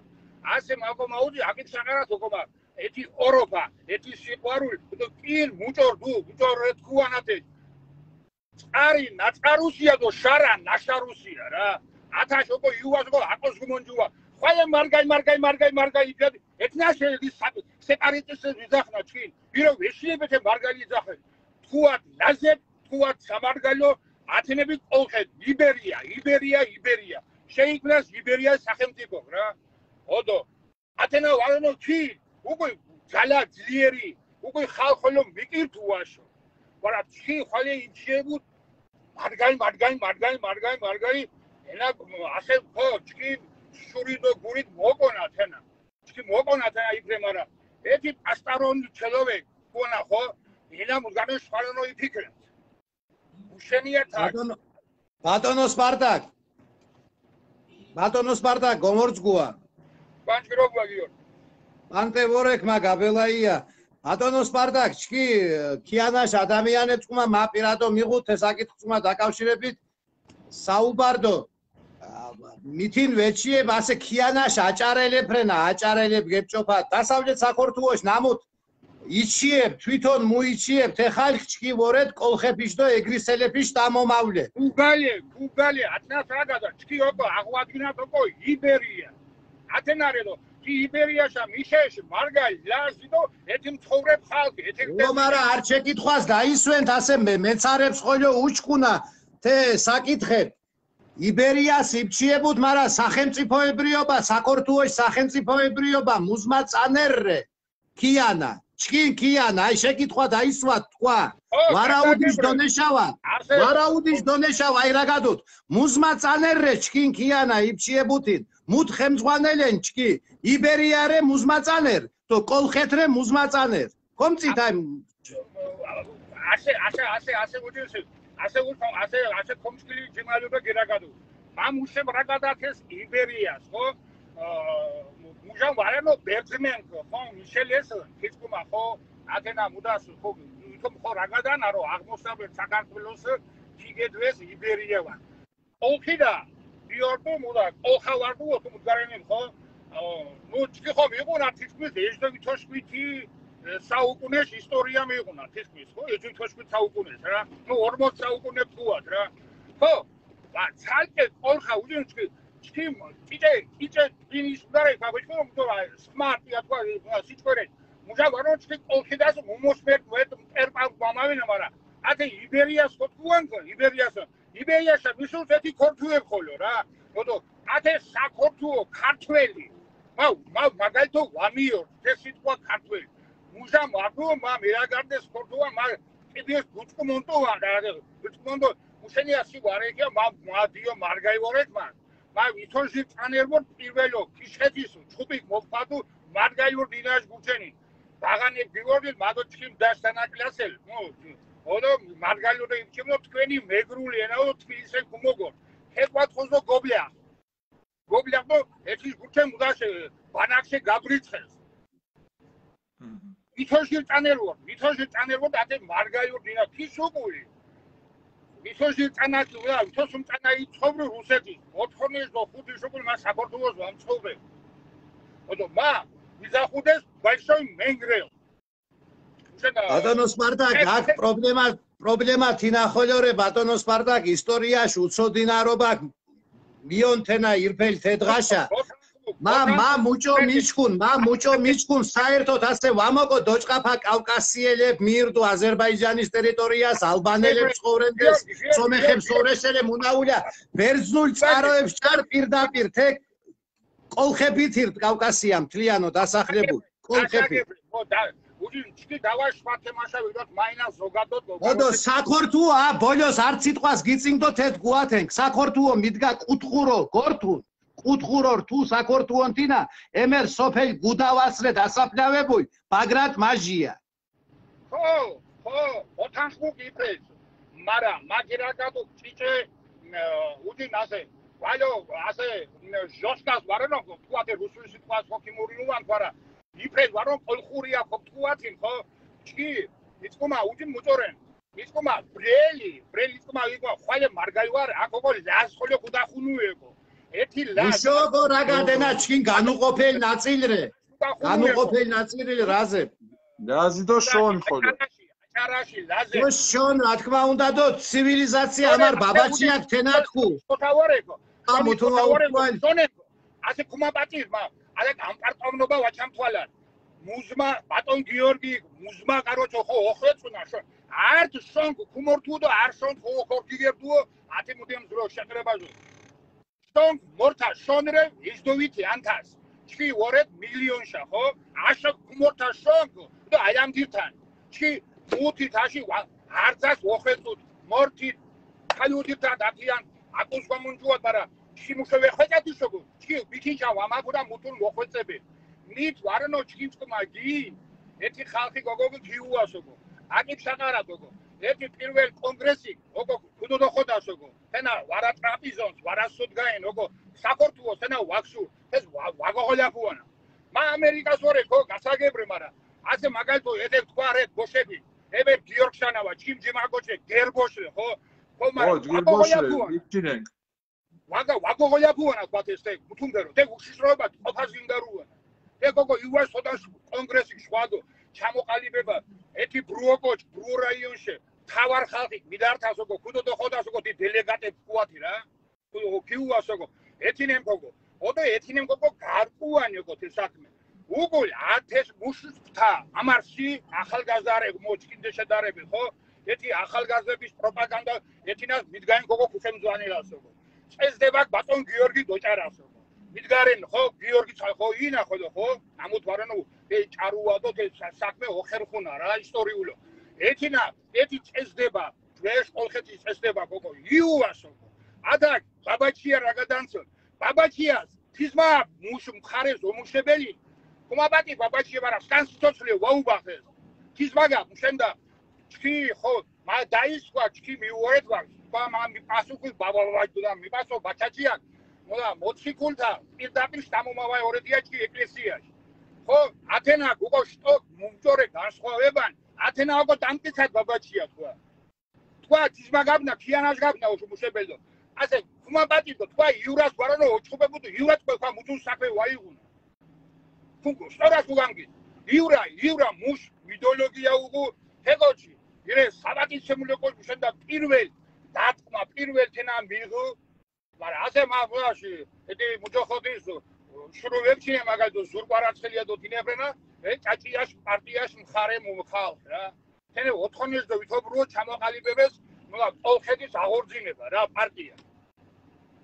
ასე მაკო მაუჭი, აკით საყარათ ოკო მა. ეთი ორობა, ეთი სიყვარული, თუ კინ მუჭორ დუ, მუჭორ რე თქვანათე. წყარი ნაწყარუსია დო შარა ნაშარუსია რა. ათაშ ოკო იუას ოკო აკოს გუმონჯუა. ხვალი მარგაი, მარგაი, მარგაი, მარგაი, ეთნა შე, სეპარატისტის ვიძახნა ჩქინ. ვირო ვეშიებეთე მარგალი იძახე. თქვათ ლაზებ, თქვათ სამარგალო, ათენები კოლხეთ, იბერია, იბერია, იბერია. შეიქმნას იბერია სახელმწიფო რა. ოდო, ათენა ვალენო ჩი, უკვე ძალა ძლიერი, უკვე ხალხოლო მიკირთუაშო. ვარა ჩი ხვალე იჩიებუდ, მარგალი, მარგალი, მარგალი, მარგალი, მარგალი, ენა ასე ხო, ჩი შური დო გურით მოკონა თენა. ჩი მოკონა თენა იფრე, მარა ეთი პასტარონ ჩელოვე, კონა ხო, ენა მუგანო შვარონო იფიქრეთ. უშენია თაკ. ბატონო, ბატონო სპარტაკ. ბატონო სპარტაკ, გომორძგუა. პანჭირობუა გიორ. პანტე ვორექ მა გაბელაია. ბატონო სპარტაკ, ჩქი ქიანაშ ადამიანე წუმა მა პირადო მიღუ, თე საკითხ წუმა დაკავშირებით საუბარდო. ა, მითინ ვეჩიებ, ასე ქიანაშ აჭარელებ რენა, აჭარელებ გებჭოფა. დასავლეთ საქართველოს ნამუთ იჩიებ, თვითონ მუიჩიებ, თე ხალხ ჩქი ვორეთ კოლხეფიშ დო ეგრისელეფიშ დამომავლე. უგალე, უგალე, ათნას რა გადა, ჩქი ოკო, აღვადგინათ ოკო, იბერია. ათენარედო, ჩი იბერიაშა მიშეში, მარგალი, ლაზი დო, ეთი მცხოვრებ ხალხი, ეთი ო, მარა არ ჩეკითხვას დაისვენთ, ასე მე, მეცარებს ხოლო უჩქუნა, თე საკითხებ. იბერიას იბჩიებუდ, მარა სახელმწიფოებრიობა, საქართველოს სახელმწიფოებრიობა, მუზმა წანერრე, ქიანა, ჩქინ ქიანა, აი შეკითხვა დაისვა თქვა, ო, ვარაუდის დონეშავა, ვარაუდის დონეშავა, აი რა გადუთ, მუზმა წანერრე, ჩქინ ქიანა, იბჩიებუთინ, მუთ ხემძღვანელენ ჩქი, იბერიარე მუზმა წანერ, თო კოლხეთრე მუზმა წანერ. კომწით აი ასე, ასე, ასე, ასე უჯინსი, ასე ურფა, ასე, ასე კომჩკილი ჯიმალუდა გირაგადუ. მამ უშემ რაგადაქეს იბერიას, ხო? მუჟან ვარენო ბერძმენ, ხო? მიშელეს, ქიჩკუმა, ხო? ათენა მუდას, ხო? ითომ ხო რაგადან, არო აღმოსავლეთ საქართველოს ქიგედვეს იბერიევან. კოლხი და, ბიორტუ მუდა, კოლხა ვარდუ, ოთუ მუდგარენილ, ხო? ნუ, ჩქი ხომ იყუნა თითქმის ეჯდო ვითოშკვითი საუკუნეში ისტორია მიყუნა თითქმის, ხო? ეჯდო ვითოშკვითი საუკუნეში, რა. ნუ, ორმოც საუკუნე ფუად, რა. ხო? ვა, ცალკე კოლხა უძინ ჩქი, ჩქი, ჭიჭე, ჭიჭე, ვინ ის მუდა, რა, ხო, ხო, სმარტი, ათქვა, სიჩქორე. მუჟა ვარო ჩქი კოლხი და მუმოს მერ, მერ, მერპა, მამავინა, მარა. ათე იბერიას ხო თქვან, ხო? იბერიას იბერიაშა მისულს ეთი ქორთუე ხოლო რა. ოდო, ათე საქორთუო ქართველი. მა, მა, მაგალითო ვამიორ, თე სიტყვა ქართველი. მუჟა მადო, მა მერაგარდეს ქორთუა, მა კიდეს გუჭკუმონტო ვა, და, და, გუჭკუმონტო, უშენია სი ვარეკია, მა, მადიო, მარგაი ვორეთ, მა, მა ვითონ ჟი წანერბო პირველო, ქიშხეთისო, ჩხუბიკ მოფხადუ, მარგაი ვორ დინაშ გუჩენი. ბაღანე გივორდილ, მადო ჩქიმ დაშ თანაკლასელ. ნუ, ოდო, მარგალო და იბჩემო, თქვენი მეგრული ენაო, თბილისე გუმოგორ. ქეკვათ ხოზო გობლია. გობლია, ნუ, ეთი გუჩემ უდაშე, ბანაკშე გაბრიცხეს. მმ. ვითოშილ ტანერვორ, ვითოშილ ტანერვორ, ათე მარგალიორ დინა, ქის უკული. ვითოშილ ტანაკი, ვა, ვითოსუმ ტანაი ცხოვრ რუსეთი. ოთხონის დო ხუთის უკული მა საქართველოს ვამცხოვრე. ოდო, მა, მიზახუდეს, ბაისოი მენგრელ. ბატონო სპარტაკ, აქ პრობლემა, პრობლემა თინა ხოლო რე, ბატონო სპარტაკ, ისტორიაში უცოდინარობა მიონთენა ირფელ თედღაშა. მა, მა მუჭო მიჩქუნ, მა მუჭო მიჩქუნ, საერთოდ ასე ვამოკო, დოჭყაფა კავკასიელებ მირდუ აზერბაიჯანის ტერიტორიას, ალბანელებ ცხოვრენდეს, სომეხებ სორესელე მუნაულა, ბერძნულ წაროებს ჭარ პირდაპირ, თე კოლხებით ირდ კავკასია მთლიანო დასახლებულ, კოლხებით. ხო და უჯი ჩქი დავაშ ფათემაშა ვიდოთ მაინა ზოგადოდ ოდო საქართველო, ა, ბოლოს არც სიტყვას გიწინგდო, თეთ გუათენგ, საქართველო მიდგა კუთხურო გორთუნ, კუთხურო რთუ საქართველო თინა, ემერ სოფელ გუდავასრე დასაფლავებულ ბაგრატ მაჟია. ხო, ხო, ოთანხმუ გიფრეს. მარა მაგირაკადუ ჭიჭე, უჯინ ასე, ვალო, ასე, ჟოსკას ვარენო, თუათე რუსული სიტყვას ხო ქიმურინუან თვარა. იფრეს ვარო კოლხურია ხო თუათინ, ხო? ჩი, იცკუმა უჯინ მუჭორენ. იცკუმა ბრელი, ბრელი იცკუმა იკვა, ხვალე მარგაივარ, აკო კო ლაზ ხოლო გუდახუნუ ეკო. ეთი ლაზ. მუშოკო რაგადენა ჩქინ განუყოფელ ნაწილრე. განუყოფელ ნაწილრე რაზე. ლაზი დო შონ ხოლო. აჭარაში, აჭარაში ლაზე. დო შონ, რა თქმა უნდა, დო ცივილიზაცია, ამარ ბაბაჩიაქ თენათქუ. ხოთავორეკო. ა, მუთუმა უთუალ. შონეკო. ასე ქუმა პატივ, მა, ალეკ ამპარტოვნობა ვაჩამთვალან. მუზმა, ბატონ გიორგი, მუზმა, კაროჩო, ხო, ოხეცუნა, შო. არტ შონკ ქუმორთუდო, არ შონკ ხო, ხო გიგებდუო, ათი მუდემ ზრო შეკრებაზო. შონკ მორთა შონრე, იზდოვითი ანთას. ჩი ვორეთ მილიონშა, ხო? აშო ქუმორთა შონკ, და აიამ დირთან. ჩი მუთი თაში, ვა-, არძას ოხეცუდ, მორთი, ქალუდი და დათიან, აკუს გამუნჯუათ, მარა ჩი მუშე ვეხვეჭა დიშოგო, ჩი ბიჩინჩა ვამაგურა მუთუნ მოხვეწები. მით ვარენო ჩქინ თკმა გი, ეთი ხალხი გოგო გიუასოგო. აკი ფშაყარა გოგო. ეთი პირველ კონგრესი გოგო ქუდო დოხოდასოგო. თენა ვარა ტრაპიზონს, ვარა სუდგაინ, გოგო საქართველოს თენა ვაქსუ, ეს ვა-, ვაგოღოლაფუანა. მა ამერიკას ვორე გო გასაგებრე, მარა ასე მაგალითო ეთე თქვა რე ბოშები. ებე გიორგ შანავა, ჩიმ ჯიმაგოჩე, გერბოშე, ხო? ხო, მარა ხო, გერბოშე, ვაგოღოლაფუანა. იქჩინე. ვაგა, ვაგოღოლაფუანა, თქვათ ეს, თე, გუთუნდერო, თე, უშიშროება ყოფას გინდარუანა. თე, გოგო, იუას სოდას კონგრესი შვადო, ჩამოყალიბება, ეთი ბრუოკოჩ, ბრუო რაიონშე, თავარ ხალხი, მიდართასო გო, ქუდო დოხოდასო გო, დი დელეგატე ვკუათი რა. ქუდო, ქიუასო გო, ეთინემ გოგო, ოდო ეთინემ გოგო, გარკუანიო გო, თე საქმე. უგულ, ათეს მუშუს ფთა, ამარსი, ახალგაზრდარე, მოჩქინდე შედარები, ხო? ეთი ახალგაზრდების პროპაგანდა, ეთინას მიდგაინ გოგო ქუჩემ ზვანილასო გო. წესდება ბატონ გიორგი დოჭარასო გო. მიდგარენ, ხო, გიორგი ცა-, ხო, ინა ხო, ხო? ამოთ ვარენო, ე, ჭარუადო, ე, სა-, საქმე ოხერხუნა რა, ისტორიულო. ეთინა, ეთი წესდება, ჯვეშ კოლხეთი წესდება, გოგო, იუასო გო. ადა, ბაბაჩია რა გადანცო, ბაბაჩიას, თიზმა მუშ მხარეს ომუშებელი, ქუმაპატი ბაბაჩია, მარა სკანს თოთლე ვაუბახეს. თიზმა გა, მუშენდა, ჩქი, ხო, მა დაისვა, ჩქი მიუორეთ ვარ, მა, მა, მიპასუქი, ბაბა, ბაბა, ბაბა, მიპასო, ბაჩაჩია, მოლა, მოცხიკულთა, პირდაპირ შტამომავა ორედია ჩქი ეკლესიაში. ხო, ათენა, გუგო შტოკ, მუმჭორე, განსხვავებან, ათენა, ოგო, დამკიცად ბაბაჩია, თქვა. თქვა, თიზმა გაბნა, ქიანაშ გაბნა, ოშ მუშებელდო. ასე, ქუმაპატიდო, თქვა, იურას გვარანო, ოჩხუბებუდო, იურა თქვა, ქვა, მუთუნ საქმე ვაიღუნა. ქუნგო, სწორას უგანგი. იურა, იურა, მუშ, მითოლოგია უგუ, თეკოჩი. ირე, საბატის შემულეკო, მუშენდა პირველ, დათქმა, პირველ თენა მიღუ, მარა ასე მა-, მუაში, ეტი მუჯოხოდის, შურო ვებჩინე, მაგალითო, ზურკვარაცხელია დო დინებრენა, ე, ჭაჭიაშ, პარტიაშ მხარე მუ-, ხალხ, რა. თენე ოთხონის დო ვითობრუო ჩამოყალიბებეს, ნულა, კოლხეთის აღორძინება, რა, პარტია.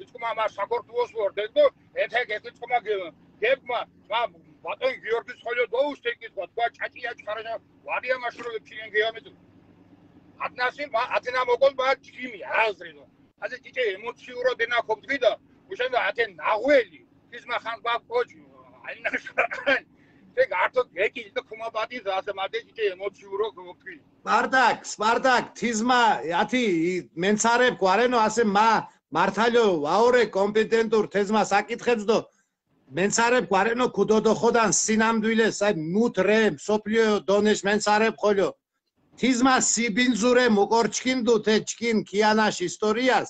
იცკუმა მა საქართველოს ვორდენ დო, ეთე გეკიცკუმა გე-, გებმა, მა, ბატონ გიორგის ხოლო დოუს თეკი თქვა, თქვა, ჭაჭია ჩხარანა, ვარია მაშურო ვებჩინე გეამეტუ. ათნასი, მა, ათენა მოკოლ, მა, ჩქიმი, აზრი დო. ასე ჭიჭე ემოციური დენა ქობთვიდა, უშენდა ათე ნაღველი, ის მა ხან ბა კოჭი, აინაშან. შე გართო გეკი, და ქუმა ბადი, ასე მადე ჭიჭე ემოციური ქობთვი. სპარტაკ, სპარტაკ, თიზმა, ათი, მენცარებ გვარენო, ასე მა, მართალო, ვაორე კომპეტენტურ თეზმა საკითხებს დო, მენცარებ გვარენო ქუდო დოხოდან სინამდვილეს, აი, მუთ რე, მსოფლიო დონეშ მენცარებ ხოლო. თიზმა სიბინძურე მოკორჩქინდუ თე ჩქინ ქიანაშ ისტორიას.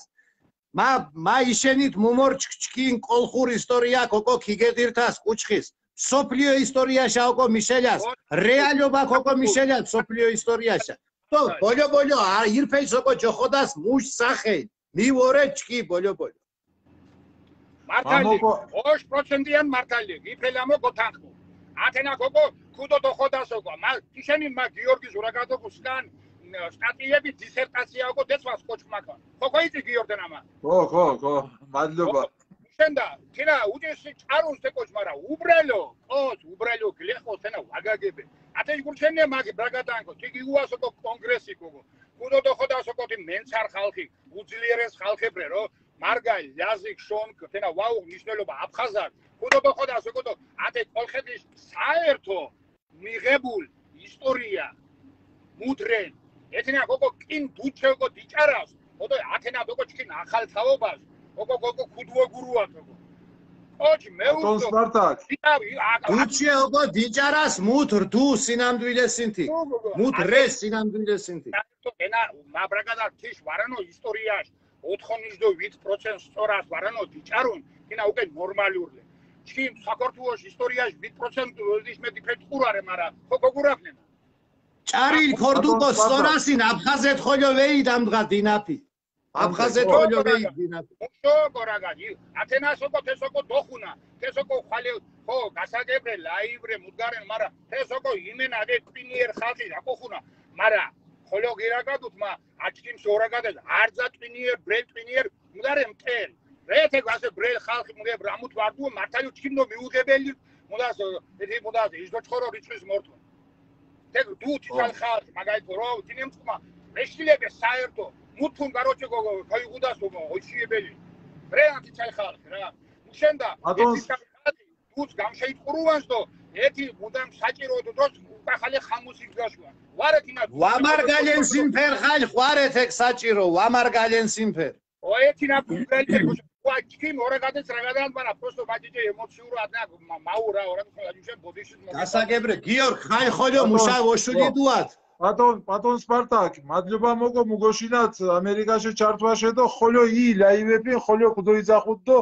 მა, მა იშენით მუმორჩქ ჩქინ კოლხურ ისტორია, ქოკო ქიგედირთას კუჩხის. მსოფლიო ისტორიაშა ოკო მიშელას. რეალობა ქოკო მიშელას მსოფლიო ისტორიაშა. თო, ბოლო, ბოლო, ა, ირფელს ოკო ჯოხოდას მუშ სახე. მივორე ჩქი, ბოლო, ბოლო. მართალი, ამო გო- ოშ პროცენტიან მართალი, იფელამო გოთანხმო. ათენა გოგო, ქუდო დოხოდა სოკო. მა, იშენი მა გიორგის ურაგადო გუსკან, სტატიები, დისერტაცია გო დეცვას კოჩ მაქა. ხო, ხო, იცი გიორგენ ამა. ხო, ხო, ხო, მადლობა. შენდა, თინა, უჯეს ჭარუნ სე კოჩ, მარა, უბრალო, კოჩ, უბრალო, გლეხო, თენა, ვაგაგებე. ათეში გურჩენია მაგი, ბრაგადანკო, თიგი უასოკო კონგრესი გოგო. ქუდო დოხოდა სოკო, თი მენცარ ხალხი, უძლიერეს ხალხებრე, რო, მარგა, ლაზიკ, შონკ, თენა, ვაუღ, ნიშნულობა, აფხაზარ, ქუდო დოხოდა სოკო, თო, ათე კოლხეთის საერთო მიღებულ ისტორია, მუდრენ, ეთენა გოგო კინ დუჩე გო დიჭარას, ოდო ათენა გოგო ჩკინ ახალ თაობას, გოგო, გოგო, ქუდუო გურუა გოგო. კოჩ, მე ბატონ უსო, სპარტაკ. დიჭარი, აკ-, აკ-, დუჩე გო დიჭარას, მუდ რდუ სინამდვილე სინთი. გოგო, გოგო, მუდ ათე- რე სინამდვილე სინთი. ათე ენა, მა ბრაგადა თიშ ვარანო ისტორიაში, ოთხონიშ დო ვით პროცენტ სწორას ვარანო დიჭარუნ, თინა, უკე ნორმალურლე. ჩქიმ საქართველოს ისტორიაში ვით პროცენტ ოდიშ მე დიფეთ ყურარე, მარა, ხო გოგურაფნენა. ჭარილ ქორდუკო, ბატონ, ბატონ. სწორასინ აფხაზეთ ხოლო ვეი დამდგა დინაფი. აფხაზეთ ხო, ხოლო ვეი გორაგა. დინაფი. ხო, გორაგა, ი, ათენას ოკო, თესოკო დოხუნა, თესოკო ხვალე, ხო, გასაგებრე, ლაიბრე, მუდგარენ, მარა, თესოკო იმენა, ე კვინიერ ხალხი, აკოხუნა, მარა, ხოლო გირაგადუთ, მა, აჩქიმ სორაგადეთ, არძა ტვინიერ, ბრელ ტვინიერ, მუდგარენ მტელ. რეთე გასე ბრელ ხალხი, მუგე ბრამუთ ვარდუო, მართალი ჩქიმ ნო მიუღებელი, მუდას, ეთი მუდას, ის დო ჩხორო რიცხვის მორთო. თეკ დუ თითალ ო. ხალხი, მაგალითო, რო, დინემ წუმა, მეშილები საერთო, მუთუნ, კაროჩე, გო, გო, გაიღუდას, გო, გო, ოჩიებელი. რე, ათი თითალ ხალხი, რა. მუშენდა, ბატონს ეთი თითალ ხალხი, დუც გამშეიტყურუანს დო, ეთი მუდამ საჭირო დო, დროს, უკახალე ხამუსი გაშუა. ვარეთ ინა, ვამარგალენ სიმფერ ხალ, ხვარეთ ეკ საჭირო, ვამარგალენ სიმფერ. ო, ეთი ნა გუგალე, ვა, ჩქიმ, ორა გადეს, რა გადან, მარა, პროსტო ბაჭიჭე ემოციურად, ნა, მა-, მაურა, ორა, ხო, აჯუშე, ბოდიში, გასაგებრე, გიორგ, ხალ ხოლო ბატონ, მუშა, ო. ოშულიდუათ. ბატონ, ბატონ სპარტაკ, მადლობა მოგო, მუგოშინათ ამერიკაში ჩართვაშე დო, ხოლო ი ლაივები, ხოლო კუდო იძახუდ დო,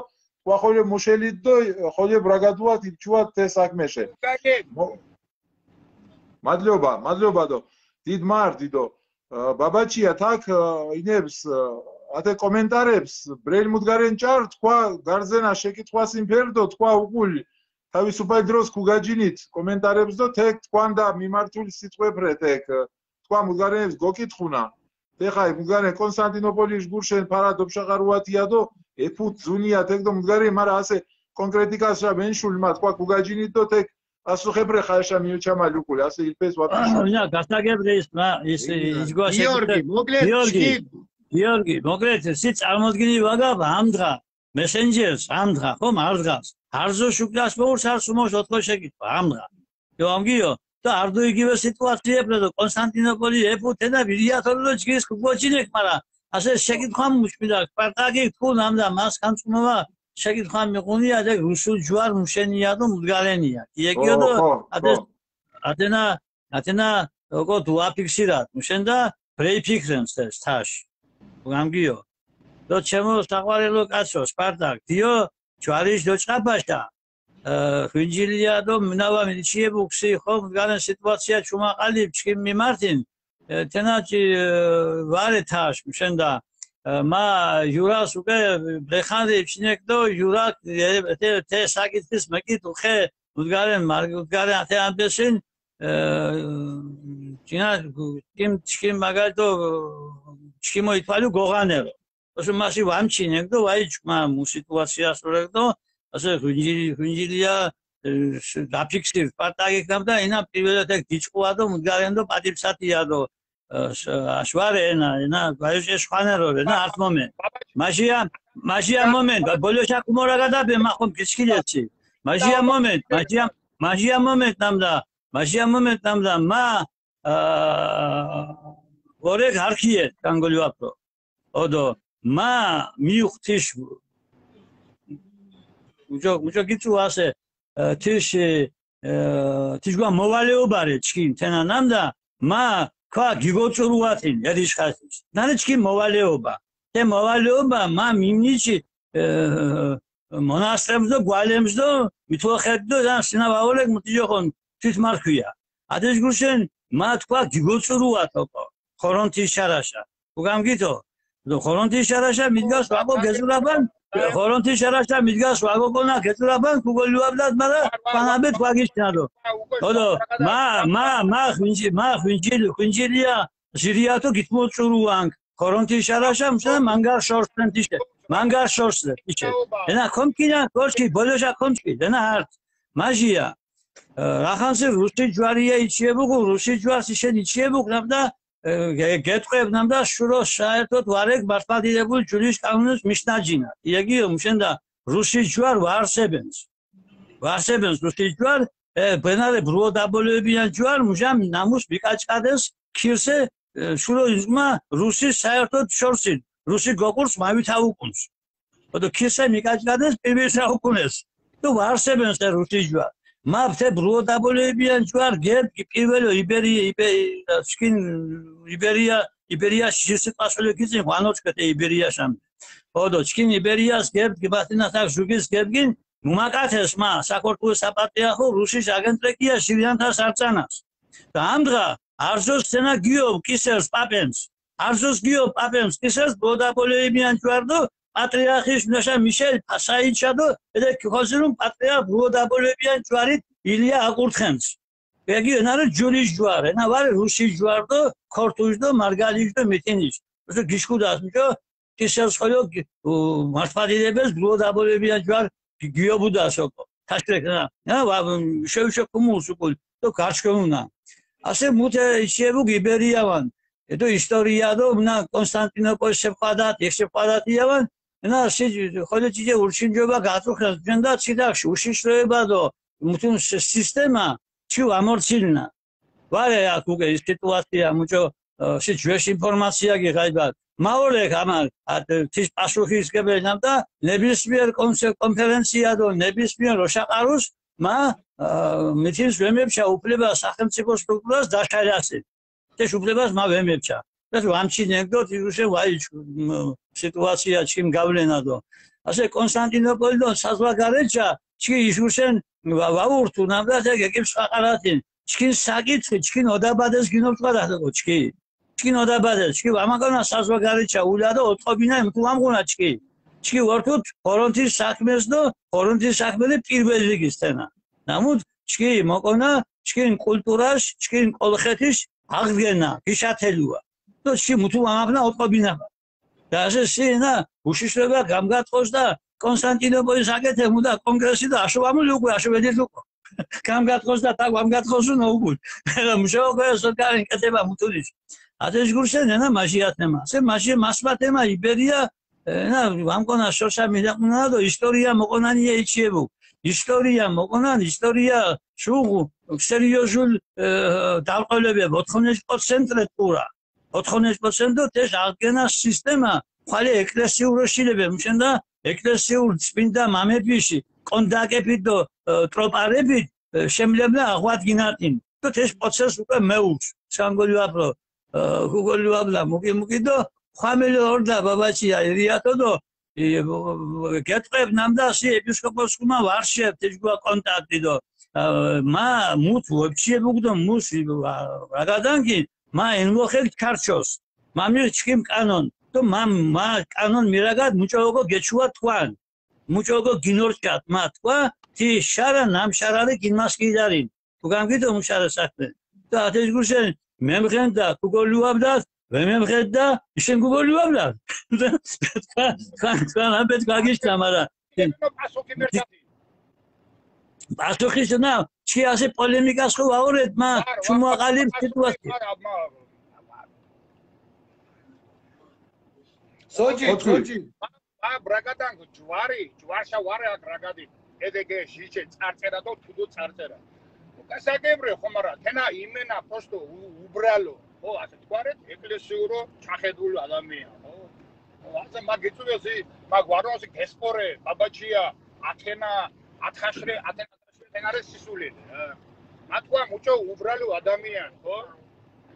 ვა ხოლო მუშელიდ დო, ხოლო ბრაგადუათ, იბჩუათ, თე საქმეშე. გუგალე. მო-, მადლობა, მადლობა დო. დიდ მარ, დიდო. ა, ბაბაჩია, თაკ, ა, ინებს, ა, ათე კომენტარებს, ბრელ მუდგარენ ჭარ, თქვა, გარზენა შეკითხვას იმფერ დო, თქვა, უკულ, თავისუფალ დროს ქუგაჯინით კომენტარებს დო, თეკ თქვან და მიმართული სიტყვებრე, თეკ, თქვა, მუდგარენებს გოკითხუნა. თე ხაი, მუდგარენ კონსტანტინოპოლის გურშენ ფარა დობშაყარუათია დო, ეფუთ ზუნია, თეკ დო, მუდგარენ, მარა ასე კონკრეტიკას რა ვენშულმა, თქვა, ქუგაჯინით დო, თეკ, ასუხებრე ხაეშა მიუჩა მალუკული, ასე ილფეს ვაფიშო. ია, გასაგებრე ის, მა, ის, ია. ის გვაშე გიორგი, გიორგი, მოკლედ, გიორგი, ჩქი- გიორგი, მოკლედ, სი წარმოდგინი ვაგა, ამდღა, მესენჯერს, ამდღა, ხო, მარდგას. არზო შუკლას მოურს, არ სუმოს ოთხო შეკითხვა, ამდღა. იო, ამგიო, და არდო იგივე სიტუაცია ეპრე დო, კონსტანტინოპოლი ეფუთენა, ვირიათოლო ჯგის ქუგოჩინეკ, მარა, ასე შეკითხვა მუშკილა, სპარტაკი ქუნ ამდა, მას განწმუნა, შეკითხვა მიყუნია, და რუსულ ჯვარ მუშენია დო მუდგალენია. იეკიო ო, დო, ხო, ადეს, ხო. ათენა, ათენა, ოკო, დუაფიქსირა, მუშენდა, ბრეიფიქრენს ეს თაშ. გამგიო. დო, ჩემო საყვარელო კაცო, სპარტაკ, დიო, ჯვარიშ დო ჭაფაშა. ე, ხვინჯილია დო, მინავა მიჩიებუქსი, ხო, მუდგალენ სიტუაცია ჩუმაყალიბ, ჩქიმ მიმართინ, ე, თენაჩი, ე, ვარე თაშ, მუშენდა, ე, მა ჟურას უკე ბრეხანრი ჩინეკ დო, ჟურა, ე, თე, თე საკითხის მეკით უხე, უდგარენ, მარ-, უდგარენ, ათე ამბესინ, ე, ჩინა, ჩქიმ, ჩქიმ, მაგალითო, ჩქიმო ითვალუ გოღანერო. ოსო მასი ვამჩინეკ დო, ვაი, ჩქმა მუ სიტუაციას ურეკ დო, ასე ხვინჯილი, ხვინჯილია, ე, ს-, დაფიქსირ, პარტაგიქ ნამდა, ენა პირველად ეგ გიჭყუა დო, მუდგარენ დო, პატივსათია დო, ე, ს-, აშ ვარე ენა, ენა, ვაიოშ ეშ ხვანერო, ენა, არტ მომენტ. მაჟია, მაჟია მომენტ, ბა ბოლოშა კუმორა გადაბე, მა ხომ გიჩქილეცი. მაჟია მომენტ, მაჟია, მაჟია მომენტ ნამდა, მაჟია მომენტ ნამდა, მა, ა, ვორეკ არქიე, კანგოლი ვაფრო. ოდო, მა, მიუხ თიშ, უჯო, უჯო გიწუ ასე, ე, თიშ, ე, თიშ გვა მოვალეობარე ჩქინ, თენა ნამდა, მა, ქვა გიგოწურუათინ, ედიშ ხასის. ნანე ჩქინ მოვალეობა. თე მოვალეობა, მა, მიმნიჩი, ე, მონასტრებს დო, გვალემს დო, მითოხეთ დო, და სინა ვაოლეკ მუტიჯოხონ, თვით მარქვია. ათეში გურშენ, მა, თქვა გიგოწურუათ ოკო, ხორონთის შარაშა. უგამგითო, დო, ხორონთის შარაშა მიდგას ვაკო გეზურაბან, ხორონთის შარაშა მიდგას ვაგოკონა გეწურაბან ქუგოლიუაბდათ, მარა კვანაბეთ გვაგიშნადო. ოდო, მა, მა, მა ხვინჯი, მა ხვინჯილი, ხვინჯილია, ჟირიათო გითმოწურუანკ. ხორონთის შარაშა მშა მანგარ შორს თენთიშე. მანგარ შორს თენთიშე. ენა კომკინა გორჩი, ბოლოშა კომკი, ენა არც. მაჟია. ე, რახანსი რუსი ჯვარია იჩიებუქ, რუსი ჯვარს შენ იჩიებუქ, ნამდა, ე, გე-, გეტყვებ, ნამდა შურო საერთოდ ვარეკ მართლმადიდებულ ჯვრის კანონს მიშნაჯინა. იეგიო მუშენდა რუსი ჯვარ ვარსებენს. ვარსებენს რუსი ჯვარ, ე, ბენარე ბრუო დაბოლებიან ჯვარ, მუჟამ ნამუს მიკაჭკადეს ქირსე, ე, შურო იზმა რუსი საერთოდ შორსინ, რუსი გოყურს მავითა უკუნს. ოდო ქირსე მიკაჭკადეს პირველ საუკუნეს. თუ ვარსებენს ე რუსი ჯვარ. მა ფთე ბრუო დაბოლებიან ჯვარ გერბ პირველო იბერია, იბე-, ჩქინ იბერია, იბერია შიში სიტყვასოლე გიწინ, ღვანოჩ კეთე იბერია შამ. ოდო ჩქინ იბერიას გერბ გიბასინა საკ ჟუგის გერბ გინ, მუმაკათეს მა, საქართველოს საპატრიარქო რუსის აგენტ რეკია ჟირიანთა სარწანას. და ამდღა არზოს სცენა გიო კისერს პაპენს. არზოს გიო პაპენს კისერს ბრუო დაბოლებიან ჯვარ დო პატრიარქის ნაშა მიშელ ფასაიჩა დო ედე ქიხოზინუ პატრიარქ ბრუო დაბოლებიან ჯვარით ილია აკურთხენს. ეგი ენა რო ჯურის ჯვარ, ენა ვარ რუსის ჯვარ დო ქორთუს დო მარგალის დო მითინის. ოსო გიშკუდას მჭო, კისერს ხოლო გი-, უ, მართლმადიდებელს ბრუო დაბოლებიან ჯვარ გი-, გიობუდა სოკო. თაშკრეკ, ნა, ნა, ვა-, შევ-, შეკუმულს უკულ, დო გარშკომუნა. ასე მუთე იჩიებუ გიბერიავან. ედო ისტორია დო, ნა, კონსტანტინოპოლს შეხვადათ, ეხ შეხვადათ იავან, ნა, სი-, ხოლო ჭიჭე ურჩინჯობა გაწუხეს, ჯენდა ციდახში, უშიშროება დო, მუთუნ სი-, სისტემა, ჩუ ამორჩილნა. ვარე აქ უკვე ის სიტუაცია, მუჭო, ე, სი ჯვეშ ინფორმაცია გიღაიბა. მაორე ამარ, ათ, თის პასუხის გებენამ და ნებისმიერ კონსე-, კონფერენცია დო ნებისმიერ როშაყარუს, მა, ე, მითინს ვემებშა უფლება სახელმწიფო სტრუქტურას დაშალასი. ეს უფლებას მა ვემებშა. ეს ვამჩინე დო თიუშე ვაიჩ, მ, სიტუაცია ჩიმ გავლენა დო. ასე კონსტანტინოპოლი დო საზღვაგარეჩა, ჩი იშუშენ ვა-, ვაურთუ ნამდა ე გეკიპს ყაყარათინ. ჩქინ საკითხი, ჩქინ ოდაბადეს გინობს ყარათო ჩქი. ჩქინ ოდაბადეს, ჩქი ვამაკონა საზღვაგარეჩა ულა დო ოტყობინა მთუ ვამღუნა ჩქი. ჩქი ვორთუთ ხორონთის საქმეს დო ხორონთის საქმელი პირველ რიგის თენა. ნამუთ ჩქი მოკონა ჩქინ კულტურას, ჩქინ კოლხეთის აღდგენა, გიშათელუა. დო ჩქი მუთუ ვამაფნა ოტყობინა. და ასე სინა უშიშრება გამგატყოს და კონსტანტინოპოლის აკეთე მუდა კონგრესი და აშო ამული უკვე, აშო ვედირ უკვე. გამგატყოს და და გამგატყოს უნდა უკვე. რა მუშაობა ეს კარი კეთება მუთულის. ათეშ გურსენ ენა მაჟიათემა. ასე მაჟი მასმათემა იბერია, ენა ვამკონა შორსა მიდაყუნა და ისტორია მოყონანია იჩიებუ. ისტორია მოყონან, ისტორია შუღ სერიოზულ, ე, დარყოლები ოთხონეშ პროცენტ რე ტყურა. ოთხონეშ პროცენტ დო თეშ აღდგენა სისტემა, ხვალე ეკლესიურ შილები, მუშენდა ეკლესიურ წმინდა მამებიში, კონდაკებით დო, ე, ტროპარებით, ე, შემლემლე აღვადგინატინ. დო თეშ პროცესს უკვე მეურს, სანგოლიო აფრო, ე, გუგოლიო აბლა, მუკი, მუკი დო, ხვამელი ორდა ბაბაჩია, ირიათო დო, ი, გეტყვებ ნამდა სი ეპისკოპოსკუმა ვარშე, თეშ გუა კონტაქტი დო, ე, მა, მუთ ვებჩიე ბუგდო, მუს, ი, რა გადანგი, მა ენ მოხეკ ჩარჩოს. მა მირ ჩქიმ კანონ. დო მა, მა კანონ მირაგად მუჭოოგო გეჩუა თქვან. მუჭოოგო გინორჩათ მა თქვა, თი შარა ნამ შარალი გინმას გიდარინ. თუ გამგიდო მუშარა საქმე. და ათეშ გურშენ მემღენდა, გუგოლიუაბდა, ვემემღენდა, ისენ გუგოლიუაბდა. თქვა, თქვა, თქვა, აბეთ გაგიშთა, მარა. ეკნო პასუხი მერჩათი. პასუხის ნა, ჩი ასე პოლემიკას ხო ვაორეთ, მა, ვარ, ვარ, შუმაყალიბ პასუხი სიტუაცია. ვარ, აბმა. სოჯი, ოთხი. სოჯი. მა, ბრაგადან ჯვარი, ჯვარშა ვარე აქ რაგადი. ედეგე ჟიჩე წარწერა დო თუდო წარწერა. გასაგებრე ხომ არა, თენა იმენა просто უ-, უბრალო. ხო, ასე თქვარეთ, ეკლესიურო ჩახედულ ადამიან, ხო? ხო, ასე მა გიწვიოსი, მა გვაროსი გესპორე, ბაბაჩია, ათენა, ათხაშრე, ათენა ათაშრე, თენარე სისულელე, ა. მა თქვა მუჭო უბრალო ადამიან, ხო?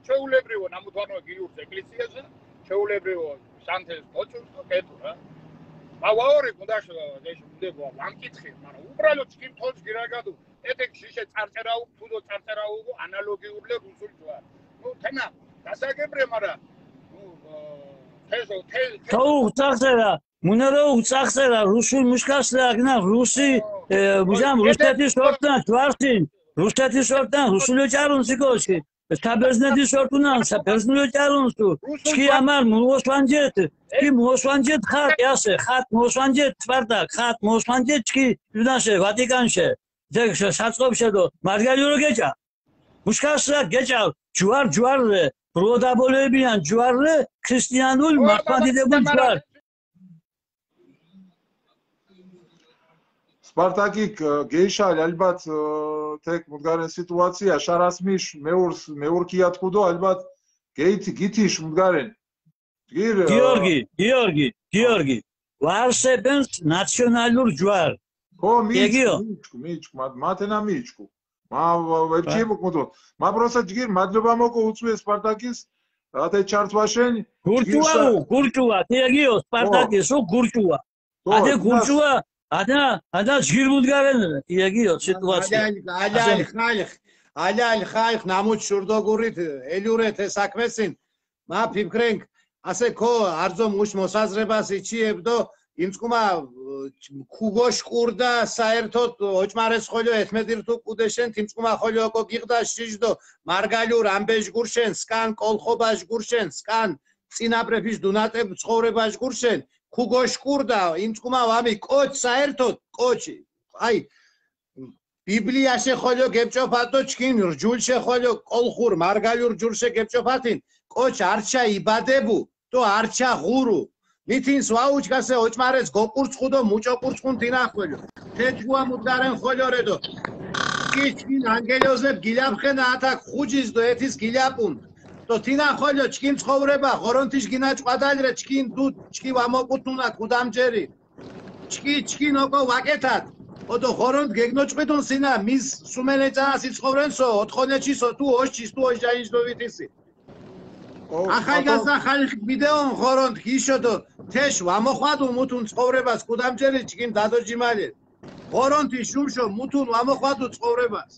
ჩვეულებრივო, ნამუთვანო გიურს ეკლესიასა, ჩვეულებრივო სანთელს მოჭურს, ხო, კეთო, რა. მა ვაორი, გუნდაშ, ეს უნდა გვა-, ვამკითხე, მაგრამ უბრალო ჩქიმ თონს გირაგადო, ეთეკ შიშე წარწერა უ-, თუდო წარწერა უგო, ანალოგიურლე რუსულ ჯვარ. ნუ, თენა, გასაგებრე, მაგრამ, ნუ, ე, თეზო, თე-, თე- თოუხ წარწერა, მუნერო უცახსერა რუსულ მუშკასრა, აგნა რუსი, ე, ბუჟამ რუსეთის ორტან, ჯვარსინ, რუსეთის ორტან, რუსული ჭარუნ სიკოში. თა ბერძნეთის ორტუნან, თა ბერძნული ჭარუნ სუ. ჩქი ამარ მუოსვანჯეთ, ჩქი მუოსვანჯეთ ხატ, იასე, ხატ მუოსვანჯეთ, სპარტაკ, ხატ მუოსვანჯეთ, ჩქი დუნაშე, ვატიკანშე. ძეგ საწყობშე დო, მარგალირო გეჭა. მუშკასრა გეჭა, ჯვარ, ჯვარლე, როდაბოლებიან ჯვარლე, ქრისტიანულ, მართლმადიდებულ ჯვარ. სპარტაკი გეიშალ, ალბათ, თეკ მუდგარენ სიტუაცია, შარასმიშ მეურს, მეურქია თქუდო, ალბათ, გეითი, გითიშ მუდგარენ. გირ, გიორგი, გიორგი, გიორგი. ვარსებენს ნაციონალურ ჯვარ. ხო, მიჩქ, ეგიო. მიჩქ, მიჩქ, მა-, მათენა მიჩქ. მა, ვ-, ვ-, ვეფჩი ბა- მოკმოდო. მა პროსტა ჯგირ, მადლობა მოკო უწვიე სპარტაკის, რატე ჩართვაშენ, გურჭუა ჯგირ სა- უ, გურჭუა, ეგიო, სპარტაკის უ, გურჭუა. ხო, ადე დინას გურჭუა, ადა, ადა ჯგირ მუდგარენ, ეგიო, სიტუაცია. ალალ, ალალ, ხალხ, ალალ, ხალხ, ნამუჩ შურდო გურით, ელურეთ, ე საქმესინ, მა ფიქრენკ, ასე ქო, არძო მუშ მოსაზრებას იჩიებდო, იმწყუმა, ქუგოშ კურდა საერთოდ ოჭმარეს ხოლო ეთმედი რთუ კუდეშენ, თიმწყუმა ხოლო ოკო გიღდა შიჟდო, მარგალიურ ამბეშ გურშენ, სკან კოლხობაშ გურშენ, სკან წინაპრეფიშ დუნატებ ცხოვრებაშ გურშენ, ქუგოშ კურდა, იმწყუმა ვამი კოჩ საერთოდ, კოჩი. აი, ბიბლიაში ხოლო გებჭოფათ დო ჩქინ რჯულშე ხოლო კოლხურ მარგალიურ რჯულშე გებჭოფათინ, კოჩ არჩა იბადებუ, დო არჩა ღურუ. მითინს ვაუჩქასე ოჭმარეს გოკურცხუ დო მუჭოკურცხუნ თინა ხოლო. თეჯგუა მუდგარენ ხოლო რე დო. ჩქინ ანგელოზებ გილაფხენა ათაქ ხუჯის დო ეთის გილაპუნ. დო თინა ხოლო ჩქინ ცხოვრება ღორონთიშ გინა ჭვადალ რე ჩქინ დუ ჩქი ვამოკუთუნა ქუდამჯერი. ჩკი, ჩკი ნოკო ვაკეთათ. ოდო ღორონთ გეგნოჭყვიდუნ სინა, მის სუმენე წაასი ცხოვრენსო, ოთხონეჩისო, თუ ოშჩის, თუ ოშჯანიშ დო ვითისი. ო, ახალგაზრდა ხალხი მიდეონ ღორონთ გიშო დო თეშ ვამოხვადუ მუთუნ ცხოვრებას ქუდამჯერი ჩკიმ დადო ჯიმალე. ღორონთი შუმშო მუთუნ ვამოხვადუ ცხოვრებას.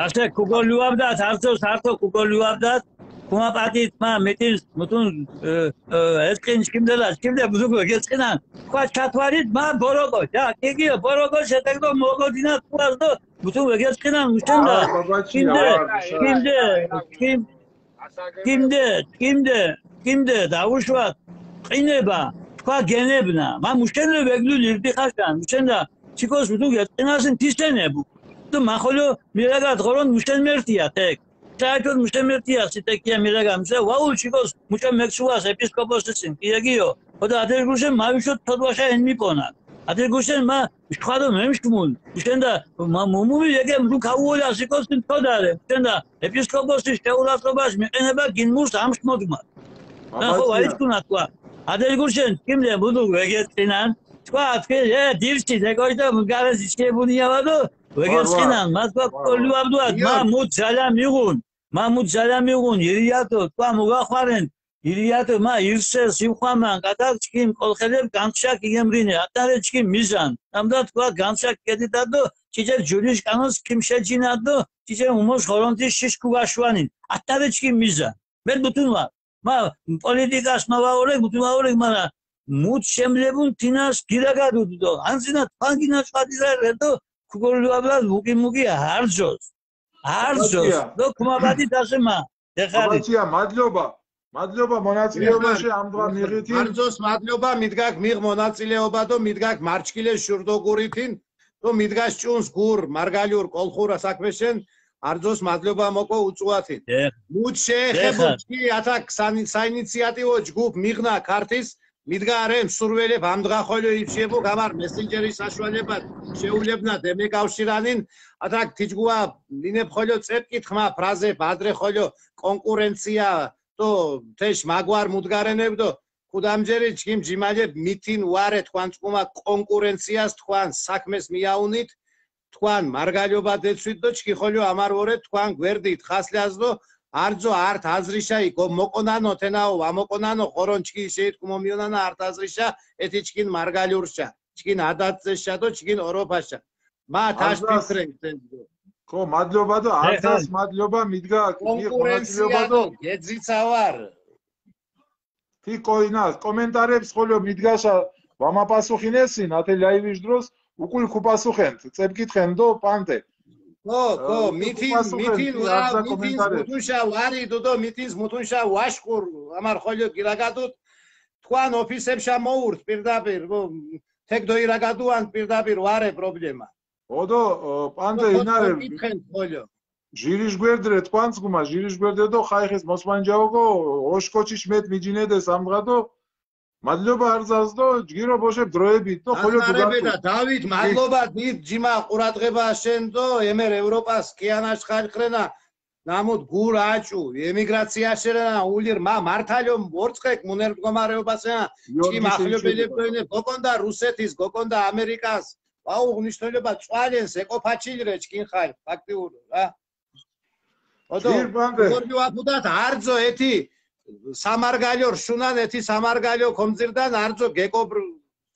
ასე ქუგოლიუავდათ, არსო, სართო ქუგოლიუავდათ, ქუმაპატით მა მიტინს, მუთუნ, ე, ე, ეტყინ ჩქიმდე და ჩქიმდე, მუთუნ გეწყინან. თქვა ჩათვალით, მა ბოროკო, ჯა, კიკიო, ბოროკო, შეტეკდო, მოგოდინა, თქვას დო, მუთუნ გეწყინან, უშენდა. აა, ბაბაჩი, ჩქიმდე, აა, ჩქიმდე, ჩქიმ-, ჩქიმდე, ჩქიმდე, ჩქიმდე, დაუშვათ, ყინება, თქვა გენებნა, მა მუშენდე ვეგლუ ლირდი ხაშან, მუშენდა, ჩიკოს მუთუნ გეწყინასინ თისენებუ. თუ მა ხოლო მირაგათ ღორონ მუშენ მერტია, თეკ. საერთოდ მუშემერთია სიტეკია მირაგამსე, ვაულ ჩიკოს მუჭო მეკსუას ეპისკოპოსისინ, კიეგიო. ოდა ადერგუშენ მავიშოთ თოდვაშა ენ მიპონა. ადერგუშენ მა შხვადო მემშკმულ. შენდა მა მუმული ეგე მრუ ქაუოლა სიკოსინ თოდარე. შენდა ეპისკოპოსის შეურაცხყოფაში მიყენება გინმურს ამშკმოდმა. ნახო, ბაბაჩია. ვაიჩქუნა თქვა. ადერგუშენ, კიმლე მუდუ ვეგეწინან. თქვა, თქვი, ე, დივსი, ზეკოშ და მუგარეს ისკებუნიავა დო, ვეგეწინან. ვარ, ვარ. მა თქვა, ვარ, ვარ. კოლუავდუათ, მა იო. მუდ ზალა მიღუნ. მა მუძალა მიღუნ, ირიადო, თქვა მუგახვარენ, ირიადო, მა ირსე სიუხვამან, კატაკ ჩქიმ კოლხელებ განშაკ იგემრინე, ატარე ჩქიმ მიზან. ამდა თქვა განშაკ კედიტადო, ჭიჭე ჯულიში კანოს ქიმ შეჯინადო, ჭიჭე უმოს ღორონთი შიშ ქუგაშვანინ. ატარე ჩქიმ მიზან. მე ბუთუნ ვარ. მა პოლიტიკას მა ვაორეკ, ბუთუნ ვაორეკ, მარა მუც შემლებუნ თინას გირაგადუდო. ანზინა თქვან გინა ჭვატირა რედო, ქუგოლიაბლა მუკი მუკი არჯოს. არზოს, ბაბაჩია. დო ქუმაბადი დასემა, ეხარი. ბაბაჩია, მადლობა. მადლობა მონაწილეობაში ეხა, ამ დღა ეხა, მიღითი. არზოს მადლობა, მიდგაქ მიღ მონაწილეობა დო მიდგაქ მარჩკილე შურდოგურითინ, დო მიდგას ჭუნს გურ, მარგალიურ, კოლხურ საქმეშენ, არზოს მადლობა მოკო უწუათინ. ეხ. მუც შეეხებულ ეხა. ჩქი ათაქ სანი-, საინიციატივო ჯგუფ მიღნა ქართის, მიდგა რე მსურველებ ამ დღა ხოლო იფშიებუ გამარ მესენჯერის საშუალებად შეულებნა დემეკავშირანინ, ათაკ თიჯგუა მინებ ხოლო წეპკითხმა ფრაზებ ადრე ხოლო კონკურენცია დო თეშ მაგვარ მუდგარენებდო ქუდამჯერი ჩქიმ ჯიმალებ მითინ ვარე თქვან წუმა კონკურენციას თქვან საქმეს მიაუნით თქვან მარგალიობა დეცვით დო ჩქი ხოლო ამარ ვორე თქვან გვერდით ხასლაზ დო არძო ართ აზრიშა იკო მოკონანო თენაო ვამოკონანო ხორონ ჩქი შეიტკ მომიონანა ართ აზრიშა ეთი ჩქინ მარგალიურშა ჩქინ ადატზეშა დო ჩქინ ოროფაშა მა თაშ არზას ფიქრენ თენგო ხო მადლობა დო ეხა არზას მადლობა მიდგა მიხ მონაწილეობა კონკურენცია დო დო გეძიცა ვარ თი კოინას კომენტარებს ხოლო მიდგაშა ვამაპასუხინესინ, ათე ლაივის დროს უკულ ქუპასუხენთ, წებკითხენდო პანტე. ხო, ხო, მითინ, მითინ ვარ, მითინს მუთუნ შა ვარი, დოდო, მითინს მუთუნ შა ვაშკურ, ამარ ხოლო გირაგადუთ, თქვან ოფისებშა მოურთ პირდაპირ, თეკ დოირაგადუან პირდაპირ ვარე პრობლემა. ოდო, პანტე ინარე. კითხენ ხოლო. ჟირიშ გვერდრე თქვანც გუმა, ჟირიშ გვერდრე დო ხაიხის მოსპანჯაოგო, ოშკოჩიშ მეტ მიჯინედეს ამდღადო, მადლობა არზაზდო, ჯგირო ბოშებ დროებით დო ხოლო დუგარკუ. და დავით, მადლობა დიდ ჯიმა ყურადღება შენდო, ემერ ევროპას კიანაშ ხალხრენა, ნამუდ გურ აჭუ, ემიგრაცია შერენა, ულირ მა მართალო მორწყეკ მუნერ მდგომარეობასენა, ჭი მახლიობელებ დოინე, გოკონდა რუსეთის, გოკონდა ამერიკას, ვაუ, ნიშნულება წვალენს ეკოფაჩილ რე, ჩკინ ხალ, ფაქტიურ, რა. ოდო გორბი ვაფუდათ, არძო ეთი სამარგალიო რშუნან, ეთი სამარგალიო კომძირდან, არძო გეკობრ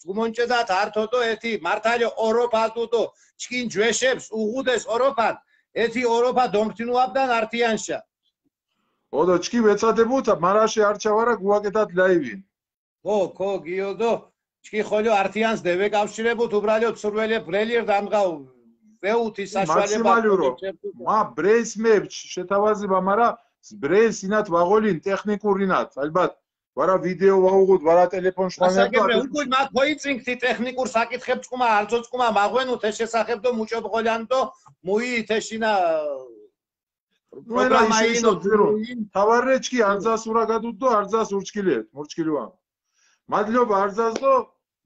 ზგუმონჭედათ ართოდო, ეთი მართალე ოროფადუდო, ჩკინ ჯვეშებს უღუდეს ოროფად, ეთი ოროფა დომფთინუაბდან ართიანშა. ოდო ჩკი ვეცადებუთა, მარაში არჩა ვარა, გუაკეთათ ლაივი. ხო, ხო, გიოდო, ჩკი ხოლო ართიანს დევეკავშირებუთ, უბრალოდ სურველე ბრელიერ დამღავ ვეუთი საშუალება. მაქსიმალურო. მა ბრეს მებჩ შეთავაზება, მარა ბრეს ინათ ვაღოლინ ტექნიკურინათ, ალბათ. ვარა ვიდეო ვაუღუდ, ვარა ტელეფონ შვანერდო. უკულ მა ქოიწინქთი ტექნიკურ საკითხებს, ჭკუმა არცო ჭკუმა მაღვენუ თე შესახებდო მუჭო ბღოლანდო, მუი თეშინა პროგრამა ინო ძირო. თავარე ჩკი არზას ურაგადუდ დო არზას ურჩკილეთ, მურჩკილუან. მადლობა არზას დო.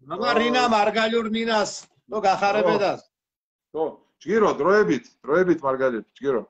მამა რინა მარგალურ ნინას, დო გახარებედას. დო, ჯგირო, დროებით, დროებით მარგალებ, ჯგირო.